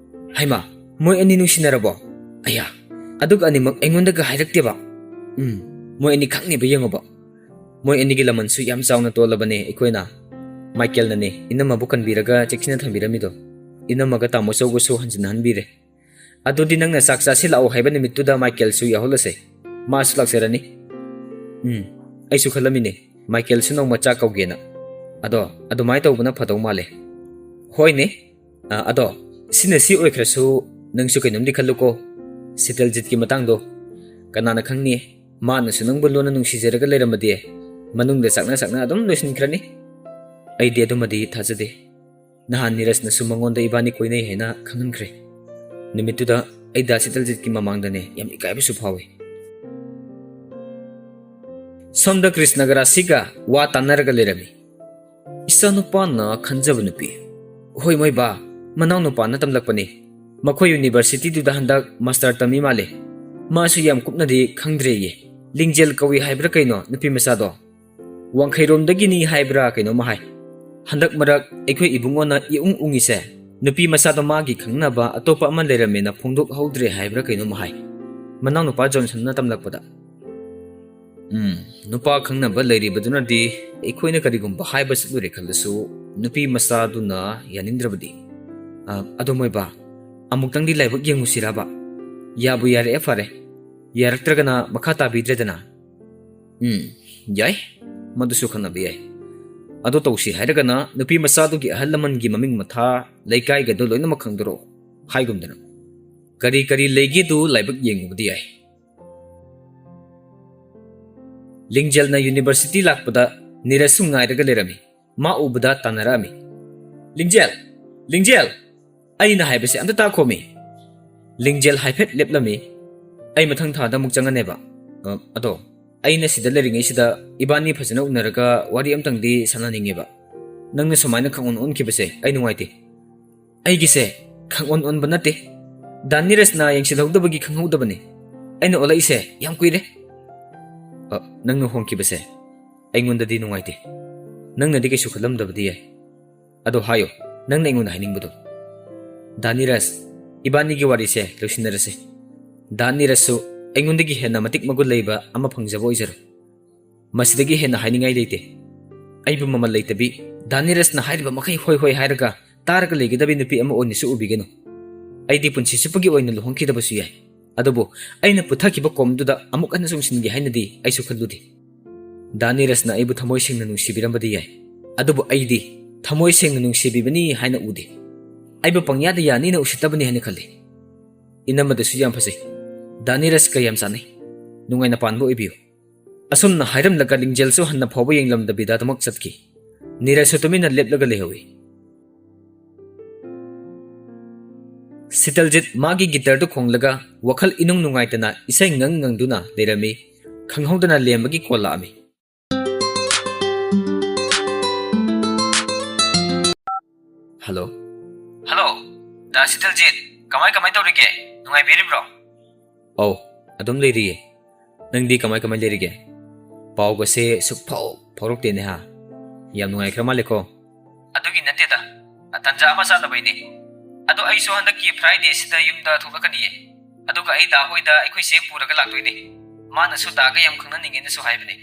ꯍꯩꯃꯥ, ꯃꯣꯏ ꯑꯅꯤ ꯅꯨꯡꯁꯤꯅꯔꯕꯣ? ꯑꯌꯥ, ꯑꯗꯨꯒ ꯑꯅꯤꯃꯛ ꯑꯩꯉꯣꯟꯗꯒ ꯍꯥꯏꯔꯛꯇꯦꯕ꯫ ꯎꯝ, ꯃꯣꯏ ꯑꯅꯤ ꯈꯪꯅꯦꯕ ꯌꯦꯡꯉꯣꯕ꯫ ꯃꯣꯏ ꯑꯅꯤꯒꯤ ꯂꯃꯟꯁꯨ ꯌꯥꯝ ꯆꯥꯎꯅ ꯇꯣꯜꯂꯕꯅꯦ ꯑꯩꯈꯣꯏꯅ꯫ ꯃꯥꯏꯀꯦꯜꯅꯅꯦ ꯏꯅꯝꯃꯕꯨ ꯀꯟꯕꯤꯔꯒ ꯆꯦꯛꯁꯤꯟꯅ ꯊꯝꯕꯤꯔꯝꯃꯤꯗꯣ꯫ ꯏꯅꯝꯃꯒ ꯇꯥꯃꯣ ꯆꯧꯒꯁꯨ ꯍꯟꯖꯤꯟꯅꯍꯟꯕꯤꯔꯦ꯫ ꯑꯗꯨꯗꯤ ꯅꯪꯅ ꯆꯥꯛ ꯆꯥꯁꯤꯜꯂꯛꯑꯣ ꯍꯥꯏꯕ ꯅꯨꯃꯤꯠꯇꯨꯗ ꯃꯥꯏꯀꯦꯜꯁꯨ ꯌꯥꯎꯍꯜꯂꯁꯦ꯫ ꯃꯥꯁꯨ ꯂꯥꯛꯆꯔꯅꯤ꯫ ꯎꯝ, ꯑꯩꯁꯨ ꯈꯜꯂꯝꯃꯤꯅꯦ, ꯃꯥꯏꯀꯦꯜꯁꯨ ꯅꯣꯡꯃ ꯆꯥꯛ ꯀꯧꯒꯦꯅ꯫ ꯑꯗꯣ ꯑꯗꯨꯃꯥꯏꯅ ꯇꯧꯕꯅ ꯐꯗꯧ ꯃꯥꯜꯂꯦ꯫ ꯍꯣꯏꯅꯦ꯫ ꯑ, ꯑꯗꯣ ꯁꯤꯅ ꯁꯤ ꯑꯣꯏꯈ꯭ꯔꯁꯨ, ꯅꯪꯁꯨ ꯀꯩꯅꯣꯝꯗꯤ ꯈꯜꯂꯨꯀꯣ, ꯁꯤꯇꯜꯖꯤꯠꯀꯤ ꯃꯇꯥꯡꯗꯣ꯫ ꯀꯅꯥꯅ ꯈꯪꯅꯤ, ꯃꯥꯅꯁꯨ ꯅꯪꯕꯨ ꯂꯣꯟꯅ ꯅꯨꯡꯁꯤꯖꯔꯒ ꯂꯩꯔꯝꯃꯗꯤ, ꯃꯅꯨꯡꯗ ꯆꯥꯛꯅ ꯆꯥꯛꯅ ꯑꯗꯨꯝ ꯂꯣꯏꯁꯤꯟꯈ꯭ꯔꯅꯤ꯫ ꯑꯩꯗꯤ ꯑꯗꯨꯃꯗꯤ ꯊꯥꯖꯗꯦ꯫ ꯅꯍꯥꯟ ꯅꯤꯔꯖꯅꯁꯨ ꯃꯉꯣꯟꯗ ꯏꯕꯥꯅꯤ ꯀꯣꯏꯅꯩ ꯍꯥꯏꯅ ꯈꯪꯍꯟꯈ꯭ꯔꯦ꯫ ꯅꯨꯃꯤꯠꯇꯨꯗ ꯑꯩ ꯗꯥ ꯁꯤꯇꯜꯖꯤꯠꯀꯤ ꯃꯃꯥꯡꯗꯅꯦ ꯌꯥꯝ ꯏꯀꯥꯏꯕꯁꯨ ꯐꯥꯎꯏ꯫ ꯁꯣꯝꯗ ꯀ꯭ꯔꯤꯁꯅꯒ ꯔꯥꯁꯤꯒ ꯋꯥ ꯇꯥꯟꯅꯔꯒ ꯂꯩꯔꯝꯃꯤ꯫ ꯏꯆꯥꯅꯨꯄꯥꯅ ꯈꯟꯖꯕ ꯅꯨꯄꯤ꯫ ꯍꯣꯏ ꯃꯣꯏ ꯕꯥ, ꯃꯅꯥꯎꯅꯨꯄꯥꯅ ꯇꯝꯂꯛꯄꯅꯤ꯫ ꯃꯈꯣꯏ ꯌꯨꯅꯤꯚꯔꯁꯤꯇꯤꯗꯨꯗ ꯍꯟꯗꯛ ꯃꯥꯁꯇꯔ ꯇꯝꯃꯤ ꯃꯥꯜꯂꯦ꯫ ꯃꯥꯁꯨ ꯌꯥꯝ ꯀꯨꯞꯅꯗꯤ ꯈꯪꯗ꯭ꯔꯦꯌꯦ꯫ ꯂꯤꯡꯖꯦꯜ ꯀꯧꯏ ꯍꯥꯏꯕ꯭ꯔꯥ ꯀꯩꯅꯣ ꯅꯨꯄꯤ ꯃꯆꯥꯗꯣ? ꯋꯥꯡꯈꯩꯔꯣꯝꯗꯒꯤꯅꯤ ꯍꯥꯏꯕ꯭ꯔꯥ ꯀꯩꯅꯣꯝꯃ ꯍꯥꯏ꯫ ꯍꯟꯗꯛ ꯃꯔꯛ ꯑꯩꯈꯣꯏ ꯏꯕꯨꯡꯉꯣꯅ ꯏꯎꯪ ꯎꯪꯉꯤꯁꯦ, ꯅꯨꯄꯤ ꯃꯆꯥꯗꯣ ꯃꯥꯒꯤ ꯈꯪꯅꯕ ꯑꯇꯣꯞꯄ ꯑꯃ ꯂꯩꯔꯝꯃꯦꯅ ꯐꯣꯡꯗꯣꯛꯍꯧꯗ꯭ꯔꯦ ꯍꯥꯏꯕ꯭ꯔꯥ ꯀꯩꯅꯣꯝꯃ ꯍꯥꯏ, ꯃꯅꯥꯎꯅꯨꯄꯥ ꯖꯣꯟꯁꯟꯅ ꯇꯝꯂꯛꯄꯗ꯫ ꯎꯝ, ꯅꯨꯄꯥ ꯈꯪꯅꯕ ꯂꯩꯔꯤꯕꯗꯨꯅꯗꯤ ꯑꯩꯈꯣꯏꯅ ꯀꯔꯤꯒꯨꯝꯕ ꯍꯥꯏꯕ ꯆꯠꯂꯨꯔꯦ ꯈꯜꯂꯁꯨ, ꯅꯨꯄꯤ ꯃꯆꯥꯗꯨꯅ ꯌꯥꯅꯤꯡꯗ꯭ꯔꯕꯗꯤ? ꯑ, ꯑꯗꯣ ꯃꯣꯏꯕꯥ, ꯑꯃꯨꯛꯇꯪꯗꯤ ꯂꯥꯏꯕꯛ ꯌꯦꯡꯉꯨꯁꯤꯔꯕ? ꯌꯥꯕꯨ ꯌꯥꯔꯛꯑꯦ ꯐꯔꯦ, ꯌꯥꯔꯛꯇ꯭ꯔꯒꯅ ꯃꯈꯥ ꯇꯥꯕꯤꯗ꯭ꯔꯦꯗꯅ꯫ ꯎꯝ, ꯌꯥꯏ, ꯃꯗꯨꯁꯨ ꯈꯟꯅꯕ ꯌꯥꯏ꯫ ꯑꯗꯨ ꯇꯧꯁꯤ ꯍꯥꯏꯔꯒꯅ ꯅꯨꯄꯤ ꯃꯆꯥꯗꯨꯒꯤ ꯑꯍꯜ ꯂꯃꯟꯒꯤ ꯃꯃꯤꯡ ꯃꯊꯥ, ꯂꯩꯀꯥꯏꯒꯗꯣ ꯂꯣꯏꯅꯃꯛ ꯈꯪꯗꯣꯔꯛꯑꯣ ꯍꯥꯏꯒꯨꯝꯗꯅ꯫ ꯀꯔꯤ ꯀꯔꯤ ꯂꯩꯒꯦꯗꯨ ꯂꯥꯏꯕꯛ ꯌꯦꯡꯉꯨꯕꯗꯤ ꯌꯥꯏ꯫ ꯂꯤꯡꯖꯦꯜꯅ ꯌꯨꯅꯤꯚꯔꯁꯤꯇꯤ ꯂꯥꯛꯄꯗ ꯅꯤꯔꯖꯁꯨ ꯉꯥꯏꯔꯒ ꯂꯩꯔꯝꯃꯤ꯫ ꯃꯥ ꯎꯕꯗ ꯇꯥꯟꯅꯔꯛꯑꯝꯃꯤ꯫ "ꯂꯤꯡꯖꯦꯜ! ꯂꯤꯡꯖꯦꯜ!" ꯑꯩꯅ ꯍꯥꯏꯕꯁꯦ ꯑꯝꯇ ꯇꯥꯈꯣꯃꯤ꯫ ꯂꯤꯡꯖꯦꯜ ꯍꯥꯏꯐꯦꯠ ꯂꯦꯞꯂꯝꯃꯤ꯫ "ꯑꯩ ꯃꯊꯪ ꯊꯥꯗ ꯑꯃꯨꯛ ꯆꯪꯉꯅꯦꯕ꯫ ꯑ, ꯑꯗꯣ ꯑꯩꯅ ꯁꯤꯗ ꯂꯩꯔꯤꯉꯩꯁꯤꯗ ꯏꯕꯥꯅꯤ ꯐꯖꯅ ꯎꯅꯔꯒ ꯋꯥꯔꯤ ꯑꯝꯇꯪꯗꯤ ꯁꯥꯟꯅꯅꯤꯡꯉꯦꯕ꯫ ꯅꯪꯅ ꯁꯨꯃꯥꯏꯅ ꯈꯪꯑꯣꯟ ꯑꯣꯟꯈꯤꯕꯁꯦ ꯑꯩ ꯅꯨꯡꯉꯥꯏꯇꯦ꯫" "ꯑꯩꯒꯤꯁꯦ ꯈꯪꯑꯣꯟ ꯑꯣꯟꯕ ꯅꯠꯇꯦ꯫ ꯗꯥ ꯅꯤꯔꯖꯅ ꯌꯦꯡꯁꯤꯜꯍꯧꯗꯕꯒꯤ ꯈꯪꯍꯧꯗꯕꯅꯤ꯫ ꯑꯩꯅ ꯑꯣꯜꯂꯛꯏꯁꯦ ꯌꯥꯝ ꯀꯨꯏꯔꯦ꯫" "ꯑ, ꯅꯪꯅ ꯍꯣꯡꯈꯤꯕꯁꯦ ꯑꯩꯉꯣꯟꯗꯗꯤ ꯅꯨꯡꯉꯥꯏꯇꯦ꯫ ꯅꯪꯅꯗꯤ ꯀꯩꯁꯨ ꯈꯜꯂꯝꯗꯕꯗꯤ ꯌꯥꯏ꯫ ꯑꯗꯣ ꯍꯥꯏꯌꯣ, ꯅꯪꯅ ꯑꯩꯉꯣꯟꯗ ꯍꯥꯏꯅꯤꯡꯕꯗꯣ꯫" "ꯗꯥ ꯅꯤꯔꯖ, ꯏꯕꯥꯅꯤꯒꯤ ꯋꯥꯔꯤꯁꯦ ꯂꯣꯏꯁꯤꯟꯅꯔꯁꯤ꯫ ꯗꯥ ꯅꯤꯔꯖꯁꯨ ꯑꯩꯉꯣꯟꯗꯒꯤ ꯍꯦꯟꯅ ꯃꯇꯤꯛ ꯃꯒꯨꯟ ꯂꯩꯕ ꯑꯃ ꯐꯪꯖꯕ ꯑꯣꯏꯖꯔꯣ꯫ ꯃꯁꯤꯗꯒꯤ ꯍꯦꯟꯅ ꯍꯥꯏꯅꯤꯡꯉꯥꯏ ꯂꯩꯇꯦ꯫ ꯑꯩꯕꯨ ꯃꯃꯜ ꯂꯩꯇꯕꯤ, ꯗꯥ ꯅꯤꯔꯖꯅ ꯍꯥꯏꯔꯤꯕ ꯃꯈꯩ ꯍꯣꯏ ꯍꯣꯏ ꯍꯥꯏꯔꯒ ꯇꯥꯔꯒ ꯂꯩꯒꯗꯕꯤ ꯅꯨꯄꯤ ꯑꯃ ꯑꯣꯏꯅꯁꯨ ꯎꯕꯤꯒꯅꯨ꯫ ꯑꯩꯗꯤ ꯄꯨꯟꯁꯤ ꯆꯨꯞꯄꯒꯤ ꯑꯣꯏꯅ ꯂꯨꯍꯣꯡꯈꯤꯗꯕꯁꯨ ꯌꯥꯏ, ꯑꯗꯨꯕꯨ ꯑꯩꯅ ꯄꯨꯊꯈꯤꯕ ꯀꯣꯝꯗꯨꯗ ꯑꯃꯨꯛ ꯍꯟꯅ ꯆꯣꯡꯁꯤꯟꯒꯦ ꯍꯥꯏꯅꯗꯤ ꯑꯩꯁꯨ ꯈꯜꯂꯨꯗꯦ꯫ ꯗꯥ ꯅꯤꯔꯖꯅ ꯑꯩꯕꯨ ꯊꯃꯣꯏ ꯁꯦꯡꯅ ꯅꯨꯡꯁꯤꯕꯤꯔꯝꯕꯗꯤ ꯌꯥꯏ, ꯑꯗꯨꯕꯨ ꯑꯩꯗꯤ ꯊꯃꯣꯏ ꯁꯦꯡꯅ ꯅꯨꯡꯁꯤꯕꯤꯕꯅꯤ ꯍꯥꯏꯅ ꯎꯗꯦ꯫ ꯑꯩꯕꯨ ꯄꯪꯌꯥꯗ ꯌꯥꯅꯤꯅ ꯎꯁꯤꯠꯇꯕꯅꯤ ꯍꯥꯏꯅ ꯈꯜꯂꯤ꯫ ꯏꯅꯝꯃꯗꯁꯨ ꯌꯥꯝ ꯐꯖꯩ꯫ ꯗꯥ ꯅꯤꯔꯖꯀ ꯌꯥꯝ ꯆꯥꯟꯅꯩ꯫ ꯅꯨꯡꯉꯥꯏꯅ ꯄꯥꯟꯕ ꯑꯣꯏꯕꯤꯌꯨ꯫" ꯑꯁꯨꯝꯅ ꯍꯥꯏꯔꯝꯂꯒ ꯂꯤꯡꯖꯦꯜꯁꯨ ꯍꯟꯅ ꯐꯥꯎꯕ ꯌꯦꯡꯂꯝꯗꯕꯤꯗ ꯑꯗꯨꯃꯛ ꯆꯠꯈꯤ꯫ ꯅꯤꯔꯖꯁꯨ ꯇꯨꯃꯤꯟꯅ ꯂꯦꯞꯂꯒ ꯂꯩꯍꯧꯏ꯫ ꯁꯤꯇꯜꯖꯤꯠ ꯃꯥꯒꯤ ꯒꯤꯇꯔꯗꯨ ꯈꯣꯡꯂꯒ ꯋꯥꯈꯜ ꯏꯅꯨꯡ ꯅꯨꯡꯉꯥꯏꯇꯅ ꯏꯁꯩ ꯉꯪ ꯉꯪꯗꯨꯅ ꯂꯩꯔꯝꯃꯤ꯫ ꯈꯪꯍꯧꯗꯅ ꯂꯦꯝꯕꯒꯤ ꯀꯣꯜ ꯂꯥꯛꯑꯝꯃꯤ꯫ ꯍꯜꯂꯣ꯫ ꯍꯜꯂꯣ, ꯗꯥ ꯁꯤꯇꯜꯖꯤꯠ, ꯀꯃꯥꯏ ꯀꯃꯥꯏ ꯇꯧꯔꯤꯒꯦ? ꯅꯨꯡꯉꯥꯏꯕꯤꯔꯤꯕ꯭ꯔꯣ? ꯑꯧ, ꯑꯗꯨꯝ ꯂꯩꯔꯤꯌꯦ꯫ ꯅꯪꯗꯤ ꯀꯃꯥꯏ ꯀꯃꯥꯏ ꯂꯩꯔꯤꯒꯦ? ꯄꯥꯎꯒꯁꯦ ꯁꯨꯛꯐꯥꯎ ꯐꯥꯎꯔꯛꯇꯦꯅꯦ ꯍꯥ? ꯌꯥꯝ ꯅꯨꯡꯉꯥꯏꯈ꯭ꯔ ꯃꯥꯜꯂꯦꯀꯣ? ꯑꯗꯨꯒꯤ ꯅꯠꯇꯦꯗ, ꯇꯟꯖꯥ ꯑꯃ ꯆꯥꯗꯕꯩꯅꯦ꯫ ꯑꯗꯣ ꯑꯩꯁꯨ ꯍꯟꯗꯛꯀꯤ Friday ꯁꯤꯗ ꯌꯨꯝꯗ ꯊꯣꯛꯂꯛꯀꯅꯤꯌꯦ꯫ ꯑꯗꯨꯒ ꯑꯩ ꯗꯥ ꯍꯣꯏꯗ ꯑꯩꯈꯣꯏ ꯆꯦ ꯄꯨꯔꯒ ꯂꯥꯛꯇꯣꯏꯅꯦ꯫ ꯃꯥꯅꯁꯨ ꯗꯥꯒ ꯌꯥꯝ ꯈꯪꯅꯅꯤꯡꯉꯦꯅꯁꯨ ꯍꯥꯏꯕꯅꯦ꯫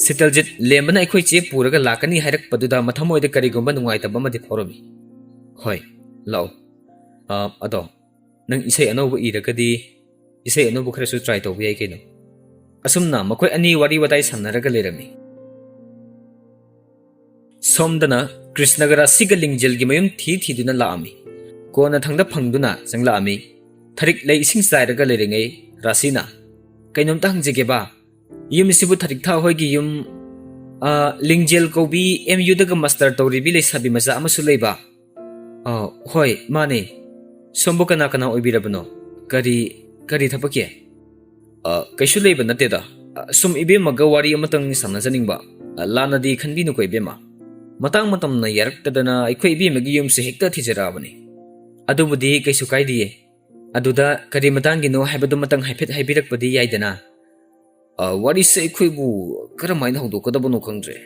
ꯁꯤꯇꯜꯖꯤꯠ, ꯂꯦꯝꯕꯅ ꯑꯩꯈꯣꯏ ꯆꯦ ꯄꯨꯔꯒ ꯂꯥꯛꯀꯅꯤ ꯍꯥꯏꯔꯛꯄꯗꯨꯗ ꯃꯊꯃꯣꯏꯗ ꯀꯔꯤꯒꯨꯝꯕ ꯅꯨꯡꯉꯥꯏꯇꯕ ꯑꯃꯗꯤ ꯐꯥꯎꯔꯝꯃꯤ꯫ ꯍꯣꯏ, ꯂꯥꯛꯑꯣ꯫ ꯑ, ꯑꯗꯣ, ꯅꯪ ꯏꯁꯩ ꯑꯅꯧꯕ ꯏꯔꯒꯗꯤ ꯏꯁꯩ ꯑꯅꯧꯕ ꯈꯔꯁꯨ try ꯇꯧꯕ ꯌꯥꯏ ꯀꯩꯅꯣ꯫ ꯑꯁꯨꯝꯅ ꯃꯈꯣꯏ ꯑꯅꯤ ꯋꯥꯔꯤ ꯋꯥꯇꯥꯏ ꯁꯥꯟꯅꯔꯒ ꯂꯩꯔꯝꯃꯤ꯫ ꯁꯣꯝꯗꯅ ꯀ꯭ꯔꯤꯁꯅꯒ ꯔꯥꯁꯤꯒ ꯂꯤꯡꯖꯦꯜꯒꯤ ꯃꯌꯨꯝ ꯊꯤ ꯊꯤꯗꯨꯅ ꯂꯥꯛꯑꯝꯃꯤ꯫ ꯀꯣꯟꯅ ꯊꯪꯗ ꯐꯪꯗꯨꯅ ꯆꯪꯂꯛꯑꯝꯃꯤ꯫ ꯊꯔꯤꯛ ꯂꯩ ꯏꯁꯤꯡ ꯆꯥꯏꯔꯒ ꯂꯩꯔꯤꯉꯩ ꯔꯥꯁꯤꯅ, "ꯀꯩꯅꯣꯝꯇ ꯍꯪꯖꯒꯦꯕ, ꯌꯨꯝꯁꯤꯕꯨ ꯊꯔꯤꯛ ꯊꯥ ꯍꯣꯏꯒꯤ ꯌꯨꯝ, ꯑ, ꯂꯤꯡꯖꯦꯜ ꯀꯧꯕꯤ ꯑꯦꯝ ꯌꯨꯗꯒ ꯃꯥꯁꯇꯔ ꯇꯧꯔꯤꯕꯤ ꯂꯩꯁꯥꯕꯤ ꯃꯆꯥ ꯑꯃꯁꯨ ꯂꯩꯕ?" "ꯑ, ꯍꯣꯏ, ꯃꯥꯅꯦ꯫ ꯁꯣꯝꯕꯨ ꯀꯅꯥ ꯀꯅꯥ ꯑꯣꯏꯕꯤꯔꯕꯅꯣ? ꯀꯔꯤ, ꯀꯔꯤ ꯊꯕꯛꯀꯤ?" "ꯑ, ꯀꯩꯁꯨ ꯂꯩꯕ ꯅꯠꯇꯦꯗ꯫ ꯑ, ꯁꯨꯝ ꯏꯕꯦꯝꯃꯒ ꯋꯥꯔꯤ ꯑꯃꯇꯪ ꯁꯥꯟꯅꯖꯅꯤꯡꯕ꯫ ꯑ, ꯂꯥꯟꯅꯗꯤ ꯈꯟꯕꯤꯅꯨꯀꯣ ꯏꯕꯦꯝꯃ꯫ ꯃꯇꯥꯡ ꯃꯇꯝꯅ ꯌꯥꯔꯛꯇꯗꯅ ꯑꯩꯈꯣꯏ ꯏꯕꯦꯝꯃꯒꯤ ꯌꯨꯝꯁꯦ ꯍꯦꯛꯇ ꯊꯤꯖꯔꯛꯑꯕꯅꯤ꯫ ꯑꯗꯨꯕꯨꯗꯤ ꯀꯩꯁꯨ ꯀꯥꯏꯗꯤꯌꯦ꯫ ꯑꯗꯨꯗ ꯀꯔꯤ ꯃꯇꯥꯡꯒꯤꯅꯣ ꯍꯥꯏꯕꯗꯨꯃꯇꯪ ꯍꯥꯏꯐꯦꯠ ꯍꯥꯏꯕꯤꯔꯛꯄꯗꯤ ꯌꯥꯏꯗꯅ?" "ꯑ, ꯋꯥꯔꯤꯁꯦ ꯑꯩꯈꯣꯏꯕꯨ ꯀꯔꯝ ꯍꯥꯏꯅ ꯍꯧꯗꯣꯛꯀꯗꯕꯅꯣ ꯈꯪꯗ꯭ꯔꯦ꯫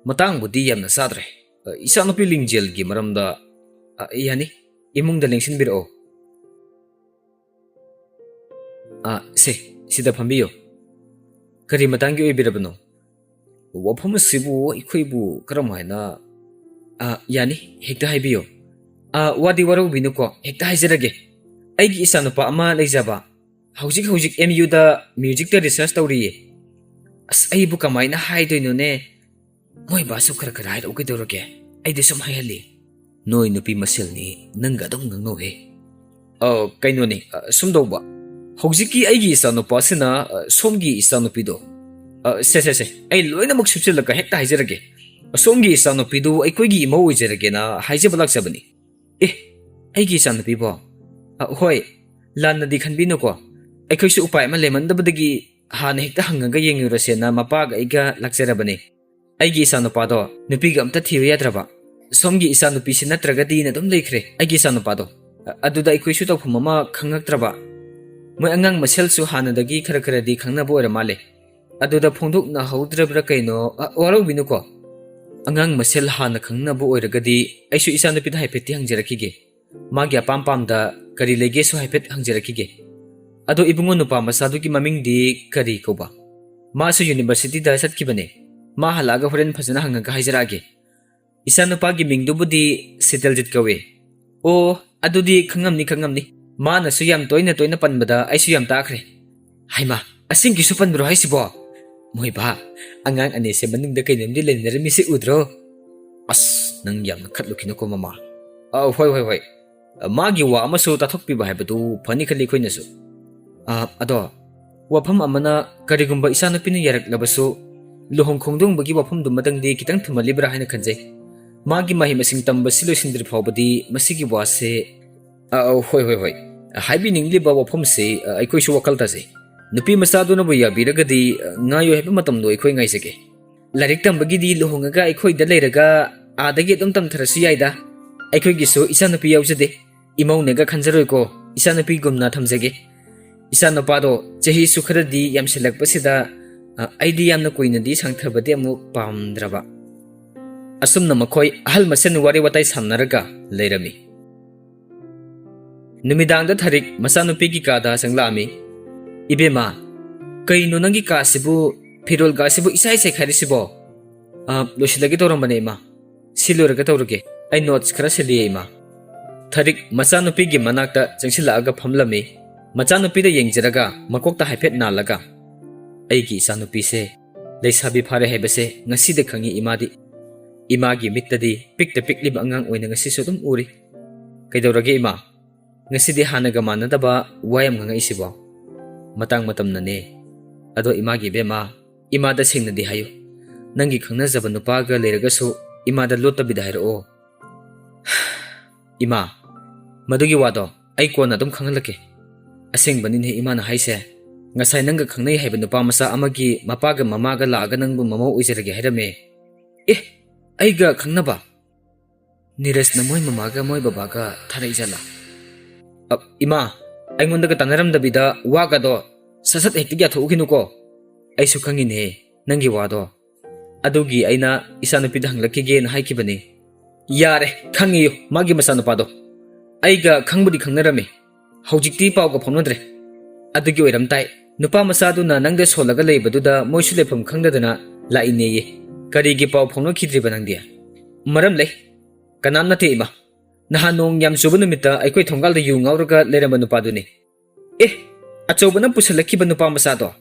ꯃꯇꯥꯡꯕꯨꯗꯤ ꯌꯥꯝꯅ ꯆꯥꯗ꯭ꯔꯦ꯫ ꯑ, ꯏꯆꯥꯅꯨꯄꯤ ꯂꯤꯡꯖꯦꯜꯒꯤ ꯃꯔꯝꯗ, ꯑ, ꯌꯥꯅꯤ, ꯏꯃꯨꯡꯗ ꯂꯦꯡꯁꯤꯟꯕꯤꯔꯛꯑꯣ꯫ ꯑ, ꯁꯦ, ꯁꯤꯗ ꯐꯝꯕꯤꯌꯨ꯫ ꯀꯔꯤ ꯃꯇꯥꯡꯒꯤ ꯑꯣꯏꯕꯤꯔꯕꯅꯣ? ꯋꯥꯐꯝ ꯑꯁꯤꯕꯨ ꯑꯩꯈꯣꯏꯕꯨ ꯀꯔꯝ ꯍꯥꯏꯅ..." "ꯑ, ꯌꯥꯅꯤ, ꯍꯦꯛꯇ ꯍꯥꯏꯕꯤꯌꯨ꯫ ꯑ, ꯋꯥꯗꯤ ꯋꯥꯔꯧꯕꯤꯅꯨꯀꯣ, ꯍꯦꯛꯇ ꯍꯥꯏꯖꯔꯒꯦ꯫ ꯑꯩꯒꯤ ꯏꯆꯥꯅꯨꯄꯥ ꯑꯃ ꯂꯩꯖꯕ, ꯍꯧꯖꯤꯛ ꯍꯧꯖꯤꯛ ꯑꯦꯝ ꯌꯨꯗ ꯃ꯭ꯌꯨꯖꯤꯛꯇ ꯔꯤꯁꯔꯁ ꯇꯧꯔꯤꯌꯦ꯫" "ꯑꯁ, ꯑꯩꯕꯨ ꯀꯃꯥꯏꯅ ꯍꯥꯏꯗꯣꯏꯅꯣꯅꯦ? ꯃꯣꯏ ꯕꯥꯁꯨ ꯈꯔ ꯈꯔ ꯍꯥꯏꯔꯛꯎ, ꯀꯩꯗꯧꯔꯒꯦ? ꯑꯩꯗꯤ ꯁꯨꯝ ꯍꯥꯏꯍꯜꯂꯤ꯫" "ꯅꯣꯏ ꯅꯨꯄꯤ ꯃꯁꯦꯜꯅꯤ, ꯅꯪꯒ ꯑꯗꯨꯝ ꯉꯥꯡꯅꯧꯍꯦ꯫ ꯑ, ꯀꯩꯅꯣꯅꯤ, ꯑ, ꯁꯨꯝ ꯇꯧꯕ꯫ ꯍꯧꯖꯤꯛꯀꯤ ꯑꯩꯒꯤ ꯏꯆꯥꯅꯨꯄꯥꯁꯤꯅ, ꯑ, ꯁꯣꯝꯒꯤ ꯏꯆꯥꯅꯨꯄꯤꯗꯣ..." "ꯑ, ꯁꯦ, ꯁꯦ, ꯁꯦ, ꯑꯩ ꯂꯣꯏꯅꯃꯛ ꯁꯨꯞꯆꯤꯜꯂꯒ ꯍꯦꯛꯇ ꯍꯥꯏꯖꯔꯒꯦ꯫ ꯁꯣꯝꯒꯤ ꯏꯆꯥꯅꯨꯄꯤꯗꯨ ꯑꯩꯈꯣꯏꯒꯤ ꯏꯃꯧ ꯑꯣꯏꯖꯔꯒꯦꯅ ꯍꯥꯏꯖꯕ ꯂꯥꯛꯆꯕꯅꯤ꯫" "ꯑꯦ, ꯑꯩꯒꯤ ꯏꯆꯥꯅꯨꯄꯤꯕꯣ?" "ꯑ, ꯍꯣꯏ, ꯂꯥꯟꯅꯗꯤ ꯈꯟꯕꯤꯅꯨꯀꯣ꯫ ꯑꯩꯈꯣꯏꯁꯨ ꯎꯄꯥꯏ ꯑꯃ ꯂꯩꯃꯟꯗꯕꯗꯒꯤ ꯍꯥꯟꯅ ꯍꯦꯛꯇ ꯍꯪꯉꯒ ꯌꯦꯡꯉꯨꯔꯁꯦꯅ ꯃꯄꯥꯒ ꯑꯩꯒ ꯂꯥꯛꯆꯔꯕꯅꯦ꯫ ꯑꯩꯒꯤ ꯏꯆꯥꯅꯨꯄꯥꯗꯣ ꯅꯨꯄꯤꯒ ꯑꯝꯇ ꯊꯤꯕ ꯌꯥꯗ꯭ꯔꯕ꯫ ꯁꯣꯝꯒꯤ ꯏꯆꯥꯅꯨꯄꯤꯁꯤ ꯅꯠꯇ꯭ꯔꯒꯗꯤꯅ ꯑꯗꯨꯝ ꯂꯩꯈ꯭ꯔꯦ ꯑꯩꯒꯤ ꯏꯆꯥꯅꯨꯄꯥꯗꯣ꯫ ꯑ-, ꯑꯗꯨꯗ ꯑꯩꯈꯣꯏꯁꯨ ꯇꯧꯐꯝ ꯑꯃ ꯈꯪꯉꯛꯇ꯭ꯔꯕ꯫ ꯃꯣꯏ ꯑꯉꯥꯡ ꯃꯁꯦꯜꯁꯨ ꯍꯥꯟꯅꯗꯒꯤ ꯈꯔ ꯈꯔꯗꯤ ꯈꯪꯅꯕ ꯑꯣꯏꯔ ꯃꯥꯜꯂꯦ꯫ ꯑꯗꯨꯗ ꯐꯣꯡꯗꯣꯛꯅꯍꯧꯗ꯭ꯔꯕ꯭ꯔꯥ ꯀꯩꯅꯣ, ꯑ, ꯋꯥꯔꯧꯕꯤꯅꯨꯀꯣ꯫ ꯑꯉꯥꯡ ꯃꯁꯦꯜ ꯍꯥꯟꯅ ꯈꯪꯅꯕ ꯑꯣꯏꯔꯒꯗꯤ ꯑꯩꯁꯨ ꯏꯆꯥꯅꯨꯄꯤꯗ ꯍꯥꯏꯐꯦꯠꯇꯤ ꯍꯪꯖꯔꯛꯈꯤꯒꯦ꯫ ꯃꯥꯒꯤ ꯑꯄꯥꯝ ꯄꯥꯝꯗ ꯀꯔꯤ ꯂꯩꯒꯦꯁꯨ ꯍꯥꯏꯐꯦꯠ ꯍꯪꯖꯔꯛꯈꯤꯒꯦ꯫ ꯑꯗꯣ ꯏꯕꯨꯡꯉꯣ, ꯅꯨꯄꯥ ꯃꯆꯥꯗꯨꯒꯤ ꯃꯃꯤꯡꯗꯤ ꯀꯔꯤ ꯀꯧꯕ? ꯃꯥꯁꯨ ꯌꯨꯅꯤꯚꯔꯁꯤꯇꯤꯗ ꯆꯠꯈꯤꯕꯅꯦ꯫ ꯃꯥ ꯍꯜꯂꯛꯑꯒ ꯍꯣꯔꯦꯟ ꯐꯖꯅ ꯍꯪꯉꯒ ꯍꯥꯏꯖꯔꯛꯑꯒꯦ꯫ ꯏꯆꯥꯅꯨꯄꯥꯒꯤ ꯃꯤꯡꯗꯨꯕꯨꯗꯤ ꯁꯤꯇꯜꯖꯤꯠ ꯀꯧꯏ꯫ ꯑꯣ, ꯑꯗꯨꯗꯤ ꯈꯪꯉꯝꯅꯤ, ꯈꯪꯉꯝꯅꯤ꯫ ꯃꯥꯅꯁꯨ ꯌꯥꯝ ꯇꯣꯏꯅ ꯇꯣꯏꯅ ꯄꯟꯕꯗ ꯑꯩꯁꯨ ꯌꯥꯝ ꯇꯥꯈ꯭ꯔꯦ꯫ ꯍꯩꯃꯥ, ꯑꯁꯦꯡꯀꯤꯁꯨ ꯄꯟꯕ꯭ꯔꯣ ꯍꯥꯏꯁꯤꯕꯣ? ꯃꯣꯏꯕꯥ, ꯑꯉꯥꯡ ꯑꯅꯤꯁꯦ ꯃꯅꯨꯡꯗ ꯀꯩꯅꯣꯝꯗꯤ ꯂꯩꯅꯔꯝꯃꯤꯁꯦ ꯎꯗ꯭ꯔꯣ? ꯑꯁ, ꯅꯪ ꯌꯥꯝꯅ ꯈꯠꯂꯨꯈꯤꯅꯨꯀꯣ, ꯃꯃꯥ꯫ ꯑ, ꯍꯣꯏ, ꯍꯣꯏ, ꯍꯣꯏ꯫ ꯑ, ꯃꯥꯒꯤ ꯋꯥ ꯑꯃꯁꯨ ꯇꯥꯊꯣꯛꯄꯤꯕ ꯍꯥꯏꯕꯗꯨ ꯐꯅꯤ ꯈꯜꯂꯤ ꯑꯩꯈꯣꯏꯅꯁꯨ꯫ ꯑ, ꯑꯗꯣ, ꯋꯥꯐꯝ ꯑꯃꯅ, ꯀꯔꯤꯒꯨꯝꯕ ꯏꯆꯥꯅꯨꯄꯤꯅ ꯌꯥꯔꯛꯂꯕꯁꯨ, ꯂꯨꯍꯣꯡ ꯈꯣꯡꯗꯣꯡꯕꯒꯤ ꯋꯥꯐꯝꯗꯨꯃꯗꯪꯗꯤ ꯈꯤꯇꯪ ꯊꯨꯝꯍꯜꯂꯤꯕ꯭ꯔꯥ ꯍꯥꯏꯅ ꯈꯟꯖꯩ꯫ ꯃꯥꯒꯤ ꯃꯍꯩ ꯃꯁꯤꯡ ꯇꯝꯕꯁꯤ ꯂꯣꯏꯁꯤꯟꯗ꯭ꯔꯤ ꯐꯥꯎꯕꯗꯤ ꯃꯁꯤꯒꯤ ꯋꯥꯁꯦ, ꯑ, ꯍꯣꯏ, ꯍꯣꯏ, ꯍꯣꯏ꯫ ꯍꯥꯏꯕꯤꯅꯤꯡꯂꯤꯕ ꯋꯥꯐꯝꯁꯤ, ꯑ, ꯑꯩꯈꯣꯏꯁꯨ ꯋꯥꯈꯜ ꯇꯥꯖꯩ꯫ ꯅꯨꯄꯤ ꯃꯆꯥꯗꯨꯅꯕꯨ ꯌꯥꯕꯤꯔꯒꯗꯤ, ꯑ, ꯉꯥꯏꯌꯣ ꯍꯥꯏꯕ ꯃꯇꯝꯗꯣ ꯑꯩꯈꯣꯏ ꯉꯥꯏꯖꯒꯦ꯫ ꯂꯥꯏꯔꯤꯛ ꯇꯝꯕꯒꯤꯗꯤ ꯂꯨꯍꯣꯡꯉꯒ ꯑꯩꯈꯣꯏꯗ ꯂꯩꯔꯒ ꯑꯥꯗꯒꯤ ꯑꯗꯨꯝ ꯇꯝꯊꯔꯁꯨ ꯌꯥꯏꯗ꯫ ꯑꯩꯈꯣꯏꯒꯤꯁꯨ ꯏꯆꯥꯅꯨꯄꯤ ꯌꯥꯎꯖꯗꯦ꯫ ꯏꯃꯧꯅꯦꯒ ꯈꯟꯖꯔꯣꯏꯀꯣ, ꯏꯆꯥꯅꯨꯄꯤꯒꯨꯝꯅ ꯊꯝꯖꯒꯦ꯫ ꯏꯆꯥꯅꯨꯄꯥꯗꯣ ꯆꯍꯤꯁꯨ ꯈꯔꯗꯤ ꯌꯥꯝꯁꯤꯜꯂꯛꯄꯁꯤꯗ, ꯑ, ꯑꯩꯗꯤ ꯌꯥꯝꯅ ꯀꯨꯏꯅꯗꯤ ꯁꯥꯡꯊꯕꯗꯤ ꯑꯃꯨꯛ ꯄꯥꯝꯗ꯭ꯔꯕ꯫ ꯑꯁꯨꯝꯅ ꯃꯈꯣꯏ ꯑꯍꯜ ꯃꯁꯦꯟ ꯋꯥꯔꯤ ꯋꯥꯇꯥꯏ ꯁꯥꯟꯅꯔꯒ ꯂꯩꯔꯝꯃꯤ꯫ ꯅꯨꯃꯤꯗꯥꯡꯗ ꯊꯥꯔꯤꯛ ꯃꯆꯥꯅꯨꯄꯤꯒꯤ ꯀꯥꯗ ꯆꯪꯂꯛꯑꯝꯃꯤ꯫ "ꯏꯕꯦꯝꯃ, ꯀꯩꯅꯣ ꯅꯪꯒꯤ ꯀꯥꯁꯤꯕꯨ, ꯐꯤꯔꯣꯜ ꯀꯥꯁꯤꯕꯨ ꯏꯁꯥꯏ ꯁꯥꯏꯈꯥꯏꯔꯤꯁꯤꯕꯣ?" "ꯑ, ꯂꯣꯏꯁꯤꯜꯂꯒꯦ ꯇꯧꯔꯝꯕꯅꯦ, ꯏꯃꯥ꯫ ꯁꯤ ꯂꯣꯏꯔꯒ ꯇꯧꯔꯒꯦ꯫ ꯑꯩ ꯅꯣꯠꯁ ꯈꯔ ꯁꯤꯜꯂꯤꯌꯦ, ꯏꯃꯥ꯫" ꯊꯥꯔꯤꯛ ꯃꯆꯥꯅꯨꯄꯤꯒꯤ ꯃꯅꯥꯛꯇ ꯆꯪꯁꯤꯜꯂꯛꯑꯒ ꯐꯝꯂꯝꯃꯤ꯫ ꯃꯆꯥꯅꯨꯄꯤꯗ ꯌꯦꯡꯖꯔꯒ ꯃꯀꯣꯛꯇ ꯍꯥꯏꯐꯦꯠ ꯅꯥꯜꯂꯒ, "ꯑꯩꯒꯤ ꯏꯆꯥꯅꯨꯄꯤꯁꯦ ꯂꯩꯁꯥꯕꯤ ꯐꯥꯔꯦ ꯍꯥꯏꯕꯁꯦ ꯉꯁꯤꯗ ꯈꯪꯉꯤ, ꯏꯃꯥꯗꯤ꯫ ꯏꯃꯥꯒꯤ ꯃꯤꯠꯇꯗꯤ ꯄꯤꯛꯇ ꯄꯤꯛꯂꯤꯕ ꯑꯉꯥꯡ ꯑꯣꯏꯅ ꯉꯁꯤꯁꯨ ꯑꯗꯨꯝ ꯎꯔꯤ꯫ ꯀꯩꯗꯧꯔꯒꯦ, ꯏꯃꯥ? ꯉꯁꯤꯗꯤ ꯍꯥꯟꯅꯒ ꯃꯥꯟꯅꯗꯕ ꯋꯥ ꯌꯥꯝ ꯉꯥꯡꯉꯛꯏꯁꯤꯕꯣ?" "ꯃꯇꯥꯡ ꯃꯇꯝꯅꯅꯦ꯫ ꯑꯗꯣ ꯏꯃꯥꯒꯤ ꯏꯕꯦꯝꯃ, ꯏꯃꯥꯗ ꯁꯦꯡꯅꯗꯤ ꯍꯥꯏꯌꯨ꯫ ꯅꯪꯒꯤ ꯈꯪꯅꯖꯕ ꯅꯨꯄꯥꯒ ꯂꯩꯔꯒꯁꯨ ꯏꯃꯥꯗ ꯂꯣꯠꯇꯕꯤꯗ ꯍꯥꯏꯔꯛꯑꯣ꯫" "ꯏꯃꯥ, ꯃꯗꯨꯒꯤ ꯋꯥꯗꯣ ꯑꯩ ꯀꯣꯟꯅ ꯑꯗꯨꯝ ꯈꯪꯍꯜꯂꯛꯀꯦ꯫ ꯑꯁꯦꯡꯕꯅꯤꯅꯦ ꯏꯃꯥꯅ ꯍꯥꯏꯁꯦ꯫ ꯉꯁꯥꯏ ꯅꯪꯒ ꯈꯪꯅꯩ ꯍꯥꯏꯕ ꯅꯨꯄꯥ ꯃꯆꯥ ꯑꯃꯒꯤ ꯃꯄꯥꯒ ꯃꯃꯥꯒ ꯂꯥꯛꯑꯒ ꯅꯪꯕꯨ ꯃꯃꯧ ꯑꯣꯏꯖꯔꯒꯦ ꯍꯥꯏꯔꯝꯃꯦ꯫" "ꯑꯦ, ꯑꯩꯒ ꯈꯪꯅꯕ? ꯅꯤꯔꯖꯅ ꯃꯣꯏ ꯃꯃꯥꯒ ꯃꯣꯏ ꯕꯕꯥꯒ ꯊꯥꯔꯛꯏꯖꯥꯠꯂꯥ?" "ꯑ, ꯏꯃꯥ, ꯑꯩꯉꯣꯟꯗꯒ ꯇꯥꯟꯅꯔꯝꯗꯕꯤꯗ ꯋꯥꯒꯗꯣ ꯁꯠ ꯁꯠ ꯍꯦꯛꯇ ꯌꯥꯊꯣꯛꯎꯈꯤꯅꯨꯀꯣ꯫ ꯑꯩꯁꯨ ꯈꯪꯉꯤꯅꯦ ꯅꯪꯒꯤ ꯋꯥꯗꯣ꯫ ꯑꯗꯨꯒꯤ ꯑꯩꯅ ꯏꯆꯥꯅꯨꯄꯤꯗ ꯍꯪꯂꯛꯈꯤꯒꯦꯅ ꯍꯥꯏꯈꯤꯕꯅꯤ꯫" "ꯌꯥꯔꯦ, ꯈꯪꯉꯤꯌꯨ, ꯃꯥꯒꯤ ꯃꯆꯥꯅꯨꯄꯥꯗꯣ꯫ ꯑꯩꯒ ꯈꯪꯕꯨꯗꯤ ꯈꯪꯅꯔꯝꯃꯤ, ꯍꯧꯖꯤꯛꯇꯤ ꯄꯥꯎꯒ ꯐꯥꯎꯅꯗ꯭ꯔꯦ꯫ ꯑꯗꯨꯒꯤ ꯑꯣꯏꯔꯝ ꯇꯥꯏ, ꯅꯨꯄꯥ ꯃꯆꯥꯗꯨꯅ ꯅꯪꯗ ꯁꯣꯜꯂꯒ ꯂꯩꯕꯗꯨꯗ ꯃꯣꯏꯁꯨ ꯂꯩꯐꯝ ꯈꯪꯗꯗꯅ ꯂꯥꯛꯏꯅꯦꯌꯦ꯫ ꯀꯔꯤꯒꯤ ꯄꯥꯎ ꯐꯥꯎꯅꯈꯤꯗ꯭ꯔꯤꯕ ꯅꯪꯗꯤ?" "ꯃꯔꯝ ꯂꯩ꯫ ꯀꯅꯥꯝ ꯅꯠꯇꯦ, ꯏꯃꯥ꯫ ꯅꯍꯥꯟ ꯅꯣꯡ ꯌꯥꯝ ꯆꯨꯕ ꯅꯨꯃꯤꯠꯇ ꯑꯩꯈꯣꯏ ꯊꯣꯡꯒꯥꯜꯗ ꯌꯨ ꯉꯥꯎꯔꯒ ꯂꯩꯔꯝꯕ ꯅꯨꯄꯥꯗꯨꯅꯤ꯫" "ꯑꯦ, ꯑꯆꯧꯕꯅ ꯄꯨꯁꯜꯂꯛꯈꯤꯕ ꯅꯨꯄꯥ ꯃꯆꯥꯗꯣ?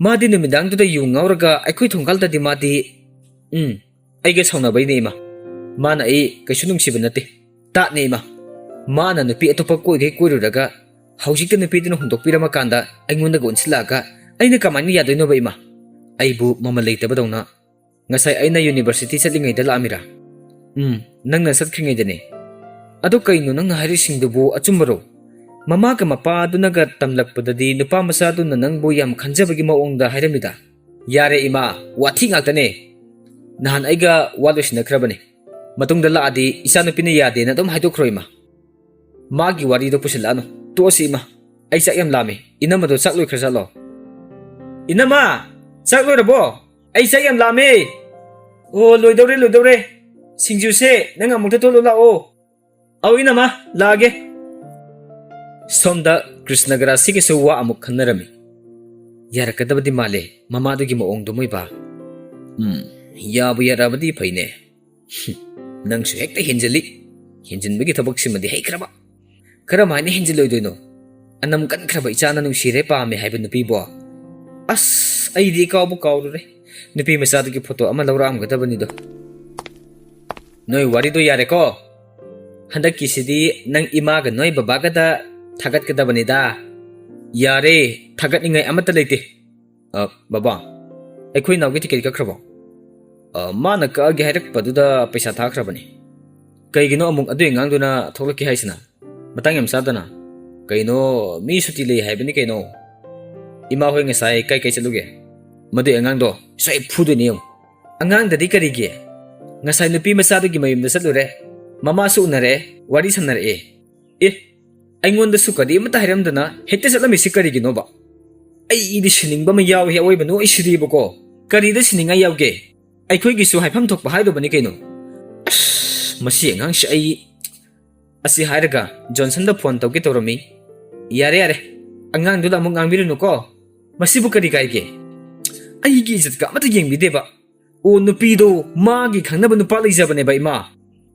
ꯃꯥꯗꯤ ꯅꯨꯃꯤꯗꯥꯡꯗꯨꯗ ꯌꯨ ꯉꯥꯎꯔꯒ ꯑꯩꯈꯣꯏ ꯊꯣꯡꯒꯥꯜꯗꯗꯤ ꯃꯥꯗꯤ..." "ꯎꯝ, ꯑꯩꯒ ꯁꯥꯎꯅꯕꯩꯅꯦ, ꯏꯃꯥ꯫ ꯃꯥꯅ ꯑꯩ ꯀꯩꯁꯨ ꯅꯨꯡꯁꯤꯕ ꯅꯠꯇꯦ꯫ ꯇꯥꯠꯅꯦ ꯏꯃꯥ꯫ ꯃꯥꯅ ꯅꯨꯄꯤ ꯑꯇꯣꯞꯄ ꯀꯣꯏꯈꯩ ꯀꯣꯏꯔꯨꯔꯒ ꯍꯧꯖꯤꯛꯇ ꯅꯨꯄꯤꯗꯨꯅ ꯍꯨꯟꯗꯣꯛꯄꯤꯔꯝꯃꯀꯥꯟꯗ ꯑꯩꯉꯣꯟꯗꯒ ꯑꯣꯟꯁꯤꯜꯂꯛꯑꯒ ꯑꯩꯅ ꯀꯃꯥꯏꯅ ꯌꯥꯗꯣꯏꯅꯣꯕ ꯏꯃꯥ? ꯑꯩꯕꯨ ꯃꯃꯜ ꯂꯩꯇꯕꯗꯧꯅ꯫ ꯉꯁꯥꯏ ꯑꯩꯅ ꯌꯨꯅꯤꯚꯔꯁꯤꯇꯤ ꯆꯠꯂꯤꯉꯩꯗ ꯂꯥꯛꯑꯝꯃꯤꯔꯥ? ꯎꯝ, ꯅꯪꯅ ꯆꯠꯈ꯭ꯔꯤꯉꯩꯗꯅꯦ꯫ ꯑꯗꯣ ꯀꯩꯅꯣ ꯅꯪꯅ ꯍꯥꯏꯔꯤꯁꯤꯡꯗꯨꯕꯨ ꯑꯆꯨꯝꯕꯔꯣ? ꯃꯃꯥꯒ ꯃꯄꯥꯗꯨꯅꯒ ꯇꯝꯂꯛꯄꯗꯗꯤ ꯅꯨꯄꯥ ꯃꯆꯥꯗꯨꯅ ꯅꯪꯕꯨ ꯌꯥꯝ ꯈꯟꯖꯕꯒꯤ ꯃꯑꯣꯡꯗ ꯍꯥꯏꯔꯝꯃꯤꯗ꯫ ꯌꯥꯔꯦ ꯏꯃꯥ, ꯋꯥꯊꯤ ꯉꯥꯛꯇꯅꯦ꯫ ꯅꯍꯥꯟ ꯑꯩꯒ ꯋꯥ ꯂꯣꯏꯁꯤꯟꯅꯈ꯭ꯔꯕꯅꯦ꯫ ꯃꯇꯨꯡꯗ ꯂꯥꯛꯑꯗꯤ ꯏꯆꯥꯅꯨꯄꯤꯅ ꯌꯥꯗꯦꯅ ꯑꯗꯨꯝ ꯍꯥꯏꯗꯣꯛꯈ꯭ꯔꯣ ꯏꯃꯥ꯫ ꯃꯥꯒꯤ ꯋꯥꯔꯤꯗꯣ ꯄꯨꯁꯤꯜꯂꯛꯑꯅꯨ꯫ ꯇꯣꯛꯑꯁꯤ ꯏꯃꯥ꯫ ꯑꯩ ꯆꯥꯛ ꯌꯥꯝ ꯂꯥꯝꯃꯤ꯫ ꯏꯅꯝꯃꯗꯣ ꯆꯥꯛ ꯂꯣꯏꯈ꯭ꯔ ꯆꯠꯂꯣ꯫ ꯏꯅꯝꯃ! ꯆꯥꯛ ꯂꯣꯏꯔꯕꯣ? ꯑꯩ ꯆꯥꯛ ꯌꯥꯝ ꯂꯥꯝꯃꯦ꯫ ꯑꯣ, ꯂꯣꯏꯗꯧꯔꯦ, ꯂꯣꯏꯗꯧꯔꯦ꯫ ꯁꯤꯡꯖꯨꯁꯦ ꯅꯪ ꯑꯃꯨꯛꯇ ꯇꯣꯠꯂꯨ ꯂꯥꯛꯑꯣ꯫ ꯑꯧ ꯏꯅꯝꯃ, ꯂꯥꯛꯑꯒꯦ꯫ ꯁꯣꯝꯗ ꯀ꯭ꯔꯤꯁꯅꯒꯔꯥꯁꯤꯒꯁꯨ ꯋꯥ ꯑꯃꯨꯛ ꯈꯟꯅꯔꯝꯃꯤ꯫ ꯌꯥꯔꯛꯀꯗꯕꯗꯤ ꯃꯥꯜꯂꯦ ꯃꯃꯥꯗꯨꯒꯤ ꯃꯑꯣꯡꯗꯨ ꯃꯣꯏꯕꯥ꯫ ꯎꯝ, ꯌꯥꯕꯨ ꯌꯥꯔꯛꯑꯕꯗꯤ ꯐꯩꯅꯦ꯫ ꯍꯨꯝ, ꯅꯪꯁꯨ ꯍꯦꯛꯇ ꯍꯦꯟꯖꯤꯜꯂꯤ꯫ ꯍꯦꯟꯖꯤꯟꯕꯒꯤ ꯊꯕꯛꯁꯤꯃꯗꯤ ꯍꯩꯈ꯭ꯔꯕ꯫ ꯀꯔꯝꯍꯥꯏꯅ ꯍꯦꯟꯖꯤꯜꯂꯣꯏꯗꯣꯏꯅꯣ? ꯑꯅꯝ ꯀꯟꯈ꯭ꯔꯕ ꯏꯆꯥꯅ ꯅꯨꯡꯁꯤꯔꯦ ꯄꯥꯝꯃꯦ ꯍꯥꯏꯕ ꯅꯨꯄꯤꯕꯣ꯫ ꯑꯁ, ꯑꯩꯗꯤ ꯏꯀꯥꯎꯕꯨ ꯀꯥꯎꯔꯨꯔꯦ꯫ ꯅꯨꯄꯤ ꯃꯆꯥꯗꯨꯒꯤ ꯐꯣꯇꯣ ꯑꯃ ꯂꯧꯔꯛꯑꯝꯒꯗꯕꯅꯤꯗꯣ꯫ ꯅꯣꯏ ꯋꯥꯔꯤꯗꯣ ꯌꯥꯔꯦꯀꯣ? ꯍꯟꯗꯛꯀꯤꯁꯤꯗꯤ ꯅꯪ ꯏꯃꯥꯒ ꯅꯣꯏ ꯕꯕꯥꯒꯗ ꯊꯥꯒꯠꯀꯗꯕꯅꯤꯗ꯫ ꯌꯥꯔꯦ, ꯊꯥꯒꯠꯅꯤꯡꯉꯥꯏ ꯑꯃꯠꯇ ꯂꯩꯇꯦ꯫ ꯑ, ꯕꯕꯥ, ꯑꯩꯈꯣꯏ ꯏꯅꯥꯎꯒꯤ ꯇꯤꯀꯦꯠ ꯀꯛꯈ꯭ꯔꯕꯣ? ꯑ, ꯃꯥꯅ ꯀꯛꯑꯒꯦ ꯍꯥꯏꯔꯛꯄꯗꯨꯗ ꯄꯩꯁꯥ ꯊꯥꯈ꯭ꯔꯕꯅꯤ꯫ ꯀꯩꯒꯤꯅꯣ ꯑꯃꯨꯛ ꯑꯗꯨꯏ ꯑꯉꯥꯡꯗꯨꯅ ꯊꯣꯛꯂꯛꯀꯦ ꯍꯥꯏꯁꯤꯅ? ꯃꯇꯥꯡ ꯌꯥꯝ ꯆꯥꯗꯅ꯫ ꯀꯩꯅꯣ, ꯃꯤ ꯁꯨꯇꯤ ꯂꯩ ꯍꯥꯏꯕꯅꯤ ꯀꯩꯅꯣ꯫ ꯏꯃꯥ ꯍꯣꯏ ꯉꯁꯥꯏ ꯀꯥꯏ ꯀꯥꯏ ꯆꯠꯂꯨꯒꯦ? ꯃꯗꯨꯏ ꯑꯉꯥꯡꯗꯣ ꯁꯣꯏ ꯐꯨꯗꯣꯏꯅꯤ ꯌꯦꯡꯉꯨ꯫ ꯑꯉꯥꯡꯗꯗꯤ ꯀꯔꯤꯒꯤ? ꯉꯁꯥꯏ ꯅꯨꯄꯤ ꯃꯆꯥꯗꯨꯒꯤ ꯃꯌꯨꯝꯗ ꯆꯠꯂꯨꯔꯦ꯫ ꯃꯃꯥꯁꯨ ꯎꯅꯔꯦ, ꯋꯥꯔꯤ ꯁꯥꯟꯅꯔꯛꯑꯦ꯫ ꯑꯦ, ꯑꯩꯉꯣꯟꯗꯁꯨ ꯀꯔꯤꯃꯇ ꯍꯥꯏꯔꯝꯗꯅ ꯍꯦꯛꯇ ꯆꯠꯂꯝꯃꯤꯁꯤ ꯀꯔꯤꯒꯤꯅꯣꯕ? ꯑꯩꯗꯤ ꯁꯤꯅꯤꯡꯕ ꯑꯃ ꯌꯥꯎꯏ ꯑꯋꯣꯏꯕ ꯅꯣꯏꯁꯤꯗꯤꯕꯀꯣ꯫ ꯀꯔꯤꯗ ꯁꯤꯅꯤꯡꯉꯥꯏ ꯌꯥꯎꯒꯦ? ꯑꯩꯈꯣꯏꯒꯤꯁꯨ ꯍꯥꯏꯐꯝ ꯊꯣꯛꯄ ꯍꯥꯏꯗꯧꯕꯅꯤ ꯀꯩꯅꯣ꯫ ꯑꯁ, ꯃꯁꯤ ꯑꯉꯥꯡꯁꯤ ꯑꯩ꯫ ꯑꯁꯤ ꯍꯥꯏꯔꯒ ꯖꯣꯟꯁꯟꯗ ꯐꯣꯟ ꯇꯧꯒꯦ ꯇꯧꯔꯝꯃꯤ꯫ ꯌꯥꯔꯦ, ꯌꯥꯔꯦ, ꯑꯉꯥꯡꯗꯨꯗ ꯑꯃꯨꯛ ꯉꯥꯡꯕꯤꯔꯨꯅꯨꯀꯣ꯫ ꯃꯁꯤꯕꯨ ꯀꯔꯤ ꯀꯥꯏꯒꯦ? ꯑꯩꯒꯤ ꯏꯖꯠꯀ ꯑꯃꯠꯇ ꯌꯦꯡꯕꯤꯗꯦꯕ꯫ ꯑꯣ, ꯅꯨꯄꯤꯗꯣ ꯃꯥꯒꯤ ꯈꯪꯅꯕ ꯅꯨꯄꯥ ꯂꯩꯖꯕꯅꯦꯕ, ꯏꯃꯥ꯫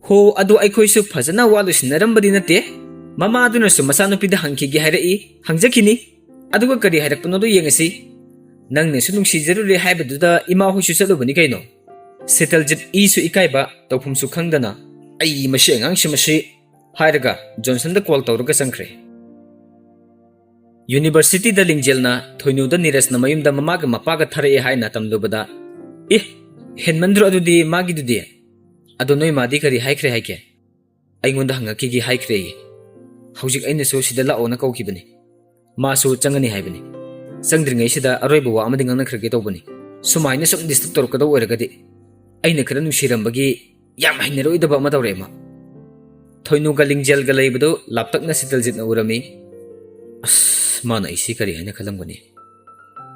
ꯍꯣ, ꯑꯗꯣ ꯑꯩꯈꯣꯏꯁꯨ ꯐꯖꯅ ꯋꯥ ꯂꯣꯏꯁꯤꯟꯅꯔꯝꯕꯗꯤ ꯅꯠꯇꯦ꯫ ꯃꯃꯥꯗꯨꯅꯁꯨ ꯃꯆꯥꯅꯨꯄꯤꯗ ꯍꯪꯈꯤꯒꯦ ꯍꯥꯏꯔꯛꯏ, ꯍꯪꯖꯈꯤꯅꯤ꯫ ꯑꯗꯨꯒ ꯀꯔꯤ ꯍꯥꯏꯔꯛꯄꯅꯣꯗꯣ ꯌꯦꯡꯉꯁꯤ꯫ ꯅꯪꯅꯁꯨ ꯅꯨꯡꯁꯤꯖꯔꯨꯔꯦ ꯍꯥꯏꯕꯗꯨꯗ ꯏꯃꯥ ꯍꯣꯏꯁꯨ ꯆꯠꯂꯨꯕꯅꯤ ꯀꯩꯅꯣ꯫ ꯁꯤꯇꯜꯖꯤꯠ ꯏꯁꯨ ꯏꯀꯥꯏꯕ, ꯇꯧꯐꯝꯁꯨ ꯈꯪꯗꯅ, "ꯑꯩ ꯃꯁꯤ ꯑꯉꯥꯡꯁꯤ ꯃꯁꯤ" ꯍꯥꯏꯔꯒ ꯖꯣꯟꯁꯟꯗ ꯀꯣꯜ ꯇꯧꯔꯒ ꯆꯪꯈ꯭ꯔꯦ꯫ ꯌꯨꯅꯤꯚꯔꯁꯤꯇꯤꯗ ꯂꯤꯡꯖꯦꯜꯅ ꯊꯣꯏꯅꯨꯗ ꯅꯤꯔꯖꯅ ꯃꯌꯨꯝꯗ ꯃꯃꯥꯒ ꯃꯄꯥꯒ ꯊꯥꯔꯛꯑꯦ ꯍꯥꯏꯅ ꯇꯝꯂꯨꯕꯗ, "ꯑꯦ, ꯍꯦꯟꯃꯟꯗ꯭ꯔꯣ ꯑꯗꯨꯗꯤ ꯃꯥꯒꯤꯗꯨꯗꯤ? ꯑꯗꯣ ꯅꯣꯏ ꯃꯥꯗꯤ ꯀꯔꯤ ꯍꯥꯏꯈ꯭ꯔꯦ ꯍꯥꯏꯒꯦ?" "ꯑꯩꯉꯣꯟꯗ ꯍꯪꯉꯛꯈꯤꯒꯦ ꯍꯥꯏꯈ꯭ꯔꯦꯌꯦ꯫ ꯍꯧꯖꯤꯛ ꯑꯩꯅꯁꯨ ꯁꯤꯗ ꯂꯥꯛꯑꯣꯅ ꯀꯧꯈꯤꯕꯅꯤ꯫ ꯃꯥꯁꯨ ꯆꯪꯒꯅꯤ ꯍꯥꯏꯕꯅꯤ꯫ ꯆꯪꯗ꯭ꯔꯤꯉꯩꯁꯤꯗ ꯑꯔꯣꯏꯕ ꯋꯥ ꯑꯃꯗꯤ ꯉꯥꯡꯅꯈ꯭ꯔꯒꯦ ꯇꯧꯕꯅꯤ꯫ ꯁꯨꯃꯥꯏꯅ ꯁꯨꯝ ꯗꯤꯁꯇꯔꯕ ꯇꯧꯔꯛꯀꯗꯧ ꯑꯣꯏꯔꯒꯗꯤ ꯑꯩꯅ ꯈꯔ ꯅꯨꯡꯁꯤꯔꯝꯕꯒꯤ ꯌꯥꯝ ꯍꯩꯅꯔꯣꯏꯗꯕ ꯑꯃ ꯇꯧꯔꯛꯑꯦ ꯃꯥ꯫" ꯊꯣꯏꯅꯨꯒ ꯂꯤꯡꯖꯦꯜꯒ ꯂꯩꯕꯗꯨ ꯂꯥꯞꯇꯛꯅ ꯁꯤꯇꯜꯖꯤꯠꯅ ꯎꯔꯝꯃꯤ꯫ "ꯑꯁ, ꯃꯥꯅ ꯑꯩꯁꯤ ꯀꯔꯤ ꯍꯥꯏꯅ ꯈꯜꯂꯝꯒꯅꯤ?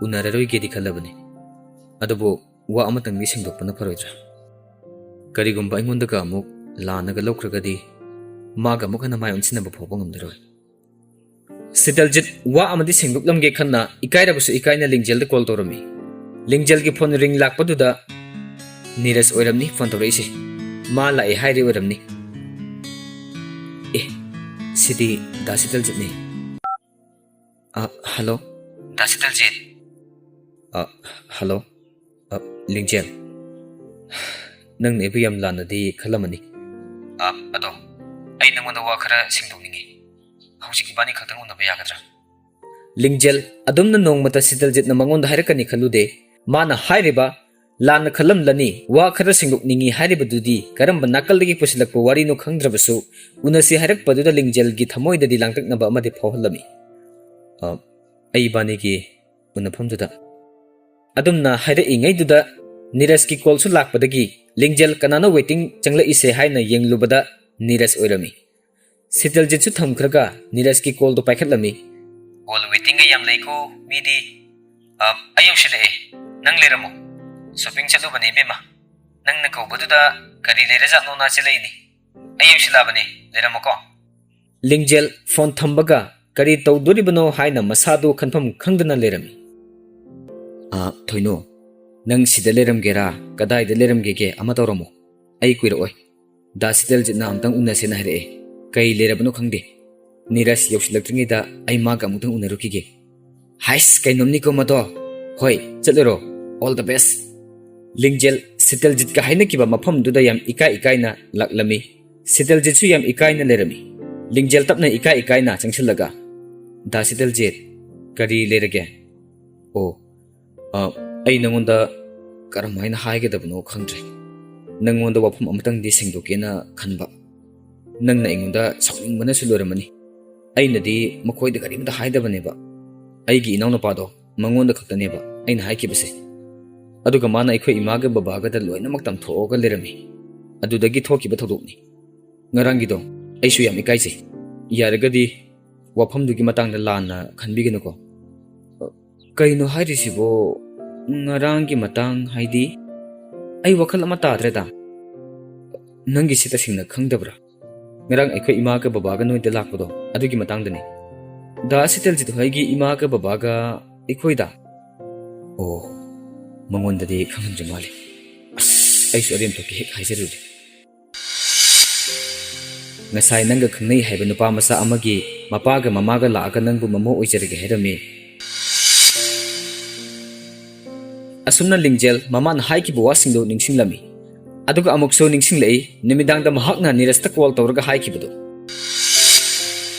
ꯎꯅꯔꯔꯣꯏꯒꯦꯗꯤ ꯈꯜꯂꯕꯅꯤ꯫ ꯑꯗꯨꯕꯨ ꯋꯥ ꯑꯃꯇꯪꯗꯤ ꯁꯦꯡꯗꯣꯛꯄꯅ ꯐꯔꯣꯏꯗ꯭ꯔꯥ? ꯀꯔꯤꯒꯨꯝꯕ ꯑꯩꯉꯣꯟꯗꯒ ꯑꯃꯨꯛ ꯂꯥꯟꯅꯒ ꯂꯧꯈ꯭ꯔꯒꯗꯤ ꯃꯥꯒ ꯑꯃꯨꯛ ꯍꯟꯅ ꯃꯥꯏ ꯑꯣꯟꯁꯤꯟꯅꯕ ꯐꯥꯎꯕ ꯉꯝꯂꯔꯣꯏ꯫" ꯁꯤꯇꯜꯖꯤꯠ ꯋꯥ ꯑꯃꯗꯤ ꯁꯦꯡꯗꯣꯛꯂꯝꯒꯦ ꯈꯟꯅ ꯏꯀꯥꯏꯔꯕꯁꯨ ꯏꯀꯥꯏꯅ ꯂꯤꯡꯖꯦꯜꯗ ꯀꯣꯜ ꯇꯧꯔꯝꯃꯤ꯫ ꯂꯤꯡꯖꯦꯜꯒꯤ ꯐꯣꯟ ꯔꯤꯡ ꯂꯥꯛꯄꯗꯨꯗ ꯅꯤꯔꯖ ꯑꯣꯏꯔꯝꯅꯤ ꯐꯣꯟ ꯇꯧꯔꯛꯏꯁꯦ꯫ ꯃꯥ ꯂꯥꯛꯑꯦ ꯍꯥꯏꯔꯦ ꯑꯣꯏꯔꯝꯅꯤ꯫ "ꯑꯦ, ꯁꯤꯗꯤ ꯗꯥ ꯁꯤꯇꯜꯖꯤꯠꯅꯤ꯫" "ꯑ, ꯍꯜꯂꯣ꯫" "ꯗꯥ ꯁꯤꯇꯜꯖꯤꯠ꯫" "ꯑ, ꯍꯜꯂꯣ꯫ ꯑ, ꯂꯤꯡꯖꯦꯜ, ꯅꯪꯅ ꯑꯩꯕꯨ ꯌꯥꯝ ꯂꯥꯟꯅꯗꯤ ꯈꯜꯂꯝꯃꯅꯤ꯫ ꯑ, ꯑꯗꯣ ꯑꯩ ꯅꯪꯉꯣꯟꯗ ꯋꯥ ꯈꯔ ꯁꯦꯡꯗꯣꯛꯅꯤꯡꯉꯤ꯫ ꯍꯧꯖꯤꯛ ꯏꯕꯥꯅꯤ ꯈꯛꯇꯪ ꯎꯅꯕ ꯌꯥꯒꯗ꯭ꯔꯥ?" ꯂꯤꯡꯖꯦꯜ ꯑꯗꯨꯝꯅ ꯅꯣꯡꯃꯇ ꯁꯤꯇꯜꯖꯤꯠꯅ ꯃꯉꯣꯟꯗ ꯍꯥꯏꯔꯛꯀꯅꯤ ꯈꯜꯂꯨꯗꯦ꯫ ꯃꯥꯅ ꯍꯥꯏꯔꯤꯕ "ꯂꯥꯟꯅ ꯈꯜꯂꯝꯂꯅꯤ, ꯋꯥ ꯈꯔ ꯁꯦꯡꯗꯣꯛꯅꯤꯡꯉꯤ" ꯍꯥꯏꯔꯤꯕꯗꯨꯗꯤ ꯀꯔꯝꯕ ꯅꯥꯀꯜꯗꯒꯤ ꯄꯨꯁꯤꯜꯂꯛꯄ ꯋꯥꯔꯤꯅꯣ ꯈꯪꯗ꯭ꯔꯕꯁꯨ, ꯎꯅꯁꯤ ꯍꯥꯏꯔꯛꯄꯗꯨꯗ ꯂꯤꯡꯖꯦꯜꯒꯤ ꯊꯃꯣꯏꯗꯗꯤ ꯂꯥꯡꯇꯛꯅꯕ ꯑꯃꯗꯤ ꯐꯥꯎꯍꯜꯂꯝꯃꯤ꯫ "ꯑ, ꯑꯩ ꯏꯕꯥꯅꯤꯒꯤ ꯎꯅꯐꯝꯗꯨꯗ꯫" ꯑꯗꯨꯝꯅ ꯍꯥꯏꯔꯛꯏꯉꯩꯗꯨꯗ ꯅꯤꯔꯖꯀꯤ ꯀꯣꯜꯁꯨ ꯂꯥꯛꯄꯗꯒꯤ ꯂꯤꯡꯖꯦꯜ ꯀꯅꯥꯅꯣ ꯋꯦꯇꯤꯡ ꯆꯪꯂꯛꯏꯁꯦ ꯍꯥꯏꯅ ꯌꯦꯡꯂꯨꯕꯗ ꯅꯤꯔꯖ ꯑꯣꯏꯔꯝꯃꯤ꯫ ꯁꯤꯇꯜꯖꯤꯠꯁꯨ ꯊꯝꯈ꯭ꯔꯒ ꯅꯤꯔꯖꯀꯤ ꯀꯣꯜꯗꯣ ꯄꯥꯏꯈꯠꯂꯝꯃꯤ꯫ "ꯀꯣꯜ ꯋꯦꯇꯤꯡꯒ ꯌꯥꯝ ꯂꯩꯀꯣ ꯃꯤꯗꯤ꯫ ꯑ, ꯑꯩ ꯌꯧꯁꯤꯜꯂꯛꯑꯦ, ꯅꯪ ꯂꯩꯔꯝꯃꯣ꯫ ꯁꯣꯄꯤꯡ ꯆꯠꯂꯨꯕꯅꯦ ꯏꯕꯦꯝꯃ꯫ ꯅꯪꯅ ꯀꯧꯕꯗꯨꯗ ꯀꯔꯤ ꯂꯩꯔꯖꯥꯠꯅꯣꯅ ꯆꯦꯜꯂꯛꯏꯅꯤ꯫ ꯑꯩ ꯌꯧꯁꯤꯜꯂꯛꯑꯕꯅꯦ, ꯂꯩꯔꯝꯃꯣꯀꯣ꯫" ꯂꯤꯡꯖꯦꯜ ꯐꯣꯟ ꯊꯝꯕꯒ ꯀꯔꯤ ꯇꯧꯗꯣꯔꯤꯕꯅꯣ ꯍꯥꯏꯅ ꯃꯁꯥꯗꯨ ꯈꯟꯐꯝ ꯈꯪꯗꯅ ꯂꯩꯔꯝꯃꯤ꯫ "ꯑ, ꯊꯣꯏꯅꯨ, ꯅꯪ ꯁꯤꯗ ꯂꯩꯔꯝꯒꯦꯔꯥ, ꯀꯗꯥꯏꯗ ꯂꯩꯔꯝꯒꯦꯒꯦ ꯑꯃ ꯇꯧꯔꯝꯃꯣ꯫ ꯑꯩ ꯀꯨꯏꯔꯛꯑꯣꯏ꯫ ꯗꯥ ꯁꯤꯇꯜꯖꯤꯠꯅ ꯑꯝꯇꯪ ꯎꯅꯁꯦꯅ ꯍꯥꯏꯔꯛꯑꯦ꯫ ꯀꯩ ꯂꯩꯔꯕꯅꯣ ꯈꯪꯗꯦ꯫ ꯅꯤꯔꯖ ꯌꯧꯁꯤꯜꯂꯛꯇ꯭ꯔꯤꯉꯩꯗ ꯑꯩ ꯃꯥꯒ ꯑꯃꯨꯛꯇꯪ ꯎꯅꯔꯨꯈꯤꯒꯦ꯫" "ꯍꯥꯏꯁ, ꯀꯩꯅꯣꯝꯅꯤꯀꯣ ꯃꯗꯣ꯫ ꯍꯣꯏ, ꯆꯠꯂꯨꯔꯣ꯫ All the best꯫" ꯂꯤꯡꯖꯦꯜ ꯁꯤꯇꯜꯖꯤꯠꯀ ꯍꯥꯏꯅꯈꯤꯕ ꯃꯐꯝꯗꯨꯗ ꯌꯥꯝ ꯏꯀꯥꯏ ꯏꯀꯥꯏꯅ ꯂꯥꯛꯂꯝꯃꯤ꯫ ꯁꯤꯇꯜꯖꯤꯠꯁꯨ ꯌꯥꯝ ꯏꯀꯥꯏꯅ ꯂꯩꯔꯝꯃꯤ꯫ ꯂꯤꯡꯖꯦꯜ ꯇꯞꯅ ꯏꯀꯥꯏ ꯏꯀꯥꯏꯅ ꯆꯪꯁꯤꯜꯂꯒ, "ꯗꯥ ꯁꯤꯇꯜꯖꯤꯠ, ꯀꯔꯤ ꯂꯩꯔꯒꯦ?" "ꯑꯣ, ꯑ, ꯑꯩ ꯅꯉꯣꯟꯗ ꯀꯔꯝꯍꯥꯏꯅ ꯍꯥꯏꯒꯗꯕꯅꯣ ꯈꯪꯗ꯭ꯔꯦ꯫ ꯅꯉꯣꯟꯗ ꯋꯥꯐꯝ ꯑꯃꯇꯪꯗꯤ ꯁꯦꯡꯗꯣꯛꯀꯦꯅ ꯈꯟꯕ꯫ ꯅꯪꯅ ꯑꯩꯉꯣꯟꯗ ꯁꯥꯎꯅꯤꯡꯕꯅꯁꯨ ꯂꯣꯏꯔꯝꯃꯅꯤ꯫ ꯑꯩꯅꯗꯤ ꯃꯈꯣꯏꯗ ꯀꯔꯤꯝꯇ ꯍꯥꯏꯗꯕꯅꯦꯕ꯫ ꯑꯩꯒꯤ ꯏꯅꯥꯎꯅꯨꯄꯥꯗꯣ, ꯃꯉꯣꯟꯗ ꯈꯛꯇꯅꯦꯕ ꯑꯩꯅ ꯍꯥꯏꯈꯤꯕꯁꯦ꯫ ꯑꯗꯨꯒ ꯃꯥꯅ ꯑꯩꯈꯣꯏ ꯏꯃꯥꯒ ꯕꯕꯥꯒꯗ ꯂꯣꯏꯅꯃꯛ ꯇꯝꯊꯣꯛꯑꯒ ꯂꯩꯔꯝꯃꯤ꯫ ꯑꯗꯨꯗꯒꯤ ꯊꯣꯛꯈꯤꯕ ꯊꯧꯗꯣꯛꯅꯤ꯫ ꯉꯔꯥꯡꯒꯤꯗꯣ ꯑꯩꯁꯨ ꯌꯥꯝ ꯏꯀꯥꯏꯖꯩ꯫ ꯌꯥꯔꯒꯗꯤ ꯋꯥꯐꯝꯗꯨꯒꯤ ꯃꯇꯥꯡꯗ ꯂꯥꯟꯅ ꯈꯟꯕꯤꯒꯅꯨꯀꯣ꯫" "ꯀꯩꯅꯣ ꯍꯥꯏꯔꯤꯁꯤꯕꯣ? ꯉꯔꯥꯡꯒꯤ ꯃꯇꯥꯡ ꯍꯥꯏꯗꯤ? ꯑꯩ ꯋꯥꯈꯜ ꯑꯃ ꯇꯥꯗ꯭ꯔꯦꯗ꯫ ꯅꯪꯒꯤꯁꯤ ꯇꯁꯦꯡꯅ ꯈꯪꯗꯕ꯭ꯔꯥ? ꯉꯔꯥꯡ ꯑꯩꯈꯣꯏ ꯏꯃꯥꯒ ꯕꯕꯥꯒ ꯅꯣꯏꯗ ꯂꯥꯛꯄꯗꯣ, ꯑꯗꯨꯒꯤ ꯃꯇꯥꯡꯗꯅꯤ꯫ ꯗꯥ ꯁꯤꯇꯜꯖꯤꯠ ꯍꯣꯏꯒꯤ ꯏꯃꯥꯒ ꯕꯕꯥꯒ ꯑꯩꯈꯣꯏꯗ?" "ꯑꯣ, ꯃꯉꯣꯟꯗꯗꯤ ꯈꯪꯍꯟꯗ꯭ꯔꯤ ꯃꯥꯜꯂꯦ꯫ ꯑꯁ, ꯑꯩꯁꯨ ꯑꯔꯦꯝ ꯊꯣꯛꯀꯤ ꯍꯦꯛ ꯍꯥꯏꯖꯔꯨꯔꯦ꯫ ꯉꯁꯥꯏ ꯅꯪꯒ ꯈꯪꯅꯩ ꯍꯥꯏꯕ ꯅꯨꯄꯥ ꯃꯆꯥ ꯑꯃꯒꯤ ꯃꯄꯥꯒ ꯃꯃꯥꯒ ꯂꯥꯛꯑꯒ ꯅꯪꯕꯨ ꯃꯃꯧ ꯑꯣꯏꯖꯔꯒꯦ ꯍꯥꯏꯔꯝꯃꯤ꯫" ꯑꯁꯨꯝꯅ ꯂꯤꯡꯖꯦꯜ ꯃꯃꯥꯅ ꯍꯥꯏꯈꯤꯕ ꯋꯥꯁꯤꯡꯗꯨ ꯅꯤꯡꯁꯤꯡꯂꯝꯃꯤ꯫ ꯑꯗꯨꯒ ꯑꯃꯨꯛꯁꯨ ꯅꯤꯡꯁꯤꯡꯂꯛꯏ ꯅꯨꯃꯤꯗꯥꯡꯗ ꯃꯍꯥꯛꯅ ꯅꯤꯔꯖꯇ ꯀꯣꯜ ꯇꯧꯔꯒ ꯍꯥꯏꯈꯤꯕꯗꯨ꯫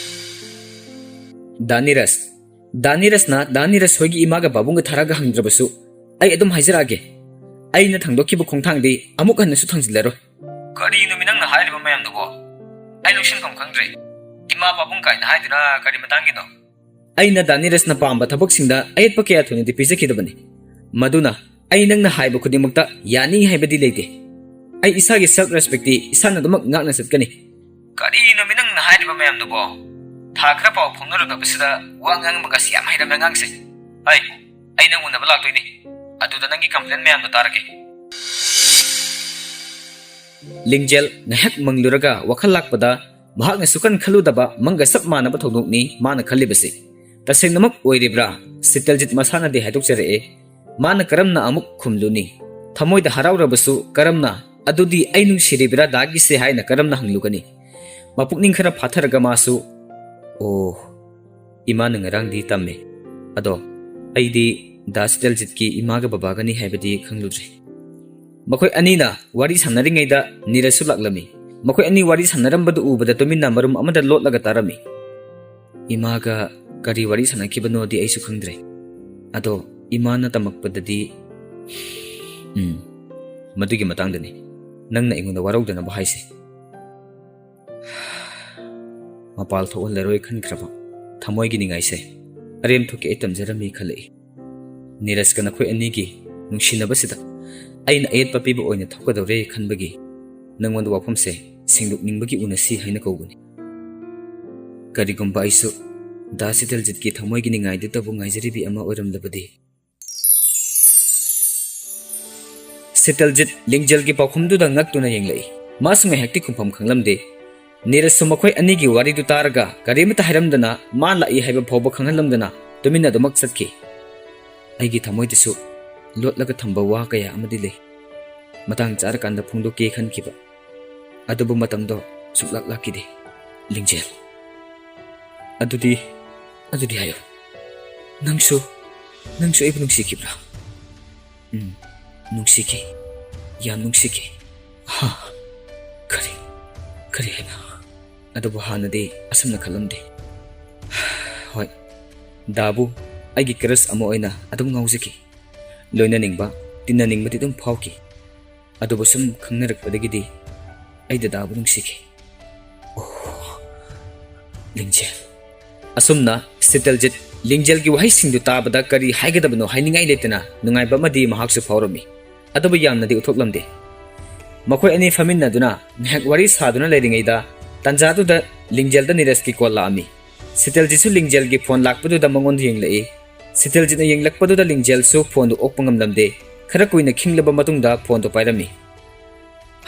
"ꯗꯥ ꯅꯤꯔꯖ, ꯗꯥ ꯅꯤꯔꯖꯅ ꯗꯥ ꯅꯤꯔꯖ ꯍꯣꯏꯒꯤ ꯏꯃꯥꯒ ꯄꯥꯕꯨꯡꯒ ꯊꯥꯔꯒ ꯍꯪꯗ꯭ꯔꯕꯁꯨ, ꯑꯩ ꯑꯗꯨꯝ ꯍꯥꯏꯖꯔꯛꯑꯒꯦ꯫ ꯑꯩꯅ ꯊꯥꯡꯗꯣꯛꯈꯤꯕ ꯈꯣꯡꯊꯥꯡꯗꯤ ꯑꯃꯨꯛ ꯍꯟꯅꯁꯨ ꯊꯥꯡꯖꯤꯜꯂꯔꯣꯏ꯫" "ꯀꯔꯤꯅꯣꯃꯤ ꯅꯪꯅ ꯍꯥꯏꯔꯤꯕ ꯃꯌꯥꯝꯗꯨꯕꯣ? ꯑꯩ ꯂꯧꯁꯤꯟꯐꯝ ꯈꯪꯗ꯭ꯔꯦ꯫ ꯏꯃꯥ ꯄꯥꯕꯨꯡ ꯀꯥꯏꯅ ꯍꯥꯏꯗꯨꯅ ꯀꯔꯤ ꯃꯇꯥꯡꯒꯤꯅꯣ?" "ꯑꯩꯅ ꯗꯥ ꯅꯤꯔꯖꯅ ꯄꯥꯝꯕ ꯊꯕꯛꯁꯤꯡꯗ ꯑꯌꯦꯠꯄ ꯀꯌꯥ ꯊꯣꯏꯅꯗꯤ ꯄꯤꯖꯈꯤꯗꯕꯅꯤ꯫ ꯃꯗꯨꯅ ꯑꯩ ꯅꯪꯅ ꯍꯥꯏꯕ ꯈꯨꯗꯤꯡꯃꯛꯇ ꯌꯥꯅꯤ ꯍꯥꯏꯕꯗꯤ ꯂꯩꯇꯦ꯫ ꯑꯩ ꯏꯁꯥꯒꯤ ꯁꯦꯜꯐ ꯔꯦꯁꯄꯦꯛꯇꯤ ꯏꯁꯥꯅ ꯑꯗꯨꯃꯛ ꯉꯥꯛꯅ ꯆꯠꯀꯅꯤ꯫" "ꯀꯔꯤꯅꯣꯃꯤ ꯅꯪꯅ ꯍꯥꯏꯔꯤꯕ ꯃꯌꯥꯝꯗꯨꯕꯣ? ꯊꯥ ꯈꯔ ꯄꯥꯎ ꯐꯥꯎꯅꯔꯨꯗꯕꯁꯤꯗ ꯋꯥ ꯉꯥꯡꯕꯒꯁꯤ ꯌꯥꯝ ꯍꯩꯔꯝꯃꯦ ꯑꯉꯥꯡꯁꯦ꯫ ꯍꯩ, ꯑꯩ ꯅꯪ ꯎꯅꯕ ꯂꯥꯛꯇꯣꯏꯅꯤ꯫ ꯑꯗꯨꯗ ꯅꯪꯒꯤ ꯀꯝꯄ꯭ꯂꯦꯟ ꯃꯌꯥꯝꯗꯣ ꯇꯥꯔꯒꯦ꯫" ꯂꯤꯡꯖꯦꯜ ꯉꯥꯏꯍꯥꯛ ꯃꯪꯂꯨꯔꯒ ꯋꯥꯈꯜ ꯂꯥꯛꯄꯗ, ꯃꯍꯥꯛꯅ ꯁꯨꯀꯟ ꯈꯜꯂꯨꯗꯕ ꯃꯪꯒ ꯆꯞ ꯃꯥꯟꯅꯕ ꯊꯧꯗꯣꯛꯅꯤ ꯃꯥꯅ ꯈꯜꯂꯤꯕꯁꯤ꯫ ꯇꯁꯦꯡꯅꯃꯛ ꯑꯣꯏꯔꯤꯕ꯭ꯔꯥ? ꯁꯤꯇꯜꯖꯤꯠ ꯃꯁꯥꯅꯗꯤ ꯍꯥꯏꯗꯣꯛꯆꯔꯛꯑꯦ꯫ ꯃꯥꯅ ꯀꯔꯝꯅ ꯑꯃꯨꯛ ꯈꯨꯝꯂꯨꯅꯤ? ꯊꯃꯣꯏꯗ ꯍꯔꯥꯎꯔꯕꯁꯨ ꯀꯔꯝꯅ, "ꯑꯗꯨꯗꯤ ꯑꯩ ꯅꯨꯡꯁꯤꯔꯤꯕ꯭ꯔꯥ ꯗꯥꯒꯤꯁꯦ?" ꯍꯥꯏꯅ ꯀꯔꯝꯅ ꯍꯪꯂꯨꯒꯅꯤ? ꯃꯄꯨꯛꯅꯤꯡ ꯈꯔ ꯐꯥꯊꯔꯒ ꯃꯥꯁꯨ, "ꯑꯣ, ꯏꯃꯥꯅ ꯉꯔꯥꯡꯗꯤ ꯇꯝꯃꯦ꯫ ꯑꯗꯣ ꯑꯩꯗꯤ ꯗꯥ ꯁꯤꯇꯜꯖꯤꯠꯀꯤ ꯏꯃꯥꯒ ꯕꯕꯥꯒꯅꯤ ꯍꯥꯏꯕꯗꯤ ꯈꯪꯂꯨꯗ꯭ꯔꯦ꯫ ꯃꯈꯣꯏ ꯑꯅꯤꯅ ꯋꯥꯔꯤ ꯁꯥꯟꯅꯔꯤꯉꯩꯗ ꯅꯤꯔꯖꯁꯨ ꯂꯥꯛꯂꯝꯃꯤ꯫ ꯃꯈꯣꯏ ꯑꯅꯤ ꯋꯥꯔꯤ ꯁꯥꯟꯅꯔꯝꯕꯗꯨ ꯎꯕꯗ ꯇꯨꯃꯤꯟꯅ ꯃꯔꯨꯝ ꯑꯃꯗ ꯂꯣꯠꯂꯒ ꯇꯥꯔꯝꯃꯤ꯫ ꯏꯃꯥꯒ ꯀꯔꯤ ꯋꯥꯔꯤ ꯁꯥꯟꯅꯈꯤꯕꯅꯣꯗꯤ ꯑꯩꯁꯨ ꯈꯪꯗ꯭ꯔꯦ꯫ ꯑꯗꯣ ꯏꯃꯥꯅ ꯇꯝꯃꯛꯄꯗꯗꯤ, ꯎꯝ, ꯃꯗꯨꯒꯤ ꯃꯇꯥꯡꯗꯅꯤ ꯅꯪꯅ ꯑꯩꯉꯣꯟꯗ ꯋꯥꯔꯧꯗꯅꯕ ꯍꯥꯏꯁꯦ꯫ ꯃꯄꯥꯜ ꯊꯣꯛꯍꯜꯂꯔꯣꯏ ꯈꯟꯈ꯭ꯔꯕ ꯊꯃꯣꯏꯒꯤ ꯅꯤꯡꯉꯥꯏꯁꯦ ꯑꯔꯦꯝ ꯊꯣꯛꯀꯤ ꯑꯩ ꯇꯝꯖꯔꯝꯃꯤ ꯈꯜꯂꯛꯏ꯫ ꯅꯤꯔꯖꯀ ꯅꯈꯣꯏ ꯑꯅꯤꯒꯤ ꯅꯨꯡꯁꯤꯅꯕꯁꯤꯗ ꯑꯩꯅ ꯑꯌꯦꯠꯄ ꯄꯤꯕ ꯑꯣꯏꯅ ꯊꯣꯛꯀꯗꯧꯔꯦ ꯈꯟꯕꯒꯤ ꯅꯪꯉꯣꯟꯗ ꯋꯥꯐꯝꯁꯦ ꯁꯦꯡꯗꯣꯛꯅꯤꯡꯕꯒꯤ ꯎꯅꯁꯤ ꯍꯥꯏꯅ ꯀꯧꯕꯅꯤ꯫ ꯀꯔꯤꯒꯨꯝꯕ ꯑꯩꯁꯨ ꯗꯥ ꯁꯤꯇꯜꯖꯤꯠꯀꯤ ꯊꯃꯣꯏꯒꯤ ꯅꯤꯡꯉꯥꯏꯗꯨꯗꯕꯨ ꯉꯥꯏꯖꯔꯤꯕꯤ ꯑꯃ ꯑꯣꯏꯔꯝꯂꯕꯗꯤ꯫ ꯁꯤꯇꯜꯖꯤꯠ ꯂꯤꯡꯖꯦꯜꯒꯤ ꯄꯥꯎꯈꯨꯝꯗꯨꯗ ꯉꯛꯇꯨꯅ ꯌꯦꯡꯂꯛꯏ꯫ ꯃꯥꯁꯨ ꯉꯥꯏꯍꯥꯛꯇꯤ ꯈꯨꯝꯐꯝ ꯈꯪꯂꯝꯗꯦ꯫ ꯅꯤꯔꯖꯁꯨ ꯃꯈꯣꯏ ꯑꯅꯤꯒꯤ ꯋꯥꯔꯤꯗꯨ ꯇꯥꯔꯒ ꯀꯔꯤꯃꯠꯇ ꯍꯥꯏꯔꯝꯗꯅ, ꯃꯥ ꯂꯥꯛꯏ ꯍꯥꯏꯕ ꯐꯥꯎꯕ ꯈꯪꯍꯜꯂꯝꯗꯅ ꯇꯨꯃꯤꯟꯅ ꯑꯗꯨꯃꯛ ꯆꯠꯈꯤ꯫ ꯑꯩꯒꯤ ꯊꯃꯣꯏꯗꯁꯨ ꯂꯣꯠꯂꯒ ꯊꯝꯕ ꯋꯥ ꯀꯌꯥ ꯑꯃꯗꯤ ꯂꯩ꯫ ꯃꯇꯥꯡ ꯆꯥꯔꯀꯥꯟꯗ ꯐꯣꯡꯗꯣꯛꯀꯦ ꯈꯟꯈꯤꯕ꯫ ꯑꯗꯨꯕꯨ ꯃꯇꯝꯗꯣ ꯁꯨꯛꯂꯥꯛ ꯂꯥꯛꯈꯤꯗꯦ꯫ ꯂꯤꯡꯖꯦꯜ꯫ ꯑꯗꯨꯗꯤ, ꯑꯗꯨꯗꯤ ꯍꯥꯏꯌꯨ꯫ ꯅꯪꯁꯨ, ꯅꯪꯁꯨ ꯑꯩꯕꯨ ꯅꯨꯡꯁꯤꯈꯤꯕ꯭ꯔꯥ? ꯎꯝ, ꯅꯨꯡꯁꯤꯈꯤ꯫ ꯌꯥꯝ ꯅꯨꯡꯁꯤꯈꯤ꯫ ꯍꯥ? ꯀꯔꯤ? ꯀꯔꯤ ꯍꯥꯏꯅ? ꯑꯗꯨꯕꯨ ꯍꯥꯟꯅꯗꯤ ꯑꯁꯨꯝꯅ ꯈꯜꯂꯝꯗꯦ꯫ ꯍꯣꯏ, ꯗꯥꯕꯨ ꯑꯩꯒꯤ crush ꯑꯃ ꯑꯣꯏꯅ ꯑꯗꯨꯝ ꯉꯥꯎꯖꯈꯤ꯫ ꯂꯣꯏꯅꯅꯤꯡꯕ, ꯇꯤꯟꯅꯅꯤꯡꯕꯗꯤ ꯑꯗꯨꯝ ꯐꯥꯎꯈꯤ꯫ ꯑꯗꯨꯕꯨ ꯁꯨꯝ ꯈꯪꯅꯔꯛꯄꯗꯒꯤꯗꯤ ꯑꯩ ꯗꯗꯥꯕꯨ ꯅꯨꯡꯁꯤꯈꯤ꯫ ꯑꯣ, ꯂꯤꯡꯖꯦꯜ꯫ ꯑꯁꯨꯝꯅ ꯁꯤꯇꯜꯖꯤꯠ ꯂꯤꯡꯖꯦꯜꯒꯤ ꯋꯥꯍꯩꯁꯤꯡꯗꯨ ꯇꯥꯕꯗ ꯀꯔꯤ ꯍꯥꯏꯒꯗꯕꯅꯣ ꯍꯥꯏꯅꯤꯡꯉꯥꯏ ꯂꯩꯇꯅ ꯅꯨꯡꯉꯥꯏꯕ ꯑꯃꯗꯤ ꯃꯍꯥꯛꯁꯨ ꯐꯥꯎꯔꯝꯃꯤ꯫ ꯑꯗꯨꯕꯨ ꯌꯥꯝꯅꯗꯤ ꯎꯠꯊꯣꯛꯂꯝꯗꯦ꯫ ꯃꯈꯣꯏ ꯑꯅꯤ ꯐꯝꯃꯤꯟꯅꯗꯨꯅ ꯉꯥꯏꯍꯥꯛ ꯋꯥꯔꯤ ꯁꯥꯗꯨꯅ ꯂꯩꯔꯤꯉꯩꯗ ꯇꯥꯟꯖꯥꯗꯨꯗ ꯂꯤꯡꯖꯦꯜꯗ ꯅꯤꯔꯖꯀꯤ call ꯂꯥꯛꯑꯝꯃꯤ꯫ ꯁꯤꯇꯜꯖꯤꯠꯁꯨ ꯂꯤꯡꯖꯦꯜꯒꯤ phone ꯂꯥꯛꯄꯗꯨꯗ ꯃꯉꯣꯟꯗ ꯌꯦꯡꯂꯛꯏ꯫ ꯁꯤꯇꯜꯖꯤꯠꯅ ꯌꯦꯡꯂꯛꯄꯗꯨꯗ ꯂꯤꯡꯖꯦꯜꯁꯨ phoneꯗꯨ ꯑꯣꯛꯄ ꯉꯝꯂꯝꯗꯦ꯫ ꯈꯔ ꯀꯨꯏꯅ ꯈꯤꯡꯂꯕ ꯃꯇꯨꯡꯗ phoneꯗꯨ ꯄꯥꯏꯔꯝꯃꯤ꯫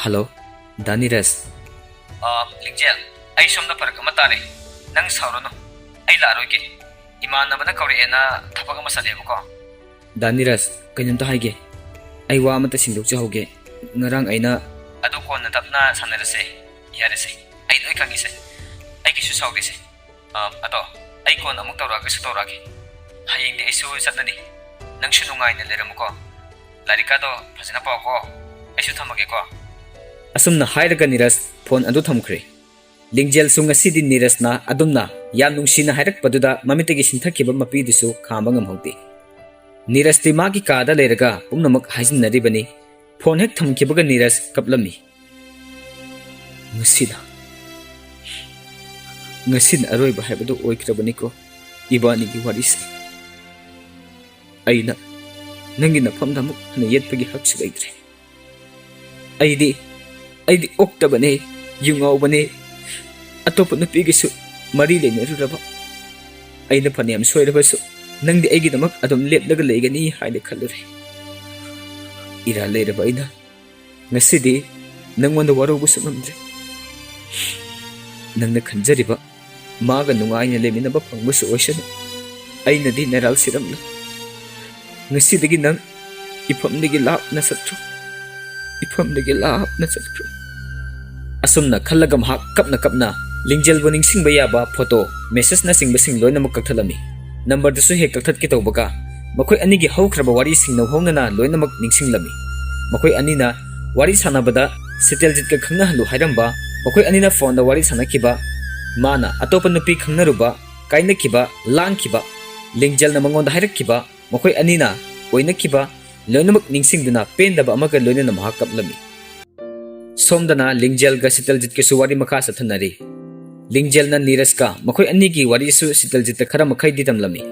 Hello, ꯗꯥ ꯅꯤꯔꯖ꯫ ꯑ, ꯂꯤꯡꯖꯦꯜ, ꯑꯩ ꯁꯣꯝꯗ ꯐꯔꯛ ꯑꯃ ꯇꯥꯔꯦ꯫ ꯅꯪ ꯁꯥꯎꯔꯅꯨ, ꯑꯩ ꯂꯥꯛꯑꯔꯣꯏꯒꯦ꯫ ꯏꯃꯥꯟꯅꯕꯅ ꯀꯧꯔꯛꯑꯦꯅ ꯊꯕꯛ ꯑꯃ ꯆꯠꯂꯦꯕꯀꯣ꯫ ꯗꯥ ꯅꯤꯔꯖ, ꯀꯩꯅꯣꯝꯇ ꯍꯥꯏꯒꯦ꯫ ꯑꯩ ꯋꯥ ꯑꯃꯇ ꯁꯦꯡꯗꯣꯛꯆꯍꯧꯒꯦ꯫ ꯉꯔꯥꯡ ꯑꯩꯅ ꯑꯗꯨ ꯀꯣꯟꯅ ꯇꯞꯅ ꯁꯥꯟꯅꯔꯁꯦ꯫ ꯌꯥꯔꯦꯁꯦ, ꯑꯩ ꯂꯣꯏ ꯈꯪꯉꯤꯁꯦ꯫ ꯑꯩ ꯀꯩꯁꯨ ꯁꯥꯎꯗꯦꯁꯦ꯫ ꯑ, ꯑꯗꯣ ꯑꯩ ꯀꯣꯟꯅ ꯑꯃꯨꯛ ꯇꯧꯔꯛꯑꯒꯁꯨ ꯇꯧꯔꯛꯑꯒꯦ꯫ ꯍꯌꯦꯡꯗꯤ ꯑꯩꯁꯨ ꯆꯠꯂꯅꯤ꯫ ꯅꯪꯁꯨ ꯅꯨꯡꯉꯥꯏꯅ ꯂꯩꯔꯝꯃꯨꯀꯣ꯫ ꯂꯥꯏꯔꯤꯛꯀꯥꯗꯣ ꯐꯖꯅ ꯄꯥꯎꯀꯣ꯫ ꯑꯩꯁꯨ ꯊꯝꯃꯒꯦꯀꯣ꯫ ꯑꯁꯨꯝꯅ ꯍꯥꯏꯔꯒ ꯅꯤꯔꯖ ꯐꯣꯟ ꯑꯗꯨ ꯊꯝꯈ꯭ꯔꯦ꯫ ꯂꯤꯡꯖꯦꯜꯁꯨ ꯉꯁꯤꯗꯤ ꯅꯤꯔꯖꯅ ꯑꯗꯨꯝꯅ ꯌꯥꯝ ꯅꯨꯡꯁꯤꯅ ꯍꯥꯏꯔꯛꯄꯗꯨꯗ ꯃꯃꯤꯠꯇꯒꯤ ꯁꯤꯟꯊꯈꯤꯕ ꯃꯄꯤꯗꯨꯁꯨ ꯈꯥꯝꯕ ꯉꯝꯍꯧꯗꯦ꯫ ꯅꯤꯔꯖꯇꯤ ꯃꯥꯒꯤ ꯀꯥꯗ ꯂꯩꯔꯒ ꯄꯨꯝꯅꯃꯛ ꯍꯥꯏꯖꯤꯟꯅꯔꯤꯕꯅꯤ꯫ ꯐꯣꯟ ꯍꯦꯛ ꯊꯝꯈꯤꯕꯒ ꯅꯤꯔꯖ ꯀꯞꯂꯝꯃꯤ꯫ "ꯉꯁꯤꯅ, ꯉꯁꯤꯅ ꯑꯔꯣꯏꯕ ꯍꯥꯏꯕꯗꯨ ꯑꯣꯏꯈ꯭ꯔꯕꯅꯤꯀꯣ ꯏꯕꯥꯅꯤꯒꯤ ꯋꯥꯔꯤꯁꯦ꯫ ꯑꯩꯅ ꯅꯪꯒꯤ ꯅꯐꯝꯗ ꯑꯃꯨꯛ ꯍꯟꯅ ꯌꯦꯠꯄꯒꯤ ꯍꯛꯁꯨ ꯂꯩꯇ꯭ꯔꯦ꯫ ꯑꯩꯗꯤ, ꯑꯩꯗꯤ ꯑꯣꯛꯇꯕꯅꯦ, ꯌꯨ ꯉꯥꯎꯕꯅꯦ, ꯑꯇꯣꯞꯄ ꯅꯨꯄꯤꯒꯁꯨ ꯃꯔꯤ ꯂꯩꯅꯔꯨꯔꯕ꯫ ꯑꯩꯅ ꯐꯅꯌꯥꯝ ꯁꯣꯏꯔꯕꯁꯨ ꯅꯪꯗꯤ ꯑꯩꯒꯤꯗꯃꯛ ꯑꯗꯨꯝ ꯂꯦꯞꯂꯒ ꯂꯩꯒꯅꯤ ꯍꯥꯏꯅ ꯈꯜꯂꯨꯔꯦ꯫ ꯏꯔꯥꯜ ꯂꯩꯔꯕ ꯑꯩꯅ ꯉꯁꯤꯗꯤ ꯅꯪꯉꯣꯟꯗ ꯋꯥꯔꯧꯕꯁꯨ ꯉꯝꯗ꯭ꯔꯦ꯫ ꯅꯪꯅ ꯈꯟꯖꯔꯤꯕ ꯃꯥꯒ ꯅꯨꯡꯉꯥꯏꯅ ꯂꯩꯃꯤꯟꯅꯕ ꯐꯪꯕꯁꯨ ꯑꯣꯏꯁꯅꯨ꯫ ꯑꯩꯅꯗꯤ ꯅꯔꯥꯜ ꯁꯤꯔꯝꯂꯣꯏ꯫ ꯉꯁꯤꯗꯒꯤ ꯅꯪ ꯏꯐꯝꯗꯒꯤ ꯂꯥꯞꯅ ꯆꯠꯈ꯭ꯔꯣ꯫ ꯏꯐꯝꯗꯒꯤ ꯂꯥꯞꯅ ꯆꯠꯈ꯭ꯔꯣ꯫" ꯑꯁꯨꯝꯅ ꯈꯜꯂꯒ ꯃꯍꯥꯛ ꯀꯞꯅ ꯀꯞꯅ ꯂꯤꯡꯖꯦꯜꯕꯨ ꯅꯤꯡꯁꯤꯡꯕ ꯌꯥꯕ ꯐꯣꯇꯣ, ꯃꯦꯁꯦꯖꯅꯆꯤꯡꯕꯁꯤꯡ ꯂꯣꯏꯅꯃꯛ ꯀꯛꯊꯠꯂꯝꯃꯤ꯫ ꯅꯝꯕꯔꯗꯨꯁꯨ ꯍꯦꯛ ꯀꯛꯊꯠꯀꯦ ꯇꯧꯕꯒ ꯃꯈꯣꯏ ꯑꯅꯤꯒꯤ ꯍꯧꯈ꯭ꯔꯕ ꯋꯥꯔꯤꯁꯤꯡ ꯅꯧꯍꯧꯅꯅ ꯂꯣꯏꯅꯃꯛ ꯅꯤꯡꯁꯤꯡꯂꯝꯃꯤ꯫ ꯃꯈꯣꯏ ꯑꯅꯤꯅ ꯋꯥꯔꯤ ꯁꯥꯟꯅꯕꯗ ꯁꯤꯇꯦꯜꯖꯤꯠꯀ ꯈꯪꯅꯍꯜꯂꯨ ꯍꯥꯏꯔꯝꯕ, ꯃꯈꯣꯏ ꯑꯅꯤꯅ ꯐꯣꯟꯗ ꯋꯥꯔꯤ ꯁꯥꯟꯅꯈꯤꯕ, ꯃꯥꯅ ꯑꯇꯣꯞꯄ ꯅꯨꯄꯤ ꯈꯪꯅꯔꯨꯕ, ꯀꯥꯏꯅꯈꯤꯕ, ꯂꯥꯡꯈꯤꯕ, ꯂꯤꯡꯖꯦꯜꯅ ꯃꯉꯣꯟꯗ ꯍꯥꯏꯔꯛꯈꯤꯕ, ꯃꯈꯣꯏ ꯑꯅꯤꯅ ꯑꯣꯏꯅꯈꯤꯕ ꯂꯣꯏꯅꯃꯛ ꯅꯤꯡꯁꯤꯡꯗꯨꯅ ꯄꯦꯟꯗꯕ ꯑꯃꯒ ꯂꯣꯏꯅꯅ ꯃꯍꯥꯛ ꯀꯞꯂꯝꯃꯤ꯫ ꯁꯣꯝꯗꯅ ꯂꯤꯡꯖꯦꯜꯒ ꯁꯤꯇꯜꯖꯤꯠꯀꯁꯨ ꯋꯥꯔꯤ ꯃꯈꯥ ꯆꯠꯊꯅꯔꯤ꯫ ꯂꯤꯡꯖꯦꯜꯅ ꯅꯤꯔꯖꯀ ꯃꯈꯣꯏ ꯑꯅꯤꯒꯤ ꯋꯥꯔꯤꯁꯨ ꯁꯤꯇꯜꯖꯤꯠꯇ ꯈꯔ ꯃꯈꯩꯗꯤ ꯇꯝꯂꯝꯃꯤ꯫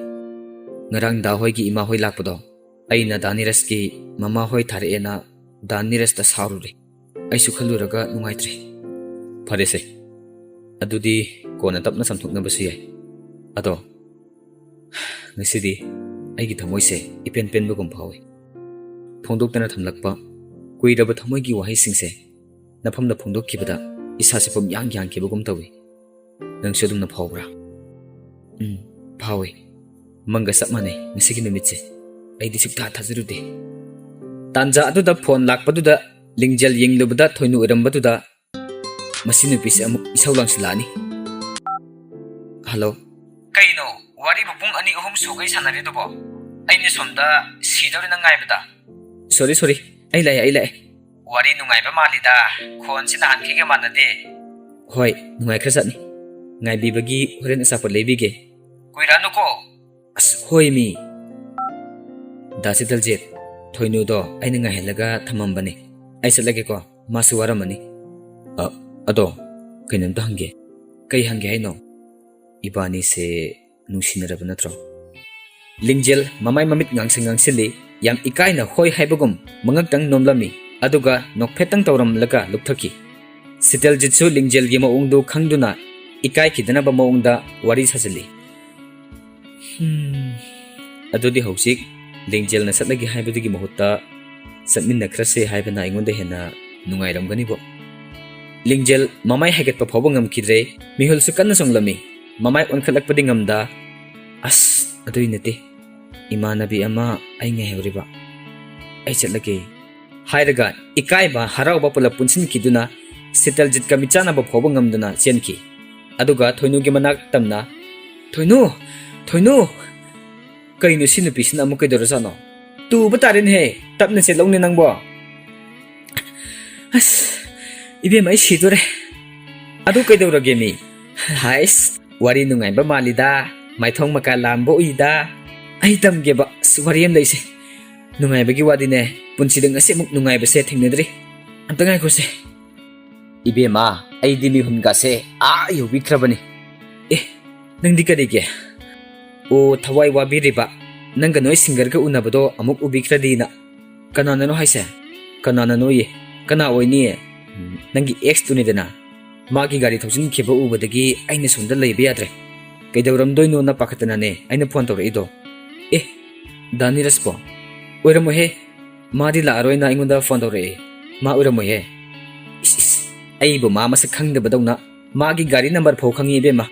"ꯉꯔꯥꯡ ꯗꯥ ꯍꯣꯏꯒꯤ ꯏꯃꯥ ꯍꯣꯏ ꯂꯥꯛꯄꯗꯣ ꯑꯩꯅ ꯗꯥ ꯅꯤꯔꯖꯀꯤ ꯃꯃꯥ ꯍꯣꯏ ꯊꯥꯔꯛꯑꯦꯅ ꯗꯥ ꯅꯤꯔꯖꯇ ꯁꯥꯎꯔꯨꯔꯦ꯫ ꯑꯩꯁꯨ ꯈꯜꯂꯨꯔꯒ ꯅꯨꯡꯉꯥꯏꯇ꯭ꯔꯦ꯫" "ꯐꯔꯦꯁꯦ, ꯑꯗꯨꯗꯤ ꯀꯣꯟꯅ ꯇꯞꯅ ꯆꯥꯝꯊꯣꯛꯅꯕꯁꯨ ꯌꯥꯏ꯫ ꯑꯗꯣ ꯉꯁꯤꯗꯤ ꯑꯩꯒꯤ ꯊꯃꯣꯏꯁꯦ ꯏꯄꯦꯟ ꯄꯦꯟꯕꯒꯨꯝ ꯐꯥꯎꯏ꯫ ꯐꯣꯡꯗꯣꯛꯇꯅ ꯊꯝꯂꯛꯄ ꯀꯨꯏꯔꯕ ꯊꯃꯣꯏꯒꯤ ꯋꯥꯍꯩꯁꯤꯡꯁꯦ ꯅꯐꯝꯗ ꯐꯣꯡꯗꯣꯛꯈꯤꯕꯗ ꯏꯁꯥꯁꯦ ꯄꯨꯝꯌꯥꯡ ꯌꯥꯡꯈꯤꯕꯒꯨꯝ ꯇꯧꯏ꯫ ꯅꯪꯁꯨ ꯑꯗꯨꯝꯅ ꯐꯥꯎꯕ꯭ꯔꯥ?" "ꯎꯝ, ꯐꯥꯎꯏ꯫ ꯃꯪꯒ ꯆꯞ ꯃꯥꯟꯅꯩ ꯉꯁꯤꯒꯤ ꯅꯨꯃꯤꯠꯁꯦ꯫ ꯑꯩꯗꯤ ꯁꯨꯛꯊꯥ ꯊꯥꯖꯔꯨꯗꯦ꯫" ꯇꯥꯟꯖꯥ ꯑꯗꯨꯗ ꯐꯣꯟ ꯂꯥꯛꯄꯗꯨꯗ ꯂꯤꯡꯖꯦꯜ ꯌꯦꯡꯂꯨꯕꯗ ꯊꯣꯏꯅꯨ ꯑꯣꯏꯔꯝꯕꯗꯨꯗ ꯃꯁꯤ ꯅꯨꯄꯤꯁꯦ ꯑꯃꯨꯛ ꯏꯁꯧ ꯂꯥꯡꯁꯤꯜꯂꯛꯑꯅꯤ꯫ "ꯍꯜꯂꯣ꯫" "ꯀꯩꯅꯣ, ꯋꯥꯔꯤꯕꯨ ꯄꯨꯡ ꯑꯅꯤ ꯑꯍꯨꯝ ꯁꯨꯒꯩ ꯁꯥꯟꯅꯔꯤꯗꯨꯕꯣ? ꯑꯩꯅ ꯁꯣꯝꯗ ꯁꯤꯗꯧꯔꯦ ꯅꯪ ꯉꯥꯏꯕꯗ꯫" "ꯁꯣꯔꯤ, ꯁꯣꯔꯤ, ꯑꯩ ꯂꯥꯛꯑꯦ, ꯑꯩ ꯂꯥꯛꯑꯦ꯫" ꯋꯥꯔꯤ ꯅꯨꯡꯉꯥꯏꯕ ꯃꯥꯜꯂꯤꯗ, ꯈꯣꯟꯁꯤ ꯅꯍꯥꯟꯈꯩꯒ ꯃꯥꯟꯅꯗꯦ꯫ ꯍꯣꯏ, ꯅꯨꯡꯉꯥꯏꯈ꯭ꯔꯖꯥꯠꯅꯤ꯫ ꯉꯥꯏꯕꯤꯕꯒꯤ ꯍꯣꯔꯦꯟ ꯑꯆꯥꯄꯣꯠ ꯂꯩꯕꯤꯒꯦ꯫ ꯀꯨꯏꯔꯛꯑꯅꯨꯀꯣ꯫ ꯑꯁ, ꯍꯣꯏ ꯃꯤ꯫ ꯗꯥ ꯁꯤꯇꯜꯖꯤꯠ, ꯊꯣꯏꯅꯨꯗꯣ ꯑꯩꯅ ꯉꯥꯏꯍꯜꯂꯒ ꯊꯝꯃꯝꯕꯅꯤ꯫ ꯑꯩ ꯆꯠꯂꯒꯦꯀꯣ, ꯃꯥꯁꯨ ꯋꯥꯔꯝꯃꯅꯤ꯫ ꯑ, ꯑꯗꯣ, ꯀꯩꯅꯣꯝꯇ ꯍꯪꯒꯦ꯫ ꯀꯩ ꯍꯪꯒꯦ ꯍꯥꯏꯅꯣ? ꯏꯕꯥꯅꯤꯁꯦ ꯅꯨꯡꯁꯤꯅꯔꯕ ꯅꯠꯇ꯭ꯔꯣ? ꯂꯤꯡꯖꯦꯜ ꯃꯃꯥꯏ ꯃꯃꯤꯠ ꯉꯥꯡꯁꯪ ꯉꯥꯡꯁꯤꯜꯂꯤ꯫ ꯌꯥꯝ ꯏꯀꯥꯏꯅ ꯍꯣꯏ ꯍꯥꯏꯕꯒꯨꯝ ꯃꯉꯛꯇꯪ ꯅꯣꯝꯂꯝꯃꯤ, ꯑꯗꯨꯒ ꯅꯣꯛꯐꯦꯠꯇꯪ ꯇꯧꯔꯝꯂꯒ ꯂꯨꯞꯊꯈꯤ꯫ ꯁꯤꯇꯜꯖꯤꯠꯁꯨ ꯂꯤꯡꯖꯦꯜꯒꯤ ꯃꯑꯣꯡꯗꯨ ꯈꯪꯗꯨꯅ ꯏꯀꯥꯏꯈꯤꯗꯅꯕ ꯃꯑꯣꯡꯗ ꯋꯥꯔꯤ ꯁꯥꯖꯤꯜꯂꯤ꯫ "ꯍꯝ, ꯑꯗꯨꯗꯤ ꯍꯧꯖꯤꯛ ꯂꯤꯡꯖꯦꯜꯅ ꯆꯠꯂꯒꯦ ꯍꯥꯏꯕꯗꯨꯒꯤ ꯃꯍꯨꯠꯇ ꯆꯠꯃꯤꯟꯅꯈ꯭ꯔꯁꯦ ꯍꯥꯏꯕꯅ ꯑꯩꯉꯣꯟꯗ ꯍꯦꯟꯅ ꯅꯨꯡꯉꯥꯏꯔꯝꯒꯅꯤꯕꯣ?" ꯂꯤꯡꯖꯦꯜ ꯃꯃꯥꯏ ꯍꯥꯏꯒꯠꯄ ꯐꯥꯎꯕ ꯉꯝꯈꯤꯗ꯭ꯔꯦ꯫ ꯃꯤꯍꯨꯜꯁꯨ ꯀꯟꯅ ꯆꯣꯡꯂꯝꯃꯤ꯫ ꯃꯃꯥꯏ ꯑꯣꯟꯈꯠꯂꯛꯄꯗꯤ ꯉꯝꯗ, "ꯑꯁ, ꯑꯗꯨꯏ ꯅꯠꯇꯦ꯫ ꯏꯃꯥꯟꯅꯕꯤ ꯑꯃ ꯑꯩ ꯉꯥꯏꯍꯧꯔꯤꯕ꯫ ꯑꯩ ꯆꯠꯂꯒꯦ" ꯍꯥꯏꯔꯒ ꯏꯀꯥꯏꯕ, ꯍꯔꯥꯎꯕ ꯄꯨꯂꯞ ꯄꯨꯟꯁꯤꯟꯈꯤꯗꯨꯅ ꯁꯤꯇꯜꯖꯤꯠꯀ ꯃꯤꯠꯆꯥꯟꯅꯕ ꯐꯥꯎꯕ ꯉꯝꯗꯅ ꯆꯦꯟꯈꯤ꯫ ꯑꯗꯨꯒ ꯊꯣꯏꯅꯨꯒꯤ ꯃꯅꯥꯛ ꯇꯝꯅ, "ꯊꯣꯏꯅꯨ! ꯊꯣꯏꯅꯨ! ꯀꯩꯅꯣ ꯁꯤ ꯅꯨꯄꯤꯁꯤꯅ ꯑꯃꯨꯛ ꯀꯩꯗꯧꯔꯖꯥꯠꯅꯣ? ꯇꯨꯕ ꯇꯥꯔꯦꯅꯦꯍꯦ! ꯇꯞꯅ ꯆꯦꯜꯂꯧꯅꯦ ꯅꯪꯕꯣ!" "ꯑꯁ, ꯏꯕꯦꯝꯃ, ꯑꯩ ꯁꯤꯗꯣꯔꯦ꯫ ꯑꯗꯨ ꯀꯩꯗꯧꯔꯒꯦ ꯃꯤ?" "ꯍꯥꯏꯁ, ꯋꯥꯔꯤ ꯅꯨꯡꯉꯥꯏꯕ ꯃꯥꯜꯂꯤꯗ, ꯃꯥꯏꯊꯣꯡ ꯃꯀꯥ ꯂꯥꯝꯕ ꯎꯏꯗ꯫ ꯑꯩ ꯇꯝꯒꯦꯕ, ꯑꯁ, ꯋꯥꯔꯤ ꯑꯃ ꯂꯩꯁꯦ꯫ ꯅꯨꯡꯉꯥꯏꯕꯒꯤ ꯋꯥꯗꯤꯅꯦ, ꯄꯨꯟꯁꯤꯗ ꯉꯁꯤꯃꯨꯛ ꯅꯨꯡꯉꯥꯏꯕꯁꯦ ꯊꯦꯡꯅꯗ꯭ꯔꯤ꯫ ꯑꯝꯇ ꯉꯥꯏꯈꯣꯁꯦ꯫" "ꯏꯕꯦꯝꯃ, ꯑꯩꯗꯤ ꯃꯤꯍꯨꯟꯒꯥꯁꯦ ꯑꯥ ꯌꯧꯕꯤꯈ꯭ꯔꯕꯅꯤ꯫" "ꯑꯦ, ꯅꯪꯗꯤ ꯀꯔꯤꯒꯤ?" "ꯑꯣ, ꯊꯋꯥꯏ ꯋꯥꯕꯤꯔꯤꯕ꯫ ꯅꯪꯒ ꯅꯣꯏ ꯁꯤꯡꯒꯔꯒ ꯎꯅꯕꯗꯣ ꯑꯃꯨꯛ ꯎꯕꯤꯈ꯭ꯔꯗꯤꯅ꯫" "ꯀꯅꯥꯅꯅꯣ ꯍꯥꯏꯁꯦ?" "ꯀꯅꯥꯅꯅꯣꯌꯦ? ꯀꯅꯥ ꯑꯣꯏꯅꯤꯌꯦ? ꯎꯝ, ꯅꯪꯒꯤ ꯑꯦꯛꯁꯇꯨꯅꯤꯗꯅ꯫ ꯃꯥꯒꯤ ꯒꯥꯔꯤ ꯊꯧꯖꯤꯟꯈꯤꯕ ꯎꯕꯗꯒꯤ ꯑꯩꯅ ꯁꯣꯝꯗ ꯂꯩꯕ ꯌꯥꯗ꯭ꯔꯦ꯫ ꯀꯩꯗꯧꯔꯝꯗꯣꯏꯅꯣꯅ ꯄꯥꯈꯠꯇꯅꯅꯦ ꯑꯩꯅ ꯐꯣꯟ ꯇꯧꯔꯛꯏꯗꯣ꯫" "ꯑꯦ, ꯗꯥ ꯅꯤꯔꯖꯄꯣ?" "ꯑꯣꯏꯔꯝꯃꯣꯏꯍꯦ꯫ ꯃꯥꯗꯤ ꯂꯥꯛꯑꯔꯣꯏꯅ ꯑꯩꯉꯣꯟꯗ ꯐꯣꯟ ꯇꯧꯔꯛꯑꯦ꯫ ꯃꯥ ꯑꯣꯏꯔꯝꯃꯣꯏꯍꯦ꯫" "ꯏꯁ, ꯏꯁ, ꯑꯩꯕꯨ ꯃꯥ ꯃꯁꯛ ꯈꯪꯗꯕꯗꯧꯅ꯫ ꯃꯥꯒꯤ ꯒꯥꯔꯤ ꯅꯝꯕꯔ ꯐꯥꯎ ꯈꯪꯉꯤ ꯏꯕꯦꯝꯃ꯫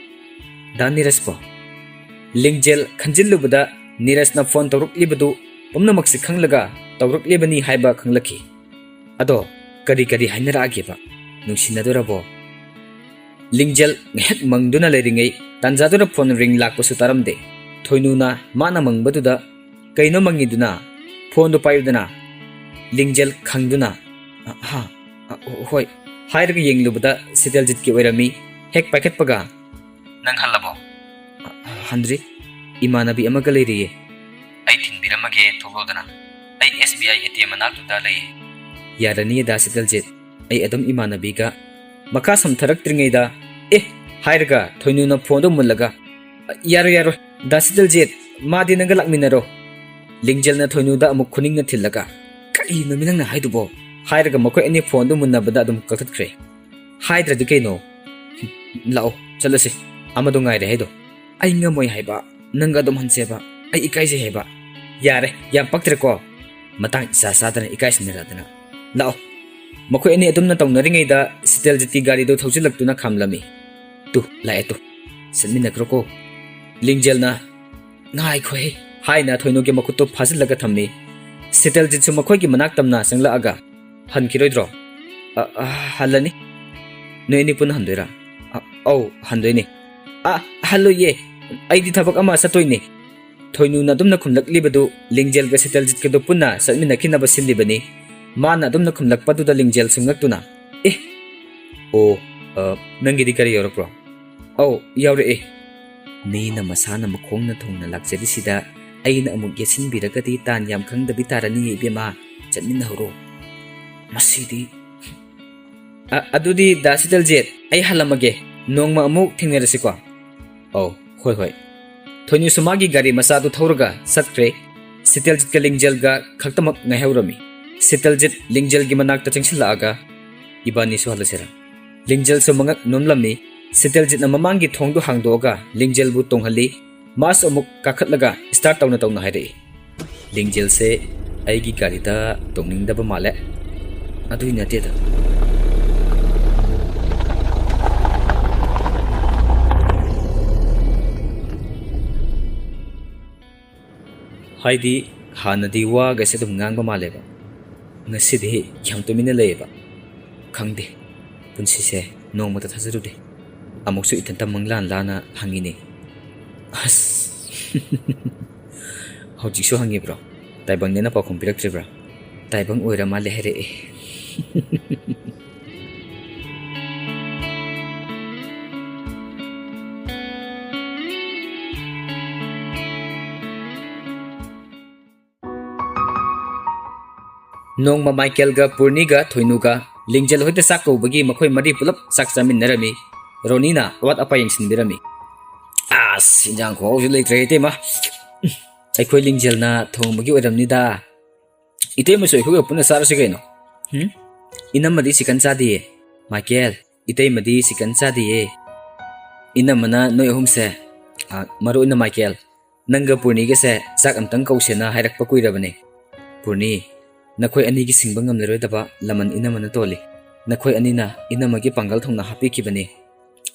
ꯗꯥ ꯅꯤꯔꯖꯄꯣ?" ꯂꯤꯡꯖꯦꯜ ꯈꯟꯖꯤꯜꯂꯨꯕꯗ ꯅꯤꯔꯖꯅ ꯐꯣꯟ ꯇꯧꯔꯛꯂꯤꯕꯗꯨ ꯄꯨꯝꯅꯃꯛꯁꯤ ꯈꯪꯂꯒ ꯇꯧꯔꯛꯂꯤꯕꯅꯤ ꯍꯥꯏꯕ ꯈꯪꯂꯛꯈꯤ꯫ "ꯑꯗꯣ ꯀꯔꯤ ꯀꯔꯤ ꯍꯥꯏꯅꯔꯛꯑꯒꯦꯕ? ꯅꯨꯡꯁꯤꯅꯗꯣꯔꯕꯣ?" ꯂꯤꯡꯖꯦꯜ ꯉꯥꯏꯍꯥꯛ ꯃꯪꯗꯨꯅ ꯂꯩꯔꯤꯉꯩ ꯇꯥꯟꯖꯥꯗꯨꯗ ꯐꯣꯟ ꯔꯤꯡ ꯂꯥꯛꯄꯁꯨ ꯇꯥꯔꯝꯗꯦ꯫ ꯊꯣꯏꯅꯨꯅ ꯃꯥꯅ ꯃꯪꯕꯗꯨꯗ "ꯀꯩꯅꯣ ꯃꯪꯉꯤꯗꯨꯅ? ꯐꯣꯟꯗꯨ ꯄꯥꯏꯌꯨꯗꯅ꯫" ꯂꯤꯡꯖꯦꯜ ꯈꯪꯗꯨꯅ, ꯑ, ꯍꯥ? ꯑ, ꯍꯣ-, ꯍꯣꯏ꯫ ꯍꯥꯏꯔꯒ ꯌꯦꯡꯂꯨꯕꯗ ꯁꯤꯇꯜꯖꯤꯠꯀꯤ ꯑꯣꯏꯔꯝꯃꯤ꯫ ꯍꯦꯛ ꯄꯥꯏꯈꯠꯄꯒ, "ꯅꯪ ꯍꯜꯂꯕꯣ?" "ꯑ, ꯑ, ꯍꯟꯗ꯭ꯔꯤ꯫ ꯏꯃꯥꯟꯅꯕꯤ ꯑꯃꯒ ꯂꯩꯔꯤꯌꯦ꯫ ꯑꯩ ꯊꯤꯟꯕꯤꯔꯝꯃꯒꯦ, ꯊꯣꯛꯂꯛꯑꯣꯗꯅ꯫ ꯑꯩ S B I A T M ꯃꯅꯥꯛꯇꯨꯗ ꯂꯩꯌꯦ꯫" "ꯌꯥꯔꯅꯤꯌꯦ ꯗꯥ ꯁꯤꯇꯜꯖꯤꯠ꯫ ꯑꯩ ꯑꯗꯨꯝ ꯏꯃꯥꯟꯅꯕꯤꯒ꯫" ꯃꯈꯥ ꯁꯝꯊꯔꯛꯇ꯭ꯔꯤꯉꯩꯗ, "ꯑꯦ!" ꯍꯥꯏꯔꯒ ꯊꯣꯏꯅꯨꯅ ꯐꯣꯟꯗꯣ ꯃꯨꯜꯂꯒ, "ꯌꯥꯔꯣꯏ, ꯌꯥꯔꯣꯏ, ꯗꯥ ꯁꯤꯇꯜꯖꯤꯠ, ꯃꯥꯗꯤ ꯅꯪꯒ ꯂꯥꯛꯃꯤꯟꯅꯔꯣ꯫" ꯂꯤꯡꯖꯦꯜꯅ ꯊꯣꯏꯅꯨꯗ ꯑꯃꯨꯛ ꯈꯨꯅꯤꯡꯅ ꯊꯤꯜꯂꯒ, "ꯀꯔꯤꯅꯣꯃꯤ ꯅꯪꯅ ꯍꯥꯏꯗꯨꯕꯣ?" ꯍꯥꯏꯔꯒ ꯃꯈꯣꯏ ꯑꯅꯤ ꯐꯣꯟꯗꯨ ꯃꯨꯟꯅꯕꯗ ꯑꯗꯨꯝ ꯀꯛꯊꯠꯈ꯭ꯔꯦ꯫ "ꯍꯥꯏꯗ꯭ꯔꯗꯤ ꯀꯩꯅꯣ? ꯂꯥꯛꯑꯣ, ꯆꯠꯂꯁꯤ꯫ ꯑꯃꯗꯣ ꯉꯥꯏꯔꯦ ꯍꯥꯏꯗꯣ꯫ ꯑꯩ ꯉꯝꯃꯣꯏ ꯍꯥꯏꯕ, ꯅꯪꯒ ꯑꯗꯨꯝ ꯍꯟꯁꯦꯕ, ꯑꯩ ꯏꯀꯥꯏꯖꯩ ꯍꯥꯏꯕ꯫" "ꯌꯥꯔꯦ, ꯌꯥꯝ ꯄꯛꯇ꯭ꯔꯦꯀꯣ꯫ ꯃꯇꯥꯡ ꯏꯆꯥ ꯆꯥꯗꯅ ꯏꯀꯥꯏꯁꯤꯟꯅꯔꯗꯅ꯫ ꯂꯥꯛꯑꯣ꯫" ꯃꯈꯣꯏ ꯑꯅꯤ ꯑꯗꯨꯝꯅ ꯇꯧꯅꯔꯤꯉꯩꯗ ꯁꯤꯇꯜꯖꯤꯠꯀꯤ ꯒꯥꯔꯤꯗꯨ ꯊꯧꯖꯤꯜꯂꯛꯇꯨꯅ ꯈꯥꯝꯂꯝꯃꯤ꯫ "ꯇꯨ, ꯂꯥꯛꯑꯦ ꯇꯨ꯫ ꯆꯠꯃꯤꯟꯅꯈ꯭ꯔꯣꯀꯣ꯫" ꯂꯤꯡꯖꯦꯜꯅ, "ꯉꯥꯏꯈꯣꯍꯦ" ꯍꯥꯏꯅ ꯊꯣꯏꯅꯨꯒꯤ ꯃꯈꯨꯠꯇꯨ ꯐꯥꯖꯤꯜꯂꯒ ꯊꯝꯃꯤ꯫ ꯁꯤꯇꯜꯖꯤꯠꯁꯨ ꯃꯈꯣꯏꯒꯤ ꯃꯅꯥꯛ ꯇꯝꯅ ꯆꯪꯂꯛꯑꯒ, "ꯍꯟꯈꯤꯔꯣꯏꯗ꯭ꯔꯣ?" "ꯑ, ꯑ, ꯍꯜꯂꯅꯤ꯫" "ꯅꯣꯏ ꯑꯅꯤ ꯄꯨꯟꯅ ꯍꯟꯗꯣꯏꯔꯥ?" "ꯑ, ꯑꯧ, ꯍꯟꯗꯣꯏꯅꯦ꯫" "ꯑ, ꯍꯜꯂꯣꯏꯌꯦ, ꯑꯩꯗꯤ ꯊꯕꯛ ꯑꯃ ꯆꯠꯇꯣꯏꯅꯦ꯫" ꯊꯣꯏꯅꯨꯅ ꯑꯗꯨꯝꯅ ꯈꯨꯝꯂꯛꯂꯤꯕꯗꯨ ꯂꯤꯡꯖꯦꯜꯒ ꯁꯤꯇꯜꯖꯤꯠꯀꯗꯨ ꯄꯨꯟꯅ ꯆꯠꯃꯤꯟꯅꯈꯤꯅꯕ ꯁꯤꯜꯂꯤꯕꯅꯤ꯫ ꯃꯥꯅ ꯑꯗꯨꯝꯅ ꯈꯨꯝꯂꯛꯄꯗꯨꯗ ꯂꯤꯡꯖꯦꯜ ꯁꯨꯝꯉꯛꯇꯨꯅ, "ꯑꯦ, ꯑꯣ, ꯑ, ꯅꯪꯒꯤꯗꯤ ꯀꯔꯤ ꯌꯧꯔꯛꯄ꯭ꯔꯣ?" "ꯑꯧ, ꯌꯥꯎꯔꯛꯑꯦ꯫" "ꯃꯤꯅ ꯃꯁꯥꯅ ꯃꯈꯣꯡꯅ ꯊꯨꯡꯅ ꯂꯥꯛꯆꯔꯤꯁꯤꯗ ꯑꯩꯅ ꯑꯃꯨꯛ ꯌꯦꯠꯁꯤꯟꯕꯤꯔꯒꯗꯤ ꯇꯥꯟ ꯌꯥꯝ ꯈꯪꯗꯕꯤ ꯇꯥꯔꯅꯤ ꯏꯕꯦꯝꯃ꯫ ꯆꯠꯃꯤꯟꯅꯍꯧꯔꯣ꯫" "ꯃꯁꯤꯗꯤ꯫" "ꯑ, ꯑꯗꯨꯗꯤ ꯗꯥ ꯁꯤꯇꯜꯖꯤꯠ, ꯑꯩ ꯍꯜꯂꯝꯃꯒꯦ꯫ ꯅꯣꯡꯃ ꯑꯃꯨꯛ ꯊꯦꯡꯅꯔꯁꯤꯀꯣ꯫" "ꯑꯧ, ꯍꯣꯏ, ꯍꯣꯏ꯫" ꯊꯣꯏꯅꯨꯁꯨ ꯃꯥꯒꯤ ꯒꯥꯔꯤ ꯃꯆꯥꯗꯨ ꯊꯧꯔꯒ ꯆꯠꯈ꯭ꯔꯦ꯫ ꯁꯤꯇꯜꯖꯤꯠꯀ ꯂꯤꯡꯖꯦꯜꯒ ꯈꯛꯇꯃꯛ ꯉꯥꯏꯍꯧꯔꯝꯃꯤ꯫ ꯁꯤꯇꯜꯖꯤꯠ ꯂꯤꯡꯖꯦꯜꯒꯤ ꯃꯅꯥꯛꯇ ꯆꯪꯁꯤꯜꯂꯛꯑꯒ, "ꯏꯕꯥꯅꯤꯁꯨ ꯍꯜꯂꯁꯤꯔꯥ?" ꯂꯤꯡꯖꯦꯜꯁꯨ ꯃꯉꯛ ꯅꯣꯝꯂꯝꯃꯤ꯫ ꯁꯤꯇꯜꯖꯤꯠꯅ ꯃꯃꯥꯡꯒꯤ ꯊꯣꯡꯗꯨ ꯍꯥꯡꯗꯣꯛꯑꯒ ꯂꯤꯡꯖꯦꯜꯕꯨ ꯇꯣꯡꯍꯜꯂꯤ꯫ ꯃꯥꯁꯨ ꯑꯃꯨꯛ ꯀꯥꯈꯠꯂꯒ start ꯇꯧꯅ ꯇꯧꯅ ꯍꯥꯏꯔꯛꯏ, "ꯂꯤꯡꯖꯦꯜꯁꯦ ꯑꯩꯒꯤ ꯒꯥꯔꯤꯗ ꯇꯣꯡꯅꯤꯡꯗꯕ ꯃꯥꯜꯂꯦ꯫ ꯑꯗꯨꯏ ꯅꯠꯇꯦꯗ꯫" ꯍꯥꯏꯗꯤ, ꯍꯥꯟꯅꯗꯤ ꯋꯥꯒꯁꯦ ꯑꯗꯨꯝ ꯉꯥꯡꯕ ꯃꯥꯜꯂꯦꯕ, ꯉꯁꯤꯗꯤ ꯌꯥꯝ ꯇꯨꯃꯤꯟꯅ ꯂꯩꯌꯦꯕ꯫ ꯈꯪꯗꯦ, ꯄꯨꯟꯁꯤꯁꯦ ꯅꯣꯡꯃꯇ ꯊꯥꯖꯔꯨꯗꯦ꯫ ꯑꯃꯨꯛꯁꯨ ꯏꯊꯟꯇ ꯃꯪꯂꯥꯟ ꯂꯥꯅ ꯍꯪꯉꯤꯅꯦ꯫ ꯑꯁ꯫ "ꯍꯧꯖꯤꯛꯁꯨ ꯍꯪꯉꯤꯕ꯭ꯔꯣ? ꯇꯥꯏꯕꯪꯅꯦꯅ ꯄꯥꯎꯈꯨꯝ ꯄꯤꯔꯛꯇ꯭ꯔꯤꯕ꯭ꯔꯥ?" "ꯇꯥꯏꯕꯪ ꯑꯣꯏꯔ ꯃꯥꯜꯂꯦ ꯍꯥꯏꯔꯛꯑꯦ꯫" ꯅꯣꯡꯃ ꯃꯥꯏꯀꯦꯜꯒ ꯄꯨꯔꯅꯤꯒ ꯊꯣꯏꯅꯨꯒ ꯂꯤꯡꯖꯦꯜ ꯍꯣꯏꯗ ꯆꯥꯛ ꯀꯧꯕꯒꯤ ꯃꯈꯣꯏ ꯃꯔꯤ ꯄꯨꯂꯞ ꯆꯥꯛ ꯆꯥꯃꯤꯟꯅꯔꯝꯃꯤ꯫ ꯔꯣꯅꯤꯅ ꯑꯋꯥꯠ ꯑꯄꯥ ꯌꯦꯡꯁꯤꯟꯕꯤꯔꯝꯃꯤ꯫ "ꯑꯁ, ꯏꯟꯖꯥꯡ ꯈꯨꯍꯥꯎꯁꯤ ꯂꯩꯇ꯭ꯔꯦ, ꯏꯇꯩꯃ꯫ ꯑꯩꯈꯣꯏ ꯂꯤꯡꯖꯦꯜꯅ ꯊꯣꯡꯕꯒꯤ ꯑꯣꯏꯔꯝꯅꯤꯗ꯫ ꯏꯇꯩꯃꯁꯨ ꯑꯩꯈꯣꯏꯒ ꯄꯨꯟꯅ ꯆꯥꯔꯁꯤ ꯀꯩꯅꯣ?" "ꯍꯨꯝ? ꯏꯅꯝꯃꯗꯤ ꯆꯤꯀꯟ ꯆꯥꯗꯤꯌꯦ꯫ ꯃꯥꯏꯀꯦꯜ, ꯏꯇꯩꯃꯗꯤ ꯆꯤꯀꯟ ꯆꯥꯗꯤꯌꯦ꯫ ꯏꯅꯝꯃꯅ ꯅꯣꯏ ꯑꯍꯨꯝꯁꯦ, ꯑ, ꯃꯔꯨ ꯑꯣꯏꯅ ꯃꯥꯏꯀꯦꯜ, ꯅꯪꯒ ꯄꯨꯔꯅꯤꯒꯁꯦ ꯆꯥꯛ ꯑꯝꯇꯪ ꯀꯧꯁꯦꯅ ꯍꯥꯏꯔꯛꯄ ꯀꯨꯏꯔꯕꯅꯦ꯫ ꯄꯨꯔꯅꯤ, ꯅꯈꯣꯏ ꯑꯅꯤꯒꯤ ꯁꯤꯡꯕ ꯉꯝꯂꯔꯣꯏꯗꯕ ꯂꯃꯟ ꯏꯅꯝꯃꯅ ꯇꯣꯜꯂꯤ꯫ ꯅꯈꯣꯏ ꯑꯅꯤꯅ ꯏꯅꯝꯃꯒꯤ ꯄꯥꯡꯒꯜ ꯊꯧꯅꯥ ꯍꯥꯞꯄꯤꯈꯤꯕꯅꯤ꯫"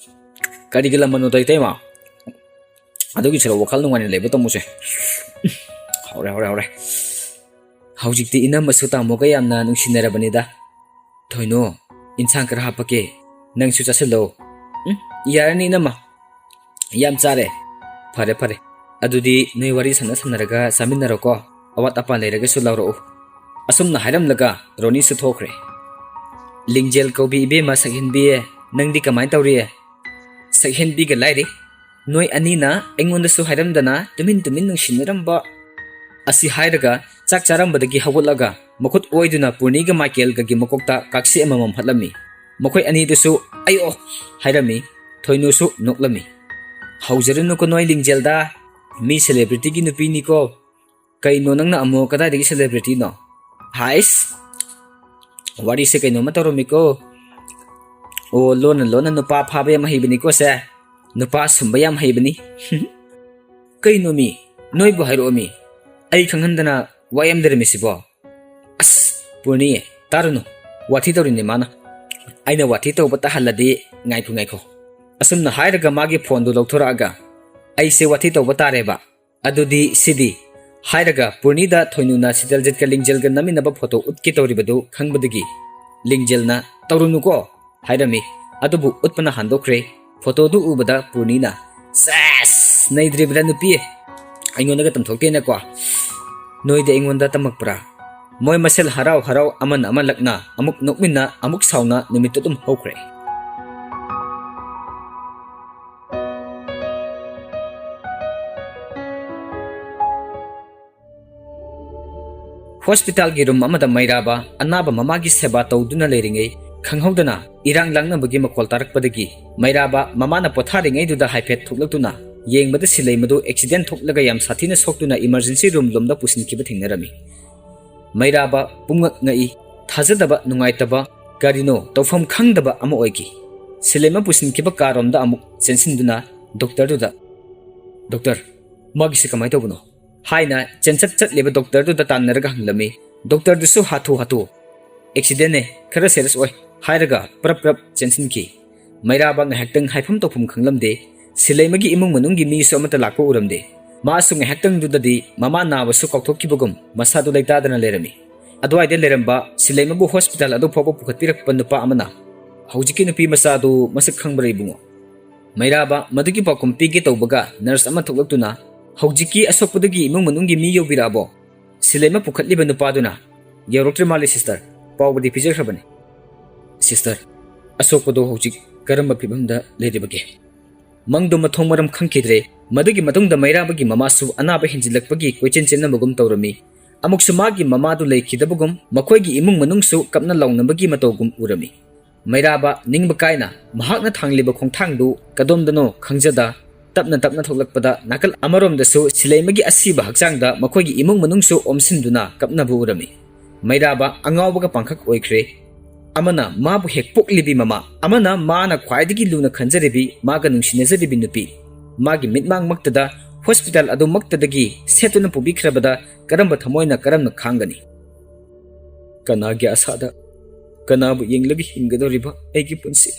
"ꯀꯔꯤꯒꯤ ꯂꯃꯟꯅꯣꯗ, ꯏꯇꯩꯃ? ꯑꯗꯨꯒꯤ ꯁꯔꯨꯛ ꯋꯥꯈꯜ ꯅꯨꯡꯉꯥꯏꯅ ꯂꯩꯕ ꯇꯝꯃꯨꯁꯦ꯫" "ꯍꯧꯔꯦ, ꯍꯧꯔꯦ, ꯍꯧꯔꯦ꯫ ꯍꯧꯖꯤꯛꯇꯤ ꯏꯅꯝꯃꯁꯨ ꯇꯥꯃꯣꯒ ꯌꯥꯝꯅ ꯅꯨꯡꯁꯤꯅꯔꯕꯅꯤꯗ꯫ ꯊꯣꯏꯅꯨ, ꯏꯟꯁꯥꯡ ꯈꯔ ꯍꯥꯞꯄꯛꯀꯦ, ꯅꯪꯁꯨ ꯆꯥꯁꯤꯜꯂꯣ꯫" "ꯎꯝ, ꯌꯥꯔꯅꯤ, ꯏꯅꯝꯃ꯫ ꯌꯥꯝ ꯆꯥꯔꯦ꯫" "ꯐꯔꯦ, ꯐꯔꯦ꯫ ꯑꯗꯨꯗꯤ ꯅꯣꯏ ꯋꯥꯔꯤ ꯁꯥꯟꯅ ꯁꯥꯟꯅꯔꯒ ꯆꯥꯃꯤꯟꯅꯔꯣꯀꯣ꯫ ꯑꯋꯥꯠ ꯑꯄꯥ ꯂꯩꯔꯒꯁꯨ ꯂꯧꯔꯛꯎ꯫" ꯑꯁꯨꯝꯅ ꯍꯥꯏꯔꯝꯂꯒ ꯔꯣꯅꯤꯁꯨ ꯊꯣꯛꯈ꯭ꯔꯦ꯫ "ꯂꯤꯡꯖꯦꯜ ꯀꯧꯕꯤ ꯏꯕꯦꯝꯃ ꯁꯛꯍꯦꯟꯕꯤ, ꯅꯪꯗꯤ ꯀꯃꯥꯏꯅ ꯇꯧꯔꯤ?" "ꯁꯛꯍꯦꯟꯕꯤꯒ ꯂꯥꯏꯔꯤ꯫ ꯅꯣꯏ ꯑꯅꯤꯅ ꯑꯩꯉꯣꯟꯗꯁꯨ ꯍꯥꯏꯔꯝꯗꯅ ꯇꯨꯃꯤꯟ ꯇꯨꯃꯤꯟ ꯅꯨꯡꯁꯤꯅꯔꯝꯕ꯫" ꯑꯁꯤ ꯍꯥꯏꯔꯒ ꯆꯥꯛ ꯆꯥꯔꯝꯕꯗꯒꯤ ꯍꯧꯒꯠꯂꯒ ꯃꯈꯨꯠ ꯑꯣꯏꯗꯨꯅ ꯄꯨꯔꯅꯤꯒ ꯃꯥꯏꯀꯦꯜꯒꯒꯤ ꯃꯀꯣꯛꯇ ꯀꯥꯛꯁꯤ ꯑꯃꯃꯝ ꯍꯠꯂꯝꯃꯤ꯫ ꯃꯈꯣꯏ ꯑꯅꯤꯗꯨꯁꯨ "ꯑꯌꯣ!" ꯍꯥꯏꯔꯝꯃꯤ꯫ ꯊꯣꯏꯅꯨꯁꯨ ꯅꯣꯛꯂꯝꯃꯤ꯫ "ꯍꯧꯖꯔꯨꯅꯨꯀꯣ ꯅꯣꯏ ꯂꯤꯡꯖꯦꯜꯗ꯫ ꯃꯤ celebrityꯒꯤ ꯅꯨꯄꯤꯅꯤꯀꯣ꯫" "ꯀꯩꯅꯣ, ꯅꯪꯅ ꯑꯃꯨꯛ ꯀꯗꯥꯏꯗꯒꯤ celebrityꯅꯣ?" "ꯍꯥꯏꯁ, ꯋꯥꯔꯤꯁꯦ ꯀꯩꯅꯣꯝꯃ ꯇꯧꯔꯝꯃꯤꯀꯣ꯫ ꯑꯣ, ꯂꯣꯟꯅ ꯂꯣꯟꯅ ꯅꯨꯄꯥ ꯐꯥꯕ ꯌꯥꯝ ꯍꯩꯕꯅꯤꯀꯣ ꯁꯦ꯫ ꯅꯨꯄꯥ ꯁꯨꯝꯕ ꯌꯥꯝ ꯍꯩꯕꯅꯤ꯫" "ꯀꯩꯅꯣ ꯃꯤ, ꯅꯣꯏꯕꯨ ꯍꯥꯏꯔꯛꯑꯣ ꯃꯤ꯫ ꯑꯩ ꯈꯪꯍꯟꯗꯅ ꯋꯥ ꯌꯥꯝ ꯂꯩꯔꯝꯃꯤꯁꯤꯕꯣ?" "ꯑꯁ, ꯄꯨꯔꯅꯤ, ꯇꯥꯔꯨꯅꯨ꯫ ꯋꯥꯊꯤ ꯇꯧꯔꯤꯅꯦ ꯃꯥꯅ꯫ ꯑꯩꯅ ꯋꯥꯊꯤ ꯇꯧꯕ ꯇꯥꯍꯜꯂꯗꯤ, ꯉꯥꯏꯈꯣ, ꯉꯥꯏꯈꯣ꯫" ꯑꯁꯨꯝꯅ ꯍꯥꯏꯔꯒ ꯃꯥꯒꯤ phoneꯗꯨ ꯂꯧꯊꯣꯔꯛꯑꯒ, "ꯑꯩꯁꯦ ꯋꯥꯊꯤ ꯇꯧꯕ ꯇꯥꯔꯦꯕ꯫ ꯑꯗꯨꯗꯤ ꯁꯤꯗꯤ?" ꯍꯥꯏꯔꯒ ꯄꯨꯔꯅꯤꯗ ꯊꯣꯏꯅꯨꯅ ꯁꯤꯇꯜꯖꯤꯠꯀ ꯂꯤꯡꯖꯦꯜꯒ ꯅꯝꯃꯤꯟꯅꯕ photo ꯎꯠꯀꯦ ꯇꯧꯔꯤꯕꯗꯨ ꯈꯪꯕꯗꯒꯤ ꯂꯤꯡꯖꯦꯜꯅ "ꯇꯧꯔꯨꯅꯨꯀꯣ" ꯍꯥꯏꯔꯝꯃꯤ꯫ ꯑꯗꯨꯕꯨ ꯎꯠꯄꯅ ꯍꯥꯟꯗꯣꯛꯈ꯭ꯔꯦ꯫ Photoꯗꯨ ꯎꯕꯗ ꯄꯨꯔꯅꯤꯅ, "ꯁꯦꯁ! ꯅꯩꯗ꯭ꯔꯤꯕ꯭ꯔꯥ ꯅꯨꯄꯤ? ꯑꯩꯉꯣꯟꯗꯒ ꯇꯝꯊꯣꯛꯇꯦꯅꯦꯀꯣ꯫ ꯅꯣꯏꯗꯤ ꯑꯩꯉꯣꯟꯗ ꯇꯝꯃꯛꯄ꯭ꯔꯥ?" ꯃꯣꯏ ꯃꯁꯦꯜ ꯍꯔꯥꯎ ꯍꯔꯥꯎ ꯑꯃꯅ ꯑꯃ ꯂꯛꯅ ꯑꯃꯨꯛ ꯅꯣꯛꯃꯤꯟꯅ ꯑꯃꯨꯛ ꯁꯥꯎꯅ ꯅꯨꯃꯤꯠꯇꯨ ꯑꯗꯨꯝ ꯍꯧꯈ꯭ꯔꯦ꯫ ꯍꯣꯁꯄꯤꯇꯥꯜꯒꯤ ꯔꯨꯝ ꯑꯃꯗ ꯃꯩꯔꯥꯕ ꯑꯅꯥꯕ ꯃꯃꯥꯒꯤ ꯁꯦꯕꯥ ꯇꯧꯗꯨꯅ ꯂꯩꯔꯤꯉꯩ, ꯈꯪꯍꯧꯗꯅ ꯏꯔꯥꯡ ꯂꯥꯡꯅꯕꯒꯤ ꯃꯈꯣꯜ ꯇꯥꯔꯛꯄꯗꯒꯤ ꯃꯩꯔꯥꯕ ꯃꯃꯥꯅ ꯄꯣꯊꯥꯔꯤꯉꯩꯗꯨꯗ ꯍꯥꯏꯐꯦꯠ ꯊꯣꯛꯂꯛꯇꯨꯅ ꯌꯦꯡꯕꯗ ꯁꯤꯂꯩꯃꯗꯨ ꯑꯦꯛꯁꯤꯗꯦꯟ ꯊꯣꯛꯂꯒ ꯌꯥꯝ ꯁꯥꯊꯤꯅ ꯁꯣꯛꯇꯨꯅ ꯏꯃꯔꯖꯦꯟꯁꯤ ꯔꯨꯝ ꯂꯣꯝꯗ ꯄꯨꯁꯤꯟꯈꯤꯕ ꯊꯦꯡꯅꯔꯝꯃꯤ꯫ ꯃꯩꯔꯥꯕ ꯄꯨꯝꯉꯛ ꯉꯛꯏ꯫ ꯊꯥꯖꯗꯕ, ꯅꯨꯡꯉꯥꯏꯇꯕ, ꯀꯔꯤꯅꯣ ꯇꯧꯐꯝ ꯈꯪꯗꯕ ꯑꯃ ꯑꯣꯏꯈꯤ꯫ ꯁꯤꯂꯩꯃ ꯄꯨꯁꯤꯟꯈꯤꯕ ꯀꯥꯔꯣꯝꯗ ꯑꯃꯨꯛ ꯆꯦꯟꯁꯤꯟꯗꯨꯅ ꯗꯣꯛꯇꯔꯗꯨꯗ, "ꯗꯣꯛꯇꯔ, ꯃꯥꯒꯤꯁꯤ ꯀꯃꯥꯏꯅ ꯇꯧꯕꯅꯣ?" ꯍꯥꯏꯅ ꯆꯦꯟꯆꯠ ꯆꯠꯂꯤꯕ ꯗꯣꯛꯇꯔꯗꯨꯗ ꯇꯥꯟꯅꯔꯒ ꯍꯪꯂꯝꯃꯤ꯫ ꯗꯣꯛꯇꯔꯗꯨꯁꯨ ꯍꯥꯊꯨ ꯍꯥꯊꯨ, "ꯑꯦꯛꯁꯤꯗꯦꯟꯅꯦ, ꯈꯔ ꯁꯦꯔꯤꯌꯁ ꯑꯣꯏ" ꯍꯥꯏꯔꯒ ꯄ꯭ꯔꯞ ꯄ꯭ꯔꯞ ꯆꯦꯟꯁꯤꯟꯈꯤ꯫ ꯃꯩꯔꯥꯕ ꯉꯥꯏꯍꯥꯛꯇꯪ ꯍꯥꯏꯐꯝ ꯇꯧꯐꯝ ꯈꯪꯂꯝꯗꯦ꯫ ꯁꯤꯂꯩꯃꯒꯤ ꯏꯃꯨꯡ ꯃꯅꯨꯡꯒꯤ ꯃꯤꯁꯨ ꯑꯃꯠꯇ ꯂꯥꯛꯄ ꯎꯔꯝꯗꯦ꯫ ꯃꯥꯁꯨ ꯉꯥꯏꯍꯥꯛꯇꯪꯗꯨꯗꯗꯤ ꯃꯃꯥ ꯅꯥꯕꯁꯨ ꯀꯥꯎꯊꯣꯛꯈꯤꯕꯒꯨꯝ ꯃꯁꯥꯗꯨ ꯂꯩꯇꯥꯗꯅ ꯂꯩꯔꯝꯃꯤ꯫ ꯑꯗꯨꯋꯥꯏꯗ ꯂꯩꯔꯝꯕ ꯁꯤꯂꯩꯃꯕꯨ ꯍꯣꯁꯄꯤꯇꯥꯜ ꯑꯗꯨ ꯐꯥꯎꯕ ꯄꯨꯈꯠꯄꯤꯔꯛꯄ ꯅꯨꯄꯥ ꯑꯃꯅ, "ꯍꯧꯖꯤꯛꯀꯤ ꯅꯨꯄꯤ ꯃꯆꯥꯗꯨ ꯃꯁꯛ ꯈꯪꯕ꯭ꯔꯥ ꯏꯕꯨꯡꯉꯣ?" ꯃꯩꯔꯥꯕ ꯃꯗꯨꯒꯤ ꯄꯥꯎꯈꯨꯝ ꯄꯤꯒꯦ ꯇꯧꯕꯒ ꯅꯔꯁ ꯑꯃ ꯊꯣꯛꯂꯛꯇꯨꯅ, "ꯍꯧꯖꯤꯛꯀꯤ ꯑꯁꯣꯛꯄꯗꯨꯒꯤ ꯏꯃꯨꯡ ꯃꯅꯨꯡꯒꯤ ꯃꯤ ꯌꯧꯕꯤꯔꯛꯑꯕꯣ?" ꯁꯤꯂꯩꯃ ꯄꯨꯈꯠꯂꯤꯕ ꯅꯨꯄꯥꯗꯨꯅ, "ꯌꯧꯔꯛꯇ꯭ꯔꯤ ꯃꯥꯜꯂꯤ ꯁꯤꯁꯇꯔ, ꯄꯥꯎꯕꯨꯗꯤ ꯄꯤꯖꯈ꯭ꯔꯕꯅꯤ꯫" "ꯁꯤꯁꯇꯔ, ꯑꯁꯣꯛꯄꯗꯣ ꯍꯧꯖꯤꯛ ꯀꯔꯝꯕ ꯐꯤꯕꯝꯗ ꯂꯩꯔꯤꯕꯒꯦ?" ꯃꯪꯗꯣ ꯃꯊꯣꯡ ꯃꯔꯝ ꯈꯪꯈꯤꯗ꯭ꯔꯦ꯫ ꯃꯗꯨꯒꯤ ꯃꯇꯨꯡꯗ ꯃꯩꯔꯥꯕꯒꯤ ꯃꯃꯥꯁꯨ ꯑꯅꯥꯕ ꯍꯦꯟꯖꯤꯜꯂꯛꯄꯒꯤ ꯀꯣꯏꯆꯦꯟ ꯆꯦꯟꯅꯕꯒꯨꯝ ꯇꯧꯔꯝꯃꯤ꯫ ꯑꯃꯨꯛꯁꯨ ꯃꯥꯒꯤ ꯃꯃꯥꯗꯨ ꯂꯩꯈꯤꯗꯕꯒꯨꯝ ꯃꯈꯣꯏꯒꯤ ꯏꯃꯨꯡ ꯃꯅꯨꯡꯁꯨ ꯀꯞꯅ ꯂꯥꯎꯅꯕꯒꯤ ꯃꯇꯧꯒꯨꯝ ꯎꯔꯝꯃꯤ꯫ ꯃꯩꯔꯥꯕ ꯅꯤꯡꯕ ꯀꯥꯏꯅ ꯃꯍꯥꯛꯅ ꯊꯥꯡꯂꯤꯕ ꯈꯣꯡꯊꯥꯡꯗꯨ ꯀꯗꯣꯝꯗꯅꯣ ꯈꯪꯖꯗ, ꯇꯞꯅ ꯇꯞꯅ ꯊꯣꯛꯂꯛꯄꯗ ꯅꯥꯀꯜ ꯑꯃꯔꯣꯝꯗꯁꯨ ꯁꯤꯂꯩꯃꯒꯤ ꯑꯁꯤꯕ ꯍꯛꯆꯥꯡꯗ ꯃꯈꯣꯏꯒꯤ ꯏꯃꯨꯡ ꯃꯅꯨꯡꯁꯨ ꯑꯣꯝꯁꯤꯟꯗꯨꯅ ꯀꯞꯅꯕ ꯎꯔꯝꯃꯤ꯫ ꯃꯩꯔꯥꯕ ꯑꯉꯥꯎꯕꯒ ꯄꯥꯡꯈꯛ ꯑꯣꯏꯈ꯭ꯔꯦ꯫ ꯑꯃꯅ ꯃꯥꯕꯨ ꯍꯦꯛ ꯄꯣꯛꯂꯤꯕꯤ ꯃꯃꯥ, ꯑꯃꯅ ꯃꯥꯅ ꯈ꯭ꯋꯥꯏꯗꯒꯤ ꯂꯨꯅ ꯈꯟꯖꯔꯤꯕꯤ, ꯃꯥꯒ ꯅꯨꯡꯁꯤꯅꯖꯔꯤꯕꯤ ꯅꯨꯄꯤ, ꯃꯥꯒꯤ ꯃꯤꯠꯃꯥꯡꯃꯛꯇꯗ ꯍꯣꯁꯄꯤꯇꯥꯜ ꯑꯗꯨꯃꯛꯇꯗꯒꯤ ꯁꯦꯠꯇꯨꯅ ꯄꯨꯕꯤꯈ꯭ꯔꯕꯗ ꯀꯔꯝꯕ ꯊꯃꯣꯏꯅ ꯀꯔꯝꯅ ꯈꯥꯡꯒꯅꯤ? "ꯀꯅꯥꯒꯤ ꯑꯁꯥꯗ, ꯀꯅꯥꯕꯨ ꯌꯦꯡꯂꯒ ꯍꯤꯡꯒꯗꯧꯔꯤꯕ ꯑꯩꯒꯤ ꯄꯨꯟꯁꯤ?"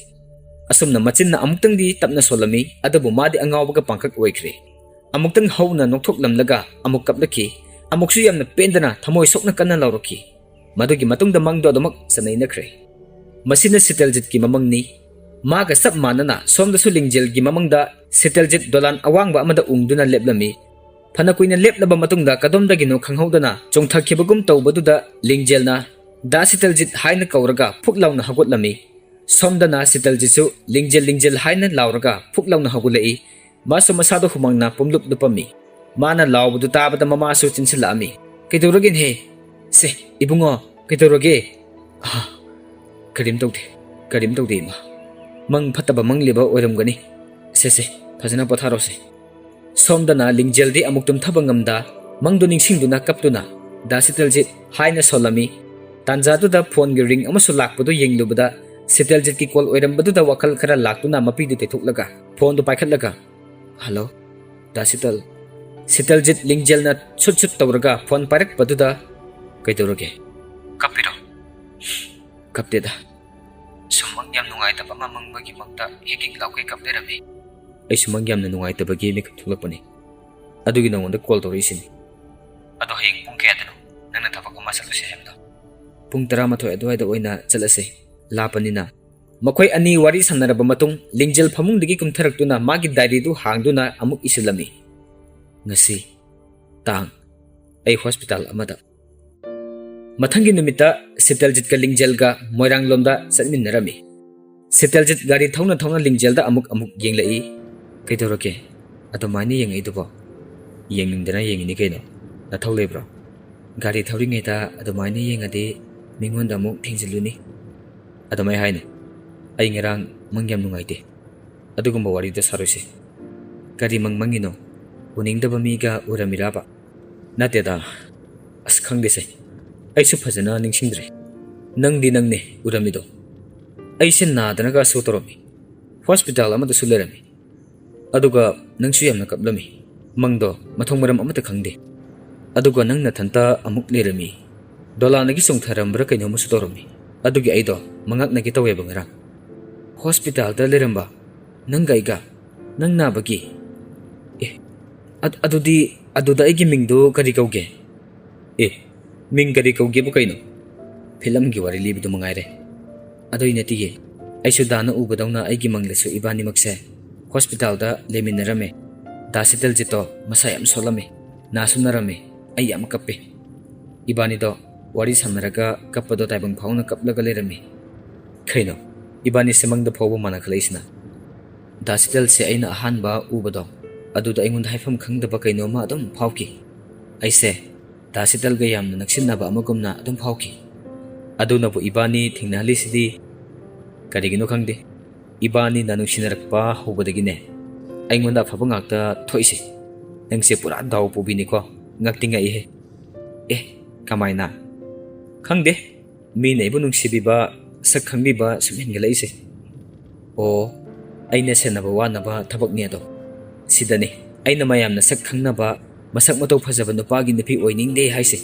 ꯑꯁꯨꯝꯅ ꯃꯆꯤꯟꯅ ꯑꯃꯨꯛꯇꯪꯗꯤ ꯇꯞꯅ ꯁꯣꯜꯂꯝꯃꯤ, ꯑꯗꯨꯕꯨ ꯃꯥꯗꯤ ꯑꯉꯥꯎꯕꯒ ꯄꯥꯡꯈꯛ ꯑꯣꯏꯈ꯭ꯔꯦ꯫ ꯑꯃꯨꯛꯇꯪ ꯍꯧꯅ ꯅꯣꯛꯊꯣꯛꯂꯝꯂꯒ ꯑꯃꯨꯛ ꯀꯞꯂꯛꯈꯤ꯫ ꯑꯃꯨꯛꯁꯨ ꯌꯥꯝꯅ ꯄꯦꯟꯗꯅ ꯊꯃꯣꯏ ꯁꯣꯛꯅ ꯀꯟꯅ ꯂꯥꯎꯔꯛꯈꯤ꯫ ꯃꯗꯨꯒꯤ ꯃꯇꯨꯡꯗ ꯃꯪꯗꯣ ꯑꯗꯨꯃꯛ ꯆꯅꯩꯅꯈ꯭ꯔꯦ꯫ ꯃꯁꯤꯅ ꯁꯤꯇꯜꯖꯤꯠꯀꯤ ꯃꯃꯪꯅꯤ꯫ ꯃꯥꯒ ꯆꯞ ꯃꯥꯟꯅꯅ ꯁꯣꯝꯗꯁꯨ ꯂꯤꯡꯖꯦꯜꯒꯤ ꯃꯃꯪꯗ ꯁꯤꯇꯜꯖꯤꯠ ꯗꯣꯂꯥꯟ ꯑꯋꯥꯡꯕ ꯑꯃꯗ ꯎꯪꯗꯨꯅ ꯂꯦꯞꯂꯝꯃꯤ꯫ ꯐꯅ ꯀꯨꯏꯅ ꯂꯦꯞꯂꯕ ꯃꯇꯨꯡꯗ ꯀꯗꯣꯝꯗꯒꯤꯅꯣ ꯈꯪꯍꯧꯗꯅ ꯆꯣꯡꯊꯈꯤꯕꯒꯨꯝ ꯇꯧꯕꯗꯨꯗ ꯂꯤꯡꯖꯦꯜꯅ "ꯗꯥ ꯁꯤꯇꯜꯖꯤꯠ" ꯍꯥꯏꯅ ꯀꯧꯔꯒ ꯐꯨꯛ ꯂꯥꯎꯅ ꯍꯧꯒꯠꯂꯝꯃꯤ꯫ ꯁꯣꯝꯗꯅ ꯁꯤꯇꯜꯖꯤꯠꯁꯨ "ꯂꯤꯡꯖꯦꯜ, ꯂꯤꯡꯖꯦꯜ" ꯍꯥꯏꯅ ꯂꯥꯎꯔꯒ ꯐꯨꯛ ꯂꯥꯎꯅ ꯍꯧꯒꯠꯂꯛꯏ꯫ ꯃꯥꯁꯨ ꯃꯁꯥꯗꯣ ꯍꯨꯃꯥꯡꯅ ꯄꯨꯝꯂꯨꯞ ꯂꯨꯞꯄꯝꯃꯤ꯫ ꯃꯥꯅ ꯂꯥꯎꯕꯗꯨ ꯇꯥꯕꯗ ꯃꯃꯥꯁꯨ ꯆꯦꯟꯁꯤꯜꯂꯛꯑꯝꯃꯤ꯫ "ꯀꯩꯗꯧꯔꯒꯦꯅꯦꯍꯦ? ꯁꯦ, ꯏꯕꯨꯡꯉꯣ, ꯀꯩꯗꯧꯔꯒꯦ?" "ꯑꯥ, ꯀꯔꯤꯝ ꯇꯧꯗꯦ, ꯀꯔꯤꯝ ꯇꯧꯗꯦ, ꯏꯃꯥ꯫ ꯃꯪ ꯐꯠꯇꯕ ꯃꯪꯂꯤꯕ ꯑꯣꯏꯔꯝꯒꯅꯤ꯫ ꯁꯦ, ꯁꯦ, ꯐꯖꯅ ꯄꯣꯊꯥꯔꯣꯁꯦ꯫" ꯁꯣꯝꯗꯅ ꯂꯤꯡꯖꯦꯜꯗꯤ ꯑꯃꯨꯛ ꯇꯨꯝꯊꯕ ꯉꯝꯗ ꯃꯪꯗꯨ ꯅꯤꯡꯁꯤꯡꯗꯨꯅ ꯀꯞꯇꯨꯅ "ꯗꯥ ꯁꯤꯇꯜꯖꯤꯠ" ꯍꯥꯏꯅ ꯁꯣꯜꯂꯝꯃꯤ꯫ ꯇꯥꯟꯖꯥꯗꯨꯗ ꯐꯣꯟꯒꯤ ꯔꯤꯡ ꯑꯃꯁꯨ ꯂꯥꯛꯄꯗꯨ ꯌꯦꯡꯂꯨꯕꯗ ꯁꯤꯇꯜꯖꯤꯠꯀꯤ ꯀꯣꯜ ꯑꯣꯏꯔꯝꯕꯗꯨꯗ ꯋꯥꯈꯜ ꯈꯔ ꯂꯥꯛꯇꯨꯅ ꯃꯄꯤꯗꯨ ꯇꯩꯊꯣꯛꯂꯒ ꯐꯣꯟꯗꯨ ꯄꯥꯏꯈꯠꯂꯒ, "ꯍꯜꯂꯣ, ꯗꯥ ꯁꯤꯇꯜ?" ꯁꯤꯇꯜꯖꯤꯠ ꯂꯤꯡꯖꯦꯜꯅ ꯁꯨꯠ ꯁꯨꯠ ꯇꯧꯔꯒ ꯐꯣꯟ ꯄꯥꯏꯔꯛꯄꯗꯨꯗ, "ꯀꯩꯗꯧꯔꯒꯦ? ꯀꯞꯄꯤꯔꯣ?" "ꯀꯞꯇꯦꯗ꯫ ꯁꯨꯝ ꯃꯪ ꯌꯥꯝ ꯅꯨꯡꯉꯥꯏꯇꯕ ꯑꯃ ꯃꯪꯕꯒꯤ ꯃꯪꯗ ꯍꯤꯛ ꯍꯤꯛ ꯂꯥꯎꯈꯩ ꯀꯞ ꯂꯩꯔꯝꯃꯤ꯫ ꯑꯩꯁꯨ ꯃꯪ ꯌꯥꯝꯅ ꯅꯨꯡꯉꯥꯏꯇꯕꯒꯤ ꯃꯤꯀꯞ ꯊꯣꯛꯂꯛꯄꯅꯤ꯫ ꯑꯗꯨꯒꯤ ꯅꯉꯣꯟꯗ ꯀꯣꯜ ꯇꯧꯔꯛꯏꯁꯤꯅꯤ꯫ ꯑꯗꯣ ꯍꯌꯦꯡ ꯄꯨꯡ ꯀꯌꯥꯗꯅꯣ ꯅꯪꯅ ꯊꯕꯛ ꯑꯃ ꯆꯠꯂꯨꯁꯦ ꯍꯥꯏꯕꯗꯣ?" "ꯄꯨꯡ ꯇꯔꯥꯃꯥꯊꯣꯏ ꯑꯗꯨꯋꯥꯏꯗ ꯑꯣꯏꯅ ꯆꯠꯂꯁꯦ, ꯂꯥꯞꯄꯅꯤꯅ꯫" ꯃꯈꯣꯏ ꯑꯅꯤ ꯋꯥꯔꯤ ꯁꯥꯟꯅꯔꯕ ꯃꯇꯨꯡ ꯂꯤꯡꯖꯦꯜ ꯐꯃꯨꯡꯗꯒꯤ ꯀꯨꯝꯊꯔꯛꯇꯨꯅ ꯃꯥꯒꯤ ꯗꯥꯏꯔꯤꯗꯨ ꯍꯥꯡꯗꯨꯅ ꯑꯃꯨꯛ ꯏꯁꯤꯜꯂꯝꯃꯤ꯫ "ꯉꯁꯤ ꯇꯥꯡ, ꯑꯩ ꯍꯣꯁꯄꯤꯇꯥꯜ ꯑꯃꯗ꯫" ꯃꯊꯪꯒꯤ ꯅꯨꯃꯤꯠꯇ ꯁꯤꯇꯜꯖꯤꯠꯀ ꯂꯤꯡꯖꯦꯜꯒ ꯃꯣꯏꯔꯥꯡꯂꯣꯝꯗ ꯆꯠꯃꯤꯟꯅꯔꯝꯃꯤ꯫ ꯁꯤꯇꯜꯖꯤꯠ ꯒꯥꯔꯤ ꯊꯧꯅ ꯊꯧꯅ ꯂꯤꯡꯖꯦꯜꯗ ꯑꯃꯨꯛ ꯑꯃꯨꯛ ꯌꯦꯡꯂꯛꯏ꯫ "ꯀꯩꯗꯧꯔꯒꯦ? ꯑꯗꯨꯃꯥꯏꯅ ꯌꯦꯡꯉꯛꯏꯗꯨꯕꯣ?" "ꯌꯦꯡꯅꯤꯡꯗꯅ ꯌꯦꯡꯉꯤꯅꯤ ꯀꯩꯅꯣ꯫ ꯅꯊꯧ ꯂꯩꯕ꯭ꯔꯣ? ꯒꯥꯔꯤ ꯊꯧꯔꯤꯉꯩꯗ ꯑꯗꯨꯃꯥꯏꯅ ꯌꯦꯡꯉꯗꯤ ꯃꯤꯉꯣꯟꯗ ꯑꯃꯨꯛ ꯊꯦꯡꯖꯤꯜꯂꯨꯅꯤ꯫" "ꯑꯗꯨꯃꯥꯏ ꯍꯥꯏꯅꯨ꯫ ꯑꯩ ꯉꯔꯥꯡ ꯃꯪ ꯌꯥꯝ ꯅꯨꯡꯉꯥꯏꯇꯦ꯫ ꯑꯗꯨꯒꯨꯝꯕ ꯋꯥꯔꯤꯗ ꯁꯥꯔꯣꯏꯁꯦ꯫ ꯀꯔꯤ ꯃꯪ ꯃꯪꯉꯤꯅꯣ? ꯎꯅꯤꯡꯗꯕ ꯃꯤꯒ ꯎꯔꯝꯃꯤꯔꯕ?" "ꯅꯠꯇꯦꯗ꯫ ꯑꯁ, ꯈꯪꯗꯦꯁꯦ꯫ ꯑꯩꯁꯨ ꯐꯖꯅ ꯅꯤꯡꯁꯤꯡꯗ꯭ꯔꯦ꯫ ꯅꯪꯗꯤ ꯅꯪꯅꯦ ꯎꯔꯝꯃꯤꯗꯣ꯫ ꯑꯩꯁꯦ ꯅꯥꯗꯅꯒ ꯁꯣ ꯇꯧꯔꯝꯃꯤ꯫ ꯍꯣꯁꯄꯤꯇꯥꯜ ꯑꯃꯗꯁꯨ ꯂꯩꯔꯝꯃꯤ꯫ ꯑꯗꯨꯒ ꯅꯪꯁꯨ ꯌꯥꯝꯅ ꯀꯞꯂꯝꯃꯤ꯫ ꯃꯪꯗꯣ ꯃꯊꯣꯡ ꯃꯔꯝ ꯑꯃꯠꯇ ꯈꯪꯗꯦ꯫ ꯑꯗꯨꯒ ꯅꯪ ꯅꯊꯟꯇ ꯑꯃꯨꯛ ꯂꯩꯔꯝꯃꯤ꯫ ꯗꯣꯂꯥꯟꯗꯒꯤ ꯆꯣꯡꯊꯔꯝꯕ꯭ꯔꯥ ꯀꯩꯅꯣꯝꯃꯁꯨ ꯇꯧꯔꯝꯃꯤ꯫ ꯑꯗꯨꯒꯤ ꯑꯩꯗꯣ ꯃꯉꯛꯅꯒꯦ ꯇꯧꯋꯦꯕ ꯉꯔꯥꯡ꯫ ꯍꯣꯁꯄꯤꯇꯥꯜꯗ ꯂꯩꯔꯝꯕ ꯅꯪꯒ ꯑꯩꯒ, ꯅꯪ ꯅꯥꯕꯒꯤ꯫ ꯑꯦ, ꯑꯗ-, ꯑꯗꯨꯗꯤ ꯑꯗꯨꯗ ꯑꯩꯒꯤ ꯃꯤꯡꯗꯨ ꯀꯔꯤ ꯀꯧꯒꯦ?" "ꯑꯦ, ꯃꯤꯡ ꯀꯔꯤ ꯀꯧꯒꯦꯕꯨ ꯀꯩꯅꯣ? ꯐꯤꯂꯝꯒꯤ ꯋꯥꯔꯤ ꯂꯤꯕꯗꯨ ꯃꯉꯥꯏꯔꯦ꯫" "ꯑꯗꯨꯏ ꯅꯠꯇꯤꯌꯦ꯫ ꯑꯩꯁꯨ ꯗꯥꯅ ꯎꯕꯗꯧꯅ ꯑꯩꯒꯤ ꯃꯪꯗꯁꯨ ꯏꯕꯥꯅꯤꯃꯛꯁꯦ ꯍꯣꯁꯄꯤꯇꯥꯜꯗ ꯂꯩꯃꯤꯟꯅꯔꯝꯃꯦ꯫ ꯗꯥ ꯁꯤꯇꯜꯖꯤꯠꯇꯣ ꯃꯁꯥ ꯌꯥꯝ ꯁꯣꯜꯂꯝꯃꯤ, ꯅꯥꯁꯨ ꯅꯥꯔꯝꯃꯤ꯫ ꯑꯩ ꯌꯥꯝ ꯀꯞꯄꯤ꯫ ꯏꯕꯥꯅꯤꯗꯣ ꯋꯥꯔꯤ ꯁꯥꯟꯅꯔꯒ ꯀꯞꯄꯗꯣ ꯇꯥꯏꯕꯪ ꯐꯥꯎꯅ ꯀꯞꯂꯒ ꯂꯩꯔꯝꯃꯤ꯫ ꯀꯩꯅꯣ? ꯏꯕꯥꯅꯤꯁꯦ ꯃꯪꯗ ꯐꯥꯎꯕ ꯃꯥꯟꯅꯈꯠꯂꯛꯏꯁꯤꯅ? ꯗꯥ ꯁꯤꯇꯜꯁꯦ ꯑꯩꯅ ꯑꯍꯥꯟꯕ ꯎꯕꯗꯣ ꯑꯗꯨꯗ ꯑꯩꯉꯣꯟꯗ ꯍꯥꯏꯐꯝ ꯈꯪꯗꯕ ꯀꯩꯅꯣꯝꯃ ꯑꯗꯨꯝ ꯐꯥꯎꯈꯤ꯫ ꯑꯩꯁꯦ ꯗꯥ ꯁꯤꯇꯜꯒ ꯌꯥꯝꯅ ꯅꯛꯁꯤꯟꯅꯕ ꯑꯃꯒꯨꯝꯅ ꯑꯗꯨꯝ ꯐꯥꯎꯈꯤ꯫ ꯑꯗꯨꯅꯕꯨ ꯏꯕꯥꯅꯤ ꯊꯦꯡꯅꯍꯜꯂꯤꯁꯤꯗꯤ ꯀꯔꯤꯒꯤꯅꯣ ꯈꯪꯗꯦ꯫ ꯏꯕꯥꯅꯤꯅ ꯅꯨꯡꯁꯤꯅꯔꯛꯄ ꯍꯧꯕꯗꯒꯤꯅꯦ, ꯑꯩꯉꯣꯟꯗ ꯑꯐꯕ ꯉꯥꯛꯇ ꯊꯣꯛꯏꯁꯦ꯫ ꯅꯪꯁꯦ ꯄꯨꯔꯥ ꯗꯥꯎ ꯄꯨꯕꯤꯅꯤꯀꯣ꯫ ꯉꯛꯇꯤ ꯉꯛꯏꯍꯦ꯫ ꯑꯦ, ꯀꯃꯥꯏꯅ? ꯈꯪꯗꯦ꯫ ꯃꯤꯅ ꯑꯩꯕꯨ ꯅꯨꯡꯁꯤꯕꯤꯕ, ꯁꯛ ꯈꯪꯕꯤꯕ ꯁꯨꯝ ꯍꯦꯟꯒꯠꯂꯛꯏꯁꯦ꯫ ꯑꯣ, ꯑꯩꯅ ꯁꯦꯟꯅꯕ ꯋꯥꯅꯕ ꯊꯕꯛꯅꯦ ꯑꯗꯣ꯫ ꯁꯤꯗꯅꯤ ꯑꯩꯅ ꯃꯌꯥꯝꯅ ꯁꯛ ꯈꯪꯅꯕ, ꯃꯁꯛ ꯃꯇꯧ ꯐꯖꯕ ꯅꯨꯄꯥꯒꯤ ꯅꯨꯄꯤ ꯑꯣꯏꯅꯤꯡꯗꯦ ꯍꯥꯏꯁꯦ꯫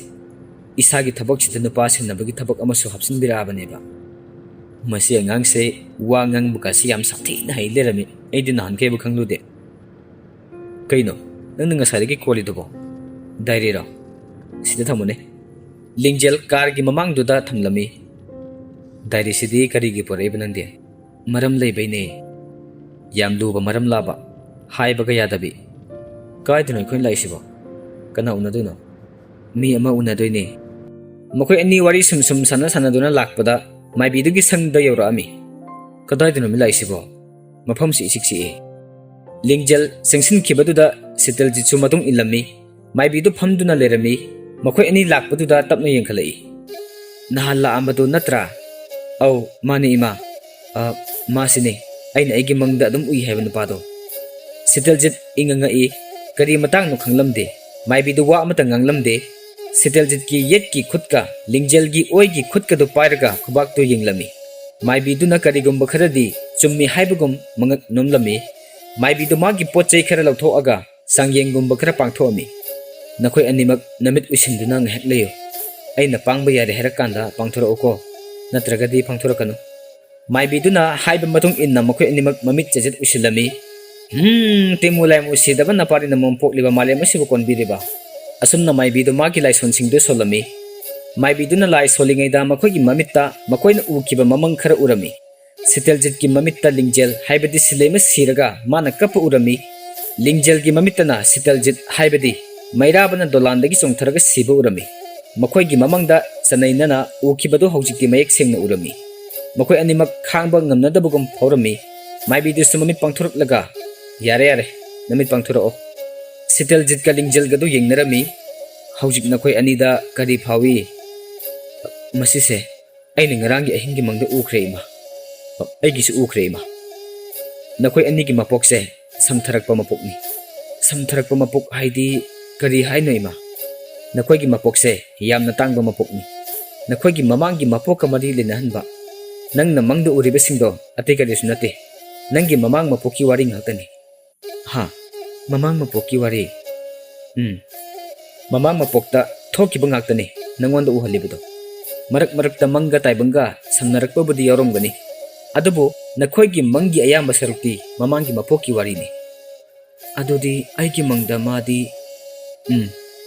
ꯏꯁꯥꯒꯤ ꯊꯕꯛꯁꯤꯗ ꯅꯨꯄꯥ ꯁꯦꯟꯅꯕꯒꯤ ꯊꯕꯛ ꯑꯃꯁꯨ ꯍꯥꯞꯆꯤꯟꯕꯤꯔꯛꯑꯕꯅꯦꯕ꯫ ꯃꯁꯤ ꯑꯉꯥꯡꯁꯦ ꯋꯥ ꯉꯥꯡꯕꯒꯁꯤ ꯌꯥꯝ ꯁꯥꯊꯤꯅ ꯍꯩ ꯂꯩꯔꯝꯃꯤ꯫ ꯑꯩꯗꯤ ꯅꯍꯥꯟꯈꯩꯕꯨ ꯈꯪꯂꯨꯗꯦ꯫ ꯀꯩꯅꯣ ꯅꯪꯅ ꯉꯁꯥꯏꯗꯒꯤ ꯀꯣꯜꯂꯤꯗꯨꯕꯣ? ꯗꯥꯏꯔꯤꯔꯣ? ꯁꯤꯗ ꯊꯝꯃꯨꯅꯦ꯫ ꯂꯤꯡꯖꯦꯜ ꯀꯥꯔꯒꯤ ꯃꯃꯥꯡꯗꯨꯗ ꯊꯝꯂꯝꯃꯤ꯫ ꯗꯥꯏꯔꯤꯁꯤꯗꯤ ꯀꯔꯤꯒꯤ ꯄꯨꯔꯛꯏꯕ ꯅꯪꯗꯤ? ꯃꯔꯝ ꯂꯩꯕꯩꯅꯦ꯫ ꯌꯥꯝ ꯂꯨꯕ ꯃꯔꯝ ꯂꯥꯕ? ꯍꯥꯏꯕꯒ ꯌꯥꯗꯕꯤ? ꯀꯥꯏꯗꯅꯣ ꯑꯩꯈꯣꯏꯅ ꯂꯥꯛꯏꯁꯤꯕꯣ? ꯀꯅꯥ ꯎꯅꯗꯣꯏꯅꯣ? ꯃꯤ ꯑꯃ ꯎꯅꯗꯣꯏꯅꯦ꯫ ꯃꯈꯣꯏ ꯑꯅꯤ ꯋꯥꯔꯤ ꯁꯨꯝ ꯁꯨꯝ ꯁꯥꯟꯅ ꯁꯥꯟꯅꯗꯨꯅ ꯂꯥꯛꯄꯗ ꯃꯥꯏꯕꯤꯗꯨꯒꯤ ꯁꯪꯗ ꯌꯧꯔꯛꯑꯝꯃꯤ꯫ ꯀꯗꯥꯏꯗꯅꯣ ꯃꯤ ꯂꯥꯛꯏꯁꯤꯕꯣ? ꯃꯐꯝꯁꯤ ꯏꯆꯤꯛ ꯆꯤꯛꯏ꯫ ꯂꯤꯡꯖꯦꯜ ꯆꯪꯁꯤꯟꯈꯤꯕꯗꯨꯗ ꯁꯤꯇꯜꯖꯤꯠꯁꯨ ꯃꯇꯨꯡ ꯏꯜꯂꯝꯃꯤ꯫ ꯃꯥꯏꯕꯤꯗꯨ ꯐꯝꯗꯨꯅ ꯂꯩꯔꯝꯃꯤ꯫ ꯃꯈꯣꯏ ꯑꯅꯤ ꯂꯥꯛꯄꯗꯨꯗ ꯇꯞꯅ ꯌꯦꯡꯈꯠꯂꯛꯏ꯫ "ꯅꯍꯥꯟ ꯂꯥꯛꯑꯝꯕꯗꯨ ꯅꯠꯇ꯭ꯔꯥ?" "ꯑꯧ, ꯃꯥꯅꯤ, ꯏꯃꯥ꯫ ꯑ, ꯃꯥꯁꯤꯅꯤ ꯑꯩꯅ ꯑꯩꯒꯤ ꯃꯪꯗ ꯑꯗꯨꯝ ꯎꯏ ꯍꯥꯏꯕ ꯅꯨꯄꯥꯗꯣ꯫" ꯁꯤꯇꯜꯖꯤꯠ ꯏꯪꯉ ꯉꯛꯏ꯫ ꯀꯔꯤ ꯃꯇꯥꯡꯅꯣ ꯈꯪꯂꯝꯗꯦ꯫ ꯃꯥꯏꯕꯤꯗꯨ ꯋꯥ ꯑꯃꯇ ꯉꯥꯡꯂꯝꯗꯦ꯫ ꯁꯤꯇꯜꯖꯤꯠꯀꯤ ꯌꯦꯠꯀꯤ ꯈꯨꯠꯀ ꯂꯤꯡꯖꯦꯜꯒꯤ ꯑꯣꯏꯒꯤ ꯈꯨꯠꯀꯗꯨ ꯄꯥꯏꯔꯒ ꯈꯨꯕꯥꯛꯇꯨ ꯌꯦꯡꯂꯝꯃꯤ꯫ ꯃꯥꯏꯕꯤꯗꯨꯅ ꯀꯔꯤꯒꯨꯝꯕ ꯈꯔꯗꯤ ꯆꯨꯝꯃꯤ ꯍꯥꯏꯕꯒꯨꯝ ꯃꯉꯛ ꯅꯣꯝꯂꯝꯃꯤ꯫ ꯃꯥꯏꯕꯤꯗꯨ ꯃꯥꯒꯤ ꯄꯣꯠ ꯆꯩ ꯈꯔ ꯂꯧꯊꯣꯛꯑꯒ ꯆꯥꯡꯌꯦꯡꯒꯨꯝꯕ ꯈꯔ ꯄꯥꯡꯊꯣꯛꯑꯝꯃꯤ꯫ "ꯅꯈꯣꯏ ꯑꯅꯤꯃꯛ ꯅꯃꯤꯠ ꯎꯏꯁꯤꯟꯗꯨꯅ ꯉꯥꯏꯍꯥꯛ ꯂꯩꯌꯨ꯫ ꯑꯩꯅ ꯄꯥꯡꯕ ꯌꯥꯔꯦ ꯍꯥꯏꯔꯀꯥꯟꯗ ꯄꯥꯡꯊꯣꯔꯛꯎꯀꯣ, ꯅꯠꯇ꯭ꯔꯒꯗꯤ ꯄꯥꯡꯊꯣꯔꯛꯀꯅꯨ꯫" ꯃꯥꯏꯕꯤꯗꯨꯅ ꯍꯥꯏꯕ ꯃꯇꯨꯡ ꯏꯟꯅ ꯃꯈꯣꯏ ꯑꯅꯤꯃꯛ ꯃꯃꯤꯠ ꯆꯦꯖꯦꯠ ꯎꯏꯁꯤꯜꯂꯝꯃꯤ꯫ "ꯍꯝ, ꯇꯦꯃꯨ ꯂꯥꯏꯃꯨ ꯁꯤꯗꯕ ꯅꯄꯥꯔꯤꯅ ꯃꯣꯝ ꯄꯣꯛꯂꯤꯕ ꯃꯥꯂꯦꯝ ꯑꯁꯤꯕꯨ ꯀꯣꯟꯕꯤꯔꯤꯕ?" ꯑꯁꯨꯝꯅ ꯃꯥꯏꯕꯤꯗꯨ ꯃꯥꯒꯤ ꯂꯥꯏꯁꯣꯟꯁꯤꯡꯗꯨ ꯁꯣꯜꯂꯝꯃꯤ꯫ ꯃꯥꯏꯕꯤꯗꯨꯅ ꯂꯥꯏ ꯁꯣꯜꯂꯤꯉꯩꯗ ꯃꯈꯣꯏꯒꯤ ꯃꯃꯤꯠꯇ ꯃꯈꯣꯏꯅ ꯎꯈꯤꯕ ꯃꯃꯪ ꯈꯔ ꯎꯔꯝꯃꯤ꯫ ꯁꯤꯇꯜꯖꯤꯠꯀꯤ ꯃꯃꯤꯠꯇ ꯂꯤꯡꯖꯦꯜ, ꯍꯥꯏꯕꯗꯤ ꯁꯤꯂꯩꯃ ꯁꯤꯔꯒ ꯃꯥꯅ ꯀꯞꯄ ꯎꯔꯝꯃꯤ꯫ ꯂꯤꯡꯖꯦꯜꯒꯤ ꯃꯃꯤꯠꯇꯅ ꯁꯤꯇꯜꯖꯤꯠ, ꯍꯥꯏꯕꯗꯤ ꯃꯩꯔꯥꯕꯅ ꯗꯣꯂꯥꯟꯗꯒꯤ ꯆꯣꯡꯊꯔꯒ ꯁꯤꯕ ꯎꯔꯝꯃꯤ꯫ ꯃꯈꯣꯏꯒꯤ ꯃꯃꯪꯗ ꯆꯅꯩꯅꯅ ꯎꯈꯤꯕꯗꯨ ꯍꯧꯖꯤꯛꯇꯤ ꯃꯌꯦꯛ ꯁꯦꯡꯅ ꯎꯔꯝꯃꯤ꯫ ꯃꯈꯣꯏ ꯑꯅꯤꯃꯛ ꯈꯥꯡꯕ ꯉꯝꯅꯗꯕꯒꯨꯝ ꯐꯥꯎꯔꯝꯃꯤ꯫ ꯃꯥꯏꯕꯤꯗꯨꯁꯨ ꯃꯃꯤꯠ ꯄꯥꯡꯊꯣꯔꯛꯂꯒ, "ꯌꯥꯔꯦ, ꯌꯥꯔꯦ, ꯅꯃꯤꯠ ꯄꯥꯡꯊꯣꯔꯛꯑꯣ꯫" ꯁꯤꯇꯜꯖꯤꯠꯀ ꯂꯤꯡꯖꯦꯜꯒꯗꯨ ꯌꯦꯡꯅꯔꯝꯃꯤ꯫ "ꯍꯧꯖꯤꯛ ꯅꯈꯣꯏ ꯑꯅꯤꯗ ꯀꯔꯤ ꯐꯥꯎꯏ?" "ꯃꯁꯤꯁꯦ ꯑꯩꯅ ꯉꯔꯥꯡꯒꯤ ꯑꯍꯤꯡꯒꯤ ꯃꯪꯗ ꯎꯈ꯭ꯔꯦ, ꯏꯃꯥ꯫ ꯑꯩꯒꯤꯁꯨ ꯎꯈ꯭ꯔꯦ, ꯏꯃꯥ꯫ ꯅꯈꯣꯏ ꯑꯅꯤꯒꯤ ꯃꯄꯣꯛꯁꯦ ꯁꯝꯊꯔꯛꯄ ꯃꯄꯣꯛꯅꯤ꯫" "ꯁꯝꯊꯔꯛꯄ ꯃꯄꯣꯛ ꯍꯥꯏꯗꯤ ꯀꯔꯤ ꯍꯥꯏꯅꯣ, ꯏꯃꯥ?" "ꯅꯈꯣꯏꯒꯤ ꯃꯄꯣꯛꯁꯦ ꯌꯥꯝꯅ ꯇꯥꯡꯕ ꯃꯄꯣꯛꯅꯤ꯫ ꯅꯈꯣꯏꯒꯤ ꯃꯃꯥꯡꯒꯤ ꯃꯄꯣꯛꯀ ꯃꯔꯤ ꯂꯩꯅꯍꯟꯕ꯫ ꯅꯪꯅ ꯃꯪꯗ ꯎꯔꯤꯕꯁꯤꯡꯗꯣ ꯑꯇꯩ ꯀꯔꯤꯁꯨ ꯅꯠꯇꯦ꯫ ꯅꯪꯒꯤ ꯃꯃꯥꯡ ꯃꯄꯣꯛꯀꯤ ꯋꯥꯔꯤ ꯉꯥꯛꯇꯅꯤ꯫" "ꯍꯥ? ꯃꯃꯥꯡ ꯃꯄꯣꯛꯀꯤ ꯋꯥꯔꯤ?" "ꯎꯝ꯫ ꯃꯃꯥꯡ ꯃꯄꯣꯛꯇ ꯊꯣꯛꯈꯤꯕ ꯉꯥꯛꯇꯅꯤ ꯅꯪꯉꯣꯟꯗ ꯎꯍꯜꯂꯤꯕꯗꯣ꯫ ꯃꯔꯛ ꯃꯔꯛꯇ ꯃꯪꯒ ꯇꯥꯏꯕꯪꯒ ꯁꯝꯅꯔꯛꯄꯕꯨꯗꯤ ꯌꯥꯎꯔꯝꯒꯅꯤ꯫ ꯑꯗꯨꯕꯨ ꯅꯈꯣꯏꯒꯤ ꯃꯪꯒꯤ ꯑꯌꯥꯝꯕ ꯁꯔꯨꯛꯇꯤ ꯃꯃꯥꯡꯒꯤ ꯃꯄꯣꯛꯀꯤ ꯋꯥꯔꯤꯅꯤ꯫" "ꯑꯗꯨꯗꯤ ꯑꯩꯒꯤ ꯃꯪꯗ ꯃꯥꯗꯤ..." "ꯎꯝ꯫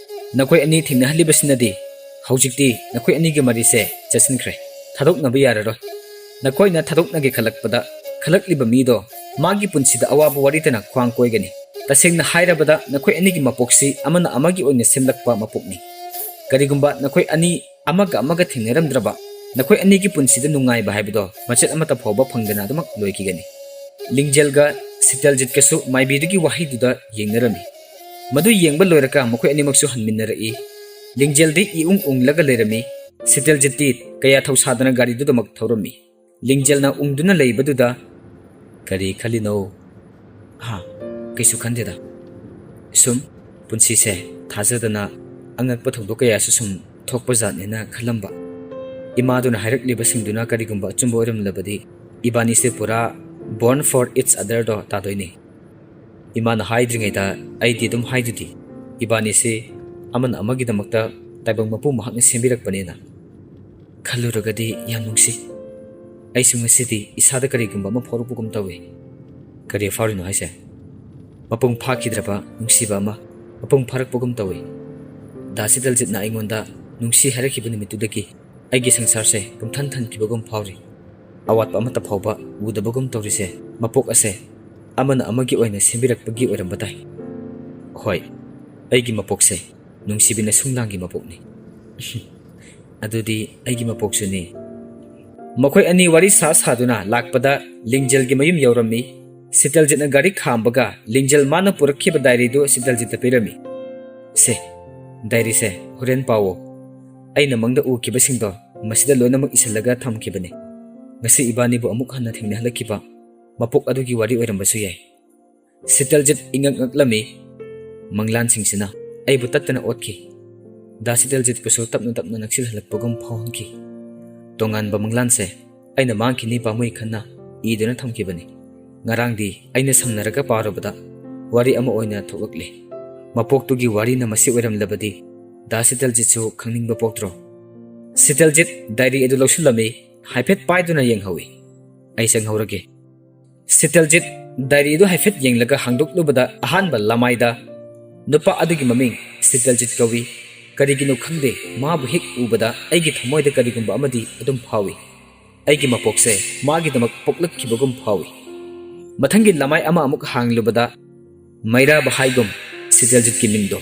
ꯅꯈꯣꯏ ꯑꯅꯤ ꯊꯦꯡꯅꯍꯜꯂꯤꯕꯁꯤꯅꯗꯤ ꯍꯧꯖꯤꯛꯇꯤ ꯅꯈꯣꯏ ꯑꯅꯤꯒꯤ ꯃꯔꯤꯁꯦ ꯆꯦꯠꯁꯤꯟꯈ꯭ꯔꯦ꯫ ꯊꯥꯗꯣꯛꯅꯕ ꯌꯥꯔꯔꯣꯏ꯫ ꯅꯈꯣꯏꯅ ꯊꯥꯗꯣꯛꯅꯒꯦ ꯈꯜꯂꯛꯄꯗ, ꯈꯜꯂꯛꯂꯤꯕ ꯃꯤꯗꯣ ꯃꯥꯒꯤ ꯄꯨꯟꯁꯤꯗ ꯑꯋꯥꯕ ꯋꯥꯔꯤꯇꯅ ꯈ꯭ꯋꯥꯡ ꯀꯣꯏꯒꯅꯤ꯫ ꯇꯁꯦꯡꯅ ꯍꯥꯏꯔꯕꯗ ꯅꯈꯣꯏ ꯑꯅꯤꯒꯤ ꯃꯄꯣꯛꯁꯤ ꯑꯃꯅ ꯑꯃꯒꯤ ꯑꯣꯏꯅ ꯁꯦꯝꯂꯛꯄ ꯃꯄꯣꯛꯅꯤ꯫ ꯀꯔꯤꯒꯨꯝꯕ ꯅꯈꯣꯏ ꯑꯅꯤ ꯑꯃꯒ ꯑꯃꯒ ꯊꯦꯡꯅꯔꯝꯗ꯭ꯔꯕ, ꯅꯈꯣꯏ ꯑꯅꯤꯒꯤ ꯄꯨꯟꯁꯤꯗ ꯅꯨꯡꯉꯥꯏꯕ ꯍꯥꯏꯕꯗꯣ ꯃꯆꯦꯠ ꯑꯃꯠꯇ ꯐꯥꯎꯕ ꯐꯪꯗꯅ ꯑꯗꯨꯃꯛ ꯂꯣꯏꯈꯤꯒꯅꯤ꯫" ꯂꯤꯡꯖꯦꯜꯒ ꯁꯤꯇꯜꯖꯤꯠꯀꯁꯨ ꯃꯥꯏꯕꯤꯗꯨꯒꯤ ꯋꯥꯍꯩꯗꯨꯗ ꯌꯦꯡꯅꯔꯝꯃꯤ꯫ ꯃꯗꯨ ꯌꯦꯡꯕ ꯂꯣꯏꯔꯒ ꯃꯈꯣꯏ ꯑꯅꯤꯃꯛꯁꯨ ꯍꯟꯃꯤꯟꯅꯔꯛꯏ꯫ ꯂꯤꯡꯖꯦꯜꯗꯤ ꯏꯎꯪ ꯎꯪꯂꯒ ꯂꯩꯔꯝꯃꯤ꯫ ꯁꯤꯇꯜꯖꯤꯠꯇꯤ ꯀꯌꯥ ꯊꯧꯁꯥꯗꯅ ꯒꯥꯔꯤꯗꯨꯗꯃꯛ ꯊꯧꯔꯝꯃꯤ꯫ ꯂꯤꯡꯖꯦꯜꯅ ꯎꯪꯗꯨꯅ ꯂꯩꯕꯗꯨꯗ, "ꯀꯔꯤ ꯈꯜꯂꯤꯅꯣ?" "ꯍꯥ? ꯀꯩꯁꯨ ꯈꯟꯗꯦꯗ꯫ ꯁꯨꯝ ꯄꯨꯟꯁꯤꯁꯦ ꯊꯥꯖꯗꯅ ꯑꯉꯛꯄ ꯊꯧꯗꯣꯛ ꯀꯌꯥꯁꯨ ꯁꯨꯝ ꯊꯣꯛꯄ ꯖꯥꯠꯅꯦꯅ ꯈꯜꯂꯝꯕ꯫ ꯏꯃꯥꯗꯨꯅ ꯍꯥꯏꯔꯛꯂꯤꯕꯁꯤꯡꯗꯨꯅ ꯀꯔꯤꯒꯨꯝꯕ ꯑꯆꯨꯝꯕ ꯑꯣꯏꯔꯝꯂꯕꯗꯤ ꯏꯕꯥꯅꯤꯁꯦ ꯄꯨꯔꯥ born for each otherꯗꯣ ꯇꯥꯗꯣꯏꯅꯤ꯫" "ꯏꯃꯥꯅ ꯍꯥꯏꯗ꯭ꯔꯤꯉꯩꯗ ꯑꯩꯗꯤ ꯑꯗꯨꯝ ꯍꯥꯏꯗꯨꯗꯤ, ꯏꯕꯥꯅꯤꯁꯤ ꯑꯃꯅ ꯑꯃꯒꯤꯗꯃꯛꯇ ꯇꯥꯏꯕꯪ ꯃꯄꯨ ꯃꯍꯥꯛꯅ ꯁꯦꯝꯕꯤꯔꯛꯄꯅꯦꯅ꯫ ꯈꯜꯂꯨꯔꯒꯗꯤ ꯌꯥꯝ ꯅꯨꯡꯁꯤ꯫ ꯑꯩꯁꯨ ꯉꯁꯤꯗꯤ ꯏꯁꯥꯗ ꯀꯔꯤꯒꯨꯝꯕ ꯑꯃ ꯐꯥꯎꯔꯛꯄꯒꯨꯝ ꯇꯧꯏ꯫" "ꯀꯔꯤ ꯐꯥꯎꯔꯤꯅꯣ ꯍꯥꯏꯁꯦ?" "ꯃꯄꯨꯡ ꯐꯥꯈꯤꯗ꯭ꯔꯕ ꯅꯨꯡꯁꯤꯕ ꯑꯃ ꯃꯄꯨꯡ ꯐꯥꯔꯛꯄꯒꯨꯝ ꯇꯧꯏ꯫ ꯗꯥ ꯁꯤꯇꯜꯖꯤꯠꯅ ꯑꯩꯉꯣꯟꯗ ꯅꯨꯡꯁꯤ ꯍꯥꯏꯔꯛꯈꯤꯕ ꯅꯨꯃꯤꯠꯇꯨꯗꯒꯤ ꯑꯩꯒꯤ ꯁꯪꯁꯥꯔꯁꯦ ꯄꯨꯝꯊꯟ ꯊꯟꯈꯤꯕꯒꯨꯝ ꯐꯥꯎꯔꯤ꯫ ꯑꯋꯥꯠꯄ ꯑꯃꯠꯇ ꯐꯥꯎꯕ ꯎꯗꯕꯒꯨꯝ ꯇꯧꯔꯤꯁꯦ ꯃꯄꯣꯛ ꯑꯁꯦ ꯑꯃꯅ ꯑꯃꯒꯤ ꯑꯣꯏꯅ ꯁꯦꯝꯕꯤꯔꯛꯄꯒꯤ ꯑꯣꯏꯔꯝꯕ ꯇꯥꯏ꯫ ꯍꯣꯏ, ꯑꯩꯒꯤ ꯃꯄꯣꯛꯁꯦ ꯅꯨꯡꯁꯤꯕꯤ ꯅꯁꯨꯡꯂꯥꯡꯒꯤ ꯃꯄꯣꯛꯅꯤ꯫ ꯑꯗꯨꯗꯤ ꯑꯩꯒꯤ ꯃꯄꯣꯛꯁꯨꯅꯤ꯫ ꯃꯈꯣꯏ ꯑꯅꯤ ꯋꯥꯔꯤ ꯁꯥ ꯁꯥꯗꯨꯅ ꯂꯥꯛꯄꯗ ꯂꯤꯡꯖꯦꯜꯒꯤ ꯃꯌꯨꯝ ꯌꯧꯔꯝꯃꯤ꯫ ꯁꯤꯇꯜꯖꯤꯠꯅ ꯒꯥꯔꯤ ꯈꯥꯝꯕꯒ ꯂꯤꯡꯖꯦꯜ ꯃꯥꯅ ꯄꯨꯔꯛꯈꯤꯕ ꯗꯥꯏꯔꯤꯗꯨ ꯁꯤꯇꯜꯖꯤꯠꯇ ꯄꯤꯔꯝꯃꯤ꯫ "ꯁꯦ, ꯗꯥꯏꯔꯤꯁꯦ ꯍꯣꯔꯦꯟ ꯄꯥꯎꯑꯣ꯫ ꯑꯩꯅ ꯃꯪꯗ ꯎꯈꯤꯕꯁꯤꯡꯗꯣ ꯃꯁꯤꯗ ꯂꯣꯏꯅꯃꯛ ꯏꯁꯤꯜꯂꯒ ꯊꯝꯈꯤꯕꯅꯤ꯫ ꯉꯁꯤ ꯏꯕꯥꯅꯤꯕꯨ ꯑꯃꯨꯛ ꯍꯟꯅ ꯊꯦꯡꯅꯍꯜꯂꯛꯈꯤꯕ ꯃꯄꯣꯛ ꯑꯗꯨꯒꯤ ꯋꯥꯔꯤ ꯑꯣꯏꯔꯝꯕꯁꯨ ꯌꯥꯏ"꯫ ꯁꯤꯇꯜꯖꯤꯠ ꯏꯉꯛ ꯉꯛꯂꯝꯃꯤ꯫ ꯃꯪꯂꯥꯟꯁꯤꯡꯁꯤꯅ ꯑꯩꯕꯨ ꯇꯠꯇꯅ ꯑꯣꯠꯈꯤ꯫ ꯗꯥ ꯁꯤꯇꯜꯖꯤꯠꯄꯨꯁꯨ ꯇꯞꯅ ꯇꯞꯅ ꯅꯛꯁꯤꯜꯍꯜꯂꯛꯄꯒꯨꯝ ꯐꯥꯎꯍꯟꯈꯤ꯫ ꯇꯣꯉꯥꯟꯕ ꯃꯪꯂꯥꯟꯁꯦ ꯑꯩꯅ ꯃꯥꯡꯈꯤꯅꯤ ꯄꯥꯝꯃꯨꯏ ꯈꯟꯅ ꯏꯗꯨꯅ ꯊꯝꯈꯤꯕꯅꯤ꯫ ꯉꯔꯥꯡꯗꯤ ꯑꯩꯅ ꯁꯝꯅꯔꯒ ꯄꯥꯔꯨꯕꯗ ꯋꯥꯔꯤ ꯑꯃ ꯑꯣꯏꯅ ꯊꯣꯛꯂꯛꯂꯦ꯫ ꯃꯄꯣꯛꯇꯨꯒꯤ ꯋꯥꯔꯤꯅ ꯃꯁꯤ ꯑꯣꯏꯔꯝꯂꯕꯗꯤ ꯗꯥ ꯁꯤꯇꯜꯖꯤꯠꯁꯨ ꯈꯪꯅꯤꯡꯕ ꯄꯣꯛꯇ꯭ꯔꯣ? ꯁꯤꯇꯜꯖꯤꯠ ꯗꯥꯏꯔꯤ ꯑꯗꯨ ꯂꯧꯁꯤꯜꯂꯝꯃꯤ꯫ ꯍꯥꯏꯐꯦꯠ ꯄꯥꯏꯗꯨꯅ ꯌꯦꯡꯍꯧꯏ꯫ ꯑꯩ ꯆꯪꯍꯧꯔꯒꯦ꯫ ꯁꯤꯇꯜꯖꯤꯠ ꯗꯥꯏꯔꯤꯗꯨ ꯍꯥꯏꯐꯦꯠ ꯌꯦꯡꯂꯒ ꯍꯥꯡꯗꯣꯛꯂꯨꯕꯗ ꯑꯍꯥꯟꯕ ꯂꯃꯥꯏꯗ ꯅꯨꯄꯥ ꯑꯗꯨꯒꯤ ꯃꯃꯤꯡ ꯁꯤꯇꯜꯖꯤꯠ ꯀꯧꯏ꯫ ꯀꯔꯤꯒꯤꯅꯣ ꯈꯪꯗꯦ, ꯃꯥꯕꯨ ꯍꯦꯛ ꯎꯕꯗ ꯑꯩꯒꯤ ꯊꯃꯣꯏꯗ ꯀꯔꯤꯒꯨꯝꯕ ꯑꯃꯗꯤ ꯑꯗꯨꯝ ꯐꯥꯎꯏ꯫ ꯑꯩꯒꯤ ꯃꯄꯣꯛꯁꯦ ꯃꯥꯒꯤꯗꯃꯛ ꯄꯣꯛꯂꯛꯈꯤꯕꯒꯨꯝ ꯐꯥꯎꯏ꯫ ꯃꯊꯪꯒꯤ ꯂꯃꯥꯏ ꯑꯃ ꯑꯃꯨꯛ ꯍꯥꯡꯂꯨꯕꯗ ꯃꯩꯔꯥꯕ ꯍꯥꯏꯒꯨꯝ ꯁꯤꯇꯜꯖꯤꯠꯀꯤ ꯃꯤꯡꯗꯣ꯫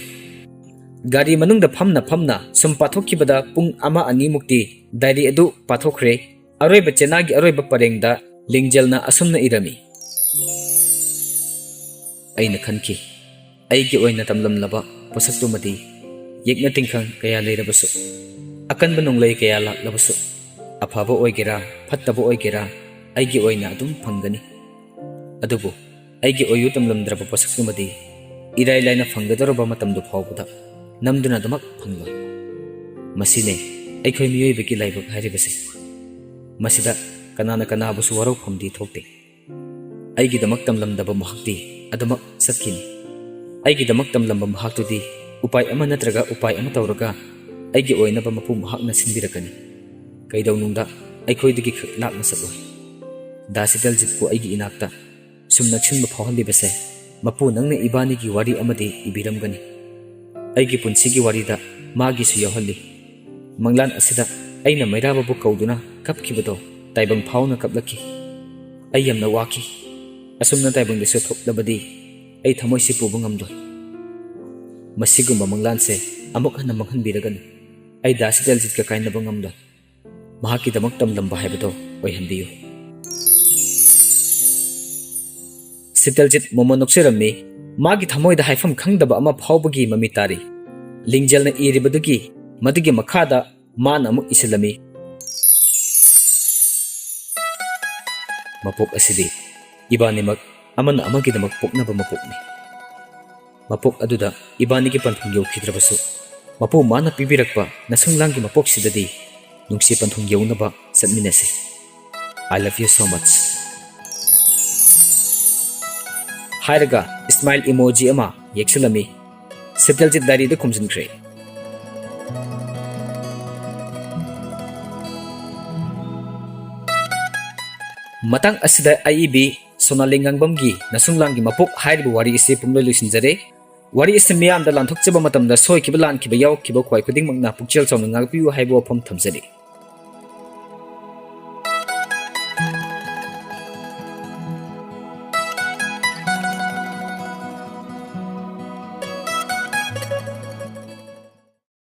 ꯒꯥꯔꯤ ꯃꯅꯨꯡꯗ ꯐꯝꯅ ꯐꯝꯅ ꯁꯨꯝ ꯄꯥꯊꯣꯛꯈꯤꯕꯗ ꯄꯨꯡ ꯑꯃ ꯑꯅꯤꯃꯨꯛꯇꯤ ꯗꯥꯏꯔꯤ ꯑꯗꯨ ꯄꯥꯊꯣꯛꯈ꯭ꯔꯦ꯫ ꯑꯔꯣꯏꯕ ꯆꯦꯅꯥꯒꯤ ꯑꯔꯣꯏꯕ ꯄꯔꯦꯡꯗ ꯂꯤꯡꯖꯦꯜꯅ ꯑꯁꯨꯝꯅ ꯏꯔꯝꯃꯤ: "ꯑꯩꯅ ꯈꯟꯈꯤ, ꯑꯩꯒꯤ ꯑꯣꯏꯅ ꯇꯝꯂꯝꯂꯕ ꯄꯣꯠꯁꯛꯇꯨꯃꯗꯤ ꯌꯦꯛꯅ ꯇꯤꯡꯈꯪ ꯀꯌꯥ ꯂꯩꯔꯕꯁꯨ, ꯑꯀꯟꯕ ꯅꯣꯡꯂꯩ ꯀꯌꯥ ꯂꯥꯛꯂꯕꯁꯨ, ꯑꯐꯕ ꯑꯣꯏꯒꯦꯔꯥ ꯐꯠꯇꯕ ꯑꯣꯏꯒꯦꯔꯥ, ꯑꯩꯒꯤ ꯑꯣꯏꯅ ꯑꯗꯨꯝ ꯐꯪꯒꯅꯤ꯫ ꯑꯗꯨꯕꯨ ꯑꯩꯒꯤ ꯑꯣꯏꯌꯨ ꯇꯝꯂꯝꯗ꯭ꯔꯕ ꯄꯣꯠꯁꯛꯇꯨꯃꯗꯤ ꯏꯔꯥꯏ ꯂꯥꯏꯅ ꯐꯪꯒꯗꯧꯔꯕ ꯃꯇꯝꯗꯨ ꯐꯥꯎꯕꯗ ꯅꯝꯗꯨꯅ ꯑꯗꯨꯃꯛ ꯐꯪꯂꯣꯏ꯫ ꯃꯁꯤꯅꯦ ꯑꯩꯈꯣꯏ ꯃꯤꯑꯣꯏꯕꯒꯤ ꯂꯥꯏꯕꯛ ꯍꯥꯏꯔꯤꯕꯁꯦ꯫ ꯃꯁꯤꯗ ꯀꯅꯥꯅ ꯀꯅꯥꯕꯨꯁꯨ ꯋꯥꯔꯧꯐꯝꯗꯤ ꯊꯣꯛꯇꯦ꯫ ꯑꯩꯒꯤꯗꯃꯛ ꯇꯝꯂꯝꯗꯕ ꯃꯍꯥꯛꯇꯤ ꯑꯗꯨꯃꯛ ꯆꯠꯈꯤꯅꯤ꯫ ꯑꯩꯒꯤꯗꯃꯛ ꯇꯝꯂꯝꯕ ꯃꯍꯥꯛꯇꯨꯗꯤ ꯎꯄꯥꯏ ꯑꯃ ꯅꯠꯇ꯭ꯔꯒ ꯎꯄꯥꯏ ꯑꯃ ꯇꯧꯔꯒ ꯑꯩꯒꯤ ꯑꯣꯏꯅꯕ ꯃꯄꯨ ꯃꯍꯥꯛꯅ ꯁꯤꯟꯕꯤꯔꯛꯀꯅꯤ꯫ ꯀꯩꯗꯧꯅꯨꯡꯗ ꯑꯩꯈꯣꯏꯗꯒꯤ ꯈꯛ ꯂꯥꯞꯅ ꯆꯠꯂꯣꯏ꯫ ꯗꯥ ꯁꯤꯇꯜꯖꯤꯠꯄꯨ ꯑꯩꯒꯤ ꯏꯅꯥꯛꯇ ꯁꯨꯝ ꯅꯛꯁꯤꯟꯕ ꯐꯥꯎꯍꯜꯂꯤꯕꯁꯦ ꯃꯄꯨ ꯅꯪꯅ ꯏꯕꯥꯅꯤꯒꯤ ꯋꯥꯔꯤ ꯑꯃꯗꯤ ꯏꯕꯤꯔꯝꯒꯅꯤ꯫ ꯑꯩꯒꯤ ꯄꯨꯟꯁꯤꯒꯤ ꯋꯥꯔꯤꯗ ꯃꯥꯒꯤꯁꯨ ꯌꯥꯎꯍꯜꯂꯤ꯫ ꯃꯪꯂꯥꯟ ꯑꯁꯤꯗ ꯑꯩꯅ ꯃꯩꯔꯥꯕꯕꯨ ꯀꯧꯗꯨꯅ ꯀꯞꯈꯤꯕꯗꯣ ꯇꯥꯏꯕꯪ ꯐꯥꯎꯅ ꯀꯞꯂꯛꯈꯤ꯫ ꯑꯩ ꯌꯥꯝꯅ ꯋꯥꯈꯤ꯫ ꯑꯁꯨꯝꯅ ꯇꯥꯏꯕꯪꯗꯁꯨ ꯊꯣꯛꯂꯕꯗꯤ ꯑꯩ ꯊꯃꯣꯏꯁꯤ ꯄꯨꯕ ꯉꯝꯂꯣꯏ꯫ ꯃꯁꯤꯒꯨꯝꯕ ꯃꯪꯂꯥꯟꯁꯦ ꯑꯃꯨꯛ ꯍꯟꯅ ꯃꯥꯡꯍꯟꯕꯤꯔꯒꯅꯨ꯫ ꯑꯩ ꯗꯥ ꯁꯤꯇꯜꯖꯤꯠꯀ ꯀꯥꯏꯅꯕ ꯉꯝꯂꯣꯏ꯫ ꯃꯍꯥꯛꯀꯤꯗꯃꯛ ꯇꯝꯂꯝꯕ ꯍꯥꯏꯕꯗꯣ ꯑꯣꯏꯍꯟꯕꯤꯌꯨ꯫ ꯁꯤꯇꯜꯖꯤꯠ ꯃꯣꯃꯣꯟ ꯅꯣꯛꯆꯔꯝꯃꯤ꯫ ꯃꯥꯒꯤ ꯊꯃꯣꯏꯗ ꯍꯥꯏꯐꯝ ꯈꯪꯗꯕ ꯑꯃ ꯐꯥꯎꯕꯒꯤ ꯃꯃꯤ ꯇꯥꯔꯤ꯫ ꯂꯤꯡꯖꯦꯜꯅ ꯏꯔꯤꯕꯗꯨꯒꯤ ꯃꯗꯨꯒꯤ ꯃꯈꯥꯗ ꯃꯥꯅ ꯑꯃꯨꯛ ꯏꯁꯤꯜꯂꯝꯃꯤ, "ꯃꯄꯣꯛ ꯑꯁꯤꯗꯤ ꯏꯕꯥꯅꯤꯃꯛ ꯑꯃꯅ ꯑꯃꯒꯤꯗꯃꯛ ꯄꯣꯛꯅꯕ ꯃꯄꯣꯛꯅꯤ꯫ ꯃꯄꯣꯛ ꯑꯗꯨꯗ ꯏꯕꯥꯅꯤꯒꯤ ꯄꯟꯊꯨꯡ ꯌꯧꯈꯤꯗ꯭ꯔꯕꯁꯨ, ꯃꯄꯨ ꯃꯥꯅ ꯄꯤꯕꯤꯔꯛꯄ ꯅꯁꯨꯡꯂꯥꯡꯒꯤ ꯃꯄꯣꯛꯁꯤꯗꯗꯤ ꯅꯨꯡꯁꯤ ꯄꯟꯊꯨꯡ ꯌꯧꯅꯕ ꯆꯠꯃꯤꯟꯅꯁꯤ꯫ I love you so much" ꯍꯥꯏꯔꯒ ꯁ꯭ꯃꯥꯏꯜ ꯏꯃꯣꯖꯤ ꯑꯃ ꯌꯦꯛꯁꯤꯜꯂꯝꯃꯤ꯫ ꯁꯤꯇꯜꯖꯤꯠ ꯗꯥꯏꯔꯤꯗ ꯈꯨꯝꯖꯤꯟꯈ꯭ꯔꯦ꯫ ꯃꯇꯥꯡ ꯑꯁꯤꯗ ꯑꯏꯕꯤ ꯁꯣꯅꯥꯂꯤ ꯉꯥꯡꯕꯝꯒꯤ ꯅꯁꯨꯡꯂꯥꯡꯒꯤ ꯃꯄꯣꯛ ꯍꯥꯏꯔꯤꯕ ꯋꯥꯔꯤ ꯑꯁꯤ ꯄꯨꯡꯂꯣꯏ ꯂꯣꯏꯁꯤꯟꯖꯔꯦ꯫ ꯋꯥꯔꯤ ꯑꯁꯤ ꯃꯤꯌꯥꯝꯗ ꯂꯥꯟꯊꯣꯛꯆꯕ ꯃꯇꯝꯗ ꯁꯣꯏꯈꯤꯕ ꯂꯥꯟꯈꯤꯕ ꯌꯥꯎꯈꯤꯕ ꯈ꯭ꯋꯥꯏ ꯈꯨꯗꯤꯡꯃꯛꯅ ꯄꯨꯛꯆꯦꯜ ꯆꯥꯎꯅ ꯉꯥꯛꯄꯤꯌꯨ ꯍꯥꯏꯕ ꯋꯥꯐꯝ ꯊꯝꯖꯔꯤ꯫